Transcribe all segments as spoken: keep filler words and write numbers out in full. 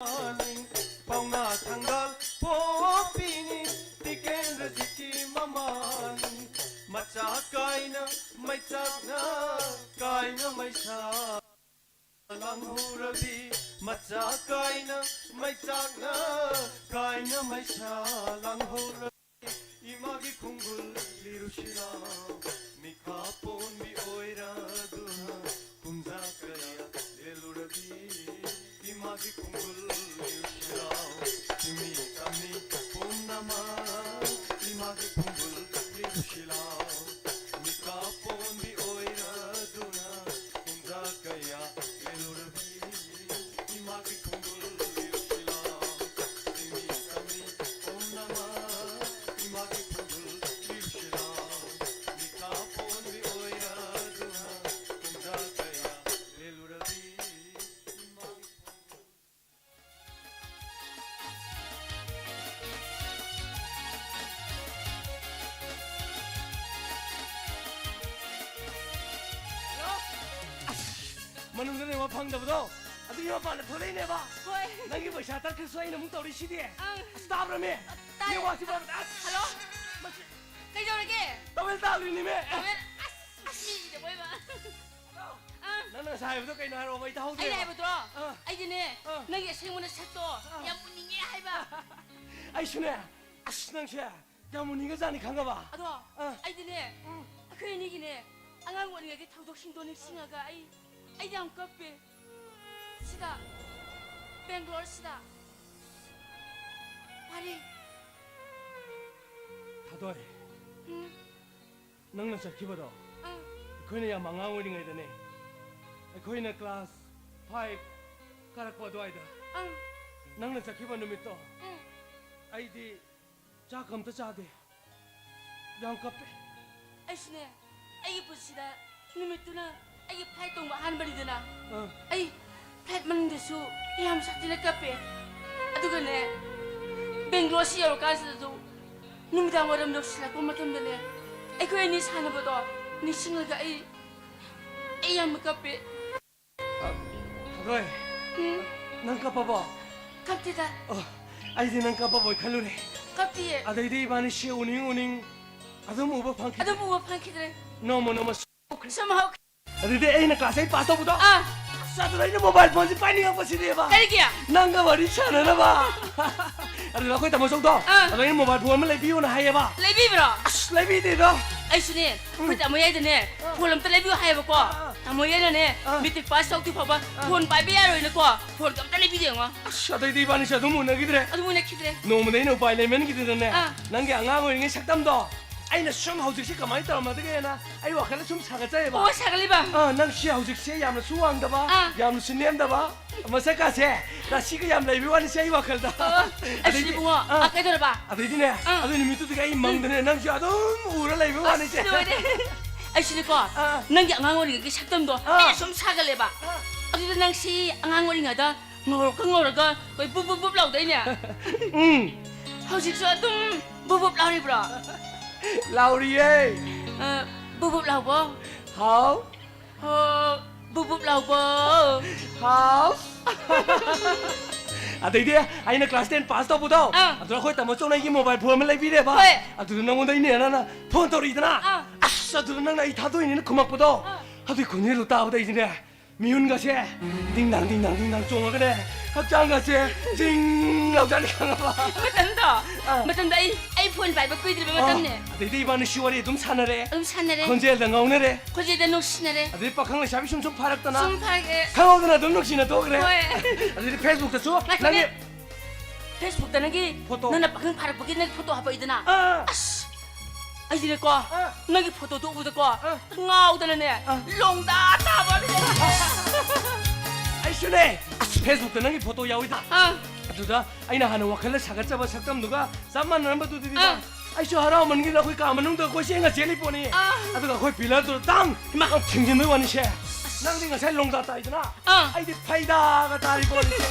ꯃꯃꯥꯅꯤ, ꯄꯥꯎꯅꯥ ꯊꯪꯒꯥꯜ ꯄꯣꯛꯄꯤꯅꯤ, ꯇꯤꯀꯦꯟꯗ꯭ꯔꯖꯤꯠꯀꯤ ꯃꯃꯥꯅꯤ꯫ ꯃꯆꯥ ꯀꯥꯏꯅ ꯃꯩꯆꯥꯛꯅ ꯀꯥꯏꯅ ꯃꯩꯁꯥ ꯂꯥꯡꯍꯧꯔꯕꯤ, ꯃꯆꯥ ꯀꯥꯏꯅ ꯃꯩꯆꯥꯛꯅ ꯀꯥꯏꯅ ꯃꯩꯁꯥ ꯂꯥꯡꯍꯧꯔꯕꯤ꯫ ꯏꯃꯥꯒꯤ ꯈꯣꯡꯒꯨꯜ ꯂꯤꯔꯨꯁꯤꯔꯥ, ꯃꯤꯈꯥ ꯄꯣꯟꯕꯤ ꯑꯣꯏꯔꯗꯨꯅ ꯀꯨꯝꯖꯥ ꯀꯌꯥ ꯂꯦꯜꯂꯨꯔꯕꯤ꯫ ꯏꯃꯥꯒꯤ ꯈꯣꯡꯒꯨꯜ ꯂꯤꯔꯨꯁꯤꯔꯥ, ꯆꯤꯡꯃꯤ ꯇꯝꯃꯤ ꯄꯨꯝꯅꯃꯛ ꯏꯃꯥꯒꯤ ꯈꯣꯡꯒꯨꯜ ꯂꯤꯔꯨꯁꯤꯔꯥ, ꯃꯤꯈꯥ ꯄꯣꯟꯕꯤ ꯑꯣꯏꯔꯗꯨꯅ ꯀꯨꯝꯖꯥ ꯀꯌꯥ ꯂꯦꯜꯂꯨꯔꯕꯤ꯫ ꯏꯃꯥꯒꯤ ꯈꯣꯡꯒꯨꯜ ꯂꯤꯔꯨꯁꯤꯔꯥ, ꯆꯤꯡꯃꯤ ꯇꯝꯃꯤ ꯄꯨꯝꯅꯃꯛ ꯏꯃꯥꯒꯤ ꯈꯣꯡꯒꯨꯜ ꯂꯤꯔꯨꯁꯤꯔꯥ, ꯃꯤꯈꯥ ꯄꯣꯟꯕꯤ ꯑꯣꯏꯔꯗꯨꯅ ꯀꯨꯝꯖꯥ ꯀꯌꯥ ꯂꯦꯜꯂꯨꯔꯕꯤ꯫ ꯏꯃꯥꯒꯤ ꯈꯣꯡꯒꯨꯜ ꯍꯜꯂꯣ꯫ ꯑꯁ, ꯃꯅꯨꯡꯗ ꯅꯦꯠꯋꯥꯛ ꯐꯪꯗꯕꯗꯣ, ꯑꯗꯨꯒꯤ ꯃꯄꯥꯟꯗ ꯊꯣꯛꯂꯛꯏꯅꯦꯕ꯫ ꯍꯣꯏ꯫ ꯅꯪꯒꯤ ꯄꯩꯁꯥ ꯇꯠꯈ꯭ꯔꯁꯨ ꯑꯩꯅ ꯑꯃꯨꯛ ꯇꯧꯔꯤꯁꯤꯗꯤ꯫ ꯑꯪ꯫ ꯑꯁ, ꯇꯥꯕ꯭ꯔꯃꯤ? ꯇꯥꯏ꯫ ꯅꯦꯠꯋꯥꯛꯁꯤ ꯐꯕꯅꯦ꯫ ꯑꯁ꯫ ꯍꯜꯂꯣ꯫ ꯃꯁꯤ ꯀꯩꯗꯧꯔꯒꯦ? ꯇꯥꯋꯦꯜ ꯇꯥꯜꯂꯤꯅꯤꯃꯦ꯫ ꯇꯥꯋꯦꯜ? ꯑꯁ, ꯑꯁ, ꯃꯤꯒꯤꯗ ꯃꯣꯏꯕ꯫ ꯑꯪ꯫ ꯅꯪꯅ ꯉꯁꯥꯏ ꯍꯥꯏꯕꯗꯣ ꯀꯩꯅꯣ ꯍꯥꯏꯔꯛꯑꯣ, ꯑꯩ ꯇꯥꯍꯧꯗ꯭ꯔꯦꯕ꯫ ꯑꯩꯅ ꯍꯥꯏꯕꯗꯨꯔꯣ? ꯑꯥ꯫ ꯑꯩꯗꯤꯅꯦ, ꯑꯥ꯫ ꯅꯪꯒꯤ ꯑꯁꯦꯡꯕ ꯅꯁꯛꯇꯣ ꯑꯥ꯫ ꯌꯥꯝ ꯎꯅꯤꯡꯉꯦ ꯍꯥꯏꯕ꯫ ꯑꯩꯁꯨꯅꯦ, ꯑꯁ, ꯅꯪꯁꯦ ꯌꯥꯝ ꯎꯅꯤꯡꯉꯖꯥꯠꯅꯤ, ꯈꯪꯉꯕ? ꯑꯗꯣ ꯑꯥ꯫ ꯑꯩꯗꯤꯅꯦ, ꯎꯝ꯫ ꯑꯩꯈꯣꯏ ꯑꯅꯤꯒꯤꯅꯦ, ꯑꯉꯥꯡ ꯑꯣꯏꯔꯤꯉꯩꯒꯤ ꯊꯧꯗꯣꯛꯁꯤꯡꯗꯣ ꯅꯤꯡꯁꯤꯡꯉꯒ ꯑꯩ, ꯑꯩ ꯌꯥꯝ ꯀꯞꯄꯦ꯫ ꯁꯤꯗ, ꯕꯦꯡꯒ꯭ꯂꯣꯔꯁꯤꯗ꯫ ꯋꯥꯔꯤ꯫ ꯊꯥꯗꯣꯏ꯫ ꯎꯝ꯫ ꯅꯪꯅ ꯆꯠꯈꯤꯕꯗꯣ ꯑꯪ꯫ ꯑꯩꯈꯣꯏꯅ ꯌꯥꯝ ꯑꯉꯥꯡ ꯑꯣꯏꯔꯤꯉꯩꯗꯅꯦ, ꯑꯩꯈꯣꯏꯅ ꯀ꯭ꯂꯥꯁ ꯐꯥꯏꯚ ꯀꯥꯔꯛꯄ ꯑꯗꯨꯋꯥꯏꯗ꯫ ꯑꯪ꯫ ꯅꯪꯅ ꯆꯠꯈꯤꯕ ꯅꯨꯃꯤꯠꯇꯣ ꯎꯝ꯫ ꯑꯩꯗꯤ ꯆꯥꯛ ꯑꯝꯇ ꯆꯥꯗꯦ, ꯌꯥꯝ ꯀꯞꯄꯦ꯫ ꯑꯩꯁꯨꯅꯦ, ꯑꯩꯒꯤ ꯄꯨꯟꯁꯤꯗ ꯅꯨꯃꯤꯠꯇꯨꯅ ꯑꯩꯒꯤ ꯐ꯭ꯂꯥꯏꯠ ꯇꯣꯡꯕ ꯑꯍꯥꯟꯕꯅꯤꯗꯅ꯫ ꯑꯥ꯫ ꯑꯩ ꯐ꯭ꯂꯥꯏꯠ ꯃꯅꯨꯡꯗꯁꯨ ꯌꯥꯝ ꯁꯥꯊꯤꯅ ꯀꯞꯄꯦ꯫ ꯑꯗꯨꯒꯅꯦ, ꯕꯦꯡꯒ꯭ꯂꯣꯔꯁꯤ ꯌꯧꯔꯀꯥꯟꯁꯤꯗꯁꯨ ꯅꯨꯃꯤꯗꯥꯡ ꯋꯥꯏꯔꯝ ꯌꯧꯁꯤꯜꯂꯛꯄ ꯃꯇꯝꯗꯅꯦ, ꯑꯩꯈꯣꯏ ꯑꯅꯤ ꯁꯥꯟꯅꯕꯗꯣ ꯅꯤꯡꯁꯤꯡꯂꯒ ꯑꯩ, ꯑꯩ ꯌꯥꯝꯅ ꯀꯞꯄꯦ꯫ ꯑ, ꯊꯥꯗꯣꯏ, ꯎꯝ꯫ ꯅꯪ ꯀꯞꯄꯕꯣ? ꯀꯞꯇꯦꯗ꯫ ꯑꯣ, ꯑꯩꯗꯤ ꯅꯪ ꯀꯞꯄꯕꯣꯏ ꯈꯜꯂꯨꯔꯦ꯫ ꯀꯞꯇꯤꯌꯦ꯫ ꯑꯗꯩꯗꯤ ꯏꯕꯥꯅꯤ ꯁꯤ ꯎꯅꯤꯡ ꯎꯅꯤꯡ ꯑꯗꯨꯝ ꯎꯕ ꯐꯪꯈꯤꯗ꯭ꯔꯦ꯫ ꯑꯗꯨꯝ ꯎꯕ ꯐꯪꯈꯤꯗ꯭ꯔꯦ꯫ ꯅꯣꯡꯃ ꯅꯣꯡꯃ ꯁꯨꯝ ꯍꯧꯈ꯭ꯔꯦ꯫ ꯁꯨꯝ ꯍꯧꯈ꯭ꯔꯦ꯫ ꯑꯗꯨꯗꯤ ꯑꯩꯅ ꯀ꯭ꯂꯥꯁ ꯑꯩꯠ ꯄꯥꯁ ꯇꯧꯕꯗꯣ ꯑꯥ꯫ ꯑꯁ, ꯑꯗꯨꯗ ꯑꯩꯅ ꯃꯣꯕꯥꯏꯜ ꯐꯣꯟꯁꯦ ꯄꯥꯏꯅꯤꯡꯉꯛꯄꯁꯤꯅꯦꯕ꯫ ꯀꯔꯤꯒꯤ? ꯅꯪꯒ ꯋꯥꯔꯤ ꯁꯥꯟꯅꯅꯕ꯫ ꯑꯗꯨꯗ ꯑꯩꯈꯣꯏ ꯇꯥꯃꯣꯆꯧꯗꯣ ꯑꯥ꯫ ꯑꯗ ꯑꯩꯅ ꯃꯣꯕꯥꯏꯜ ꯐꯣꯟ ꯑꯃ ꯂꯩꯕꯤꯌꯣꯅ ꯍꯥꯏꯌꯦꯕ꯫ ꯂꯩꯕꯤꯕ꯭ꯔꯣ? ꯑꯁ, ꯂꯩꯕꯤꯗꯦꯗꯣ꯫ ꯑꯩꯁꯨꯅꯦ ꯑꯩꯈꯣꯏ ꯇꯥꯃꯣ ꯌꯥꯏꯗꯅꯦ ꯐꯣꯟ ꯑꯝꯇ ꯂꯩꯕꯤꯌꯨ ꯍꯥꯏꯌꯦꯕꯀꯣ꯫ ꯑꯥ꯫ ꯇꯥꯃꯣ ꯌꯥꯏꯅꯅꯦ ꯑꯥ꯫ ꯃꯦꯇ꯭ꯔꯤꯛ ꯄꯥꯁ ꯇꯧꯗ꯭ꯔꯤ ꯐꯥꯎꯕ ꯐꯣꯟ ꯄꯥꯏꯕ ꯌꯥꯔꯣꯏꯅꯀꯣ꯫ ꯐꯣꯟꯒ ꯑꯝꯇ ꯂꯩꯕꯤꯗꯦ ꯌꯦꯡꯉꯣ꯫ ꯑꯁ, ꯑꯗꯩꯗꯤ ꯏꯕꯥꯅꯤꯁꯨ ꯑꯗꯨꯝ ꯎꯅꯈꯤꯗ꯭ꯔꯦ꯫ ꯑꯗꯨꯝ ꯎꯅꯈꯤꯗ꯭ꯔꯦ꯫ ꯅꯣꯡꯃꯗꯤ ꯑꯩꯅ ꯎꯄꯥꯏ ꯂꯩꯃꯟꯈꯤꯗꯅꯅꯦ ꯑꯥ꯫ ꯅꯪꯒꯤ ꯑꯉꯥꯡ ꯑꯣꯏꯔꯤꯉꯩ ꯁꯛꯇꯝꯗꯣ ꯑꯩꯅ ꯁꯨꯝ ꯍꯧꯖꯤꯛꯁꯤ ꯀꯃꯥꯏꯅ ꯇꯧꯔꯝꯃꯗꯒꯦꯅ ꯑꯩ ꯋꯥꯈꯜꯗ ꯁꯨꯝ ꯁꯥꯒꯠꯆꯩꯑꯕ꯫ ꯑꯣ, ꯁꯥꯒꯠꯂꯤꯕ? ꯑꯥ, ꯅꯪꯁꯦ ꯍꯧꯖꯤꯛꯁꯦ ꯌꯥꯝꯅꯁꯨ ꯋꯥꯡꯗꯕ, ꯑꯥ꯫ ꯌꯥꯝꯅꯁꯨ ꯅꯦꯝꯗꯕ, ꯃꯁꯛꯀꯥꯁꯦ ꯔꯥꯁꯤꯒ ꯌꯥꯝ ꯂꯩꯕ ꯋꯥꯅꯤꯁꯦ ꯑꯩ ꯋꯥꯈꯜꯗ꯫ ꯑꯣ, ꯑꯁ, ꯑꯗꯩꯗꯤ, ꯏꯕꯨꯡꯉꯣ, ꯑꯥ, ꯑꯥ, ꯀꯩꯗꯧꯔꯕ? ꯑꯗꯩꯗꯤꯅꯦ, ꯑꯥ꯫ ꯑꯗꯨ ꯅꯨꯃꯤꯠꯇꯨꯗꯒꯤ ꯑꯩ ꯃꯪꯗꯅꯦ ꯅꯪꯁꯦ ꯑꯗꯨꯝ ꯎꯔ ꯂꯩꯕ ꯋꯥꯅꯤꯁꯦ꯫ ꯑꯁ, ꯂꯣꯏꯔꯦ꯫ ꯑꯩꯁꯨꯅꯦꯀꯣ, ꯑꯥ꯫ ꯅꯪꯒꯤ ꯑꯉꯥꯡ ꯑꯣꯏꯔꯤꯉꯩꯒꯤ ꯁꯛꯇꯝꯗꯣ ꯑꯥ꯫ ꯑꯩꯅ ꯁꯨꯝ ꯁꯥꯒꯠꯂꯦꯕ꯫ ꯑꯥ꯫ ꯑꯗꯨꯗ ꯅꯪꯁꯤ ꯑꯉꯥꯡ ꯑꯣꯏꯔꯤꯉꯩꯗ ꯉꯧꯔꯛꯀ ꯉꯧꯔꯒ ꯑꯩꯈꯣꯏ ꯕꯨꯞ ꯕꯨꯞ ꯕꯨꯞ ꯂꯥꯎꯗꯣꯏꯅꯦ꯫ ꯎꯝ꯫ ꯍꯧꯖꯤꯛꯁꯨ ꯑꯗꯨꯝ ꯕꯨꯞ ꯕꯨꯞ ꯂꯥꯎꯔꯤꯕ꯭ꯔꯣ? ꯂꯥꯎꯔꯤꯌꯦ꯫ ꯑ, ꯕꯨꯞ ꯕꯨꯞ ꯂꯥꯎꯕꯣ? ꯍꯥꯎ꯫ ꯍꯣ, ꯕꯨꯞ ꯕꯨꯞ ꯂꯥꯎꯕꯣ? ꯍꯥꯎ꯫ ꯑꯗꯩꯗꯤ ꯑꯩꯅ ꯀ꯭ꯂꯥꯁ ꯇꯦꯟ ꯄꯥꯁ ꯇꯧꯕꯗꯣ ꯑꯥ꯫ ꯑꯗꯨꯗ ꯑꯩꯈꯣꯏ ꯇꯥꯃꯣꯆꯧꯅ ꯑꯩꯒꯤ ꯃꯣꯕꯥꯏꯜ ꯐꯣꯟ ꯑꯃ ꯂꯩꯕꯤꯔꯦꯕ꯫ ꯍꯣꯏ꯫ ꯑꯗꯨꯗ ꯅꯪꯉꯣꯟꯗ ꯑꯩꯅ ꯅꯪꯅ ꯐꯣꯟ ꯇꯧꯔꯛꯏꯗꯅ꯫ ꯑꯥ꯫ ꯑꯁ, ꯑꯗꯨꯗ ꯅꯪꯅ ꯑꯩ ꯊꯥꯗꯣꯛꯏꯅꯦꯅ ꯈꯨꯝꯃꯛꯄꯗꯣ꯫ ꯑꯥ꯫ ꯑꯗꯨꯒꯤ ꯈꯣꯟꯖꯦꯜꯗꯣ ꯇꯥꯕꯗ ꯑꯩꯗꯤꯅꯦ ꯃꯤꯍꯨꯟꯒꯁꯦ ꯗꯤꯡ ꯗꯥꯡ ꯗꯤꯡ ꯗꯥꯡ ꯗꯤꯡ ꯗꯥꯡ ꯆꯣꯡꯉꯒꯅꯦ ꯍꯛꯆꯥꯡꯒꯁꯦ ꯖꯤꯡ ꯂꯥꯎꯖꯥꯠꯅꯤ ꯈꯪꯉꯕ꯫ ꯃꯇꯝꯗꯣ, ꯑꯥ꯫ ꯃꯇꯝꯗꯣ ꯑꯩ, ꯑꯩ ꯐꯣꯟ ꯄꯥꯏꯕ ꯀꯨꯏꯗ꯭ꯔꯤꯕ ꯑꯣ, ꯃꯇꯝꯅꯦ꯫ ꯑꯗꯩꯗꯤ ꯏꯕꯥꯅꯤꯁꯨ ꯋꯥꯔꯤ ꯑꯗꯨꯝ ꯁꯥꯟꯅꯔꯦ꯫ ꯑꯗꯨꯝ ꯁꯥꯟꯅꯔꯦ꯫ ꯈꯣꯟꯖꯦꯜꯗ ꯉꯥꯎꯅꯔꯦ꯫ ꯈꯣꯟꯖꯦꯜꯗ ꯅꯨꯡꯁꯤꯅꯔꯦ꯫ ꯑꯗꯩ ꯄꯥꯈꯪ ꯂꯩꯁꯥꯕꯤ ꯁꯨꯝ ꯁꯨꯝ ꯐꯥꯔꯛꯇꯅ ꯁꯨꯝ ꯐꯥꯔꯛꯑꯦ꯫ ꯈꯪꯍꯧꯗꯅ ꯑꯗꯨꯝ ꯅꯨꯡꯁꯤꯅ ꯇꯣꯛꯈ꯭ꯔꯦ꯫ ꯍꯣꯏ꯫ ꯑꯗꯩꯗꯤ ꯐꯦꯁꯕꯨꯛꯇꯁꯨ ꯉꯥꯏꯈꯣꯅꯦ꯫ ꯅꯪꯒꯤ ꯐꯦꯁꯕꯨꯛꯇ ꯅꯪꯒꯤ ꯐꯣꯇꯣ꯫ ꯅꯪꯅ ꯄꯥꯈꯪ ꯐꯥꯔꯛꯄꯒꯤ ꯅꯪꯒꯤ ꯐꯣꯇꯣ ꯍꯥꯞꯄꯛꯏꯗꯅ꯫ ꯑꯥ꯫ ꯑꯁ, ꯑꯩꯗꯤꯅꯦꯀꯣ, ꯑꯥ꯫ ꯅꯪꯒꯤ ꯐꯣꯇꯣꯗꯣ ꯎꯕꯗꯀꯣ ꯑꯥ꯫ ꯉꯥꯎꯗꯅꯅꯦ ꯑꯥ꯫ ꯂꯣꯡꯗꯥ ꯇꯥꯕꯅꯦ꯫ ꯑꯩꯁꯨꯅꯦ꯫ ꯑꯁ, ꯐꯦꯁꯕꯨꯛꯇ ꯅꯪꯒꯤ ꯐꯣꯇꯣ ꯌꯥꯎꯏꯗ꯫ ꯑꯥ꯫ ꯑꯗꯨꯗ ꯑꯩꯅ ꯍꯥꯟꯅ ꯋꯥꯈꯜꯗ ꯁꯥꯒꯠꯆꯕ ꯁꯛꯇꯝꯗꯨꯒ ꯆꯞ ꯃꯥꯟꯅꯔꯝꯕꯗꯨꯗꯤ꯫ ꯑꯥ꯫ ꯑꯩꯁꯨ ꯍꯔꯥꯎꯃꯟꯒꯤꯗꯅ ꯑꯩꯈꯣꯏ ꯀꯥ ꯃꯅꯨꯡꯗ ꯀꯣꯏꯆꯦꯟꯒ ꯆꯦꯜꯂꯤ ꯄꯣꯠꯅꯤ꯫ ꯑꯥ꯫ ꯑꯗꯨꯒ ꯑꯩꯈꯣꯏ ꯄꯤꯂꯔꯗꯨ ꯇꯥꯡ ꯏꯃꯥ꯫ ꯊꯤꯡꯖꯤꯟꯕꯩ ꯋꯥꯅꯤꯁꯦ꯫ ꯅꯪꯗꯤ ꯉꯁꯥꯏ ꯂꯣꯡꯗꯥ ꯇꯥꯏꯗꯅ꯫ ꯑꯥ꯫ ꯑꯩꯗꯤ ꯐꯩꯗꯥꯒ ꯇꯥꯔꯤ ꯄꯣꯠꯅꯤꯁꯦ꯫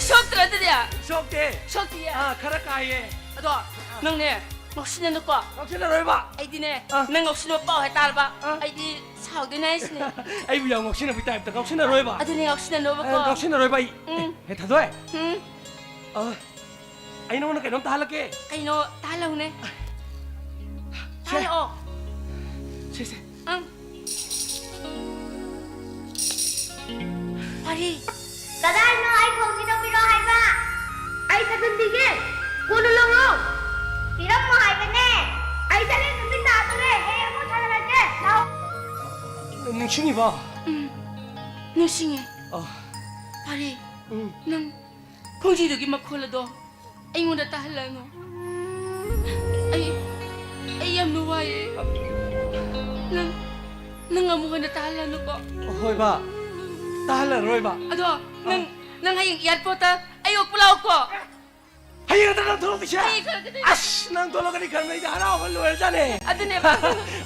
ꯁꯣꯛꯇ꯭ꯔꯣ ꯑꯗꯨꯗꯤ? ꯁꯣꯛꯇꯦ꯫ ꯁꯣꯛꯇꯤꯌꯦ꯫ ꯑꯥ, ꯈꯔ ꯀꯥꯏꯌꯦ꯫ ꯑꯗꯣ ꯅꯪꯅꯦ ꯉꯥꯎꯁꯤꯟꯅꯅꯨꯀꯣ꯫ ꯉꯥꯎꯁꯤꯟꯅꯔꯣꯏꯕ꯫ ꯑꯩꯗꯤꯅꯦ ꯑꯥ꯫ ꯅꯪ ꯉꯥꯎꯁꯤꯟꯅꯕ ꯄꯥꯎ ꯍꯦꯛ ꯇꯥꯔꯕ ꯑꯥ꯫ ꯑꯩꯗꯤ ꯍꯥꯎꯗꯣꯏꯅꯦ ꯍꯥꯏꯁꯤꯅꯦ꯫ ꯑꯩꯕꯨ ꯌꯥꯝ ꯉꯥꯎꯁꯤꯟꯅꯕꯒꯤ ꯇꯥꯏꯞꯇ ꯉꯥꯎꯁꯤꯟꯅꯔꯣꯏꯕ꯫ ꯑꯗꯨꯅꯦ, ꯉꯥꯎꯁꯤꯟꯅꯅꯣꯕꯀꯣ꯫ ꯑꯦ, ꯉꯥꯎꯁꯤꯟꯅꯔꯣꯏꯕ ꯑꯩ꯫ ꯎꯝ꯫ ꯑꯦ, ꯊꯣꯏꯊꯣꯏ꯫ ꯎꯝ꯫ ꯑ, ꯑꯩ ꯅꯉꯣꯟꯗ ꯀꯩꯅꯣꯝꯇ ꯍꯥꯏꯍꯜꯂꯛꯀꯦ꯫ ꯀꯩꯅꯣ? ꯇꯥꯍꯜꯂꯛꯎꯅꯦ꯫ ꯁꯦ꯫ ꯇꯥꯍꯜꯂꯛꯑꯣ꯫ ꯁꯦ, ꯁꯦ꯫ ꯑꯪ꯫ ꯄꯥꯔꯤ꯫ ꯀꯗꯥꯏꯅꯣ? ꯑꯩ ꯈꯣꯡꯁꯤ ꯂꯧꯕꯤꯔꯣ ꯍꯥꯏꯕ꯫ ꯑꯩ ꯊꯥꯖꯤꯟꯕꯤꯒꯦ꯫ ꯀꯣꯟꯅ ꯂꯧꯔꯣ꯫ ꯄꯤꯔꯝꯃꯣ ꯍꯥꯏꯕꯅꯦ꯫ ꯑꯩ ꯆꯠꯂꯦ, ꯅꯨꯃꯤꯠ ꯇꯥꯗꯣꯔꯦ꯫ ꯍꯌꯦꯡ ꯑꯃꯨꯛ ꯁꯥꯟꯅꯔꯁꯦ꯫ ꯂꯥꯛꯑꯣ꯫ ꯅꯤꯡꯁꯤꯡꯉꯤꯕꯣ? ꯎꯝ, ꯅꯤꯡꯁꯤꯡꯉꯦ꯫ ꯑ꯫ ꯄꯥꯔꯤ, ꯎꯝ꯫ ꯅꯪ ꯈꯣꯡꯖꯤꯗꯨꯒꯤ ꯃꯈꯣꯜ ꯑꯗꯣ ꯑꯩꯉꯣꯟꯗ ꯇꯥꯍꯜꯂꯅꯨ꯫ ꯑꯩ, ꯑꯩ ꯌꯥꯝꯅ ꯋꯥꯏꯌꯦ꯫ ꯅꯪ, ꯅꯪ ꯑꯃꯨꯛ ꯍꯟꯅ ꯇꯥꯍꯜꯂꯅꯨꯀꯣ꯫ ꯍꯣꯏꯕ, ꯇꯥꯍꯜꯂꯔꯣꯏꯕ꯫ ꯑꯗꯣ ꯅꯪ, ꯑ꯫ ꯅꯪ ꯍꯌꯦꯡ ꯑꯦꯌꯥꯔꯄꯣꯔꯠꯇ ꯑꯩ ꯑꯣꯛꯄ ꯂꯥꯛꯑꯣꯀꯣ꯫ ꯍꯌꯦꯡ ꯅꯠꯇ꯭ꯔ ꯅꯪ ꯊꯣꯛꯂꯛꯇꯣꯏꯁꯦ? ꯍꯌꯦꯡ ꯊꯣꯛꯂꯛꯀꯗꯣꯏꯅꯦ꯫ ꯑꯁ, ꯅꯪ ꯊꯣꯛꯂꯛꯀꯅꯤ ꯈꯟꯕꯗ ꯑꯩꯗꯤ ꯍꯔꯥꯎꯕ ꯂꯣꯏꯔꯖꯥꯠꯅꯦ꯫ ꯑꯗꯨꯅꯦꯕ꯫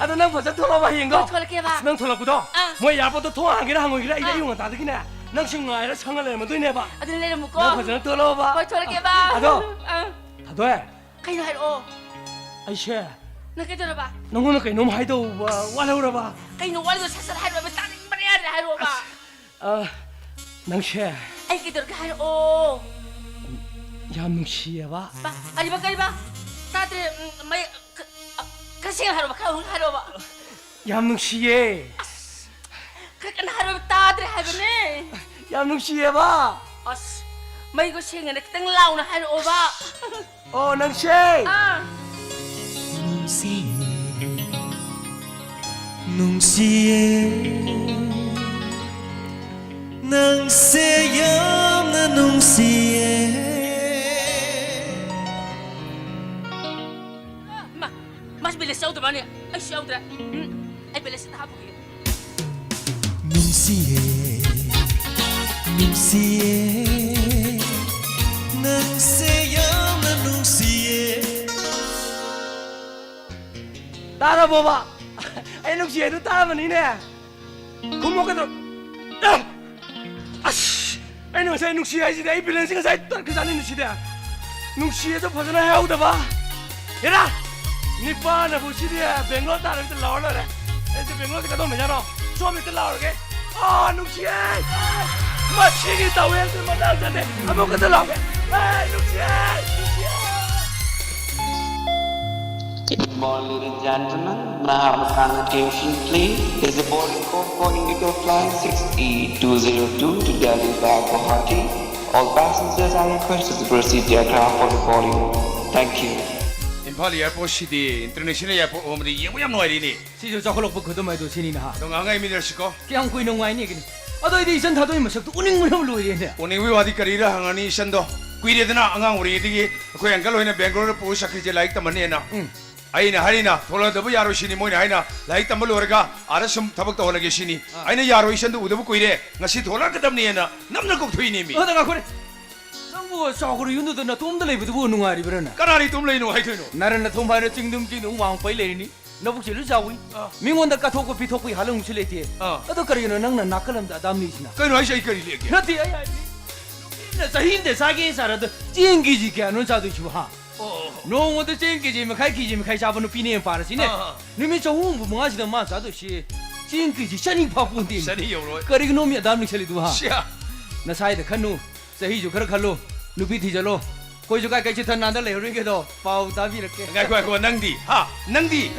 ꯑꯗꯣ ꯅꯪ ꯐꯖꯅ ꯊꯣꯛꯂꯛꯑꯣꯕ ꯍꯌꯦꯡꯗꯣ꯫ ꯍꯣꯏ, ꯊꯣꯛꯂꯛꯀꯦꯕ꯫ ꯑꯁ, ꯅꯪ ꯊꯣꯛꯂꯛꯄꯗꯣ, ꯑꯥ꯫ ꯃꯣꯏ ꯑꯦꯌꯥꯔꯄꯣꯔꯠꯇ ꯊꯣꯡ ꯍꯥꯡꯒꯦꯔꯥ ꯍꯥꯡꯉꯣꯏꯒꯦꯔꯥ ꯑꯩꯗꯤ ꯑꯥ꯫ ꯑꯌꯨꯛ ꯉꯟꯇꯥꯗꯒꯤꯅꯦ ꯅꯪ ꯁꯨꯝ ꯉꯥꯏꯔ ꯁꯪꯉ ꯂꯩꯔꯝꯃꯗꯣꯏꯅꯦꯕ꯫ ꯑꯗꯨꯅ ꯂꯩꯔꯝꯃꯨꯀꯣ꯫ ꯅꯪ ꯐꯖꯅ ꯊꯣꯛꯂꯛꯑꯣꯕ꯫ ꯍꯣꯏ, ꯊꯣꯛꯂꯛꯀꯦꯕ꯫ ꯑꯗꯣ, ꯑꯥ꯫ ꯊꯣꯏꯊꯣꯏ꯫ ꯀꯩꯅꯣ ꯍꯥꯏꯔꯛꯑꯣ꯫ ꯑꯩꯁꯦ ꯅꯪ ꯀꯩꯗꯧꯔꯕ? ꯅꯪꯉꯣꯟꯗ ꯀꯩꯅꯣꯝ ꯍꯥꯏꯗꯧꯕ ꯋꯥꯠꯍꯧꯔꯕ? ꯀꯩꯅꯣ ꯋꯥꯠꯂꯤꯗꯣ? ꯁꯠ ꯁꯠ ꯍꯥꯏꯔꯛꯑꯣ, ꯇꯥꯅꯤꯡꯕꯅ ꯌꯥꯗ꯭ꯔꯦ, ꯍꯥꯏꯔꯛꯑꯣꯕ꯫ ꯑꯁ, ꯑ, ꯅꯪꯁꯦ ꯑꯩ ꯀꯩꯗꯧꯔꯒꯦ ꯍꯥꯏꯔꯛꯑꯣ꯫ ꯌꯥꯝ ꯅꯨꯡꯁꯤꯌꯦꯕ꯫ ꯕꯥ, ꯀꯔꯤꯕ, ꯀꯔꯤꯕ? ꯇꯥꯗ꯭ꯔꯦ, ꯎꯝ, ꯃꯌꯦꯛ, ꯈ-, ꯑ, ꯈꯔ ꯁꯦꯡꯅ ꯍꯥꯏꯔꯛꯑꯣꯕ, ꯈꯔ ꯍꯧꯅ ꯍꯥꯏꯔꯛꯑꯣꯕ꯫ ꯌꯥꯝ ꯅꯨꯡꯁꯤꯌꯦ꯫ ꯑꯁ, ꯈꯔ ꯀꯟꯅ ꯍꯥꯏꯔꯛꯑꯣꯕ, ꯇꯥꯗ꯭ꯔꯦ ꯍꯥꯏꯕꯅꯦ꯫ ꯌꯥꯝ ꯅꯨꯡꯁꯤꯌꯦꯕ꯫ ꯑꯁ, ꯃꯌꯦꯛꯇꯣ ꯁꯦꯡꯅ ꯈꯤꯇꯪ ꯂꯥꯎꯅ ꯍꯥꯏꯔꯛꯑꯣꯕ꯫ ꯑꯣ, ꯅꯪꯁꯦ꯫ ꯑꯥ꯫ ꯅꯨꯡꯁꯤꯌꯦ, ꯅꯨꯡꯁꯤꯌꯦ, ꯅꯪꯁꯦ ꯌꯥꯝꯅ ꯅꯨꯡꯁꯤꯌꯦ꯫ ꯃꯥ, ꯃꯥꯁꯤ ꯕꯦꯂꯦꯟꯁ ꯌꯥꯎꯗ꯭ꯔ ꯃꯥꯅꯦ? ꯑꯩꯁꯨ ꯌꯥꯎꯗ꯭ꯔꯦ꯫ ꯎꯝ, ꯑꯩ ꯕꯦꯂꯦꯟꯁ ꯑꯝꯇ ꯍꯥꯞꯄꯨꯒꯦ꯫ ꯅꯨꯡꯁꯤꯌꯦ, ꯅꯨꯡꯁꯤꯌꯦ, ꯅꯪꯁꯦ ꯌꯥꯝꯅ ꯅꯨꯡꯁꯤꯌꯦ꯫ ꯇꯥꯔꯕꯣꯕ? ꯑꯩ ꯅꯨꯡꯁꯤ ꯍꯥꯏꯗꯣ ꯇꯥꯔꯕꯅꯤꯅꯦ꯫ ꯈꯨꯝꯃꯣ ꯀꯩꯗꯧ-, ꯑꯦ! ꯑꯁ! ꯑꯩꯅ ꯉꯁꯥꯏ ꯅꯨꯡꯁꯤ ꯍꯥꯏꯁꯤꯗꯤ ꯑꯩ ꯕꯦꯂꯦꯟꯁꯁꯤ ꯉꯁꯥꯏ ꯇꯠꯈ꯭ꯔꯖꯥꯠꯅꯤꯅꯦ ꯁꯤꯗꯤ꯫ ꯅꯨꯡꯁꯤꯌꯦꯁꯨ ꯐꯖꯅ ꯍꯥꯏꯍꯧꯗꯕ꯫ ꯍꯦꯔꯥ! ꯅꯤꯄꯥꯅꯕꯨ ꯁꯤꯗꯤ ꯕꯦꯡꯒ꯭ꯂꯣꯔ ꯇꯥꯔꯒ ꯂꯥꯎꯔ ꯂꯣꯏꯔꯦ꯫ ꯑꯩꯁꯦ ꯕꯦꯡꯒ꯭ꯂꯣꯔꯗ ꯀꯩꯗꯧꯅꯖꯥꯠꯅꯣ? ꯁꯣꯝꯗ ꯂꯥꯎꯔꯒꯦ꯫ ꯑꯥ, ꯅꯨꯡꯁꯤꯌꯦ! ꯃꯁꯤꯒꯤ ꯇꯥꯋꯦꯜꯁꯦ ꯃꯇꯥꯡ ꯆꯥꯗꯦ꯫ ꯑꯃꯨꯛꯀꯁꯨ ꯂꯥꯎꯒꯦ꯫ ꯑꯦ, ꯅꯨꯡꯁꯤꯌꯦ! ꯅꯨꯡꯁꯤꯌꯦ! Good morning, ladies and gentlemen. May I have a kind attention, please? There's a boarding call for Indigo Flight six E two zero two to Delhi via Guwahati. All passengers are requested to proceed the aircraft for the boarding. Thank you. Imphal ꯑꯦꯌꯥꯔꯄꯣꯔꯠꯁꯤꯗꯤ international airport ꯑꯣꯏꯕꯗꯤ ꯌꯦꯡꯕ ꯌꯥꯝ ꯅꯨꯡꯉꯥꯏꯔꯤꯅꯦ꯫ ꯁꯤꯁꯨ ꯆꯥꯎꯈꯠꯂꯛꯄ ꯈꯨꯗꯝ ꯍꯥꯏꯗꯣ ꯁꯤꯅꯤꯅꯦ ꯍꯥ꯫ ꯑꯗꯣ ꯉꯥꯡꯉꯛꯏ ꯃꯤꯗꯔꯁꯤꯀꯣ꯫ ꯀꯌꯥꯝ ꯀꯨꯏꯅ ꯅꯨꯡꯉꯥꯏꯅꯤꯒꯤꯅꯤ꯫ ꯑꯗꯣ ꯑꯩꯗꯤ ꯏꯆꯟ ꯊꯥꯗꯣꯏ ꯃꯁꯛꯇꯨ ꯎꯅꯤꯡꯕꯅ ꯂꯣꯏꯔꯦꯅꯦ꯫ ꯎꯅꯤꯡꯕꯒꯤ ꯋꯥꯗꯤ ꯀꯔꯤꯔ ꯍꯪꯉꯅꯤ ꯏꯆꯟꯗꯣ꯫ ꯀꯨꯏꯔꯦꯗꯅ ꯑꯉꯥꯡ ꯑꯣꯏꯔꯤꯉꯩꯗꯒꯤ ꯑꯩꯈꯣꯏ ꯑꯪꯀꯜ ꯍꯣꯏꯅ ꯕꯦꯡꯒ꯭ꯂꯣꯔꯗ ꯄꯨꯔ ꯆꯠꯈ꯭ꯔꯤꯁꯦ ꯂꯥꯏꯔꯤꯛ ꯇꯝꯍꯟꯅꯦꯅ꯫ ꯎꯝ꯫ ꯑꯩꯅ ꯍꯥꯏꯔꯤꯅ ꯊꯣꯛꯂꯛꯀꯗꯕ ꯌꯥꯔꯣꯏ ꯁꯤꯅꯤ, ꯃꯣꯏꯅ ꯍꯥꯏꯅ ꯂꯥꯏꯔꯤꯛ ꯇꯝꯕ ꯂꯣꯏꯔꯒ ꯑꯥꯗ ꯁꯨꯝ ꯊꯕꯛ ꯇꯧꯍꯜꯂꯒꯦ ꯁꯤꯅꯤ꯫ ꯑꯥ꯫ ꯑꯩꯅ ꯌꯥꯔꯣꯏ, ꯏꯆꯟꯗꯨ ꯎꯗꯕ ꯀꯨꯏꯔꯦ, ꯉꯁꯤ ꯊꯣꯛꯂꯛꯀꯗꯕꯅꯦꯅ ꯅꯝꯅ ꯀꯧꯊꯣꯛꯏꯅꯦ ꯃꯤ꯫ ꯑꯗ ꯉꯥꯏꯈꯣꯅꯦ꯫ ꯅꯪꯕꯨ ꯆꯥꯎꯈ꯭ꯔꯕ ꯌꯨꯝꯗꯨꯗ ꯅꯇꯣꯝꯗ ꯂꯩꯕꯗꯨꯕꯨ ꯅꯨꯡꯉꯥꯏꯔꯤꯕ꯭ꯔꯥꯅꯦ? ꯀꯅꯥꯅ ꯏꯇꯣꯝ ꯂꯩꯅꯣ ꯍꯥꯏꯗꯣꯏꯅꯣ? ꯅꯔꯟ ꯅꯊꯨꯝ ꯍꯥꯏꯅ ꯆꯤꯡꯗꯨꯝ ꯆꯤꯡꯗꯨꯝ ꯋꯥꯡ ꯄꯩ ꯂꯩꯔꯤꯅꯤ꯫ ꯅꯕꯨꯛꯁꯦ ꯂꯣꯏ ꯆꯥꯎꯏ꯫ ꯑꯥ꯫ ꯃꯤꯉꯣꯟꯗ ꯀꯠꯊꯣꯛꯄ ꯄꯤꯊꯣꯛꯄꯒꯤ ꯍꯥꯂꯪꯁꯨ ꯂꯩꯇꯦ꯫ ꯑꯥ꯫ ꯑꯗꯣ ꯀꯔꯤꯒꯤꯅꯣ ꯅꯪꯅ ꯅꯥꯀꯜ ꯑꯃꯗ ꯑꯗꯥꯝ ꯂꯩꯁꯤꯅ? ꯀꯩꯅꯣ ꯍꯥꯏꯁꯦ, ꯑꯩ ꯀꯔꯤ ꯂꯦꯛꯀꯦ? ꯅꯠꯇꯦ, ꯑꯩ ꯍꯥꯏꯗꯤ, ꯅꯨꯄꯤꯅ ꯆꯍꯤ ꯑꯃꯗ ꯆꯥꯒꯦ ꯆꯥꯔꯗ ꯆꯦꯡ ꯀꯦꯖꯤ ꯀꯌꯥꯅꯣ ꯆꯥꯗꯣꯏꯁꯤꯕꯣ, ꯍꯥ? ꯑꯣ꯫ ꯅꯣꯡꯃꯗ ꯆꯦꯡ ꯀꯦꯖꯤ ꯃꯈꯥꯏ, ꯀꯦꯖꯤ ꯃꯈꯥꯏ ꯆꯥꯕ ꯅꯨꯄꯤꯅꯦ ꯄꯥꯔꯁꯤꯅꯦ꯫ ꯑꯥ, ꯑꯥ꯫ ꯅꯨꯃꯤꯠ ꯆꯍꯨꯝ ꯍꯨꯝꯐꯨ ꯃꯉꯥꯁꯤꯗ ꯃꯥ ꯆꯥꯗꯣꯏꯁꯤ ꯆꯦꯡ ꯀꯦꯖꯤ ꯆꯅꯤ ꯐꯥ ꯄꯣꯟꯇꯦ꯫ ꯆꯅꯤ ꯌꯧꯔꯣꯏ꯫ ꯀꯔꯤꯒꯤꯅꯣ ꯃꯤ ꯑꯗꯥꯝ ꯂꯤꯛꯁꯜꯂꯤꯗꯨꯕꯣ, ꯍꯥ? ꯁꯤꯌꯥ꯫ ꯅꯁꯥꯏꯗ ꯈꯟꯅꯨ, ꯆꯍꯤꯁꯨ ꯈꯔ ꯈꯜꯂꯨ, ꯅꯨꯄꯤ ꯊꯤꯖꯜꯂꯣ꯫ ꯑꯩꯈꯣꯏꯁꯨ ꯀꯥꯏ ꯀꯩ ꯆꯤꯠꯊ ꯅꯥꯟꯗ ꯂꯩꯍꯧꯔꯤꯒꯦꯗꯣ ꯄꯥꯎ ꯇꯥꯕꯤꯔꯛꯀꯦ꯫ ꯉꯥꯏꯈꯣ, ꯉꯥꯏꯈꯣ, ꯅꯪꯗꯤ? ꯍꯥ? ꯅꯪꯗꯤ?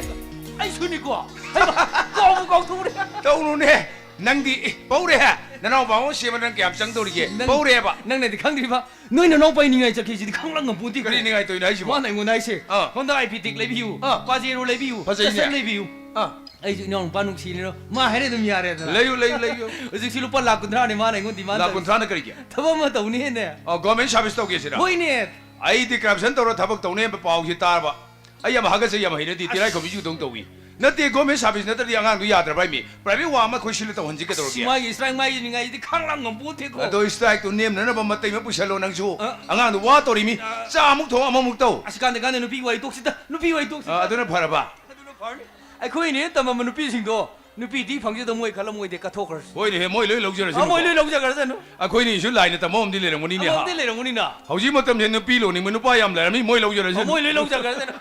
ꯑꯩꯁꯨꯅꯤꯀꯣ꯫ ꯍꯩꯃꯥ, ꯀꯥꯎꯕꯨ ꯀꯥꯎꯊꯣꯛꯎꯔꯦ꯫ ꯇꯧꯅꯨꯅꯦ꯫ ꯅꯪꯗꯤ, ꯑꯦ, ꯄꯧꯔꯦ ꯍꯦ? ꯅꯅꯥꯎꯄꯥ ꯑꯃ ꯁꯦꯝꯕ ꯅꯪ ꯀꯌꯥꯝ ꯆꯪꯗꯧꯔꯤꯒꯦ? ꯅꯪ-, ꯄꯧꯔꯦꯕ꯫ ꯅꯪꯅꯗꯤ ꯈꯪꯗ꯭ꯔꯤꯕ? ꯅꯣꯏ ꯅꯅꯥꯎꯄꯥ ꯅꯤꯡꯉꯥꯏ ꯆꯠꯈꯤꯁꯤꯗꯤ ꯈꯪꯂꯥꯡ ꯉꯝꯄꯣꯟꯇꯦꯀꯣ꯫ ꯀꯔꯤ ꯅꯤꯡꯉꯥꯏ ꯇꯧꯔꯤꯅꯣ ꯍꯥꯏꯁꯤꯕꯣ? ꯃꯥꯅ ꯑꯩꯉꯣꯟꯗ ꯍꯥꯏꯁꯦ, ꯑꯥ꯫ ꯍꯣꯟꯗꯥ ꯑꯥꯏ ꯄꯤ ꯇꯦꯛ ꯂꯩꯕꯤꯌꯨ, ꯑꯥ꯫ ꯄꯥꯖꯦꯔꯣ ꯂꯩꯕꯤꯌꯨ, ꯐꯖꯩꯅꯦ꯫ ꯆꯁꯟ ꯂꯩꯕꯤꯌꯨ꯫ ꯑꯥ꯫ ꯑꯩꯁꯨ ꯏꯅꯥꯎ ꯅꯨꯄꯥ ꯅꯨꯡꯁꯤꯅꯤꯅ ꯃꯥ ꯍꯥꯏꯔꯦ ꯑꯗꯨꯝ ꯌꯥꯔꯦꯗꯅ꯫ ꯂꯩꯌꯨ, ꯂꯩꯌꯨ, ꯂꯩꯌꯨ꯫ ꯍꯧꯖꯤꯛꯁꯤ ꯂꯨꯄꯥ ꯂꯥꯛ ꯀꯨꯟꯊ꯭ꯔꯥꯅꯦ ꯃꯥꯅ ꯑꯩꯉꯣꯟꯗ ꯗꯤꯃꯥꯟ ꯂꯥꯛ ꯇꯧꯔꯤꯁꯦ꯫ ꯀꯨꯟꯊ꯭ꯔꯥꯅ ꯀꯔꯤꯒꯤ? ꯊꯕꯛ ꯑꯃ ꯇꯧꯅꯤꯅꯦ꯫ ꯑꯣ, ꯒꯣꯔꯃꯦꯟ ꯁꯥꯔꯚꯤꯁ ꯇꯧꯒꯦ ꯁꯤꯔ? ꯍꯣꯏꯅꯦ꯫ ꯑꯩꯗꯤ ꯀꯔꯞꯁꯟ ꯇꯧꯔ ꯊꯕꯛ ꯇꯧꯅꯤ ꯍꯥꯏꯕ ꯄꯥꯎꯁꯤ ꯇꯥꯔꯕ꯫ ꯑꯩ ꯌꯥꯝ ꯍꯥꯒꯠꯆꯩ, ꯌꯥꯝ ꯍꯩꯅꯗꯦ, ꯑꯁ꯫ ꯇꯤꯔꯥꯏꯈꯣꯝꯕꯤ ꯆꯨꯗꯧ ꯇꯧꯏ꯫ ꯅꯠꯇꯦ, ꯒꯣꯔꯃꯦꯟ ꯁꯥꯔꯚꯤꯁ ꯅꯠꯇ꯭ꯔꯗꯤ ꯑꯉꯥꯡꯗꯨ ꯌꯥꯗ꯭ꯔꯕ ꯍꯥꯏꯃꯤ꯫ ꯄ꯭ꯔꯥꯏꯚꯦꯠ ꯋꯥ ꯑꯃ ꯑꯩꯈꯣꯏ ꯁꯤꯜꯂ ꯇꯧꯍꯟꯁꯤ ꯀꯩꯗꯧꯔꯒꯦ? ꯑꯁ, ꯃꯥꯒꯤ ꯏꯁꯇ꯭ꯔꯥꯏꯛ ꯃꯥꯒꯤ ꯅꯤꯡꯉꯥꯏꯁꯤꯗꯤ ꯈꯥꯡꯂꯥꯡ ꯉꯝꯄꯣꯟꯇꯦꯀꯣ꯫ ꯑꯗꯣ ꯏꯁꯇ꯭ꯔꯥꯏꯛꯇꯨ ꯅꯦꯝꯅꯅꯕ ꯃꯇꯩ ꯑꯃ ꯄꯨꯁꯜꯂꯣ ꯅꯪꯁꯨ꯫ ꯑ꯫ ꯑꯉꯥꯡꯗꯨ ꯋꯥ ꯇꯧꯔꯤꯃꯤ꯫ ꯑ꯫ ꯆꯥ ꯑꯃꯨꯛ ꯊꯣꯡ ꯑꯃꯃꯨꯛ ꯇꯧ꯫ ꯑꯁ, ꯀꯥꯟꯗꯦ, ꯀꯥꯟꯗꯦ, ꯅꯨꯄꯤ ꯋꯥꯔꯤ ꯇꯣꯛꯁꯤꯗ, ꯅꯨꯄꯤ ꯋꯥꯔꯤ ꯇꯣꯛꯁꯤꯗ꯫ ꯑ, ꯑꯗꯨꯅ ꯐꯔꯕ? ꯑꯗꯨꯅ ꯐꯔꯅꯤ꯫ ꯑꯩꯈꯣꯏꯅ ꯍꯦꯟꯅ ꯇꯝꯃꯝꯕ ꯅꯨꯄꯤꯁꯤꯡꯗꯣ ꯅꯨꯄꯤꯗꯤ ꯐꯪꯖꯗ ꯃꯣꯏ ꯈꯜꯂꯝꯃꯣꯏꯗꯦ, ꯀꯠꯊꯣꯛꯈ꯭ꯔꯁꯤ꯫ ꯍꯣꯏꯅꯦꯍꯦ, ꯃꯣꯏ ꯂꯣꯏ ꯂꯧꯖꯔꯁꯅꯨꯀꯣ꯫ ꯑ, ꯃꯣꯏ ꯂꯣꯏ ꯂꯧꯖꯈ꯭ꯔꯁꯅꯨ꯫ ꯑꯩꯈꯣꯏꯅꯤꯁꯨ ꯂꯥꯏꯅ ꯇꯝꯕ ꯑꯃꯗꯤ ꯂꯩꯔꯝꯒꯅꯤꯅꯦ, ꯍꯥ? ꯑꯃꯗꯤ ꯂꯩꯔꯝꯒꯅꯤꯅ꯫ ꯍꯧꯖꯤꯛ ꯃꯇꯝꯁꯦ ꯅꯨꯄꯤ ꯂꯣꯟꯅꯤꯡꯕ ꯅꯨꯄꯥ ꯌꯥꯝ ꯂꯩꯔꯝꯃꯤ, ꯃꯣꯏ ꯂꯧꯖꯔꯁꯅꯨ꯫ ꯑ, ꯃꯣꯏ ꯂꯣꯏ ꯂꯧꯖꯈ꯭ꯔꯁꯅꯨ꯫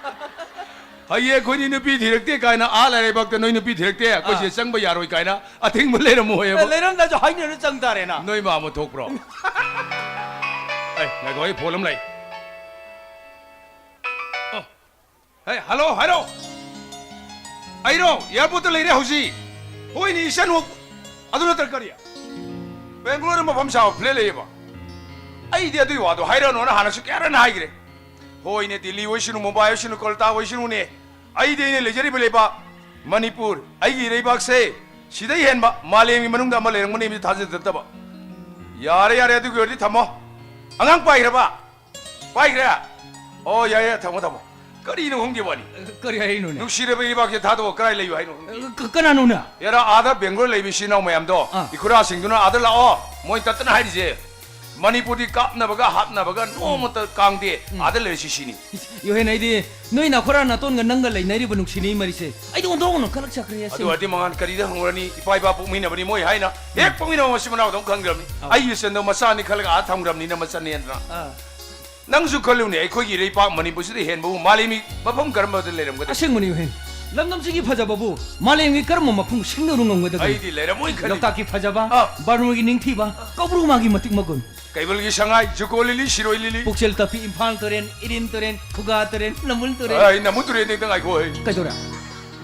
ꯍꯌꯦꯡ ꯑꯩꯈꯣꯏꯗꯤ ꯅꯨꯄꯤ ꯊꯤꯔꯛꯇꯦ ꯀꯥꯏꯅ ꯑꯥ ꯂꯩꯔꯩꯕꯥꯛꯇ ꯅꯣꯏ ꯅꯨꯄꯤ ꯊꯤꯔꯛꯇꯦ, ꯑꯩꯈꯣꯏꯁꯦ ꯑꯥ꯫ ꯆꯪꯕ ꯌꯥꯔꯣꯏ ꯀꯥꯏꯅ ꯑꯊꯤꯡꯕ ꯂꯩꯔꯝꯃꯣꯏꯕ꯫ ꯑꯦ, ꯂꯩꯔꯝꯗ꯭ꯔꯁꯨ ꯍꯥꯏꯅꯔ ꯆꯪ ꯇꯥꯔꯦꯅ꯫ ꯅꯣꯏ ꯃꯥ ꯑꯃ ꯊꯣꯛꯄ꯭ꯔꯣ? ꯑꯦ, ꯉꯥꯏꯈꯣ, ꯑꯩ ꯐꯣꯟ ꯑꯃ ꯂꯩ꯫ ꯑꯣ꯫ ꯍꯦ, ꯍꯜꯂꯣ, ꯍꯥꯏꯔꯣ꯫ ꯑꯩꯔꯣ, ꯑꯦꯌꯥꯔꯄꯣꯔꯠꯇ ꯂꯩꯔꯦ ꯍꯧꯖꯤꯛ꯫ ꯍꯣꯏꯅꯦ, ꯏꯆꯟꯋꯣ꯫ ꯑꯗꯨ ꯅꯠꯇ꯭ꯔ ꯀꯔꯤ? ꯕꯦꯡꯒ꯭ꯂꯣꯔꯗ ꯃꯐꯝ ꯆꯥꯕ ꯐ꯭ꯂꯦꯠ ꯂꯩꯌꯦꯕ꯫ ꯑꯩꯗꯤ ꯑꯗꯨꯏ ꯋꯥꯗꯣ ꯍꯥꯏꯔꯛꯑꯅꯣꯅ ꯍꯥꯟꯅꯁꯨ ꯀꯌꯥꯔꯛ ꯍꯥꯏꯈ꯭ꯔꯦ꯫ ꯍꯣꯏꯅꯦ, ꯗꯤꯜꯂꯤ ꯑꯣꯏꯁꯅꯨ, ꯃꯨꯝꯕꯥꯏ ꯑꯣꯏꯁꯅꯨ, ꯀꯣꯜꯀꯇꯥ ꯑꯣꯏꯁꯅꯨꯅꯦ꯫ ꯑꯩꯗꯤ ꯑꯩꯅ ꯂꯩꯖꯔꯤꯕ ꯂꯩꯕꯥꯛ ꯃꯅꯤꯄꯨꯔ, ꯑꯩꯒꯤ ꯏꯔꯩꯕꯥꯛꯁꯦ ꯁꯤꯗꯩ ꯍꯦꯟꯕ ꯃꯥꯂꯦꯝꯒꯤ ꯃꯅꯨꯡꯗ ꯑꯃ ꯂꯩꯔꯝꯒꯅꯤ ꯍꯥꯏꯕꯁꯤ ꯊꯥꯖꯗꯕ꯫ ꯌꯥꯔꯦ, ꯌꯥꯔꯦ, ꯑꯗꯨꯒꯤ ꯑꯣꯏꯔꯗꯤ ꯊꯝꯃꯣ꯫ ꯑꯉꯥꯡ ꯄꯥꯏꯈ꯭ꯔꯕ? ꯄꯥꯏꯈ꯭ꯔꯦ? ꯑꯣ, ꯌꯥꯏ, ꯌꯥꯏ, ꯊꯝꯃꯣ, ꯊꯝꯃꯣ꯫ ꯀꯔꯤꯅꯣ ꯈꯪꯗꯦ ꯋꯥꯅꯤ꯫ ꯀꯔꯤ ꯍꯥꯏꯔꯤꯅꯣꯅꯦ? ꯅꯨꯡꯁꯤꯔꯕ ꯏꯔꯩꯕꯥꯛꯁꯦ ꯊꯥꯗꯣꯛꯑ ꯀꯗꯥꯏ ꯂꯩꯌꯨ ꯍꯥꯏꯅꯣ ꯈꯪꯗꯦ꯫ ꯀ-, ꯀꯅꯥꯅꯣꯅꯦ? ꯌꯥꯔꯥ, ꯑꯥꯗ ꯕꯦꯡꯒ꯭ꯂꯣꯔ ꯂꯩꯕ ꯏꯆꯤꯟ ꯏꯅꯥꯎ ꯃꯌꯥꯝꯗꯣ, ꯑꯥ꯫ ꯏꯈꯨꯔꯥꯁꯤꯡꯗꯨꯅ ꯑꯥꯗ ꯂꯥꯛꯑꯣ, ꯃꯣꯏ ꯇꯠꯇꯅ ꯍꯥꯏꯔꯤꯁꯦ꯫ ꯃꯅꯤꯄꯨꯔꯗꯤ ꯀꯥꯞꯅꯕꯒ ꯍꯥꯠꯅꯕꯒ ꯅꯣꯡꯃꯇ ꯀꯥꯡꯗꯦ, ꯎꯝ꯫ ꯑꯥꯗ ꯂꯩꯔꯁꯤ ꯁꯤꯅꯤ꯫ ꯌꯣꯍꯦꯟ, ꯑꯩꯗꯤ ꯅꯣꯏ ꯅꯈꯨꯔꯥ ꯅꯥꯇꯣꯟꯒ ꯅꯪꯒ ꯂꯩꯅꯔꯤꯕ ꯅꯨꯡꯁꯤꯅꯩ ꯃꯔꯤꯁꯦ ꯑꯩꯗꯤ ꯑꯣꯟꯊꯣꯛꯅ ꯈꯜꯂꯛ ꯆꯠꯈ꯭ꯔꯦ, ꯑꯗꯨ ꯑꯁꯦꯡꯕ꯫ ꯑꯣꯏꯔꯗꯤ ꯃꯉꯥꯟ ꯀꯔꯤꯗ ꯍꯪꯉꯨꯔꯅꯤ? ꯏꯄꯥ ꯏꯄꯥ ꯄꯣꯛꯃꯤꯟꯅꯕꯅꯤ ꯃꯣꯏ ꯍꯥꯏꯅ꯫ ꯍꯦꯛ ꯎꯝ꯫ ꯄꯣꯛꯃꯤꯟꯅꯕ ꯃꯆꯤꯟ ꯃꯅꯥꯎꯗꯧꯅ ꯈꯪꯈ꯭ꯔꯕꯅꯤ꯫ ꯑꯧ꯫ ꯑꯩꯒꯤ ꯏꯆꯟꯗꯣ ꯃꯆꯥꯅꯤ ꯈꯜꯂꯒ ꯑꯥ ꯊꯝꯈ꯭ꯔꯕꯅꯤꯅ ꯃꯆꯟꯅꯦꯅ꯫ ꯑꯥ꯫ ꯅꯪꯁꯨ ꯈꯜꯂꯨꯅꯦ, ꯑꯩꯈꯣꯏꯒꯤ ꯏꯔꯩꯄꯥꯛ ꯃꯅꯤꯄꯨꯔꯁꯤꯗ ꯍꯦꯟꯕꯕꯨ ꯃꯥꯂꯦꯝꯒꯤ ꯃꯐꯝ ꯀꯔꯝꯕꯗ ꯂꯩꯔꯝꯒꯗꯒꯦ? ꯑꯁꯦꯡꯕꯅꯤ, ꯌꯣꯍꯦꯟ꯫ ꯂꯝꯗꯝꯁꯤꯒꯤ ꯐꯖꯕꯕꯨ ꯃꯥꯂꯦꯝꯒꯤ ꯀꯔꯝꯕ ꯃꯐꯝ ꯁꯤꯡꯅꯔꯨ ꯉꯝꯒꯗꯒꯦ? ꯑꯩꯗꯤ ꯂꯩꯔꯝꯃꯣꯏ ꯈꯜꯂꯤ꯫ ꯂꯣꯛꯇꯥꯛꯀꯤ ꯐꯖꯕ, ꯑꯥ꯫ ꯕꯥꯔꯣꯏꯒꯤ ꯅꯤꯡꯊꯤꯕ, ꯀꯧꯕ꯭ꯔꯨ ꯃꯥꯒꯤ ꯃꯇꯤꯛ ꯃꯒꯨꯟ꯫ ꯀꯩꯕꯜꯒꯤ ꯁꯉꯥꯏ, ꯖꯨꯀꯣ ꯂꯤꯂꯤ, ꯁꯤꯔꯣꯏ ꯂꯤꯂꯤ꯫ ꯄꯨꯛꯆꯦꯜ ꯇꯞꯄꯤ ꯏꯝꯐꯥꯜ ꯇꯨꯔꯦꯜ, ꯏꯔꯤꯟ ꯇꯨꯔꯦꯜ, ꯈꯨꯒꯥ ꯇꯨꯔꯦꯜ, ꯅꯝꯕꯨꯜ ꯇꯨꯔꯦꯜ꯫ ꯑꯩ ꯅꯝꯕꯨꯜ ꯇꯨꯔꯦꯜꯗꯤ ꯈꯤꯇꯪ ꯉꯥꯏꯈꯣ ꯍꯦ꯫ ꯀꯩꯗꯧꯔꯦ?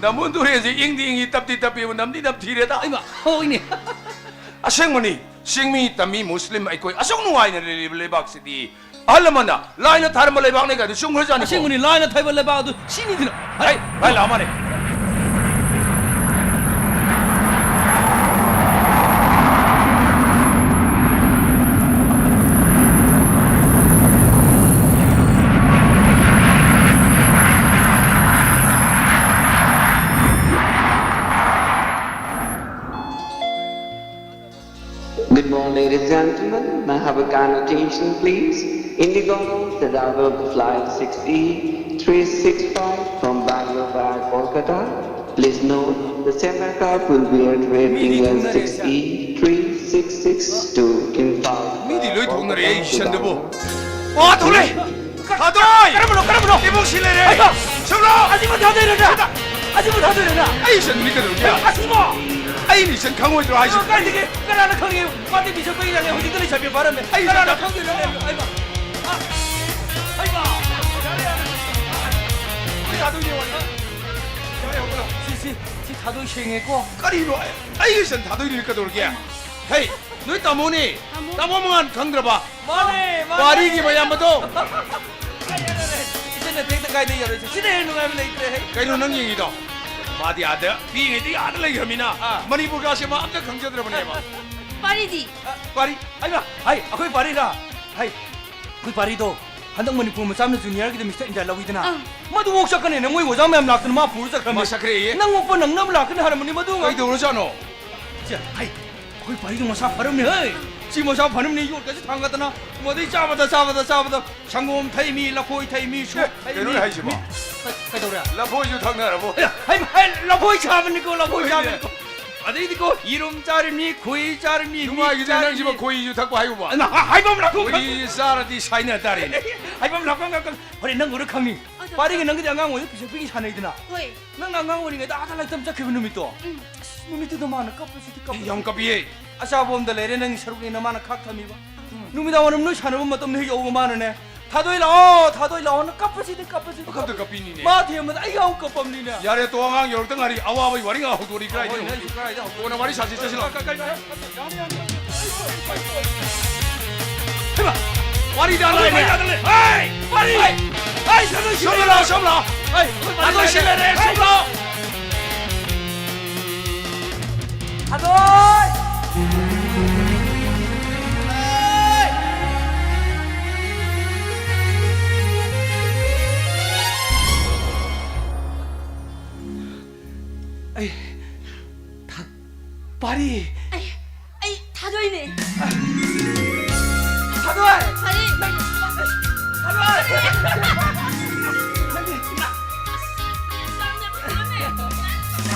ꯅꯝꯕꯨꯜ ꯇꯨꯔꯦꯜꯁꯤ ꯏꯪꯗꯤ ꯏꯪꯉꯤ, ꯇꯞꯇꯤ ꯇꯞꯄꯤꯕꯨ ꯅꯝꯗꯤ ꯅꯝꯊꯤꯔꯦꯗ꯫ ꯑꯩꯃ, ꯍꯣꯏꯅꯦ꯫ ꯑꯁꯦꯡꯕꯅꯤ, ꯆꯤꯡꯃꯤ, ꯇꯝꯃꯤ, ꯃꯨꯁꯂꯤꯝ ꯑꯩꯈꯣꯏ ꯑꯁꯨꯛ ꯅꯨꯡꯉꯥꯏꯅ ꯂꯩꯔꯤꯕ ꯂꯩꯕꯥꯛꯁꯤꯗꯤ ꯑꯍꯜ ꯂꯃꯟꯅ ꯂꯥꯏꯅ ꯊꯥꯔꯝꯕ ꯂꯩꯕꯥꯛꯅꯤ ꯀꯥꯏꯗꯨ ꯆꯨꯝꯈ꯭ꯔꯖꯥꯠꯅꯤꯀꯣ꯫ ꯑꯁꯦꯡꯕꯅꯤ, ꯂꯥꯏꯅ ꯊꯥꯕ ꯂꯩꯕꯥꯛ ꯑꯗꯨ ꯁꯤꯅꯤꯗꯅ꯫ ꯍꯩ, ꯂꯥꯏ ꯂꯥꯛꯑ ꯃꯥꯜꯂꯦ꯫ Good morning, ladies and gentlemen. May I have a kind attention, please? IndiGo announced the arrival of the flight six E three six five from Bangalore via Kolkata. Please note, the same aircraft will be at rating as six E three six six to Imphal. ꯃꯤꯗꯤ ꯂꯣꯏ ꯊꯣꯛꯅꯔꯦ, ꯑꯩ ꯁꯟꯗꯨꯕꯨ꯫ ꯑꯣ, ꯊꯣꯛꯂꯛꯑꯦ! ꯊꯥꯗꯣꯏ! ꯀꯔꯝꯕꯅꯣ, ꯀꯔꯝꯕꯅꯣ? ꯏꯕꯨꯡ ꯁꯤ ꯂꯩꯔꯦ! ꯑꯩ ꯁꯝꯂꯥ! ꯑꯁꯤꯕꯨ ꯊꯥꯗꯣꯏꯔꯣ ꯅꯪ? ꯑꯁꯤꯕꯨ ꯊꯥꯗꯣꯏꯔꯣ ꯅꯪ? ꯑꯩ ꯏꯆꯟꯗꯨꯗꯤ ꯀꯩꯗꯧꯔꯒꯦ? ꯑꯁꯤꯕꯣ! ꯑꯩꯅ ꯏꯆꯟ ꯈꯪꯉꯣꯏꯗ꯭ꯔꯣ ꯍꯥꯏꯁꯦ? ꯑ, ꯀꯥꯏꯗꯒꯤ? ꯀꯅꯥꯅ ꯈꯪꯉꯤ? ꯃꯥꯗꯤ ꯕꯤꯁꯦꯝꯄꯨꯔꯒꯤ ꯂꯥꯛꯑꯦ, ꯍꯧꯖꯤꯛꯇ ꯂꯩꯁꯥꯕꯤ ꯐꯥꯔꯝꯃꯦ꯫ ꯑꯩ ꯀꯅꯥꯅ ꯏꯆꯟ ꯈꯪꯗꯣꯏꯅꯣ? ꯍꯩꯃꯥ! ꯑ! ꯍꯩꯃꯥ! ꯌꯥꯔꯦ, ꯌꯥꯔꯦ꯫ ꯑꯩ ꯊꯥꯗꯣꯏꯅꯦ, ꯋꯥꯔꯤ꯫ ꯌꯥꯔꯦ, ꯍꯧꯒꯠꯂꯣ꯫ ꯁꯤ, ꯁꯤ, ꯁꯤ ꯊꯥꯗꯣꯏ ꯁꯦꯡꯉꯦꯀꯣ? ꯀꯔꯤꯅꯣ? ꯑꯩꯒꯤ ꯏꯆꯟ ꯊꯥꯗꯣꯏꯅꯦ ꯀꯩꯗꯧꯔꯒꯦ? ꯍꯩ, ꯅꯣꯏ ꯇꯥꯃꯣꯅꯦ꯫ ꯇꯥꯃꯣ꯫ ꯇꯥꯃꯣ ꯃꯉꯥꯟ ꯈꯪꯗ꯭ꯔꯕ? ꯃꯥꯅꯦ, ꯃꯥꯅꯦ꯫ ꯋꯥꯔꯤꯒꯤ ꯃꯌꯥꯝ ꯑꯗꯣ꯫ ꯌꯥꯔꯦ, ꯌꯥꯔꯦ, ꯌꯥꯔꯦ꯫ ꯏꯆꯟꯅ ꯇꯦꯛꯇ ꯀꯥꯏꯗ ꯌꯥꯔꯣꯏꯁꯦ? ꯁꯤꯅ ꯍꯦꯟꯅ ꯅꯨꯡꯉꯥꯏꯕ ꯂꯩꯇ꯭ꯔꯦ, ꯍꯩ꯫ ꯀꯩꯅꯣ ꯅꯪ ꯌꯦꯡꯉꯤꯗꯣ? ꯃꯥꯗꯤ ꯑꯥꯗ ꯄꯤꯛꯏꯉꯩꯗꯒꯤ ꯑꯥꯗ ꯂꯩꯈ꯭ꯔꯃꯤꯅ ꯑꯥ꯫ ꯃꯅꯤꯄꯨꯔꯒꯁꯦ ꯃꯥ ꯑꯝꯇ ꯈꯪꯖꯗ꯭ꯔꯕꯅꯦꯕ꯫ ꯄꯥꯔꯤꯗꯤ? ꯑ, ꯄꯥꯔꯤ, ꯑꯩꯃ, ꯍꯩ, ꯑꯩꯈꯣꯏ ꯄꯥꯔꯤꯔꯥ? ꯍꯩ, ꯑꯩꯈꯣꯏ ꯄꯥꯔꯤꯗꯣ ꯍꯟꯗꯛ ꯃꯅꯤꯄꯨꯔ ꯃꯆꯥ ꯑꯃꯅ ꯖꯨꯅꯤꯌꯔꯒꯤꯗ ꯃꯤꯁꯇꯔ ꯏꯟꯗꯤꯌꯥ ꯂꯧꯏꯗꯅ꯫ ꯑꯪ꯫ ꯃꯗꯨ ꯑꯣꯛ ꯆꯠꯀꯅꯦꯅ ꯃꯣꯏ ꯑꯣꯖꯥ ꯃꯌꯥꯝ ꯂꯥꯛꯇꯅ ꯃꯥ ꯄꯨꯔ ꯆꯠꯈ꯭ꯔꯃꯤ꯫ ꯃꯁꯛ ꯈꯔ ꯌꯦꯡ꯫ ꯅꯪ ꯑꯣꯛꯄ ꯅꯪꯅꯕ ꯂꯥꯛꯀꯅꯤ ꯍꯥꯏꯔꯝꯕꯅꯤ ꯃꯗꯨ ꯉꯥꯛ-, ꯀꯩꯗꯧꯔꯖꯥꯠꯅꯣ? ꯁꯦ, ꯍꯩ, ꯑꯩꯈꯣꯏ ꯄꯥꯔꯤꯗꯣ ꯃꯁꯥ ꯐꯔꯝꯅꯦ, ꯍꯩ꯫ ꯁꯤ ꯃꯁꯥ ꯐꯔꯝꯅꯦ, ꯌꯣꯠꯀꯁꯦ ꯊꯥꯡꯒꯠꯇꯅ, ꯃꯗꯩ ꯆꯥꯕꯗ, ꯆꯥꯕꯗ, ꯆꯥꯕꯗ, ꯁꯪꯒꯣꯝ ꯊꯛꯏꯃꯤ, ꯂꯐꯣꯏ ꯊꯛꯏꯃꯤ, ꯁꯨ ꯑꯦ, ꯊꯛꯏꯃꯤ, ꯀꯩꯅꯣꯅꯦ ꯍꯥꯏꯁꯤꯕꯣ? ꯃꯤ-, ꯀ-, ꯀꯩꯗꯧꯔꯦ? ꯂꯐꯣꯏꯁꯨ ꯊꯛꯅꯔꯕꯣ? ꯑꯦ, ꯍꯩ, ꯍꯩ, ꯂꯐꯣꯏ ꯆꯥꯕꯅꯤꯀꯣ, ꯂꯐꯣꯏ ꯍꯣꯏꯅꯦ꯫ ꯆꯥꯕꯅꯤꯀꯣ꯫ ꯑꯗꯩꯗꯤꯀꯣ, ꯌꯦꯔꯨꯝ ꯆꯥꯔꯤꯃꯤ, ꯈꯣꯏꯍꯤ ꯆꯥꯔꯤꯃꯤ, ꯃꯤꯠ ꯅꯨꯡꯉꯥꯏꯈꯤꯗ꯭ꯔꯦ ꯆꯥꯔꯤꯃꯤ꯫ ꯅꯪꯁꯤꯃ ꯈꯣꯏꯍꯤꯁꯨ ꯊꯛꯄ ꯍꯥꯏꯌꯨꯕ? ꯑ, ꯅ-, ꯍ-, ꯍꯥꯏꯐꯝ ꯂꯥꯛꯐꯝ ꯈꯪ-, ꯈꯣꯏꯍꯤ ꯆꯥꯔꯗꯤ ꯁꯥꯏꯅ ꯇꯥꯔꯦꯅꯦ꯫ ꯍꯥꯏꯐꯝ ꯂꯥꯛꯐꯝ ꯈꯪ-, ꯍꯣꯔꯦꯟ ꯅꯪ ꯎꯔ ꯈꯪꯅꯤ꯫ ꯑꯗꯣ ꯄꯥꯔꯤꯒ ꯅꯪꯒꯗꯤ ꯑꯉꯥꯡ ꯑꯣꯏꯔꯤ ꯄꯤꯁꯛ ꯄꯤꯛꯏ ꯁꯥꯟꯅꯩꯗꯅ꯫ ꯍꯣꯏ꯫ ꯅꯪꯅ ꯑꯉꯥꯡ ꯑꯣꯏꯔꯤꯉꯩꯗ ꯑꯥꯗ ꯂꯥꯏꯔꯤꯛ ꯇꯝ ꯆꯠꯈꯤꯕ ꯅꯨꯃꯤꯠꯇꯣ꯫ ꯎꯝ꯫ ꯑꯁ, ꯅꯨꯃꯤꯠꯇꯨꯗ ꯃꯥꯅ ꯀꯞꯄꯁꯤꯗꯤ, ꯑꯦ, ꯀꯞꯄꯁꯤꯗꯤ꯫ ꯌꯥꯝ ꯀꯞꯄꯤꯌꯦ꯫ ꯑꯆꯥꯄꯣꯝꯗ ꯂꯩꯔꯦ ꯅꯪꯒꯤ ꯁꯔꯨꯛꯅꯦꯅ ꯃꯥꯅ ꯈꯥꯛ ꯊꯝꯃꯤꯕ꯫ ꯎꯝ꯫ ꯅꯨꯃꯤꯗꯥꯡ ꯋꯥꯏꯔꯝ ꯅꯣꯏ ꯁꯥꯟꯅꯕ ꯃꯇꯝꯗ ꯍꯦꯛ ꯌꯧꯕ ꯃꯥꯅꯅꯦ, "ꯊꯥꯗꯣꯏ ꯂꯥꯛꯑꯣ, ꯊꯥꯗꯣꯏ ꯂꯥꯛꯑꯣꯅ" ꯀꯞꯄꯁꯤꯗꯤ, ꯀꯞꯄꯁꯤꯗꯤ꯫ ꯄꯪꯀꯞꯇ ꯀꯞꯄꯤꯅꯤꯅꯦ꯫ ꯃꯥ ꯊꯦꯝꯕꯗ ꯑꯩ ꯌꯥꯝ ꯀꯞꯄꯝꯅꯤꯅꯦ꯫ ꯌꯥꯔꯦ, ꯇꯣ, ꯑꯉꯥꯡ ꯌꯧꯔꯛꯇ ꯉꯥꯏꯔꯤ꯫ ꯑꯋꯥꯕꯒꯤ ꯋꯥꯔꯤ ꯉꯥꯛ ꯍꯧꯗꯣꯔꯤ ꯀꯗꯥꯏꯗꯩꯅꯣ? ꯍꯣꯏꯅꯦ, ꯑꯩꯁꯨ ꯀꯗꯥꯏꯗ ꯍꯧꯗꯣꯔꯤ? ꯀꯣꯟꯅ ꯋꯥꯔꯤ ꯁꯥꯁꯤ, ꯆꯠꯁꯤꯜꯂꯣ꯫ ꯀ-, ꯀ-, ꯀ-, ꯌꯥꯅꯤ, ꯌꯥꯅꯤ, ꯌꯥꯅꯤ꯫ ꯍꯩꯃꯥ! ꯋꯥꯔꯤꯗ ꯑꯩꯈꯣꯏ ꯂꯩꯔꯦ꯫ ꯋꯥꯔꯤꯗ ꯂꯩꯔꯦ꯫ ꯍꯩ! ꯋꯥꯔꯤ! ꯍꯩ! ꯍꯩ, ꯁꯣꯝꯗ ꯂꯥꯛꯑꯣ, ꯁꯣꯝꯗ ꯂꯥꯛꯑꯣ꯫ ꯍꯩ, ꯑꯩꯈꯣꯏ ꯋꯥꯔꯤꯗ ꯊꯥꯗꯣꯏ ꯁꯤ ꯂꯩꯔꯦ꯫ ꯂꯩꯔꯦ, ꯁꯣꯝꯗ ꯂꯥꯛꯑꯣ꯫ ꯊꯥꯗꯣꯏ! ꯑꯩ ꯊꯥ-, ꯄꯥꯔꯤ! ꯑꯩ, ꯑꯩ ꯊꯥꯗꯣꯏꯅꯦ꯫ ꯊꯥꯗꯣꯏ! ꯄꯥꯔꯤ! ꯊꯥꯗꯣꯏ!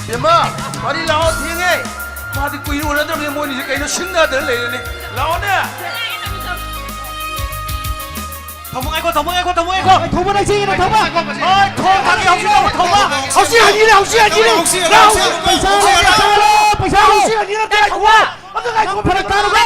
ꯕꯦꯝꯃ, ꯄꯥꯔꯤ ꯂꯥꯛꯑꯣ, ꯊꯦꯡꯉꯦ꯫ ꯃꯥꯗꯤ ꯀꯨꯏꯅ ꯎꯅꯗ꯭ꯔꯕꯅꯤ, ꯃꯣꯏꯅꯤꯁꯦ ꯀꯩꯅꯣ ꯁꯤꯡꯅꯗꯅ ꯂꯩꯔꯦꯅꯦ꯫ ꯂꯥꯛꯑꯣꯅꯦ꯫ ꯊꯝꯃꯣ ꯉꯥꯏꯈꯣ, ꯊꯝꯃꯣ ꯉꯥꯏꯈꯣ, ꯊꯝꯃꯣ ꯉꯥꯏꯈꯣ꯫ ꯍꯣꯏ, ꯊꯧꯕ ꯅꯪ ꯆꯦꯟꯒꯤꯅꯣ, ꯊꯧꯕ꯫ ꯍꯣꯏ, ꯊꯣꯡ ꯊꯥꯛꯀꯦ, ꯍꯧꯖꯤꯛ ꯊꯧꯕ, ꯊꯧꯕ꯫ ꯍꯧꯖꯤꯛ ꯍꯟꯈꯤꯅꯦ, ꯍꯧꯖꯤꯛ ꯍꯟꯈꯤꯅꯦ꯫ ꯍꯧꯖꯤꯛ ꯍꯟꯈꯤꯅꯦ꯫ ꯄꯩꯁꯥ, ꯄꯩꯁꯥ, ꯄꯩꯁꯥ, ꯄꯩꯁꯥ ꯍꯧꯖꯤꯛ ꯍꯟꯈꯤꯅꯦ, ꯉꯥꯏꯈꯣ꯫ ꯑꯝꯇ ꯉꯥꯏꯈꯣ, ꯐꯔꯛ ꯇꯥꯔꯕꯣ?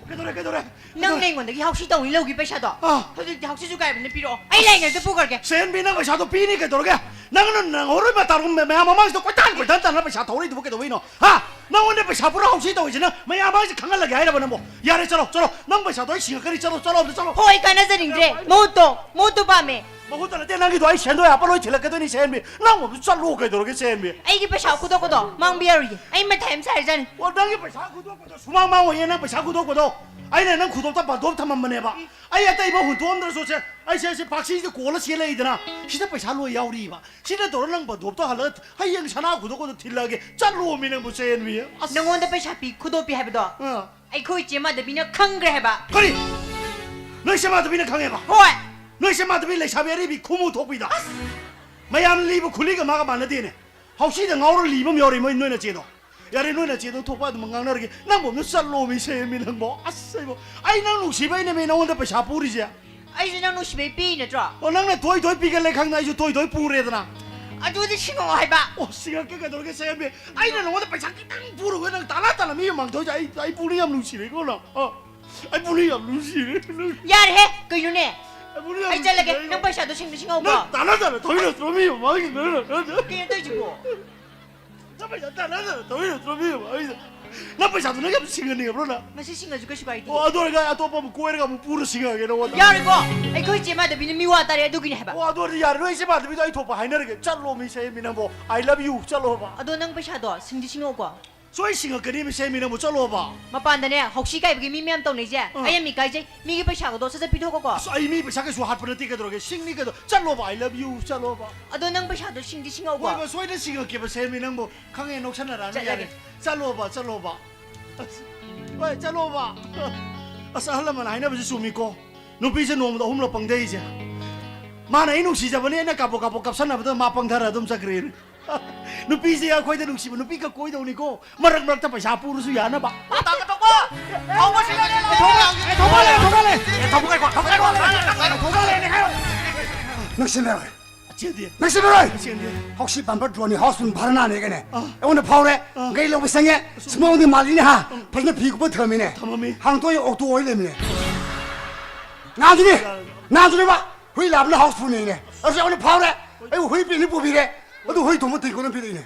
ꯀꯩꯗꯧꯔꯦ, ꯀꯩꯗꯧꯔꯦ? ꯅꯪꯅ ꯑꯩꯉꯣꯟꯗꯒꯤ ꯍꯥꯎꯁꯤ ꯇꯧꯅꯤ ꯂꯧꯈꯤ ꯄꯩꯁꯥꯗꯣ꯫ ꯑꯥ꯫ ꯍꯧꯖꯤꯛꯇꯤ ꯍꯥꯎꯁꯤꯁꯨ ꯀꯥꯏꯕꯅ ꯄꯤꯔꯛꯑꯣ꯫ ꯑꯩ ꯂꯩꯉꯩꯗ ꯄꯨꯈ꯭ꯔꯒꯦ꯫ ꯁꯦꯟꯕꯤ, ꯅꯪ ꯄꯩꯁꯥꯗꯣ ꯄꯤꯅꯤ ꯀꯩꯗꯧꯔꯒꯦ? ꯅꯪꯅ ꯅꯪꯍꯧꯔꯣꯏ ꯃꯇꯥꯔꯨꯝ ꯃꯌꯥꯝ ꯃꯃꯥꯡꯁꯤꯗ ꯀꯣꯏꯇꯥꯟ ꯀꯣꯏꯇꯥꯟ ꯇꯥꯟꯅ ꯄꯩꯁꯥ ꯊꯧꯔꯛꯏꯗꯨꯕꯨ ꯀꯩꯗꯧꯕꯩꯅꯣ? ꯍꯥ? ꯅꯪꯉꯣꯟꯗ ꯄꯩꯁꯥ ꯄꯨꯔꯥ ꯍꯧꯁꯤ ꯇꯧꯔꯤꯁꯦ ꯅꯪ ꯃꯌꯥꯝ ꯃꯃꯥꯡꯁꯤ ꯈꯪꯍꯜꯂꯒꯦ ꯍꯥꯏꯔꯕ ꯅꯪꯕꯣ? ꯌꯥꯔꯦ, ꯆꯠꯂꯣ, ꯆꯠꯂꯣ꯫ ꯅꯪ ꯄꯩꯁꯥꯗꯣ ꯑꯩ ꯁꯤꯡꯉꯛꯀꯅꯤ꯫ ꯆꯠꯂꯣ, ꯆꯠꯂꯣ, ꯑꯝꯇ ꯆꯠꯂꯣ꯫ ꯍꯣꯏ, ꯀꯥꯟꯅꯖꯅꯤꯡꯗ꯭ꯔꯦ꯫ ꯃꯍꯨꯠꯇꯣ, ꯃꯍꯨꯠꯇꯣ ꯄꯥꯝꯃꯦ꯫ ꯃꯍꯨꯠꯇ ꯅꯠꯇꯦ, ꯅꯪꯒꯤꯗꯣ ꯑꯩ ꯁꯦꯟꯗꯣꯏ ꯍꯥꯞꯄ ꯂꯣꯏ ꯊꯤꯜꯂꯛꯀꯗꯣꯏꯅꯤ, ꯁꯦꯟꯕꯤ꯫ ꯅꯪ ꯑꯃꯨꯛ ꯆꯠꯂꯣ ꯀꯩꯗꯧꯔꯒꯦ, ꯁꯦꯟꯕꯤ? ꯑꯩꯒꯤ ꯄꯩꯁꯥ ꯈꯨꯗꯣꯛꯄꯗꯣ ꯃꯥꯡꯕ ꯌꯥꯔꯣꯏꯌꯦ꯫ ꯑꯩ ꯃꯊꯥ ꯌꯥꯝ ꯁꯥꯔꯖꯥꯠꯅꯤ꯫ ꯑꯣ, ꯅꯪꯒꯤ ꯄꯩꯁꯥ ꯈꯨꯗꯣꯛꯄꯗꯣ ꯁꯨꯃꯥꯡ ꯃꯥꯡꯉꯣꯏꯌꯦ, ꯅꯪ ꯄꯩꯁꯥ ꯈꯨꯗꯣꯛꯄꯗꯣ꯫ ꯑꯩꯅ ꯅꯪ ꯈꯨꯗꯣꯛꯇ ꯕꯟꯗꯣꯞ ꯊꯝꯃꯝꯕꯅꯦꯕ꯫ ꯑꯩ ꯑꯇꯩ ꯑꯃ ꯍꯨꯟꯗꯣꯛꯑꯝꯗ꯭ꯔꯁꯨ ꯁꯦ, ꯑꯩꯁꯦ, ꯑꯩꯁꯦ ꯄꯥꯛꯁꯤꯁꯤꯗ ꯀꯣꯜꯂ ꯆꯦꯜꯂꯛꯏꯗꯅ, ꯁꯤꯗ ꯄꯩꯁꯥ ꯂꯣꯏ ꯌꯥꯎꯔꯤꯕ꯫ ꯁꯤꯗ ꯇꯧꯔ ꯅꯪ ꯕꯟꯗꯣꯞꯇꯣ ꯍꯜꯂꯒ ꯍꯌꯦꯡ ꯁꯅꯥ ꯈꯨꯗꯣꯛꯄꯗꯣ ꯊꯤꯜꯂꯛꯑꯒꯦ꯫ ꯆꯠꯂꯣꯃꯤ ꯅꯪꯕꯨ, ꯁꯦꯟꯕꯤ꯫ ꯑꯁ꯫ ꯅꯪꯉꯣꯟꯗ ꯄꯩꯁꯥ ꯄꯤ, ꯈꯨꯗꯣꯞ ꯄꯤ ꯍꯥꯏꯕꯗꯣ ꯑꯥ꯫ ꯑꯩꯈꯣꯏ ꯏꯆꯦ ꯃꯥꯙꯕꯤꯅ ꯈꯪꯈ꯭ꯔꯦ ꯍꯥꯏꯕ꯫ ꯀꯔꯤ? ꯅꯣꯏ ꯏꯆꯦ ꯃꯥꯙꯕꯤꯅ ꯈꯪꯉꯦꯕ? ꯍꯣꯏ꯫ ꯅꯣꯏ ꯏꯆꯦ ꯃꯥꯙꯕꯤ ꯂꯩꯁꯥꯕꯤ ꯑꯔꯤꯕꯤ ꯈꯨꯃꯨ ꯊꯣꯛꯄꯤꯗꯣ? ꯑꯁ! ꯃꯌꯥꯝ ꯂꯤꯕ ꯈꯨꯂꯤꯒ ꯃꯥꯒ ꯃꯥꯟꯅꯗꯦꯅꯦ꯫ ꯍꯥꯎꯁꯤꯗ ꯉꯥꯎꯔ ꯂꯤꯕ ꯑꯃ ꯌꯥꯎꯔꯤ ꯃꯣꯏ, ꯅꯣꯏ ꯅꯆꯦꯗꯣ꯫ ꯌꯥꯔꯦ, ꯅꯣꯏ ꯅꯆꯦꯗꯣ ꯊꯣꯛꯄ ꯑꯗꯨꯝ ꯉꯥꯡꯅꯔꯒꯦ꯫ ꯅꯪꯕꯨ ꯑꯝꯇ ꯆꯠꯂꯣꯃꯤ, ꯁꯦꯟꯕꯤ ꯅꯪꯕꯣ꯫ ꯑꯁ, ꯑꯩꯕꯣ, ꯑꯩ ꯅꯪ ꯅꯨꯡꯁꯤꯕꯩꯅꯦꯃꯤ ꯅꯉꯣꯟꯗ ꯄꯩꯁꯥ ꯄꯨꯔꯤꯁꯦ꯫ ꯑꯩꯁꯨ ꯅꯪ ꯅꯨꯡꯁꯤꯕꯩ ꯄꯤꯔꯤ ꯅꯠꯇ꯭ꯔꯣ? ꯑꯣ, ꯅꯪꯅ ꯊꯣꯏ ꯊꯣꯏ ꯄꯤꯒꯜꯂꯦ ꯈꯪꯗꯅ ꯑꯩꯁꯨ ꯊꯣꯏ ꯊꯣꯏ ꯄꯨꯔꯦꯗꯅ꯫ ꯑꯗꯨꯗꯤ ꯁꯤꯡꯉꯛꯑꯣ ꯍꯥꯏꯕ꯫ ꯑꯣ, ꯁꯤꯡꯉꯛꯀꯦ ꯀꯩꯗꯧꯔꯒꯦ, ꯁꯦꯟꯕꯤ? ꯑꯩꯅ ꯅꯉꯣꯟꯗ ꯄꯩꯁꯥ ꯈꯤꯇꯪ ꯄꯨꯔꯒ ꯅꯪ ꯇꯥꯂ ꯇꯥꯂ ꯃꯤ ꯃꯥꯡꯊꯣꯏꯁꯦ꯫ ꯑꯩ, ꯑꯩ ꯄꯨꯛꯅꯤꯡ ꯌꯥꯝ ꯅꯨꯡꯁꯤꯔꯦꯀꯣ ꯅꯪ꯫ ꯑꯣ, ꯑꯩ ꯄꯨꯛꯅꯤꯡ ꯌꯥꯝ ꯅꯨꯡꯁꯤꯔꯦ꯫ ꯌꯥꯔꯦꯍꯦ, ꯀꯩꯅꯣꯅꯦ? ꯑꯩ ꯄꯨꯛꯅꯤꯡ ꯌꯥꯝ ꯑꯩ ꯆꯠꯂꯒꯦ꯫ ꯅꯨꯡꯁꯤꯔꯦ꯫ ꯅꯪ ꯄꯩꯁꯥꯗꯣ ꯁꯤꯡꯗꯤ ꯁꯤꯡꯉꯛꯎꯀꯣ꯫ ꯅꯪ ꯇꯥꯂ ꯇꯥꯂ ꯊꯧꯔꯤ ꯅꯠꯇ꯭ꯔꯣ ꯃꯤ ꯃꯃꯥꯡꯒꯤ ꯅꯪ? ꯀꯩꯅꯣ ꯇꯧꯔꯤꯁꯤꯕꯣ? ꯅꯪ ꯄꯩꯁꯥ ꯇꯥꯂ ꯇꯥꯂ ꯊꯧꯔꯤ ꯅꯠꯇ꯭ꯔꯣ ꯃꯤ ꯃꯃꯥꯡꯒꯤ? ꯅꯪ ꯄꯩꯁꯥꯗꯣ ꯅꯪ ꯌꯥꯝ ꯁꯤꯡꯍꯟꯅꯤꯡꯉꯕ꯭ꯔꯣ ꯅꯪ? ꯉꯁꯤ ꯁꯤꯡꯉꯁꯨ ꯀꯩꯁꯨ ꯀꯥꯏꯗꯦ꯫ ꯑꯣ, ꯑꯗꯨ ꯑꯣꯏꯔꯒ ꯑꯇꯣꯞꯄ ꯑꯃ ꯀꯣꯏꯔꯒ ꯑꯃꯨꯛ ꯄꯨꯔ ꯁꯤꯡꯉꯛꯑꯒꯦ ꯅꯉꯣꯟꯗ꯫ ꯌꯥꯔꯣꯏꯀꯣ, ꯑꯩꯈꯣꯏ ꯏꯆꯦ ꯃꯥꯙꯕꯤꯅ ꯃꯤ ꯋꯥ ꯇꯥꯔꯦ ꯑꯗꯨꯒꯤꯅꯦ ꯍꯥꯏꯕ꯫ ꯑꯣ, ꯑꯗꯨ ꯑꯣꯏꯔꯗꯤ ꯌꯥꯔꯦ, ꯅꯣꯏ ꯏꯆꯦ ꯃꯥꯙꯕꯤꯗꯣ ꯑꯩ ꯊꯣꯛꯄ ꯍꯥꯏꯅꯔꯒꯦ꯫ ꯆꯠꯂꯣ ꯃꯤ, ꯁꯦꯟꯕꯤ ꯅꯪꯕꯣ꯫ I love you, ꯆꯠꯂꯣꯕ꯫ ꯑꯗꯣ ꯅꯪ ꯄꯩꯁꯥꯗꯣ ꯁꯤꯡꯗꯤ ꯁꯤꯡꯉꯛꯎꯀꯣ꯫ ꯁꯣꯏ ꯁꯤꯡꯉꯛꯀꯅꯤ, ꯃꯤ ꯁꯦꯟꯕꯤ ꯅꯪꯕꯨ ꯆꯠꯂꯣꯕ꯫ ꯃꯄꯥꯟꯗꯅꯦ ꯍꯥꯎꯁꯤ ꯀꯥꯏꯕꯒꯤ ꯃꯤ ꯃꯌꯥꯝ ꯇꯧꯅꯩꯁꯦ꯫ ꯑꯥ꯫ ꯑꯩ ꯌꯥꯝ ꯏꯀꯥꯏꯖꯩ꯫ ꯃꯤꯒꯤ ꯄꯩꯁꯥꯒꯗꯣ ꯁꯠ ꯁꯠ ꯄꯤꯊꯣꯛꯈꯣꯀꯣ꯫ ꯑꯁ, ꯑꯩ ꯃꯤ ꯄꯩꯁꯥ ꯀꯩꯁꯨ ꯍꯥꯠꯄ ꯅꯠꯇꯦ, ꯀꯩꯗꯧꯔꯒꯦ? ꯁꯤꯡꯅꯤ ꯀꯩꯗꯧ-, ꯆꯠꯂꯣꯕ, I love you, ꯆꯠꯂꯣꯕ꯫ ꯑꯗꯣ ꯅꯪ ꯄꯩꯁꯥꯗꯣ ꯁꯤꯡꯗꯤ ꯁꯤꯡꯉꯛꯎꯀꯣ꯫ ꯍꯣꯏꯕ, ꯁꯣꯏꯗ ꯁꯤꯡꯉꯛꯀꯦꯕ, ꯁꯦꯟꯕꯤ ꯅꯪꯕꯨ꯫ ꯈꯪꯉꯦ, ꯅꯣꯛꯁꯟꯅꯔꯛꯑꯅꯨ, ꯆꯠꯂꯒꯦ꯫ ꯌꯥꯔꯦ꯫ ꯆꯠꯂꯣꯕ, ꯆꯠꯂꯣꯕ꯫ ꯑꯁ, ꯍꯣꯏ, ꯆꯠꯂꯣꯕ꯫ ꯑꯁ, ꯑꯍꯜ ꯂꯃꯟ ꯍꯥꯏꯅꯕꯁꯦ ꯆꯨꯝꯃꯤꯀꯣ꯫ ꯅꯨꯄꯤꯁꯦ ꯅꯣꯡꯃꯗ ꯑꯍꯨꯝꯂꯛ ꯄꯪꯊꯩꯁꯦ꯫ ꯃꯥꯅ ꯑꯩ ꯅꯨꯡꯁꯤꯖꯕꯅꯦꯅ ꯀꯥꯕꯣꯛ ꯀꯥꯕꯣꯛ ꯀꯥꯞꯁꯟꯅꯕꯗ ꯃꯥ ꯄꯪꯊꯔ ꯑꯗꯨꯝ ꯆꯠꯈ꯭ꯔꯦ꯫ ꯅꯨꯄꯤꯁꯦ ꯑꯩꯈꯣꯏꯗ ꯅꯨꯡꯁꯤꯕ ꯅꯨꯄꯤ ꯈꯛ ꯀꯣꯏꯗꯧꯅꯤꯀꯣ꯫ ꯃꯔꯛ ꯃꯔꯛꯇ ꯄꯩꯁꯥ ꯄꯨꯔꯁꯨ ꯌꯥꯅꯕ꯫ ꯊꯧꯕ ꯂꯩꯔꯦ, ꯊꯧꯕ ꯂꯩꯔꯦ, ꯊꯧꯕ ꯂꯩꯔꯦ꯫ ꯊꯝꯃꯨ ꯉꯥꯏꯈꯣ, ꯊꯝꯃꯨ ꯉꯥꯏꯈꯣ, ꯉꯥꯏꯈꯣ, ꯉꯥꯏꯈꯣ, ꯉꯥꯏꯈꯣ, ꯉꯥꯏꯈꯣ꯫ ꯅꯪ ꯁꯤꯟꯅꯔꯣꯏ꯫ ꯆꯦꯟꯗꯦ꯫ ꯅꯪ ꯁꯤꯟꯅꯔꯣꯏ꯫ ꯆꯦꯟꯗꯦ꯫ ꯍꯧꯁꯤ ꯕꯝꯕꯔ ꯗ꯭ꯔꯣꯟꯅꯤ ꯍꯥꯎꯁꯐꯨꯜ ꯚꯔꯅꯥꯅꯦ ꯀꯥꯏꯅ꯫ ꯑꯥ꯫ ꯑꯩꯉꯣꯟꯗ ꯐꯥꯎꯔꯦ꯫ ꯑꯥ꯫ ꯒꯥꯔꯤ ꯂꯧꯕ ꯆꯪꯉꯦ꯫ ꯁꯨꯃꯥꯡꯗꯤ ꯃꯥꯜꯂꯤꯅꯦ ꯍꯥ꯫ ꯎꯝ꯫ ꯐꯖꯅ ꯐꯤ ꯀꯨꯞꯄ ꯊꯝꯃꯤꯅꯦ꯫ ꯊꯝꯃꯝꯃꯤ꯫ ꯍꯥꯡꯇꯣꯛꯑꯦ ꯑꯣꯛꯇꯣ ꯑꯣꯏ ꯂꯩꯔꯝꯃꯤꯅꯦ꯫ ꯅꯍꯥꯟꯁꯨꯅꯦ꯫ ꯅꯍꯥꯟꯁꯨꯅꯦꯕ꯫ ꯍꯨꯏ ꯂꯥꯕꯅ ꯍꯥꯎꯁꯐꯨꯜꯅꯦꯅꯦ꯫ ꯑꯗꯨꯁꯨ ꯑꯩꯉꯣꯟꯗ ꯐꯥꯎꯔꯦ꯫ ꯑꯩꯕꯨ ꯍꯨꯏ ꯄꯤꯅꯤ ꯄꯨꯕꯤꯔꯦ꯫ ꯑꯗꯨ ꯍꯨꯏ ꯊꯣꯡꯕ ꯇꯤꯡꯀꯣꯠꯅ ꯄꯤꯔꯛꯏꯅꯦ꯫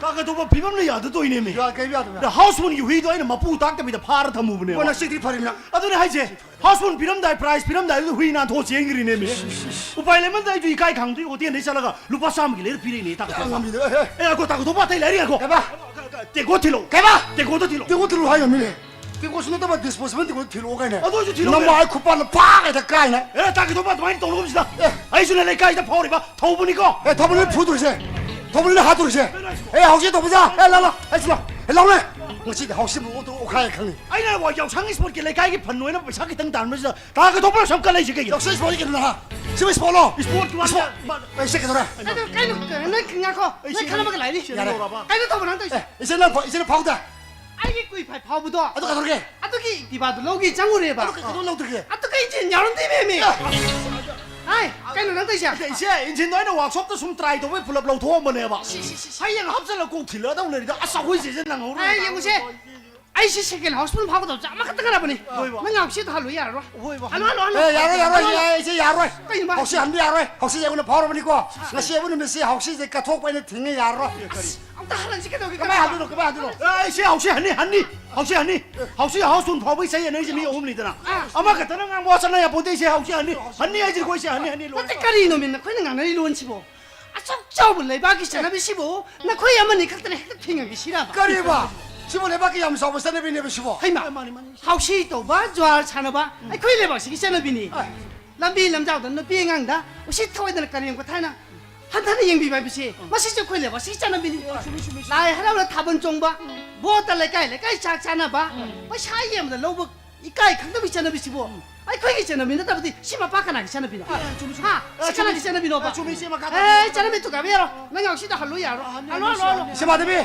ꯀꯥ ꯀꯩꯗꯧꯕ ꯐꯤꯕꯝꯅ ꯌꯥꯗ ꯇꯧꯏꯅꯦꯃꯤ꯫ ꯌꯥ-, ꯀꯩ ꯌꯥꯗꯕ? ꯗ ꯍꯥꯎꯁꯐꯨꯜꯒꯤ ꯍꯨꯏꯗꯣ ꯑꯩꯅ ꯃꯄꯨ ꯇꯥꯛꯇꯕꯤꯗ ꯐꯥꯔ ꯊꯝꯃꯨꯕꯅꯦꯕ꯫ ꯃꯣꯏ ꯅꯁꯤꯗꯤ ꯐꯔꯤꯕꯅ꯫ ꯑꯗꯨꯅꯦ ꯍꯥꯏꯁꯦ꯫ ꯍꯥꯎꯁꯐꯨꯜ ꯄꯤꯔꯝꯗꯥꯏ, ꯄ꯭ꯔꯥꯏꯖ ꯄꯤꯔꯝꯗꯥꯏꯗꯨꯗ ꯍꯨꯏ ꯅꯥꯟꯊꯣꯛꯑ ꯆꯦꯟꯈ꯭ꯔꯤꯅꯦꯃꯤ꯫ ꯏꯁ, ꯏꯁ, ꯏꯁ꯫ ꯎꯄꯥꯏ ꯂꯩꯃꯟꯗ ꯑꯩꯁꯨ ꯏꯀꯥꯏ ꯈꯪꯗ꯭ꯔꯤ ꯍꯣꯇꯦꯜꯗꯩ ꯆꯠꯂꯒ ꯂꯨꯄꯥ ꯆꯥꯝꯃꯒꯤ ꯂꯩꯔ ꯄꯤꯔꯛꯏꯅꯦ ꯇꯥ꯫ ꯌꯥꯝ ꯉꯝꯃꯤꯗ, ꯑꯦ, ꯑꯦ꯫ ꯑꯦ, ꯑꯀꯣ ꯇꯥ ꯀꯧꯊꯣꯛꯄ ꯑꯇꯩ ꯂꯩꯔꯤ ꯉꯥꯏꯈꯣ꯫ ꯀꯩꯕ? ꯇꯦꯡꯀꯣꯠ ꯊꯤꯜꯂꯣ꯫ ꯀꯩꯕ? ꯇꯦꯡꯀꯣꯠꯇꯣ ꯊꯤꯜꯂꯣ꯫ ꯇꯦꯡꯀꯣꯠ ꯊꯤꯜꯂꯣ ꯍꯥꯏꯔꯝꯃꯤꯅꯦ꯫ ꯇꯦꯡꯀꯣꯠꯁꯨ ꯅꯠꯇꯕ ꯗꯤꯁꯄꯣꯖꯦꯕꯜ ꯇꯦꯡꯀꯣꯠ ꯊꯤꯜꯂꯛꯑꯣ ꯀꯥꯏꯅ꯫ ꯑꯗꯨ ꯑꯣꯏꯁꯨ ꯊꯤꯜꯂꯛꯑꯣ ꯅꯃꯥꯏ ꯀꯩꯅꯣ꯫ ꯈꯨꯄꯥꯛꯅ ꯄꯥꯛ ꯍꯦꯛꯇ ꯀꯥꯏꯅ꯫ ꯑꯦ, ꯇꯥ ꯀꯧꯊꯣꯛꯄ ꯑꯗꯨꯃꯥꯏꯅ ꯇꯧꯅꯨꯒꯨꯝꯁꯤꯗ꯫ ꯑꯦ꯫ ꯑꯩꯁꯨꯅꯦ ꯂꯩꯀꯥꯏꯗ ꯐꯥꯎꯔꯤꯕ ꯊꯧꯕꯅꯤꯀꯣ꯫ ꯑꯦ, ꯊꯧꯕꯅꯤ ꯐꯨꯗꯣꯏꯁꯦ꯫ ꯊꯧꯕꯅꯤ ꯍꯥꯠꯇꯣꯏꯁꯦ꯫ ꯀꯩꯅꯣ ꯍꯥꯏꯁꯤꯕꯣ? ꯑꯦ, ꯍꯧꯖꯤꯛ ꯇꯧꯕꯁꯦ꯫ ꯑꯦ, ꯂꯥ, ꯂꯥ꯫ ꯑꯦ, ꯁꯤ ꯂꯥ꯫ ꯑꯦ, ꯂꯥꯎꯅꯦ꯫ ꯉꯁꯤꯗꯤ ꯍꯥꯎꯁꯤ ꯑꯃꯨꯛ ꯑꯣꯛꯈꯥꯏ ꯈꯪꯅꯤ꯫ ꯑꯩꯅ ꯋꯥ-, ꯌꯥꯎꯁꯪ ꯏꯁꯄꯣꯔꯠꯀꯤ ꯂꯩꯀꯥꯏꯒꯤ ꯐꯟ ꯑꯣꯏꯅ ꯄꯩꯁꯥ ꯈꯤꯇꯪ ꯇꯥꯟꯕꯁꯤꯗ ꯇꯥ ꯀꯧꯊꯣꯛꯄꯅ ꯁꯝ ꯀꯠꯂꯛꯏꯁꯦ ꯀꯩꯒꯤꯅꯣ? ꯌꯥꯎꯁꯪ ꯏꯁꯄꯣꯔꯠꯀꯤ ꯀꯩꯅꯣ ꯅꯍꯥ? ꯁꯤꯕꯨ ꯏꯁꯄꯣꯔꯠꯂꯣ? ꯏꯁꯄꯣꯔꯠꯀꯤ ꯋꯥ ꯏꯁꯄꯣꯔꯠ꯫ ꯅꯠꯇꯦ꯫ ꯑꯩ ꯁꯦ ꯀꯩꯗꯧꯔꯦ? ꯀꯩꯅꯣ, ꯀꯩꯅꯣ, ꯅꯪ ꯉꯥꯏꯈꯣ꯫ ꯑꯩ ꯅꯪ ꯁꯤ ꯈꯟꯅꯕꯒ ꯂꯥꯛꯏꯅꯤ꯫ ꯌꯥꯔꯦ꯫ ꯌꯧꯔꯕ? ꯀꯩꯅꯣ ꯇꯧꯕ ꯅꯪ ꯇꯧꯔꯤꯁꯦ? ꯑꯦ, ꯏꯆꯦ ꯅꯪ ꯐꯥꯎ-, ꯏꯆꯦ ꯅꯪ ꯐꯥꯎꯗ꯫ ꯑꯩꯒꯤ ꯀꯨꯏ ꯐꯥꯏ ꯐꯥꯎꯕꯗꯣ꯫ ꯑꯗꯨ ꯀꯩꯗꯧꯔꯒꯦ? ꯑꯗꯨꯒꯤ Activaꯗꯣ ꯂꯧꯒꯦ ꯆꯪꯉꯨꯔꯦꯕ꯫ ꯑꯗꯨ ꯀꯩ-, ꯀꯩꯗꯧ ꯂꯧꯗ꯭ꯔꯤꯒꯦ? ꯑꯗꯨꯒ ꯏꯟꯖꯤꯟ ꯌꯥꯎꯔꯝꯗꯦꯃꯦꯃꯤ꯫ ꯑꯦ! ꯍꯥꯏ, ꯀꯩꯅꯣ ꯅꯪ ꯇꯧꯔꯤꯁꯦ? ꯏꯆꯦ, ꯏꯆꯦ, ꯏꯟꯖꯤꯟꯗꯣ ꯑꯩꯅ ꯋꯥꯛꯁꯣꯞꯇ ꯁꯨꯝ ꯇ꯭ꯔꯥꯏ ꯇꯧꯕꯩ ꯄꯨꯂꯞ ꯂꯧꯊꯣꯛꯑꯝꯕꯅꯦꯕ꯫ ꯁꯤ, ꯁꯤ, ꯁꯤ, ꯁꯤ꯫ ꯍꯌꯦꯡ ꯍꯥꯞꯆꯤꯜꯂꯒ ꯀꯣꯛ ꯊꯤꯜꯂꯗꯧ ꯂꯩꯔꯤꯗ꯫ ꯑꯁ, ꯑꯩꯈꯣꯏ ꯆꯦꯁꯦ ꯅꯪꯍꯧꯔꯣꯏ꯫ ꯑꯦ, ꯌꯦꯡꯉꯨꯁꯦ꯫ ꯑꯩꯁꯤ ꯁꯦꯀꯦꯟ ꯍꯥꯎꯁꯐꯨꯜ ꯐꯥꯎꯒꯗꯕꯁꯦ ꯑꯃꯈꯛꯇ ꯉꯥꯏꯔꯕꯅꯤ꯫ ꯍꯣꯏꯕ꯫ ꯅꯪ ꯉꯥꯎꯁꯤꯗ ꯍꯜꯂꯨ ꯌꯥꯔꯔꯣꯏ꯫ ꯍꯣꯏꯕ꯫ ꯍꯜꯂꯨ, ꯍꯜꯂꯨ, ꯍꯜꯂꯨ꯫ ꯑꯦ, ꯌꯥꯔꯣꯏ, ꯌꯥꯔꯣꯏ, ꯍꯜꯂꯨ, ꯍꯜꯂꯨ꯫ ꯑꯦ, ꯏꯆꯦ, ꯌꯥꯔꯣꯏ꯫ ꯀꯩꯅꯣ ꯃꯥ ꯍꯥꯎꯁꯤ ꯍꯟꯕ ꯌꯥꯔꯣꯏ꯫ ꯍꯥꯎꯁꯤꯁꯦ ꯑꯩꯉꯣꯟꯗ ꯐꯥꯎꯔꯕꯅꯤꯀꯣ꯫ ꯉꯁꯤ ꯑꯌꯨꯛ ꯅꯨꯃꯤꯠꯁꯤ ꯍꯥꯎꯁꯤꯁꯦ ꯀꯠꯊꯣꯛꯄ ꯑꯩꯅ ꯊꯤꯡꯉꯦ ꯌꯥꯔꯔꯣꯏ꯫ ꯑꯁ, ꯑꯝꯇ ꯍꯜꯍꯟꯁꯤ ꯀꯩꯗꯧꯒꯦ? ꯀꯃꯥꯏ ꯍꯜꯂꯨꯅꯣ, ꯀꯃꯥꯏ ꯍꯜꯂꯨꯅꯣ? ꯑꯦ, ꯏꯆꯦ, ꯍꯥꯎꯁꯤ ꯍꯟꯅꯤ, ꯍꯟꯅꯤ꯫ ꯍꯥꯎꯁꯤ ꯍꯟꯅꯤ꯫ ꯍꯥꯎꯁꯤ ꯍꯥꯎꯁꯐꯨꯜ ꯐꯥꯎꯕꯒꯤ ꯆꯍꯤ ꯑꯅꯩꯁꯦ ꯃꯤ ꯑꯍꯨꯝꯅꯤꯗꯅ꯫ ꯑꯥ꯫ ꯑꯃꯈꯛꯇꯅ ꯉꯥꯡꯕ ꯋꯥ ꯆꯠꯅ ꯌꯥꯄꯣꯠꯇꯦ, ꯏꯆꯦ, ꯍꯥꯎꯁꯤ ꯍꯟꯅꯤ꯫ ꯍꯟꯅꯤ ꯍꯥꯏꯁꯤꯀꯣ, ꯏꯆꯦ, ꯍꯟꯅꯤ, ꯍꯟꯅꯤ, ꯂꯣꯏꯔꯦ꯫ ꯅꯠꯇꯦ, ꯀꯔꯤꯅꯣꯃꯤ ꯅꯈꯣꯏꯅ ꯉꯥꯡꯅꯔꯤ ꯂꯣꯟꯁꯤꯕꯣ? ꯑꯁꯨꯛ ꯆꯥꯎꯕ ꯂꯩꯕꯥꯛꯀꯤ ꯆꯠꯅꯕꯤꯁꯤꯕꯨ ꯅꯈꯣꯏ ꯑꯃꯅꯤ ꯈꯛꯇꯅ ꯍꯦꯛꯇ ꯊꯤꯡꯉꯒꯦ ꯁꯤꯔꯕ? ꯀꯔꯤꯕ? ꯁꯤꯕꯨ ꯂꯩꯕꯥꯛꯀꯤ ꯌꯥꯝ ꯆꯥꯎꯕ ꯆꯠꯅꯕꯤꯅꯦꯕ ꯁꯤꯕꯣ? ꯍꯩꯃꯥ, ꯃꯥꯅꯤ, ꯃꯥꯅꯤ, ꯃꯥꯅꯤ꯫ ꯍꯥꯎꯁꯤ ꯇꯧꯕ, ꯖ꯭ꯋꯥꯔ ꯁꯥꯟꯅꯕ, ꯎꯝ꯫ ꯑꯩꯈꯣꯏ ꯂꯩꯕꯥꯛꯁꯤꯒꯤ ꯆꯠꯅꯕꯤꯅꯤ꯫ ꯑ꯫ ꯂꯝꯕꯤ ꯂꯝꯖꯥꯎꯗ ꯅꯨꯄꯤ ꯑꯉꯥꯡꯗ ꯎꯁꯤꯠ ꯊꯑꯣꯏꯗꯅ ꯀꯔꯦꯝ ꯀꯊꯥꯏꯅ ꯍꯟꯊꯅ ꯌꯦꯡꯕꯤꯕ ꯍꯥꯏꯕꯁꯤ, ꯎꯝ꯫ ꯃꯁꯤꯁꯨ ꯑꯩꯈꯣꯏ ꯂꯩꯕꯥꯛꯁꯤꯒꯤ ꯆꯠꯅꯕꯤꯅꯤ꯫ ꯑ, ꯆꯨꯝꯃꯤ, ꯆꯨꯝꯃꯤ, ꯆꯨꯝꯃꯤ꯫ ꯂꯥꯏ ꯍꯔꯥꯎꯕꯗ ꯊꯥꯕꯜ ꯆꯣꯡꯕ, ꯎꯝ꯫ ꯚꯣꯠꯇ ꯂꯩꯀꯥꯏ ꯂꯩꯀꯥꯏ ꯆꯥꯛ ꯆꯥꯅꯕ, ꯎꯝ꯫ ꯄꯩꯁꯥ ꯌꯦꯟꯕꯗ ꯂꯧꯕ ꯏꯀꯥꯏ ꯈꯪꯗꯕꯒꯤ ꯆꯠꯅꯕꯤꯁꯤꯕꯨ, ꯎꯝ꯫ ꯑꯩꯈꯣꯏꯒꯤ ꯆꯠꯅꯕꯤ ꯅꯠꯇꯕꯗꯤ ꯁꯤ ꯃꯄꯥ ꯀꯅꯥꯒꯤ ꯆꯠꯅꯕꯤꯅꯣ? ꯑ, ꯆꯨꯝꯃꯤ, ꯆꯨꯝꯃꯤ꯫ ꯍꯥ? ꯑ, ꯁꯤ ꯀꯅꯥꯒꯤ ꯆꯨꯝꯃꯤ꯫ ꯆꯠꯅꯕꯤꯅꯣꯕ? ꯑ, ꯆꯨꯝꯃꯤ, ꯏꯆꯦ, ꯃꯈꯥ ꯇꯥꯕꯤꯌꯨ꯫ ꯑꯦ, ꯆꯠꯅꯕꯤ ꯊꯨꯒꯥꯏꯕ ꯌꯥꯔꯣꯏ꯫ ꯅꯪ ꯌꯥꯎꯁꯤꯗ ꯍꯜꯂꯨ ꯌꯥꯔꯣꯏ꯫ ꯑ, ꯍꯜꯂꯨ, ꯍꯜꯂꯨ, ꯍꯜꯂꯨ꯫ ꯏꯆꯦ ꯃꯥꯙꯕꯤ!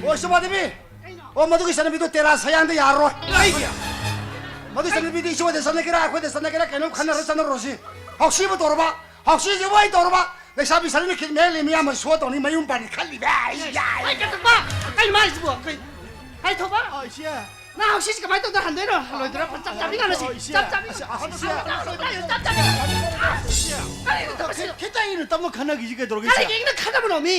ꯑꯣ, ꯏꯆꯦ ꯃꯥꯙꯕꯤ! ꯀꯩꯅꯣ? ꯑꯣ, ꯃꯗꯨꯒꯤ ꯆꯠꯅꯕꯤꯗꯣ ꯇꯦꯔꯥ ꯁꯌꯥꯡꯗ ꯌꯥꯔꯔꯣꯏ꯫ ꯀꯩꯒꯤ? ꯃꯗꯨ ꯆꯠꯅꯕꯤꯗꯤ ꯏꯁꯣꯔꯗ ꯆꯠꯅꯒꯦꯔꯥ, ꯑꯩꯈꯣꯏꯗ ꯆꯠꯅꯒꯦꯔꯥ, ꯀꯩꯅꯣꯝ ꯈꯟꯅꯔ ꯆꯠꯅꯔꯨꯔꯁꯤ꯫ ꯍꯥꯎꯁꯤꯕꯨ ꯇꯧꯔꯕ, ꯍꯥꯎꯁꯤꯁꯦ ꯋꯥꯏ ꯇꯧꯔꯕ, ꯂꯩꯁꯥꯕꯤ ꯁꯔꯤꯅ ꯈꯤꯠ ꯃꯌꯥꯏ ꯂꯩ ꯃꯌꯥꯝ ꯑꯃ ꯁꯣ ꯇꯧꯅꯤ, ꯃꯌꯨꯝ ꯄꯥꯟꯅꯤ ꯈꯜꯂꯤꯕ꯫ ꯑꯩ ꯌꯥꯏ꯫ ꯑꯩ ꯀꯩꯗꯧꯕ? ꯀꯩꯅꯣ ꯃꯥ ꯍꯥꯏꯁꯤꯕꯣ? ꯀꯩ? ꯍꯥꯏ ꯊꯧꯕ? ꯑꯣ, ꯏꯆꯦ꯫ ꯅꯪ ꯍꯥꯎꯁꯤꯁꯦ ꯀꯃꯥꯏꯅ ꯇꯧꯗꯅ ꯍꯟꯗꯣꯏꯅꯣ? ꯍꯜꯂꯣꯏꯗꯣꯏꯔꯣ? ꯆꯞ ꯆꯥꯕꯤ ꯉꯥꯡꯅꯁꯤ꯫ ꯑꯣ, ꯏꯆꯦ꯫ ꯆꯞ ꯆꯥꯕꯤ꯫ ꯏꯆꯦ, ꯏꯆꯦ꯫ ꯆꯞ ꯆꯥꯕꯤ꯫ ꯀꯔꯤꯅꯣ ꯇꯧꯔꯤꯁꯤ? ꯈꯤꯇ ꯏꯪꯅ ꯇꯞꯅ ꯈꯟꯅꯈꯤꯁꯤ ꯀꯩꯗꯧꯔꯒꯦ, ꯏꯆꯦ? ꯀꯔꯤꯒꯤ ꯏꯪꯅ ꯈꯟꯅꯕꯅꯣ ꯃꯤ?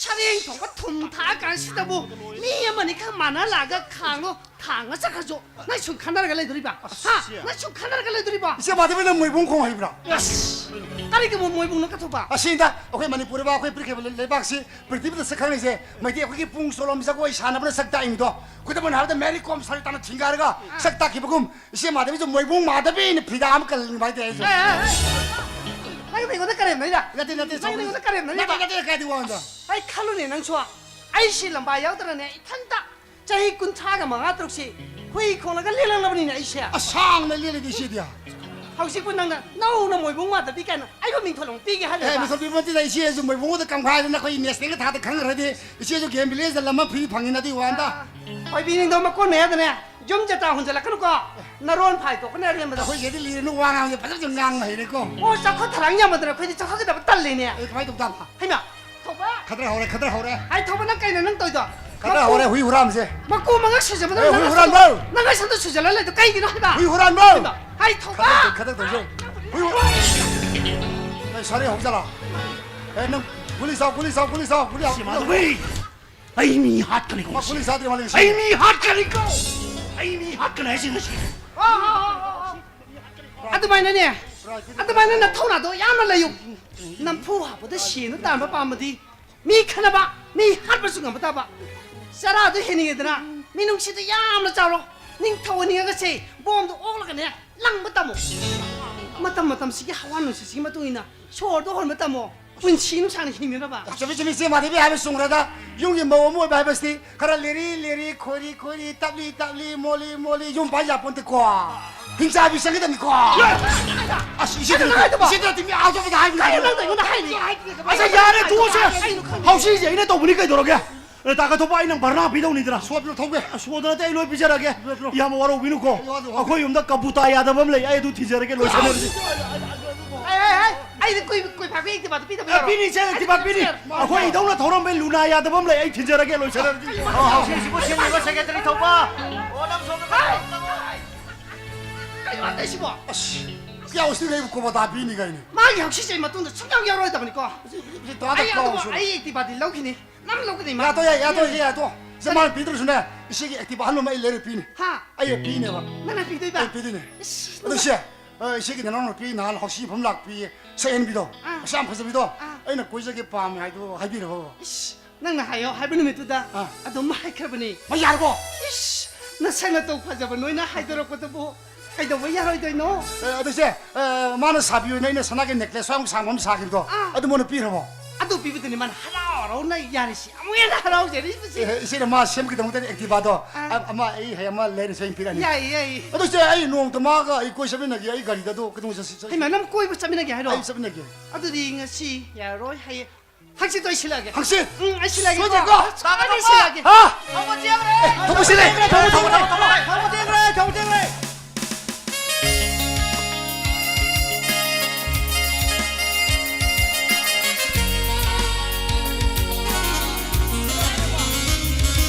ꯁꯔꯦꯡ ꯊꯣꯡꯕ ꯊꯨꯝ ꯊꯥꯛꯑ ꯀꯥꯟꯁꯤꯗꯕꯨ ꯃꯤ ꯑꯃꯅꯤ ꯈꯔ ꯃꯥꯟꯅ ꯂꯥꯛꯑꯒ ꯈꯥꯡꯗꯣ ꯊꯥꯡꯉ ꯆꯠꯈ꯭ꯔꯁꯨ ꯅꯪ ꯁꯨꯝ ꯈꯟꯅꯔꯒ ꯂꯩꯗꯣꯔꯤꯕ? ꯍꯥ? ꯏꯆꯦ꯫ ꯅꯪ ꯁꯨꯝ ꯈꯟꯅꯔꯒ ꯂꯩꯗꯣꯔꯤꯕ? ꯏꯆꯦ ꯃꯥꯙꯕꯤ, ꯅꯪ ꯃꯣꯏꯕꯨꯡ ꯈꯣꯡ ꯍꯩꯕ꯭ꯔꯥ? ꯑꯁ! ꯀꯔꯤꯒꯤ ꯃꯣ-, ꯃꯣꯏꯕꯨꯡꯅꯣ ꯀꯊꯣꯛꯄ? ꯑꯁꯤꯗ ꯑꯩꯈꯣꯏ ꯃꯅꯤꯄꯨꯔꯗ ꯑꯩꯈꯣꯏ ꯄꯤꯔꯤꯕ ꯂꯩꯕꯥꯛꯁꯤ ꯄ꯭ꯔꯤꯊꯤꯕꯤꯗ ꯁꯛ ꯈꯪꯅꯩꯁꯦ ꯃꯩꯇꯩ ꯑꯩꯈꯣꯏꯒꯤ ꯄꯨꯡ ꯆꯣꯂꯣꯝ ꯖꯒꯣꯏ ꯁꯥꯟꯅꯕꯅ ꯁꯛ ꯇꯥꯛꯏꯃꯤꯗꯣ꯫ ꯈꯨꯗꯝ ꯑꯣꯏꯅ ꯍꯥꯏꯔꯕꯗ ꯃꯦꯔꯤ ꯀꯣꯝ ꯁꯔꯤꯇꯥꯅ ꯊꯤꯡꯒꯥꯔꯒ ꯁꯛ ꯇꯥꯛꯈꯤꯕꯒꯨꯝ ꯏꯆꯦ ꯃꯥꯙꯕꯤꯁꯨ ꯃꯣꯏꯕꯨꯡ ꯃꯥꯙꯕꯤꯅ ꯐꯤꯗꯥ ꯑꯃ ꯀꯜꯍꯟꯅꯤꯡꯕ ꯍꯥꯏꯇꯥꯔꯦ ꯑꯩꯁꯨ꯫ ꯑꯦ, ꯑꯦ, ꯑꯦ꯫ ꯅꯪ ꯑꯩꯉꯣꯟꯗ ꯀꯔꯦꯝꯅꯩꯔ? ꯅꯠꯇꯦ, ꯅꯠꯇꯦ, ꯅꯪ ꯆꯥꯎꯕꯤ꯫ ꯑꯩꯉꯣꯟꯗ ꯀꯔꯦꯝꯅꯩꯔꯕ? ꯅꯠꯇꯦ, ꯅꯠꯇꯦ, ꯀꯥꯏꯗꯤ ꯋꯥꯗ? ꯑꯩ ꯈꯜꯂꯨꯅꯦ ꯅꯪꯁꯨ꯫ ꯑꯩꯁꯤ ꯂꯝꯕꯥ ꯌꯥꯎꯗꯅꯅꯦ ꯏꯊꯟꯇ ꯆꯍꯤ ꯀꯨꯟꯊ꯭ꯔꯥꯒ ꯃꯉꯥ ꯇꯔꯨꯛꯁꯤ ꯍꯨꯏ ꯈꯣꯡꯂꯒ ꯂꯦꯜꯂꯛꯂꯕꯅꯤꯅꯦ ꯑꯩꯁꯦ꯫ ꯑꯁꯥꯡꯅ ꯂꯦꯜꯂꯤꯗꯤ ꯏꯆꯦꯗꯤ꯫ ꯍꯧꯖꯤꯛꯄꯨ ꯅꯪꯅ ꯅꯧꯅ ꯃꯣꯏꯕꯨꯡ ꯃꯥꯙꯕꯤ ꯀꯥꯏꯅ ꯑꯩꯕꯨ ꯃꯤꯡꯊꯣꯜ ꯑꯃꯨꯛ ꯄꯤꯒꯦ ꯑꯦ, ꯍꯥꯏꯔꯦꯕ? ꯃꯤꯡꯊꯣꯜ ꯄꯤꯕ ꯅꯠꯇꯦꯗ, ꯏꯆꯦꯁꯨ ꯃꯣꯏꯕꯨꯡꯗ ꯀꯪꯈꯥꯏꯗꯅ ꯑꯩꯈꯣꯏ ꯅꯦꯁꯅꯦꯜꯒ ꯊꯥꯛꯇ ꯈꯪꯈ꯭ꯔꯗꯤ ꯏꯆꯦꯁꯨ ꯒꯦꯝ ꯚꯤꯂꯦꯖꯇ ꯂꯝ ꯑꯃ ꯐ꯭ꯔꯤ ꯐꯪꯉꯤꯅꯗꯤ ꯋꯥꯟꯗ꯫ ꯑꯣꯏꯕꯤ ꯅꯤꯡꯗꯧ ꯃꯀꯣꯟ ꯃꯌꯥꯗꯅꯦ ꯌꯨꯝ ꯖꯇꯥ ꯍꯨꯟꯖꯜꯂꯛꯀꯅꯨꯀꯣ꯫ ꯅꯔꯣꯟ ꯐꯥꯏ ꯇꯣꯛꯀꯅꯤ ꯑꯔꯦꯝꯕꯗ꯫ ꯑꯩꯈꯣꯏ ꯆꯦꯗꯤ ꯂꯤꯔꯅꯨ, ꯋꯥ ꯉꯥꯡꯕꯁꯦ ꯐꯖꯅ ꯉꯥꯡꯕ ꯍꯩꯔꯦꯀꯣ꯫ ꯑꯣ, ꯆꯥꯎꯈꯠ ꯊꯧꯔꯥꯡ ꯌꯥꯝꯃꯟꯗꯅ ꯑꯩꯈꯣꯏꯗꯤ ꯆꯥꯎꯈꯠꯀꯗꯕ ꯇꯜꯂꯦꯅꯦ꯫ ꯑꯩ ꯀꯃꯥꯏꯅ ꯇꯧ ꯇꯥꯕ? ꯍꯩꯃꯥ! ꯊꯧꯕ! ꯈꯗ꯭ꯔ ꯍꯧꯔꯦ, ꯈꯗ꯭ꯔ ꯍꯧꯔꯦ꯫ ꯑꯩ ꯊꯧꯕ, ꯅꯪ ꯀꯩꯅꯣ ꯅꯪ ꯇꯧꯔꯤꯗꯣ? ꯈꯗ꯭ꯔ ꯃꯀꯨ-, ꯍꯧꯔꯦ, ꯍꯨꯏ ꯍꯨꯔꯥꯟꯕꯁꯦ꯫ ꯃꯀꯨ ꯃꯉꯛ ꯁꯨꯖꯕꯗꯣ ꯑꯦ, ꯍꯨꯏ ꯅꯪ ꯍꯨꯔꯥꯟꯕ! ꯁꯝꯗꯣ-, ꯅꯪ ꯁꯝꯗꯣ ꯁꯨꯖꯜꯂ ꯂꯩꯗꯣ ꯀꯩꯒꯤꯅꯣ ꯍꯥꯏꯕ? ꯍꯨꯏ ꯍꯨꯔꯥꯟꯕ! ꯍꯩꯃꯥ! ꯑꯩ ꯊꯧꯕ! ꯈꯗ꯭ꯔ ꯇꯧ-, ꯈꯗ꯭ꯔ ꯇꯧꯁꯦ꯫ ꯍꯨꯏ ꯍꯨꯔꯥꯟ-, ꯑꯦ, ꯁꯥꯔꯤ ꯍꯧꯖꯂꯥ꯫ ꯑꯦ, ꯅꯪ ꯒꯨꯂꯤ ꯆꯥꯎ, ꯒꯨꯂꯤ ꯆꯥꯎ, ꯒꯨꯂꯤ ꯆꯥꯎ, ꯒꯨꯂꯤ ꯍꯥꯞ-, ꯁꯤ ꯃꯥꯙꯕꯤ! ꯑꯩ ꯃꯤ ꯍꯥꯠꯀꯅꯤꯀꯣ ꯃꯥ ꯉꯁꯤ꯫ ꯒꯨꯂꯤ ꯆꯥꯗ꯭ꯔꯤ ꯃꯥꯜꯂꯦ ꯉꯁꯤ꯫ ꯑꯩ ꯃꯤ ꯍꯥꯠꯀꯅꯤꯀꯣ! ꯑꯩ ꯃꯤ ꯍꯥꯠꯀꯅꯤ ꯍꯥꯏꯁꯤ ꯉꯁꯤ꯫ ꯑꯗꯨꯃꯥꯏꯅꯅꯦ, ꯑꯗꯨꯃꯥꯏꯅ ꯅꯊꯧꯅꯥꯗꯣ ꯌꯥꯝꯅ ꯂꯩꯌꯨ꯫ ꯅꯝꯐꯨ ꯍꯥꯞꯄꯗ ꯁꯦꯟꯗꯣ ꯇꯥꯟꯕ ꯄꯥꯝꯃꯗꯤ ꯃꯤ ꯈꯠꯅꯕ, ꯃꯤ ꯍꯥꯠꯄꯁꯨ ꯉꯝꯕ ꯇꯥꯕ꯫ ꯆꯔꯥꯗꯣ ꯍꯦꯟꯅꯤꯡꯉꯦꯗꯅ ꯃꯤꯅꯨꯡꯁꯤꯗꯣ ꯌꯥꯝꯅ ꯆꯥꯎꯔꯣ꯫ ꯅꯤꯡꯊꯧ ꯑꯣꯏꯅꯤꯡꯉꯒꯁꯦ ꯕꯣꯝꯗꯣ ꯑꯣꯛꯂꯒꯅꯦ ꯂꯪꯕ ꯇꯝꯃꯣ꯫ ꯃꯇꯝ ꯃꯇꯝꯁꯤꯒꯤ ꯍꯋꯥ ꯅꯨꯡꯁꯤꯠꯁꯤꯒꯤ ꯃꯇꯨꯡ ꯏꯟꯅ ꯁꯣꯔꯗꯣ ꯍꯣꯟꯕ ꯇꯝꯃꯣ꯫ ꯄꯨꯟꯁꯤ ꯅꯨꯡꯁꯥꯡꯅ ꯍꯤꯡꯅꯅꯕ꯫ ꯆꯨꯝꯃꯤ, ꯆꯨꯝꯃꯤ, ꯏꯆꯦ ꯃꯥꯙꯕꯤ ꯍꯥꯏꯕ ꯆꯨꯝꯈ꯭ꯔꯦꯗ꯫ ꯌꯨꯝꯒꯤ ꯃꯧ ꯑꯃ ꯑꯣꯏꯕ ꯍꯥꯏꯕꯁꯤꯗꯤ ꯈꯔ ꯂꯤꯔꯤ ꯂꯤꯔꯤ, ꯈꯣꯏꯔꯤ ꯈꯣꯏꯔꯤ, ꯇꯞꯂꯤ ꯇꯞꯂꯤ, ꯃꯣꯜꯂꯤ ꯃꯣꯜꯂꯤ, ꯌꯨꯝ ꯄꯥꯟ ꯌꯥꯄꯣꯟꯇꯦꯀꯣ꯫ ꯍꯤꯡꯆꯥꯕꯤ ꯆꯪꯒꯗꯕꯅꯤꯀꯣ꯫ ꯑꯁ, ꯏꯆꯦꯗ ꯀꯩꯅꯣ ꯅꯠꯇꯦ, ꯍꯥꯏꯗꯨꯕꯣ? ꯏꯆꯦꯗ ꯅꯠꯇꯦ, ꯃꯤ ꯑꯇꯣꯞꯄꯗ ꯍꯥꯏꯕꯅꯤ ꯀꯩꯅꯣ ꯀꯩꯅꯣ꯫ ꯅꯪꯅ ꯑꯩꯉꯣꯟꯗ ꯍꯥꯏꯅꯤ? ꯑꯁ, ꯌꯥꯔꯦ, ꯇꯣꯛꯑꯁꯦ꯫ ꯀꯩꯅꯣ ꯈꯪꯗꯦ꯫ ꯍꯧꯁꯤꯁꯦ ꯑꯩꯅ ꯇꯧꯕꯅꯤ ꯀꯩꯗꯧꯔꯒꯦ? ꯑꯦ, ꯇꯥ ꯀꯠꯊꯣꯛꯄ, ꯑꯩ ꯅꯪ ꯚꯔꯅꯥ ꯄꯤꯗꯧꯅꯤꯗꯅ꯫ ꯁꯣꯠ ꯄꯤꯔꯣ, ꯊꯧꯒꯦ꯫ ꯑ, ꯁꯣꯠꯇ ꯅꯠꯇꯦ, ꯑꯩ ꯂꯣꯏ ꯄꯤꯖꯔꯒꯦ꯫ ꯄꯤꯔꯣ, ꯄꯤꯔꯣ꯫ ꯏꯌꯥꯝꯕ, ꯋꯥꯔꯧꯕꯤꯅꯨꯀꯣ꯫ ꯄꯤꯔꯣ, ꯄꯤꯔꯣ꯫ ꯑꯩꯈꯣꯏ ꯌꯨꯝꯗ ꯀꯕꯨꯇꯥ ꯌꯥꯗꯕ ꯑꯃ ꯂꯩ, ꯑꯩ ꯑꯗꯨ ꯊꯤꯖꯔꯒꯦ, ꯂꯣꯏꯁꯟꯅꯔꯁꯤ꯫ ꯑꯩ, ꯑꯩ, ꯑꯩ, ꯑꯩꯗꯤ ꯀꯨꯏ-, ꯀꯨꯏ ꯐꯥꯕꯤ ꯑꯦꯛꯇꯤꯚꯥ ꯄꯤꯗꯕ ꯑꯦ, ꯌꯥꯔꯣꯏ꯫ ꯄꯤꯅꯤ, ꯏꯆꯦ, ꯑꯦꯛꯇꯤꯚꯥ ꯄꯤꯅꯤ꯫ ꯑꯩꯈꯣꯏ ꯏꯙꯧꯅ ꯊꯧꯔꯝꯕꯩ ꯂꯨꯅꯥ ꯌꯥꯗꯕ ꯑꯃ ꯂꯩ, ꯑꯩ ꯊꯤꯟꯖꯔꯒꯦ, ꯂꯣꯏꯁꯟꯅꯔꯁꯤ꯫ ꯑꯣ, ꯍꯧꯖꯤꯛꯁꯤꯕꯨ ꯁꯦꯝꯂꯤꯕ ꯁꯦꯀ꯭ꯔꯦꯇꯔꯤ ꯊꯧꯕ? ꯑꯣ, ꯅꯪ ꯁꯣꯝꯗ ꯍꯥꯏ! ꯀꯩꯅꯣ ꯍꯥꯏꯁꯤꯕꯣ? ꯑꯁ, ꯀꯌꯥ ꯎꯁꯤꯜꯂꯦ, ꯑꯩꯕꯨ ꯀꯣꯕꯣꯇꯥ ꯄꯤꯅꯤ ꯀꯥꯏꯅ꯫ ꯃꯥꯒꯤ ꯍꯧꯁꯤꯁꯦ ꯃꯇꯨꯡꯗ ꯁꯨꯡꯌꯥꯎ ꯌꯥꯎꯔꯣꯏꯗꯕꯅꯤꯀꯣ꯫ ꯁꯤ, ꯁꯤ ꯇꯥꯗ ꯑꯩ ꯑꯗꯨꯕꯨ ꯀꯥꯎꯁꯨ꯫ ꯑꯩ ꯑꯦꯛꯇꯤꯚꯥꯗꯤ ꯂꯧꯈꯤꯅꯤ꯫ ꯅꯪ ꯂꯧꯒꯗꯣꯏ ꯃꯥ? ꯌꯥꯗꯣ, ꯌꯥ-, ꯌꯥꯗꯣ, ꯌꯥꯗꯣ꯫ ꯁꯦ, ꯀꯔꯤ? ꯃꯥꯅ ꯄꯤꯗ꯭ꯔꯁꯨꯅꯦ, ꯏꯆꯦꯒꯤ ꯑꯦꯛꯇꯤꯚꯥ ꯑꯍꯟꯕ ꯑꯃ ꯑꯩ ꯂꯩꯔ ꯄꯤꯅꯤ꯫ ꯍꯥ? ꯑꯩ ꯄꯤꯅꯦꯕ꯫ ꯅꯪꯅ ꯄꯤꯗꯣꯏꯕ? ꯑꯩ ꯄꯤꯗꯣꯏꯅꯦ꯫ ꯏꯁ, ꯑꯗꯨ ꯅꯪ ꯁꯦ, ꯑ, ꯏꯆꯦꯒꯤ ꯅꯅꯥꯎꯅꯨꯄꯤ ꯅꯍꯥꯟ ꯍꯧꯁꯤ ꯃꯐꯝ ꯂꯥꯛꯄꯤ, ꯁꯛꯍꯦꯟꯕꯤꯗꯣ, ꯑꯥ꯫ ꯃꯁꯛ ꯌꯥꯝ ꯐꯖꯕꯤꯗꯣ, ꯑꯥ꯫ ꯑꯩꯅ ꯀꯣꯏꯖꯒꯦ ꯄꯥꯝꯃꯦ ꯍꯥꯏꯗꯣ ꯍꯥꯏꯕꯤꯔꯕꯕ? ꯏꯁ, ꯅꯪꯅ ꯍꯥꯏꯌꯣ ꯍꯥꯏꯕ ꯅꯨꯃꯤꯠꯇꯨꯗ ꯑꯥ꯫ ꯑꯗꯨꯝ ꯍꯥꯏꯈ꯭ꯔꯕꯅꯤ꯫ ꯃꯥ ꯌꯥꯔꯕꯣ? ꯏꯁ, ꯅꯁꯛ ꯅꯇꯧ ꯐꯖꯕ ꯅꯣꯏꯅ ꯍꯥꯏꯗꯣꯔꯛꯄꯗꯕꯨ ꯀꯩꯗꯧꯕ ꯌꯥꯔꯣꯏꯗꯣꯏꯅꯣ? ꯑꯦ, ꯑꯗꯨ ꯁꯦ, ꯑꯦ, ꯃꯥꯅ ꯁꯥꯕꯤꯌꯨꯅ ꯑꯩꯅ ꯁꯅꯥꯒꯤ ꯅꯦꯀ꯭ꯂꯦꯁ ꯁ꯭ꯋꯥꯏꯃꯨꯛ ꯁꯥꯡꯕ ꯑꯃ ꯁꯥꯈꯤꯕꯗꯣ, ꯑꯥ꯫ ꯑꯗꯨ ꯃꯣꯏꯅ ꯄꯤꯈ꯭ꯔꯕꯣ? ꯑꯗꯨ ꯄꯤꯕꯗꯨꯅꯤ ꯃꯥꯅ ꯍꯔꯥꯎ ꯍꯔꯥꯎꯅ ꯌꯥꯔꯤꯁꯤ꯫ ꯑꯃꯨꯛ ꯍꯦꯟꯅ ꯍꯔꯥꯎꯖꯔꯤꯕꯁꯤ꯫ ꯑꯦ, ꯏꯆꯦꯅ ꯃꯥ ꯁꯦꯝꯈꯤꯗꯧ ꯃꯇꯝꯗ ꯑꯦꯛꯇꯤꯚꯥꯗꯣ, ꯑꯥ꯫ ꯑ-, ꯑꯃ ꯑꯩ ꯍꯌꯦꯡ ꯑꯃ ꯂꯩꯔꯁꯦ, ꯑꯩꯅ ꯄꯤꯔꯛꯑꯅꯤ꯫ ꯌꯥꯏꯌꯦ, ꯌꯥꯏꯌꯦ꯫ ꯑꯗꯨ ꯁꯦ, ꯑꯩ ꯅꯣꯡꯃꯇ ꯃꯥꯒ ꯑꯩ ꯀꯣꯏ ꯆꯠꯃꯤꯟꯅꯒꯦ, ꯑꯩ ꯒꯥꯔꯤꯗ ꯑꯗꯨ ꯀꯩꯗꯧꯉꯩ ꯆꯠꯁꯤ, ꯆꯠꯁꯤ? ꯍꯩꯃꯥ, ꯅꯪ ꯀꯣꯏꯕ ꯆꯠꯃꯤꯟꯅꯒꯦ ꯍꯥꯏꯔꯣ? ꯑꯩ ꯆꯠꯃꯤꯟꯅꯒꯦ꯫ ꯑꯗꯨꯗꯤ ꯉꯁꯤ ꯌꯥꯔꯔꯣꯏ, ꯍꯌꯦꯡ ꯍꯪꯆꯤꯠꯇꯣ ꯑꯩ ꯁꯤꯜꯂꯛꯑꯒꯦ꯫ ꯍꯪꯆꯤꯠ? ꯎꯝ, ꯑꯩ ꯁꯤꯜꯂꯛꯑꯒꯦꯀꯣ꯫ ꯁꯣꯏꯗ꯭ꯔꯦꯀꯣ? ꯁꯣꯏꯗꯅ ꯑꯩ ꯁꯤꯜꯂꯛꯑꯒꯦ꯫ ꯍꯥ? ꯊꯧꯕ ꯆꯦꯟꯈ꯭ꯔꯦ꯫ ꯑꯦ, ꯊꯧꯕ ꯆꯦꯟꯈ꯭ꯔꯦ, ꯊꯧꯕ ꯆꯦꯟꯈ꯭ꯔꯦ, ꯊꯧꯕ ꯆꯦꯟꯈ꯭ꯔꯦ, ꯊꯧꯕ ꯆꯦꯟꯈ꯭ꯔꯦ, ꯊꯧꯕ ꯆꯦꯟꯈ꯭ꯔꯦ꯫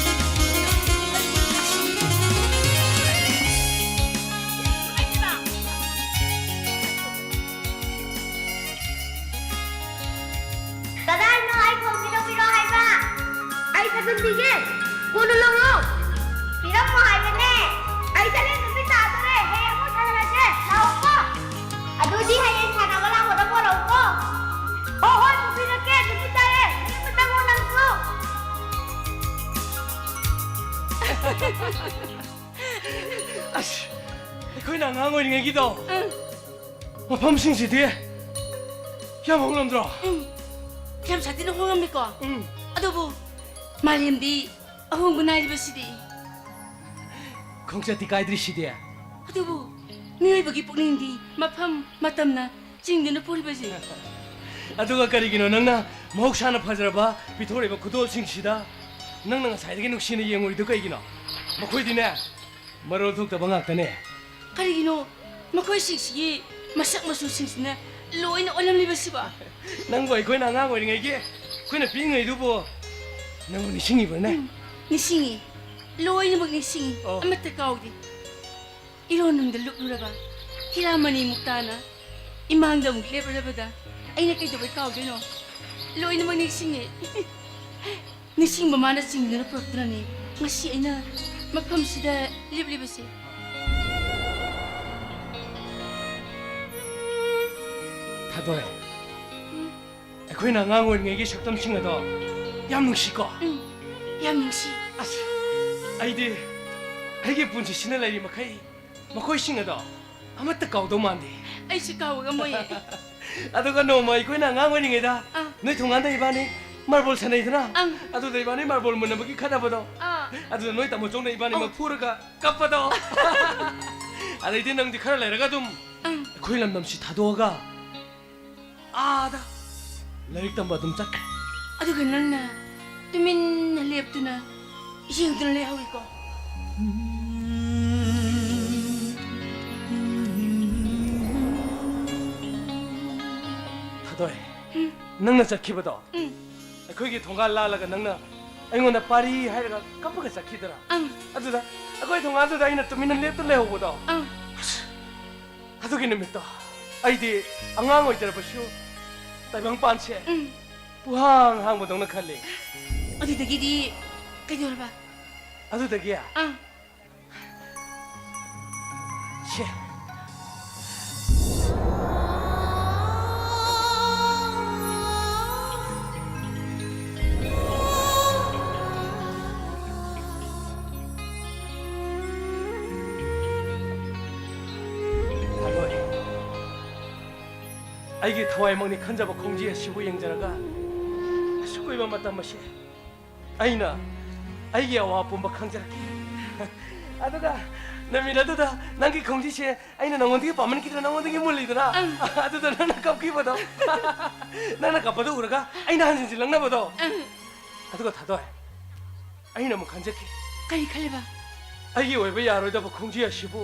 ꯀꯗꯥꯏꯅꯣ ꯑꯩ ꯈꯣꯡꯁꯤ ꯂꯧꯕꯤꯔꯣ ꯍꯥꯏꯕ? ꯑꯩ ꯊꯥꯖꯤꯟꯕꯤꯒꯦ꯫ ꯀꯣꯟꯅ ꯂꯧꯔꯣ꯫ ꯄꯤꯔꯝꯃꯣ ꯍꯥꯏꯕꯅꯦ꯫ ꯑꯩ ꯆꯠꯂꯦ, ꯅꯨꯃꯤꯠ ꯇꯥꯗꯣꯔꯦ꯫ ꯍꯌꯦꯡ ꯑꯃꯨꯛ ꯁꯥꯟꯅꯔꯁꯦ꯫ ꯂꯥꯛꯑꯣꯀꯣ꯫ ꯑꯗꯨꯗꯤ ꯍꯌꯦꯡ ꯁꯥꯟꯅꯕ ꯂꯥꯛꯄꯗ ꯄꯣꯔꯛꯎꯀꯣ꯫ ꯍꯣꯏ, ꯍꯣꯏ, ꯄꯨꯕꯤꯔꯛꯀꯦ꯫ ꯅꯨꯃꯤꯠ ꯇꯥꯔꯦ꯫ ꯅꯌꯨꯝꯗ ꯆꯪꯉꯣ ꯅꯪꯁꯨ꯫ ꯑꯁ, ꯑꯩꯈꯣꯏꯅ ꯑꯉꯥꯡ ꯑꯣꯏꯔꯤꯉꯩꯒꯤꯗꯣ꯫ ꯎꯝ꯫ ꯃꯐꯝꯁꯤꯡꯁꯤꯗꯤ ꯌꯥꯝ ꯍꯣꯡꯂꯝꯗ꯭ꯔꯣ? ꯎꯝ, ꯌꯥꯝ ꯁꯥꯊꯤꯅ ꯍꯣꯡꯉꯝꯃꯤꯀꯣ? ꯎꯝ꯫ ꯑꯗꯨꯕꯨ ꯃꯥꯂꯦꯝꯗꯤ ꯑꯍꯣꯡꯕ ꯅꯥꯏꯔꯤꯕꯁꯤꯗꯤ꯫ ꯈꯣꯡꯆꯠꯇꯤ ꯀꯥꯏꯗ꯭ꯔꯤꯁꯤꯗꯤ? ꯑꯗꯨꯕꯨ ꯃꯤꯑꯣꯏꯕꯒꯤ ꯄꯨꯛꯅꯤꯡꯗꯤ ꯃꯐꯝ ꯃꯇꯝꯅ ꯆꯤꯡꯗꯨꯅ ꯄꯨꯔꯤꯕꯁꯤ꯫ ꯑꯗꯨꯒ ꯀꯔꯤꯒꯤꯅꯣ ꯅꯪꯅ ꯃꯍꯧꯁꯥꯅ ꯐꯖꯔꯕ ꯄꯤꯊꯣꯔꯛꯏꯕ ꯈꯨꯗꯣꯜꯁꯤꯡꯁꯤꯗ ꯅꯪꯅ ꯉꯁꯥꯏꯗꯒꯤ ꯅꯨꯡꯁꯤꯅ ꯌꯦꯡꯉꯨꯔꯤꯗꯨ ꯀꯩꯒꯤꯅꯣ? ꯃꯈꯣꯏꯗꯤꯅꯦ, ꯃꯔꯣꯜ ꯊꯣꯛꯇꯕ ꯉꯥꯛꯇꯅꯦ꯫ ꯀꯔꯤꯒꯤꯅꯣ ꯃꯈꯣꯏꯁꯤꯡꯁꯤꯒꯤ ꯃꯁꯛ ꯃꯆꯨꯁꯤꯡꯁꯤꯅ ꯂꯣꯏꯅ ꯑꯣꯜꯂꯝꯂꯤꯕꯁꯤꯕꯣ? ꯅꯪꯕꯨ ꯑꯩꯈꯣꯏꯅ ꯑꯉꯥꯡ ꯑꯣꯏꯔꯤꯉꯩꯒꯤ, ꯑꯩꯈꯣꯏꯅ ꯄꯤꯛꯏꯉꯩꯗꯨꯕꯨ ꯅꯪꯕꯨ ꯅꯤꯡꯁꯤꯡꯉꯤꯕ꯭ꯔꯅꯦ? ꯎꯝ, ꯅꯤꯡꯁꯤꯡꯉꯤ꯫ ꯂꯣꯏꯅꯃꯛ ꯅꯤꯡꯁꯤꯡꯉꯤ꯫ ꯑꯣ꯫ ꯑꯃꯠꯇ ꯀꯥꯎꯗꯦ꯫ ꯏꯔꯣꯟꯅꯨꯡꯗ ꯂꯨꯞꯂꯨꯔꯕ ꯍꯤꯔꯥꯃꯅꯤ ꯃꯨꯛꯇꯥꯅ ꯏꯃꯥꯡꯗ ꯑꯃꯨꯛ ꯂꯦꯞꯂꯨꯔꯕꯗ ꯑꯩꯅ ꯀꯩꯗꯧꯕꯩ ꯀꯥꯎꯗꯣꯏꯅꯣ? ꯂꯣꯏꯅꯃꯛ ꯅꯤꯡꯁꯤꯡꯉꯤ꯫ ꯅꯤꯡꯁꯤꯡꯕ ꯃꯥꯅ ꯆꯤꯡꯗꯨꯅ ꯄꯨꯔꯛꯇꯨꯅꯅꯦ ꯉꯁꯤ ꯑꯩꯅ ꯃꯐꯝꯁꯤꯗ ꯂꯦꯞꯂꯤꯕꯁꯦ꯫ ꯊꯥꯗꯣꯏ, ꯑꯩꯈꯣꯏꯅ ꯑꯉꯥꯡ ꯑꯣꯏꯔꯤꯉꯩꯒꯤ ꯁꯛꯇꯝꯁꯤꯡ ꯑꯗꯣ ꯌꯥꯝ ꯅꯨꯡꯁꯤꯀꯣ? ꯎꯝ, ꯌꯥꯝ ꯅꯨꯡꯁꯤ꯫ ꯑꯁ, ꯑꯩꯗꯤ ꯑꯩꯒꯤ ꯄꯨꯟꯁꯤꯁꯤꯅ ꯂꯩꯔꯤ ꯃꯈꯩ ꯃꯈꯣꯏꯁꯤꯡ ꯑꯗꯣ ꯑꯃꯠꯇ ꯀꯥꯎꯗꯧ ꯃꯥꯟꯗꯦ꯫ ꯑꯩꯁꯨ ꯀꯥꯎꯕ ꯉꯝꯃꯣꯏꯌꯦ꯫ ꯑꯗꯨꯒ ꯅꯣꯡꯃ ꯑꯩꯈꯣꯏꯅ ꯑꯉꯥꯡ ꯑꯣꯏꯔꯤꯉꯩꯗ ꯑꯥ꯫ ꯅꯣꯏ ꯊꯣꯡꯒꯥꯟꯗ ꯏꯕꯥꯅꯤ ꯃꯥꯔꯕꯣꯜ ꯁꯥꯟꯅꯩꯗꯅ? ꯑꯪ꯫ ꯑꯗꯨꯗ ꯏꯕꯥꯅꯤ ꯃꯥꯔꯕꯣꯜ ꯃꯨꯟꯅꯕꯒꯤ ꯈꯠꯅꯕꯗꯣ? ꯑꯥ꯫ ꯑꯗꯨꯗ ꯅꯣꯏ ꯇꯥꯃꯣꯆꯧꯅ ꯏꯕꯥꯅꯤꯃꯛ ꯑꯧ꯫ ꯐꯨꯔꯒ ꯀꯞꯄꯗꯣ? ꯑꯗꯩꯗꯤ ꯅꯪꯗꯤ ꯈꯔ ꯂꯩꯔꯒ ꯑꯗꯨꯝ ꯑꯪ꯫ ꯑꯩꯈꯣꯏ ꯂꯝꯗꯝꯁꯤ ꯊꯥꯗꯣꯛꯑꯒ ꯑꯥꯗ ꯂꯥꯏꯔꯤꯛ ꯇꯝꯕ ꯑꯗꯨꯝ ꯆꯠꯈ꯭ꯔꯦ꯫ ꯑꯗꯨꯒ ꯅꯪꯅ ꯇꯨꯃꯤꯟꯅ ꯂꯦꯞꯇꯨꯅ ꯌꯦꯡꯗꯨꯅ ꯂꯩꯍꯧꯏꯀꯣ꯫ ꯊꯥꯗꯣꯏ, ꯎꯝ꯫ ꯅꯪꯅ ꯆꯠꯈꯤꯕꯗꯣ, ꯎꯝ꯫ ꯑꯩꯈꯣꯏꯒꯤ ꯊꯣꯡꯒꯥꯜ ꯂꯥꯜꯂꯒ ꯅꯪꯅ ꯑꯩꯉꯣꯟꯗ ꯄꯥꯔꯤ ꯍꯥꯏꯔꯒ ꯀꯞꯄꯒ ꯆꯠꯈꯤꯗꯅ꯫ ꯑꯪ꯫ ꯑꯗꯨꯗ ꯑꯩꯈꯣꯏ ꯊꯣꯡꯒꯥꯜꯗꯨꯗ ꯑꯩꯅ ꯇꯨꯃꯤꯟꯅ ꯂꯦꯞꯇꯨꯅ ꯂꯩꯍꯧꯕꯗꯣ꯫ ꯑꯪ꯫ ꯑꯗꯨꯒꯤ ꯅꯨꯃꯤꯠꯇꯣ ꯑꯩꯗꯤ ꯑꯉꯥꯡ ꯑꯣꯏꯖꯔꯕꯁꯨ ꯇꯥꯏꯕꯪꯄꯥꯟꯁꯦ ꯎꯝ꯫ ꯄꯨꯍꯥꯡ ꯍꯥꯡꯕꯗꯧꯅ ꯈꯜꯂꯤ꯫ ꯑꯗꯨꯗꯒꯤꯗꯤ ꯀꯩꯗꯧꯔꯕ? ꯑꯗꯨꯗꯒꯤ ꯑꯪ꯫ ꯁꯦ꯫ ꯊꯥꯗꯣꯏ꯫ ꯑꯩꯒꯤ ꯊꯋꯥꯏꯃꯛꯅꯤ ꯈꯟꯖꯕ ꯈꯣꯡꯖꯤ ꯑꯁꯤꯕꯨ ꯌꯦꯡꯖꯔꯒ ꯑꯁꯨꯛ ꯀꯨꯏꯕ ꯃꯇꯝ ꯑꯁꯤ ꯑꯩꯅ ꯑꯩꯒꯤ ꯑꯋꯥ ꯄꯨꯝꯕ ꯈꯪꯖꯔꯛꯈꯤ꯫ ꯑꯗꯨꯒ ꯅꯨꯃꯤꯠ ꯑꯗꯨꯗ ꯅꯪꯒꯤ ꯈꯣꯡꯖꯤꯁꯦ ꯑꯩꯅ ꯅꯉꯣꯟꯗꯒꯤ ꯄꯥꯝꯃꯟꯈꯤꯗꯅ ꯅꯉꯣꯟꯗꯒꯤ ꯃꯨꯜꯂꯤꯗꯅ? ꯑꯪ꯫ ꯑꯗꯨꯗ ꯅꯪꯅ ꯀꯞꯈꯤꯕꯗꯣ꯫ ꯅꯪꯅ ꯀꯞꯄꯗꯣ ꯎꯔꯒ ꯑꯩꯅ ꯍꯟꯖꯤꯟꯖꯤꯜꯂꯛꯅꯕꯗꯣ꯫ ꯑꯪ꯫ ꯑꯗꯨꯒ ꯊꯥꯗꯣꯏ, ꯑꯩꯅ ꯑꯃꯨꯛ ꯈꯟꯖꯈꯤ꯫ ꯀꯔꯤ ꯈꯜꯂꯤꯕ? ꯑꯩꯒꯤ ꯑꯣꯏꯕ ꯌꯥꯔꯣꯏꯗꯕ ꯈꯣꯡꯖꯤ ꯑꯁꯤꯕꯨ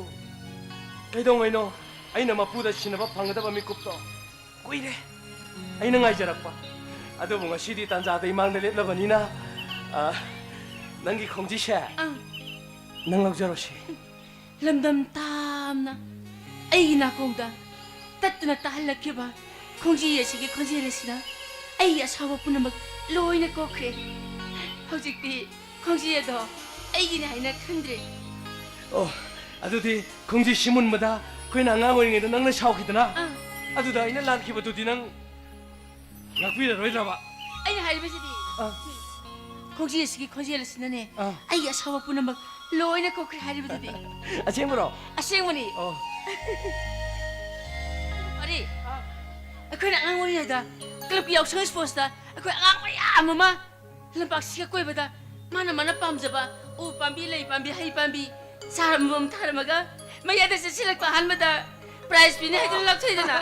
ꯀꯩꯗꯧꯉꯩꯅꯣ ꯑꯩꯅ ꯃꯄꯨꯗ ꯁꯤꯟꯅꯕ ꯐꯪꯒꯗꯕ ꯃꯤꯀꯨꯞꯇꯣ ꯀꯨꯏꯔꯦ꯫ ꯑꯩꯅ ꯉꯥꯏꯖꯔꯛꯄ꯫ ꯑꯗꯨꯕꯨ ꯉꯁꯤꯗꯤ ꯇꯥꯟꯖꯥꯗ ꯏꯃꯥꯡꯗ ꯂꯦꯞꯂꯕꯅꯤꯅ, ꯑ, ꯅꯪꯒꯤ ꯈꯣꯡꯖꯤꯁꯦ ꯑꯪ꯫ ꯅꯪ ꯂꯧꯖꯔꯣꯁꯤ꯫ ꯂꯝꯗꯝ ꯇꯥꯝꯅ ꯑꯩꯒꯤ ꯅꯥꯀꯣꯡꯗ ꯇꯠꯇꯅ ꯇꯥꯍꯜꯂꯛꯈꯤꯕ ꯈꯣꯡꯖꯤ ꯑꯁꯤꯒꯤ ꯈꯣꯟꯖꯦꯜ ꯑꯁꯤꯅ ꯑꯩꯒꯤ ꯑꯁꯥꯎꯕ ꯄꯨꯝꯅꯃꯛ ꯂꯣꯏꯅ ꯀꯣꯛꯈ꯭ꯔꯦ꯫ ꯍꯧꯖꯤꯛꯇꯤ ꯈꯣꯡꯖꯤ ꯑꯗꯣ ꯑꯩꯒꯤꯅꯤ ꯍꯥꯏꯅ ꯈꯟꯗ꯭ꯔꯦ꯫ ꯑꯣ, ꯑꯗꯨꯗꯤ ꯈꯣꯡꯖꯤ ꯁꯤ ꯃꯨꯟꯕꯗ ꯑꯩꯈꯣꯏꯅ ꯑꯉꯥꯡ ꯑꯣꯏꯔꯤꯉꯩꯗ ꯅꯪꯅ ꯁꯥꯎꯈꯤꯗꯅ? ꯑꯥ꯫ ꯑꯗꯨꯗ ꯑꯩꯅ ꯂꯥꯟꯈꯤꯕꯗꯨꯗꯤ ꯅꯪ ꯉꯥꯛꯄꯤꯔꯔꯣꯏꯗ꯭ꯔꯕ? ꯑꯩꯅ ꯍꯥꯏꯔꯤꯕꯁꯤꯗꯤ, ꯑꯥ꯫ ꯈꯣꯡꯖꯤ ꯑꯁꯤꯒꯤ ꯈꯣꯟꯖꯦꯜ ꯑꯁꯤꯅꯅꯦ, ꯑꯥ꯫ ꯑꯩꯒꯤ ꯑꯁꯥꯎꯕ ꯄꯨꯝꯅꯃꯛ ꯂꯣꯏꯅ ꯀꯣꯛꯈ꯭ꯔꯦ ꯍꯥꯏꯔꯤꯕꯗꯨꯗꯤ꯫ ꯑꯁꯦꯡꯕꯔꯣ? ꯑꯁꯦꯡꯕꯅꯤ꯫ ꯑꯣ꯫ ꯑꯔꯦ, ꯑꯥ꯫ ꯑꯩꯈꯣꯏꯅ ꯑꯉꯥꯡ ꯑꯣꯏꯔꯤꯉꯩꯗ ꯀ꯭ꯂꯕꯀꯤ ꯌꯥꯎꯁꯪ ꯁ꯭ꯄꯣꯔꯠꯁꯇ ꯑꯩꯈꯣꯏ ꯑꯉꯥꯡ ꯃꯌꯥꯝ ꯑꯃ ꯂꯝꯄꯥꯛꯁꯤꯒ ꯀꯣꯏꯕꯗ ꯃꯥꯅ ꯃꯥꯅ ꯄꯥꯝꯖꯕ ꯎ ꯄꯥꯝꯕꯤ, ꯂꯩ ꯄꯥꯝꯕꯤ, ꯍꯩ ꯄꯥꯝꯕꯤ ꯆꯥꯔ ꯑꯃꯃꯝ ꯊꯥꯔꯝꯃꯒ ꯃꯌꯥꯏꯗ ꯆꯦꯟꯁꯤꯜꯂꯛꯄ ꯑꯍꯥꯟꯕꯗ prize ꯄꯤꯅꯤ ꯍꯥꯏꯗꯨꯅ ꯂꯥꯞꯊꯣꯛꯏꯗꯅ꯫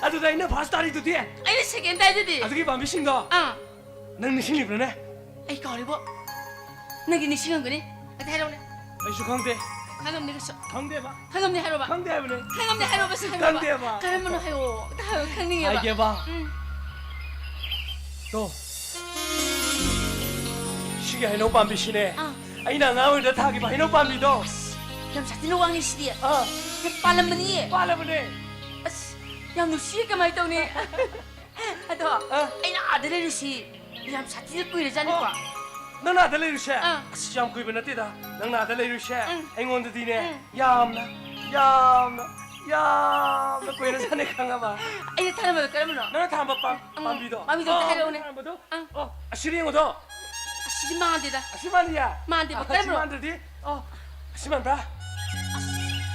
ꯑꯗꯨꯗ ꯑꯩꯅ first ꯇꯥꯔꯤꯗꯨꯗꯤ? ꯑꯩꯅ second ꯇꯥꯏꯗꯨꯗꯤ꯫ ꯑꯗꯨꯒꯤ ꯄꯥꯝꯕꯤꯁꯤꯡꯗꯣ ꯑꯥ꯫ ꯅꯪ ꯅꯤꯡꯁꯤꯡꯂꯤꯕ꯭ꯔꯥꯅꯦ? ꯑꯩ ꯀꯥꯎꯔꯤꯕꯣ? ꯅꯪꯗꯤ ꯅꯤꯡꯁꯤꯡꯉꯝꯒꯅꯤ꯫ ꯑꯗ ꯍꯥꯏꯔꯛꯎꯅꯦ꯫ ꯑꯩꯁꯨ ꯈꯪꯗꯦ꯫ ꯈꯪꯉꯝꯅꯤ ꯀꯩꯁꯨ꯫ ꯈꯪꯗꯦꯕ꯫ ꯈꯪꯉꯝꯅꯤ ꯍꯥꯏꯔꯣꯕ꯫ ꯈꯪꯗꯦ ꯍꯥꯏꯕꯅꯦ꯫ ꯈꯪꯉꯝꯅꯤ ꯍꯥꯏꯔꯣꯕ, ꯁꯤ ꯍꯥꯏꯔꯣꯕ꯫ ꯈꯪꯗꯦꯕ꯫ ꯀꯔꯝꯕꯅꯣ ꯍꯥꯏꯌꯣ꯫ ꯑꯝꯇ ꯍꯥꯏꯌꯣ, ꯈꯪꯅꯤꯡꯉꯦꯕ꯫ ꯍꯥꯏꯒꯦꯕ꯫ ꯎꯝ꯫ ꯇꯣ꯫ ꯁꯤꯒꯤ ꯍꯩꯅꯧ ꯄꯥꯝꯕꯤꯁꯤꯅꯦ꯫ ꯑꯥ꯫ ꯑꯩꯅ ꯑꯉꯥꯡ ꯑꯣꯏꯔꯤꯉꯩꯗ ꯊꯥꯈꯤꯕ ꯍꯩꯅꯧ ꯄꯥꯝꯕꯤꯗꯣ꯫ ꯑꯁ, ꯌꯥꯝ ꯁꯥꯊꯤꯅ ꯋꯥꯡꯉꯤ ꯁꯤꯗꯤ꯫ ꯑꯥ꯫ ꯌꯥꯝ ꯄꯥꯜꯂꯝꯕꯅꯤꯌꯦ꯫ ꯄꯥꯜꯂꯕꯅꯦ꯫ ꯑꯁ, ꯌꯥꯝ ꯅꯨꯡꯁꯤꯌꯦ, ꯀꯃꯥꯏ ꯇꯧꯅꯤ? ꯑꯗꯣ, ꯑꯥ꯫ ꯑꯩꯅ ꯑꯥꯗ ꯂꯩꯔꯨꯁꯤ꯫ ꯌꯥꯝ ꯁꯥꯊꯤꯅ ꯀꯨꯏꯔꯖꯥꯠꯅꯤꯀꯣ꯫ ꯑꯣ, ꯅꯪꯅ ꯑꯥꯗ ꯂꯩꯔꯨꯁꯦ? ꯑꯥ꯫ ꯑꯁ, ꯌꯥꯝ ꯀꯨꯏꯕ ꯅꯠꯇꯦꯗ꯫ ꯅꯪꯅ ꯑꯥꯗ ꯂꯩꯔꯨꯁꯦ꯫ ꯎꯝ꯫ ꯑꯩꯉꯣꯟꯗꯗꯤꯅꯦ, ꯎꯝ꯫ ꯌꯥꯝꯅ, ꯌꯥꯝꯅ, ꯌꯥꯝꯅ ꯀꯨꯏꯔꯖꯥꯠꯅꯤ, ꯈꯪꯉꯕ? ꯑꯩꯅ ꯊꯥꯔꯝꯕꯗꯣ ꯀꯔꯝꯕꯅꯣ? ꯅꯪꯅ ꯊꯥꯔꯝꯕ ꯄꯥꯝ-, ꯎꯝ, ꯄꯥꯝꯕꯤꯗꯣ꯫ ꯄꯥꯝꯕꯤꯗꯣ ꯑꯝꯇ ꯑꯥ, ꯍꯥꯏꯔꯛꯎꯅꯦ꯫ ꯅꯪꯅ ꯊꯥꯔꯝꯕꯗꯣ? ꯑꯥ꯫ ꯑꯣ, ꯑꯁꯤꯗ ꯌꯦꯡꯉꯨꯗꯣ꯫ ꯑꯁꯤꯗꯤ ꯃꯥꯟꯗꯦꯗ꯫ ꯑꯁꯤ ꯃꯥꯟꯗꯤꯌꯦ? ꯃꯥꯟꯗꯦꯕ, ꯑꯥ, ꯑꯁꯤ ꯀꯔꯝꯕꯅꯣ? ꯃꯥꯟꯗ꯭ꯔꯗꯤ? ꯑꯣ, ꯑꯁꯤ ꯃꯥꯟꯕ꯭ꯔꯥ? ꯑꯁ,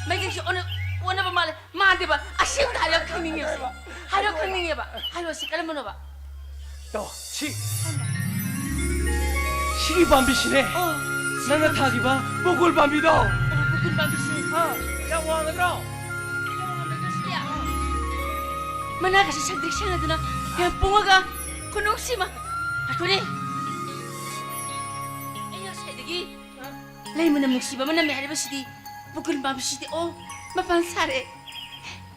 ꯃꯩꯈꯦꯠꯁꯦ ꯑꯣꯟꯅ-, ꯑꯣꯟꯅꯕ ꯃꯥꯜꯂꯦ꯫ ꯃꯥꯟꯗꯦꯕ꯫ ꯑꯁꯤ ꯑꯝꯇ ꯍꯥꯏꯔꯣ, ꯈꯪꯅꯤꯡꯉꯦꯕ꯫ ꯍꯥꯏꯔꯣ, ꯈꯪꯅꯤꯡꯉꯦꯕ꯫ ꯍꯥꯏꯔꯣ, ꯁꯤ ꯀꯔꯝꯕꯅꯣꯕ? ꯇꯣ, ꯁꯤ꯫ ꯁꯤꯒꯤ ꯄꯥꯝꯕꯤꯁꯤꯅꯦ꯫ ꯑꯣ, ꯁꯤ ꯅꯪꯅ ꯄꯥꯝꯕꯤ-, ꯊꯥꯈꯤꯕ ꯕꯣꯀꯨꯜ ꯄꯥꯝꯕꯤꯗꯣ꯫ ꯑꯣ, ꯕꯣꯀꯨꯜ ꯄꯥꯝꯕꯤꯁꯤ꯫ ꯑꯥ, ꯌꯥꯝ ꯋꯥꯡꯒꯗ꯭ꯔꯣ? ꯃꯅꯥꯒꯁꯦ ꯁꯪꯇ꯭ꯔꯤꯛ ꯁꯪꯉꯗꯅ ꯌꯥꯝ ꯄꯣꯡꯉꯒ ꯈꯨꯅꯨꯡꯁꯤꯃ꯫ ꯉꯥꯏꯈꯣꯅꯦ꯫ ꯑꯩ ꯉꯁꯤ ꯂꯩ ꯃꯅꯝ ꯅꯨꯡꯁꯤꯕ ꯑꯃ ꯅꯝꯃꯦ ꯍꯥꯏꯔꯤꯕꯁꯤꯗꯤ ꯄꯨꯀꯨꯜ ꯄꯥꯝꯕꯤꯁꯤꯗꯤ, ꯑꯣ, ꯃꯄꯥꯟ ꯁꯥꯔꯦ꯫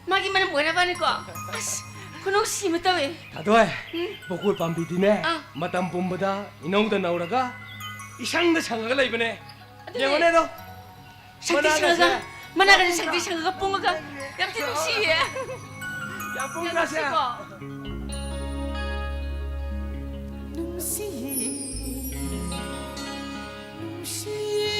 ꯃꯥꯒꯤ ꯃꯅꯝ ꯑꯣꯏꯔꯕꯅꯤꯀꯣ꯫ ꯑꯁ, ꯈꯨꯅꯨꯡꯁꯤ ꯑꯃ ꯇꯧꯋꯦ꯫ ꯊꯥꯗꯣꯏ, ꯎꯝ꯫ ꯄꯨꯀꯨꯜ ꯄꯥꯝꯕꯤꯗꯤꯅꯦ, ꯑꯥ꯫ ꯃꯇꯝ ꯄꯨꯝꯕꯗ ꯏꯅꯧꯗ ꯅꯧꯔꯒ ꯏꯁꯪꯗ ꯁꯪꯉꯒ ꯂꯩꯕꯅꯦ꯫ ꯑꯗꯨꯅꯦ꯫ ꯌꯦꯡꯉꯨꯅꯦ ꯑꯗꯣ꯫ ꯁꯪꯇ꯭ꯔꯤꯛ ꯃꯅꯥꯒꯁꯦ ꯁꯪꯉꯒ, ꯃꯅꯥꯒꯁꯦ ꯌꯥꯝ ꯁꯪꯇ꯭ꯔꯤꯛ ꯁꯪꯉꯒ ꯄꯨꯡꯉꯒ ꯌꯥꯝ ꯊꯤ ꯅꯨꯡꯁꯤꯌꯦ꯫ ꯌꯥꯝ ꯄꯨꯡ ꯌꯥꯝ ꯀꯥꯁꯦ꯫ ꯅꯨꯡꯁꯤꯀꯣ? ꯅꯨꯡꯁꯤꯌꯦ, ꯅꯨꯡꯁꯤꯌꯦ,